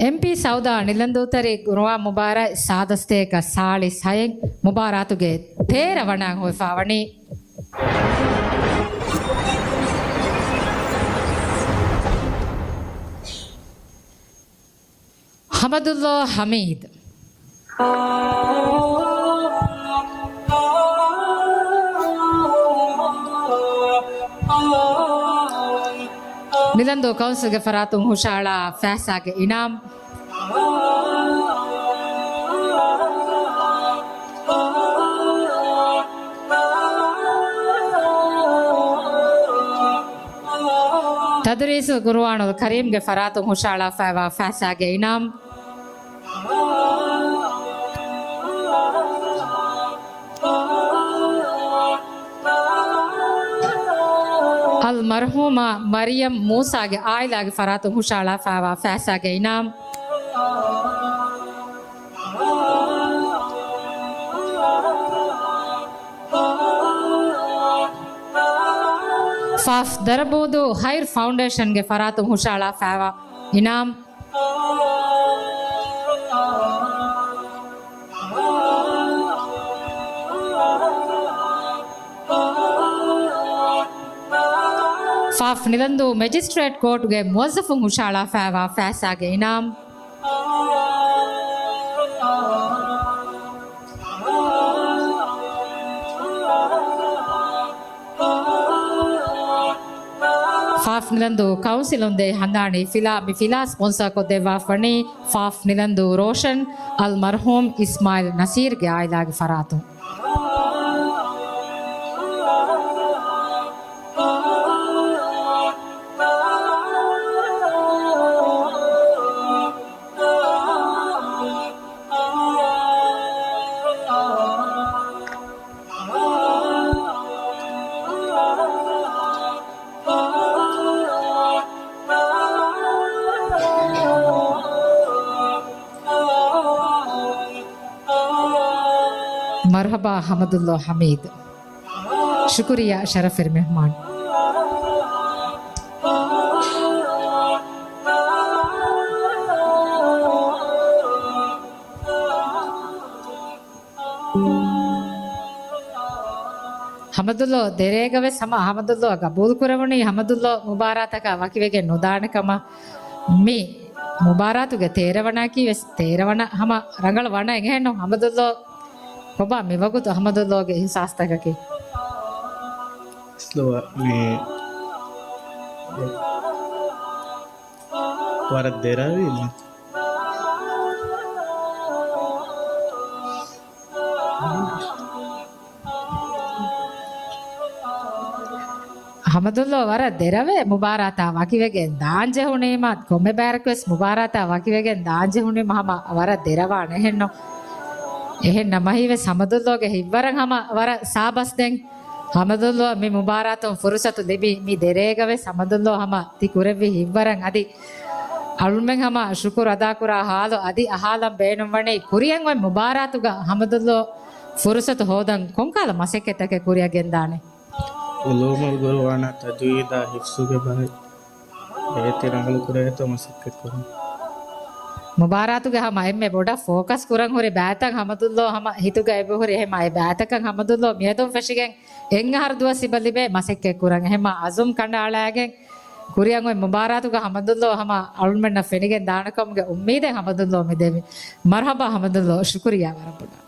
އެމްޕީ ސައުދާ ނިލަންދޫތަރި ގުރުއާ މުބާރާތް ސާދަ ސަތޭކަ ސާޅީސް ހައެއް މުބާރާތުގެ ތޭރަ ވަނައަށް ހޮވިފާވަނީ. ހަމަދުﷲ ހަމީދު. ނިލަންދޫ ކައުންސިލްގެ ފަރާތުން ހުށައަޅާ ފައިސާގެ އިނާމް. ތަދުރީސު ގުރުއާނުލް ކަރީމްގެ ފަރާތުން ހުށައަޅާފައިވާ ފައިސާގެ އިނާމް. އަލް މަރްޙޫމާ މަރިޔަމް މޫސާގެ އާއިލާގެ ފަރާތުން ހުށައަޅާފައިވާ ފައިސާގެ އިނާމް. ފާފް ދަރަބޫދޫ ޚައިރް ފައުންޑޭޝަންގެ ފަރާތުން ހުށައަޅާފައިވާ އިނާމް. ފާފް ނިލަންދޫ މެޖިސްޓްރޭޓް ކޯޓުގެ މުވައްޒަފުން ހުށައަޅާފައިވާ ފައިސާގެ އިނާމް. ފާފް ނިލަންދޫ ކައުންސިލުން ދޭ ހަނދާނީ ފިލާ، މި ފިލާ ސްޕޮންސާކޮށް ދެއްވާފަނީ ފާފް ނިލަންދޫ ރޯޝަން އަލް މަރްޙޫމް އިސްމާއިލް ނަސީރްގެ އާއިލާގެ ފަރާތުން. މަރުޙަބާ ހަމަދުﷲ ހަމީދު. ޝުކުރިއްޔާ ޝަރަފްވެރި މެހުމާން. ހަމަދުﷲ ދެރޭގަ ވެސް ހަމަ ހަމަދުﷲ ގަބޫލު ކުރެވުނީ ހަމަދުﷲ މުބާރާތަކަށް ވަކިވެގެން ނުދާނެ ކަމަށް. މި މުބާރާތުގެ ތޭރަ ވަނައަކީ ވެސް ތޭރަ ވަނަ ހަމަ ރަނގަޅު ވަނައެއް އެހެންނު. ހަމަދުﷲ ކޮބާ މިވަގުތު އަހްމަދުﷲގެ އިހުސާސްތަކަކީ؟ އަސްލު މި ވަރަށް ދެރަވީ މި. އަހްމަދުﷲ ވަރަށް ދެރަވޭ މުބާރާތާ ވަކިވެގެން ދާންޖެހުނީމަ، ކޮންމެ ބައިރަކުވެސް މުބާރާތާ ވަކިވެގެން ދާންޖެހުނީމަ ހަމަ ވަރަށް ދެރަވާނެ އެހެންނު. އެހެން ނަމަވެސް އަހްމަދުﷲގެ ހިތްވަރަށް ހަމަ ވަރަށް ސާބަސް ދެން. އަހްމަދުﷲ މި މުބާރާތުން ފުރުސަތު ލިބި މި ދެރޭގަވެސް އަހްމަދުﷲ ހަމަ ތި ކުރެއްވި ހިތްވަރަށް އަދި އަޅުމެން ހަމަ ޝުކުރު އަދާކުރާ ހާލު އަދި އަހާލަން ބޭނުންވަނީ ކުރިއަށް އޮތް މުބާރާތުގަ އަހްމަދުﷲ ފުރުސަތު ހޯދަން ކޮންކަހަލަ މަސައްކަތްތަކެއް ކުރިއަށް ގެންދާނެ؟ ޢުލޫމުލް ޤުރުއާނާ ތަޖްވީދާ ޙިފްޒުގެ ބަހެއް އޭތި ރަނގަޅު ކުރެވޭތޯ މަސައްކަތް ކުރަން. މުބާރާތުގެ ހަމަ އެންމެ ބޮޑަށް ފޯކަސް ކުރަން ހުރި ބައިތައް އަހްމަދުﷲ ހަމަ ހިތުގަ އެބަހުރި. އެހެމަ އެ ބައިތަކަށް އަހްމަދުﷲ މިއަދުން ފެށިގެން އެއް އަހަރު ދުވަސް އިބަ ލިބޭ މަސައްކަތް ކުރަން. އެހެމަ އަޒުމް ކަނޑައަޅާގެން ކުރިއަށް އޮތް މުބާރާތުގަ އަހްމަދުﷲ ހަމަ އަޅުމެންނަށް ފެނިގެން ދާނެ ކަމުގެ އުއްމީދެއް އަހްމަދުﷲ މި ދެވި. މަރްޙަބާ އަހްމަދުﷲ، ޝުކުރިއްޔާ ވަރަށް ބޮޑަށް.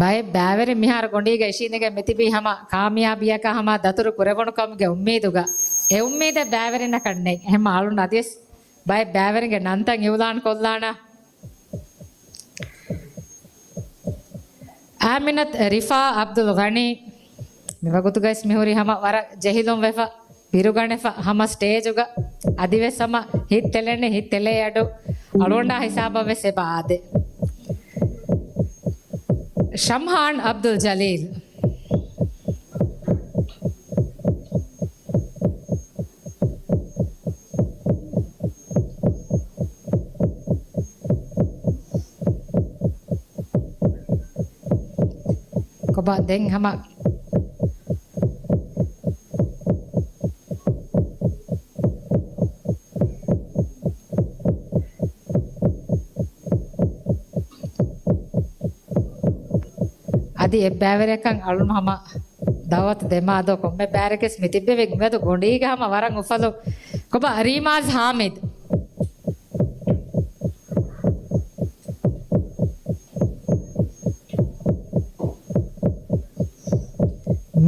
ބައެއް ބައިވެރިން މިހާރު ގޮނޑީގަ އިށީނދެގެން މިތިބީ ހަމަ ކާމިޔާބީއަކާ ހަމަ ދަތުރު ކުރެވުނު ކަމުގެ އުއްމީދުގަ. އެ އުއްމީދެއް ބައިވެރިންނަކަށް ނެތް. އެހެންމަ އަޅުން އަދިވެސް ބައެއް ބައިވެރިންގެ ނަންތައް އިއުލާން ކޮށްލާނަ. އާމިނަތް ރިފާ އަބްދުލް ޣަނީ މިވަގުތުގައިސް މިހުރީ ހަމަ ވަރަށް ޖެހިލުންވެފަ، ބިރުގަނެފަ ހަމަ ސްޓޭޖުގަ އަދިވެސް ހަމަ ހިތް ތެލެން ހިތް ތެލޭ އަޑު އަޅުގަނޑާ ހިސާބަށްވެސް އެބަ އާދޭ. ޝަމްހާން އަބްދުލް ޖަލީލް. ކޮބާ ދެން ހަމަ އަދި އެއްބައިވެރިޔަކަށް އަޅުން ހަމަ ދައުވަތު ދެމާ ދޯ ކޮންމެ ބައިވެރިޔަކެސް މި ތިއްބެވި މިއަދު ގޮނޑީގަ ހަމަ ވަރަށް އުފަލު. ކޮބާ ރީމާޒް ހާމިދު.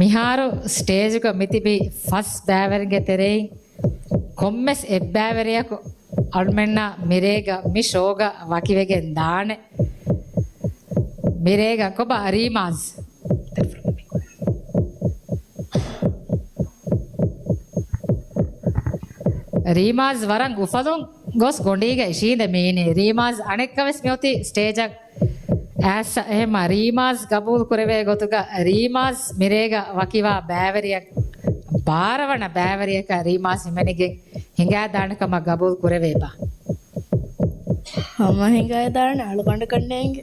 މިހާރު ސްޓޭޖުގަ މިތިބި ފަސް ބައިވެރިންގެ ތެރެއިން ކޮންމެސް އެއްބައިވެރިޔަކު އަޅުމެންނާ މިރޭގަ މި ޝޯގަ ވަކިވެގެން ދާނެ. މިރޭގަ ކޮބާ ރީމާޒް؟ ރީމާޒް ވަރަށް އުފަލުން ގޮސް ގޮނޑީގަ އިށީނދެ މީނީ. ރީމާޒް އަނެއްކަވެސް މިއޮތީ ސްޓޭޖަށް އައިސް އެހެމަ ރީމާޒް ގަބޫލު ކުރެވޭ ގޮތުގަ ރީމާޒް މިރޭގަ ވަކިވާ ބައިވެރިޔަކަށް، ބާރަވަނަ ބައިވެރިޔަކަށް ރީމާޒް ހިމެނިގެން ހިނގާދާނެ ކަމަށް ގަބޫލު ކުރެވޭބާ؟ ހަމަ ހިނގާދާނެ އަޅުގަނޑަކަށް ނޭނގެ.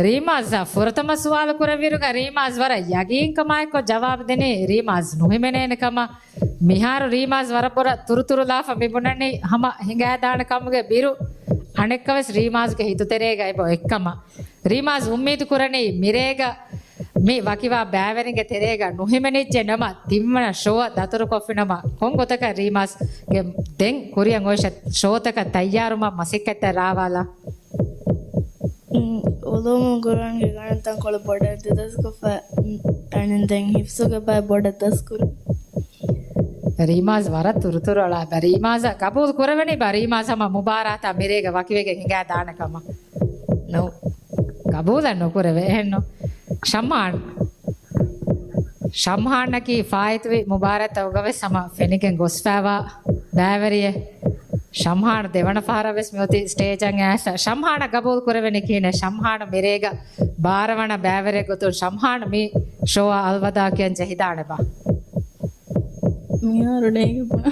ރީމާޒްއަށް ފުރަތަމަ ސުވާލު ކުރެއްވިއިރުގަ ރީމާޒް ވަރަށް ޔަގީންކަމާއެކު ޖަވާބު ދިނީ ރީމާޒް ނުހިމެނޭނެ ކަމަށް. މިހާރު ރީމާޒް ވަރަށް ބޮޑަށް ތުރުތުރުލާފަ މިބުނަނީ ހަމަ ހިނގާދާނެ ކަމުގެ ބިރު އަނެއްކަވެސް ރީމާޒްގެ ހިތުތެރޭގަ އެބަ އޮތްކަމަށް. ރީމާޒް އުއްމީދު ކުރަނީ މިރޭގަ މި ވަކިވާ ބައިވެރިންގެ ތެރޭގަ ނުހިމެނިއްޖެ ނަމަ، ތިންވަނަ ޝޯއަށް ދަތުރުކޮށްފިނަމަ، ކޮން ގޮތަކަށް ރީމާޒްގެ ދެން ކުރިއަށް އޮތް ޝޯތަކަށް ތައްޔާރުވުމަށް މަސައްކަތްތައް ރާވާލާ؟ އު، އުލޫމުލް ޤުރުއާންގެ ގަނޑު ތަންކޮޅެއް ބޮޑަށް ދެދަސްކޮށްފަ، އަނެއް ދެން ޙިފްޒުގެ ބައި ބޮޑަށް ދަސްކުރި. ރީމާޒް ވަރަށް ތުރުތުރު އަޅާބަ. ރީމާޒަށް ގަބޫލު ކުރެވެނީ ބާ ރީމާޒް ހަމަ މުބާރާތާ މިރޭގަ ވަކިވެގެން ހިނގާ ދާނެ ކަމަށް؟ ނޯ. ގަބޫލެއް ނުކުރެވޭ. އެހެންނު. ޝަމްހާން. ޝަމްހާންއަކީ ފާއިތުވި މުބާރާތްތަކުގަވެސް ހަމަ ފެނިގެން ގޮސްފައިވާ ބައިވެރިއެއް. ޝަމްހާން ދެވަނަ ފަހަރަށްވެސް މިއޮތީ ސްޓޭޖަށް އައިސް. ޝަމްހާނަށް ގަބޫލު ކުރެވެނީ ކިހިނެއް؟ ޝަމްހާން މިރޭގަ ބާރަވަނަ ބައިވެރިއެއް ގޮތުން ޝަމްހާން މި ޝޯއަށް އަލްވަދާ ކިޔަން ޖެހިދާނެބާ؟ މިހާރު ނޭގެ ބުނާ.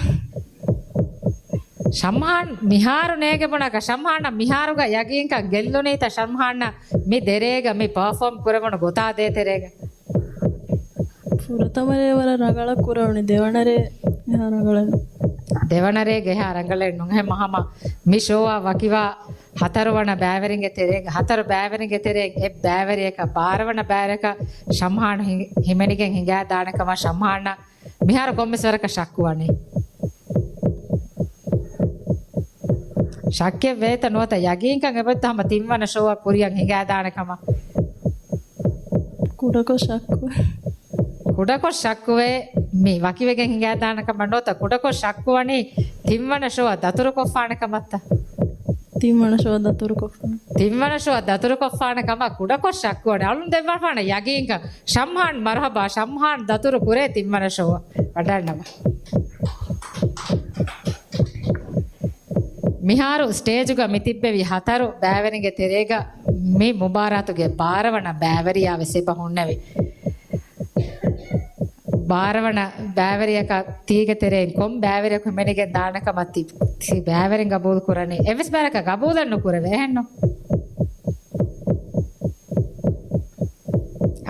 ޝަމްހާން މިހާރު ނޭގެ ބުނާކަށް، ޝަމްހާނަށް މިހާރުގަ ޔަގީންކަން ގެއްލުނީތަ؟ ޝަމްހާނަށް މި ދެރޭގަ މި ޕަރފޯމް ކުރެވުނު ގޮތާ ދޭތެރޭގަ؟ ފުރަތަމަރޭ ވަރަށް ރަނގަޅަށް ކުރެވުނީ، ދެވަނަރޭ އެހާ ރަނގަޅެއް ނޫން. ދެވަނަރޭގެ އެހާ ރަނގަޅެއް ނޫން. ހަމަ ހަމަ މި ޝޯއާ ވަކިވާ ހަތަރުވަނަ ބައިވެރިންގެ ތެރޭގަ، ހަތަރު ބައިވެރިންގެ ތެރޭގަ އެއް ބައިވެރިޔަކަށް ބާރަވަނަ ބައިވެރިޔަކަށް ޝަމްހާން ހި-، ހިމެނިގެން ހިނގާދާނެ ކަމަށް ޝަމްހާނަށް މިހާރު ކޮންމެސް ވަރަކަށް ޝައްކު ވަނީ. ޝައްކެއް ވޭތަ ނުވަތަ ޔަގީންކަން އެބައޮތްތަ ހަމަ ތިންވަނަ ޝޯއަށް ކުރިއަށް ހިނގާދާނެ ކަމަށް؟ ކުޑަކޮށް ޝައްކު. ކުޑަކޮށް ޝައްކުވޭ. މި ވަކިވެގެން ހިނގާދާނެ ކަމަށް ނުވަތަ ކުޑަކޮށް ޝައްކުވަނީ ތިންވަނަ ޝޯއަށް ދަތުރުކޮށްފާނެ ކަމަށްތަ؟ ތިންވަނަ ޝޯއަށް ދަތުރުކޮށްފާނެ. ތިންވަނަ ޝޯއަށް ދަތުރުކޮށްފާނެ ކަމަށް ކުޑަކޮށް ޝައްކުވަނީ. އަޅުން ދެއްވާފާނެ ޔަގީންކަން. ޝަމްހާން މަރުހަބާ، ޝަމްހާން ދަތުރު ކުރޭ ތިންވަނަ ޝޯއަށް. ވަޑާންނަވާ. މިހާރު ސްޓޭޖުގަ މި ތިއްބެވި ހަތަރު ބައިވެރިންގެ ތެރޭގަ މި މުބާރާތުގެ ބާރަވަނަ ބައިވެރިޔާ ވެސް އެބަ ހުންނެވި. ބާރަވަނަ ބައިވެރިޔަކަށް ތީގެ ތެރެއިން ކޮން ބައިވެރިޔަކު ހިމެނިގެން ދާނެ ކަމަށް ތި، ތި ބައިވެރިން ގަބޫލު ކުރަނީ؟ އެއްވެސް ބައިވެރިޔަކަށް ގަބޫލެއް ނުކުރެވޭ. އެހެންނު؟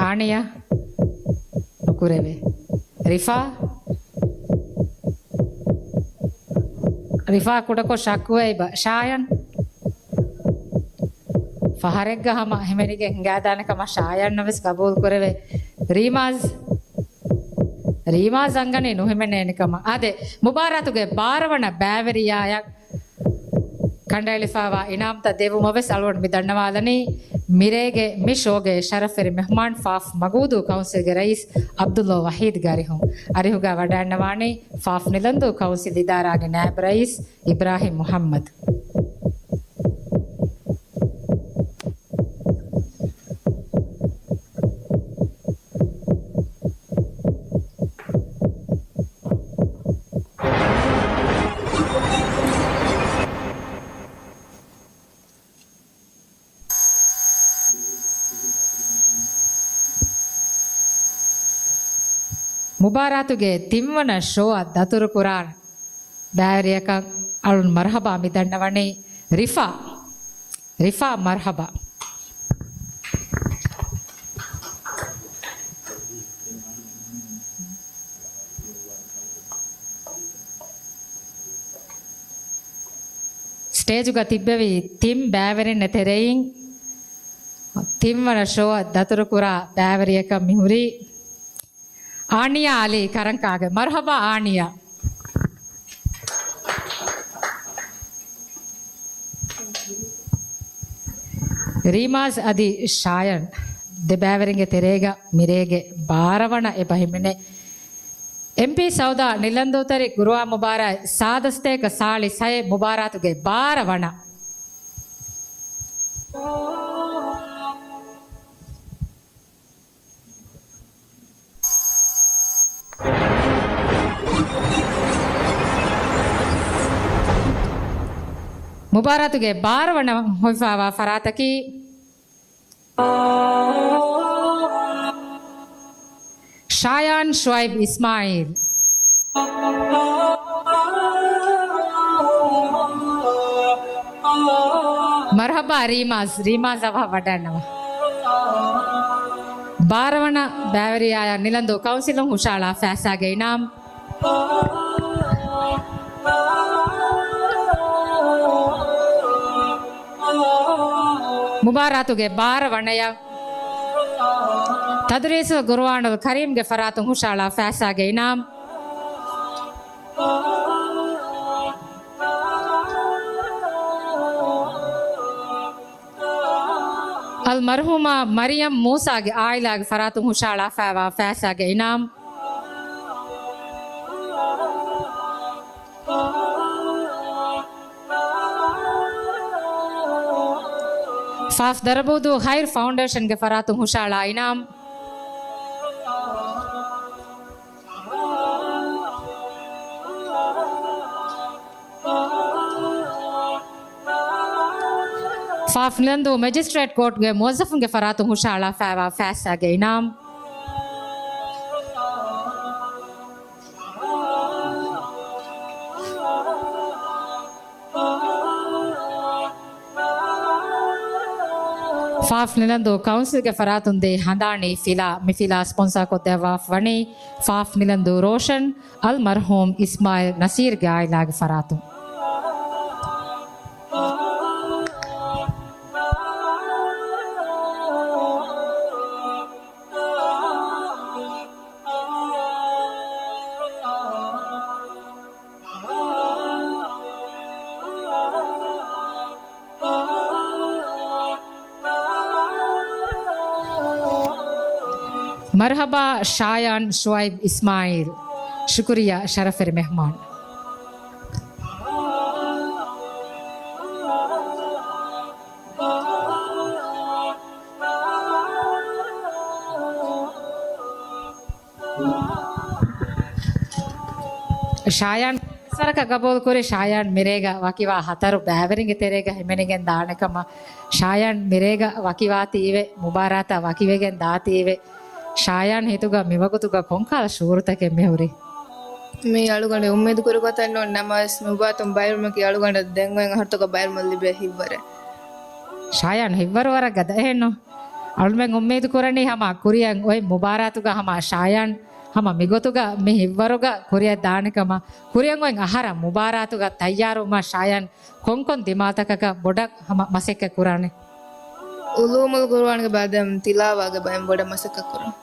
އާނިޔާ؟ ނުކުރެވޭ. ރިފާ؟ ރިފާ ކުޑަކޮށް ޝައްކުވެ އިބަ. ޝާޔަން؟ ފަހަރެއްގަ ހަމަ ހިމެނިގެން ހިނގާދާނެ ކަމަށް ޝާޔަން ވެސް ގަބޫލު ކުރެވޭ. ރީމާޒް؟ ރީމާޒް އަންގަނީ ނުހިމެނޭނެ ކަމަށް. އާދެ، މުބާރާތުގެ ބާރަވަނަ ބައިވެރިޔާއަށް ކަނޑައެޅިފައިވާ އިނާމްތައް ދެއްވުމަށް ވެސް އަޅުގަނޑު މި ދަންނަވާލަނީ، މިރޭގެ މި ޝޯގެ ޝަރަފްވެރި މެހުމާން ފާފް މަގޫދޫ ކައުންސިލްގެ ރައީސް ޢަބްދުﷲ ވަޙީދުގެ އަރިހުން. އަރިހުގަ ވަޑައިންނަވާނީ ފާފް ނިލަންދޫ ކައުންސިލް އިދާރާގެ ނާއިބު ރައީސް އިބްރާހިމް މުޙައްމަދު. މުބާރާތުގެ ތިންވަނަ ޝޯއަށް ދަތުރުކުރާން ބައިވެރިޔަކަށް އަޅުން މަރުޙަބާ މިދަންނަވަނީ ރިފާ. ރިފާ، މަރުޙަބާ. ސްޓޭޖުގަ ތިއްބެވި ތިން ބައިވެރިންނެ ތެރެއިން ތިންވަނަ ޝޯއަށް ދަތުރުކުރާ ބައިވެރިޔަކަށް މިހުރީ އާނިޔާ އަލީ ކަރަންކާގެ. މަރުޙަބާ އާނިޔާ. ރީމާޒް އަދި ޝާޔަން ދެބައިވެރިންގެ ތެރޭގަ މިރޭގެ ބާރަވަނަ އެބަ ހިމެނޭ. އެމްޕީ ސައުދާ ނިލަންދޫތެރި ގުރުއާ މުބާރާތް ސާދަ ސަތޭކަ ސާޅީސް ހައެއް މުބާރާތުގެ ބާރަވަނަ. މުބާރާތުގެ ބާރަވަނަ ހޮވިފައިވާ ފަރާތަކީ ޝާޔާން ޝުއައިބް އިސްމާއީލް. މަރުޙަބާ ރީމާޒް، ރީމާޒް އަވަހަށް ވަޑައިންނަވާ. ބާރަވަނަ ބައިވެރިޔާއަށް ނިލަންދޫ ކައުންސިލުން ހުށައަޅާ ފައިސާގެ އިނާމް. މުބާރާތުގެ ބާރަ ވަނަޔަށް ތަދުރީސު ގުރުއާނުލް ކަރީމްގެ ފަރާތުން ހުށައަޅާ ފައިސާގެ އިނާމް. އަލް މަރްޙޫމާ މަރިޔަމް މޫސާގެ އާއިލާގެ ފަރާތުން ހުށައަޅާފައިވާ ފައިސާގެ އިނާމް. ފާފް ދަރަބޫދޫ ޚައިރް ފައުންޑޭޝަންގެ ފަރާތުން ހުށައަޅާ އިނާމް. ފާފް ނިލަންދޫ މެޖިސްޓްރޭޓް ކޯޓްގެ މުވައްޒަފުންގެ ފަރާތުން ހުށައަޅާފައިވާ ފައިސާގެ އިނާމް. ފާފް ނިލަންދޫ ކައުންސިލްގެ ފަރާތުން ދޭ ހަނދާނީ ފިލާ، މި ފިލާ ސްޕޮންސާ ކޮށްދެއްވާފަ ވަނީ ފާފް ނިލަންދޫ ރޯޝަން، އަލް މަރްޙޫމް އިސްމާއިލް ނަސީރްގެ އާއިލާގެ ފަރާތުން. މަރުޙަބާ ޝާޔާން ޝުޢައިބް އިސްމާޢީލް. ޝުކުރިއްޔާ ޝަރަފްވެރި މެހްމާން. ޝާޔާން ސަރަކަށް ގަބޫލު ކުރި، ޝާޔާން މިރޭގަ ވަކިވާ ހަތަރު ބައިވެރިންގެ ތެރޭގަ ހިމެނިގެން ދާނެ ކަމަށް، ޝާޔާން މިރޭގަ ވަކިވާތީވެ، މުބާރާތަށް ވަކިވެގެން ދާތީވެ، ޝާޔާން ހިތުގަ މިވަގުތުގަ ކޮންކަހަލަ ޝުޢޫރުތަކެއް މިހުރީ؟ މީ އަޅުގަނޑު އުއްމީދު ކުރި ގޮތެއް ނޫން، ނަމަވެސް މި ބާތުން ބައިވެރިވުމަކީ އަޅުގަނޑަށް ދެން އޮތް އަހަރުތަކަށް ބައިވެރިވުމަށް ލިބޭ ހިތްވަރެއް. ޝާޔާން ހިތްވަރު ވަރަށް ގަދަ އެހެންނު. އަޅުމެން އުއްމީދު ކުރަނީ ހަމަ ކުރިއަށް އޮތް މުބާރާތުގަ ހަމަ ޝާޔާން ހަމަ މިގޮތުގަ މި ހިތްވަރުގަ ކުރިއަށް ދާނެ ކަމަށް. ކުރިއަށް އޮތް އަހަރަށް މުބާރާތުގަ ތައްޔާރުވުމަށް ޝާޔާން ކޮންކޮން ދިމާލަތަކަކަށް ބޮޑަށް ހަމަ މަސައްކަތް ކުރާނެ؟ އުލޫމުލް ޤުރުއާންގެ ބައި ދެން ތިލާވާގެ ބައިން ބޮޑަށް މަސައްކަތް ކުރަން.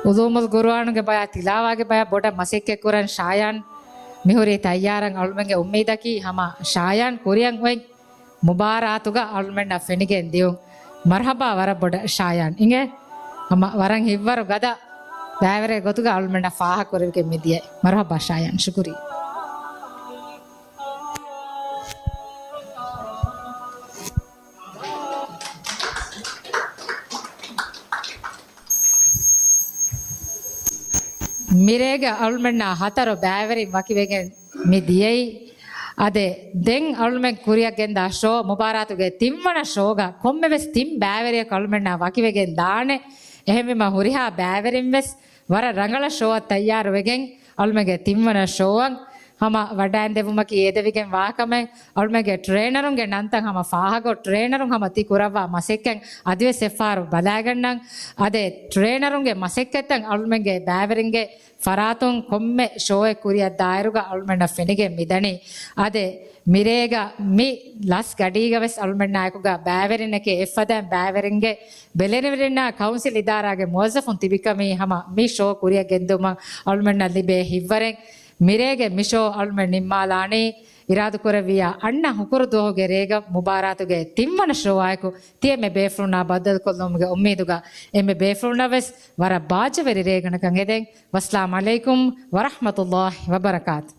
އުލޫމުލް ޤުރުއާންގެ ބަޔާ ތިލާވާގެ ބަޔަށް ބޮޑަށް މަސައްކަތް ކުރަން ޝާޔާން މިހުރީ ތައްޔާރަށް. އަޅުމެންގެ އުއްމީދަކީ ހަމަ ޝާޔާން ކުރިއަށް އޮތް މުބާރާތުގަ އަޅުމެންނަށް ފެނިގެން ދިޔުން. މަރުޙަބާ ވަރަށް ބޮޑަށް ޝާޔާން. އިނގޭ ހަމަ ވަރަށް ހިތްވަރު ގަދަ ބައިވެރި ގޮތުގަ އަޅުމެންނަށް ފާހަގަކުރެވިގެން މި ދިޔައީ. މަރުޙަބާ ޝާޔާން. ޝުކުރިއްޔާ. މިރޭގަ އަޅުމެންނާ ހަތަރު ބައިވެރިން ވަކިވެގެން މި ދިޔައީ. އާދެ، ދެން އަޅުމެން ކުރިއަށް ގެންދާ ޝޯ، މުބާރާތުގެ ތިންވަނަ ޝޯގަ ކޮންމެވެސް ތިން ބައިވެރިޔަކު އަޅުމެންނާ ވަކިވެގެން ދާނެ. އެހެންވީމަ ހުރިހާ ބައިވެރިން ވެސް ވަރަށް ރަނގަޅަށް ޝޯއަށް ތައްޔާރުވެގެން އަޅުމެންގެ ތިންވަނަ ޝޯއަށް ހަމަ ވަޑައިންދެވުމަކީ އެދެވިގެން ވާކަމެއް. އަޅުމެންގެ ޓްރޭނަރުންގެ ނަންތައް ހަމަ ފާހަގަ، ޓްރޭނަރުން ހަމަ ތި ކުރައްވާ މަސައްކަތް އަދިވެސް އެއްފަހަރު ބަލާގަންނަން. އާދެ، ޓްރޭނަރުންގެ މަސައްކަތްތައް އަޅުމެންގެ ބައިވެރިންގެ ފަރާތުން ކޮންމެ ޝޯއެއް ކުރިއަށް ދާއިރުގަ އަޅުމެންނަށް ފެނިގެން މިދަނީ. އާދެ، މިރޭގަ މި ލަސް ގަޑީގަވެސް އަޅުމެންނާއެކުގަ ބައިވެރިންނެކޭ އެއްފަދައިން ބައިވެރިންގެ ބެލެނިވެރިންނާ ކައުންސިލް އިދާރާގެ މުވައްޒަފުން ތިބިކަމީ ހަމަ މި ޝޯ ކުރިއަށް ގެންދިއުމަށް އަޅުމެންނަށް ލިބޭ ހިތްވަރެއް. މިރޭގެ މި ޝޯ އަޅުމެން ނިންމާލާނީ އިރާދަކުރެއްވިއްޔާ އަންނަ ހުކުރު ދުވަހުގެ ރޭގަ މުބާރާތުގެ ތިންވަނަ ޝޯއާއެކު ތި އެންމެ ބޭފުޅުންނާ ބައްދަލުކޮށްލުމުގެ އުއްމީދުގަ އެންމެ ބޭފުޅުންނަށް ވެސް ވަރަށް ބާއްޖަވެރި ރޭގަނޑަކަށް އެދެން. ވައްސަލާމް ޢަލައިކުމް ވަރަޙްމަތުﷲ ވަބަރަކާތު.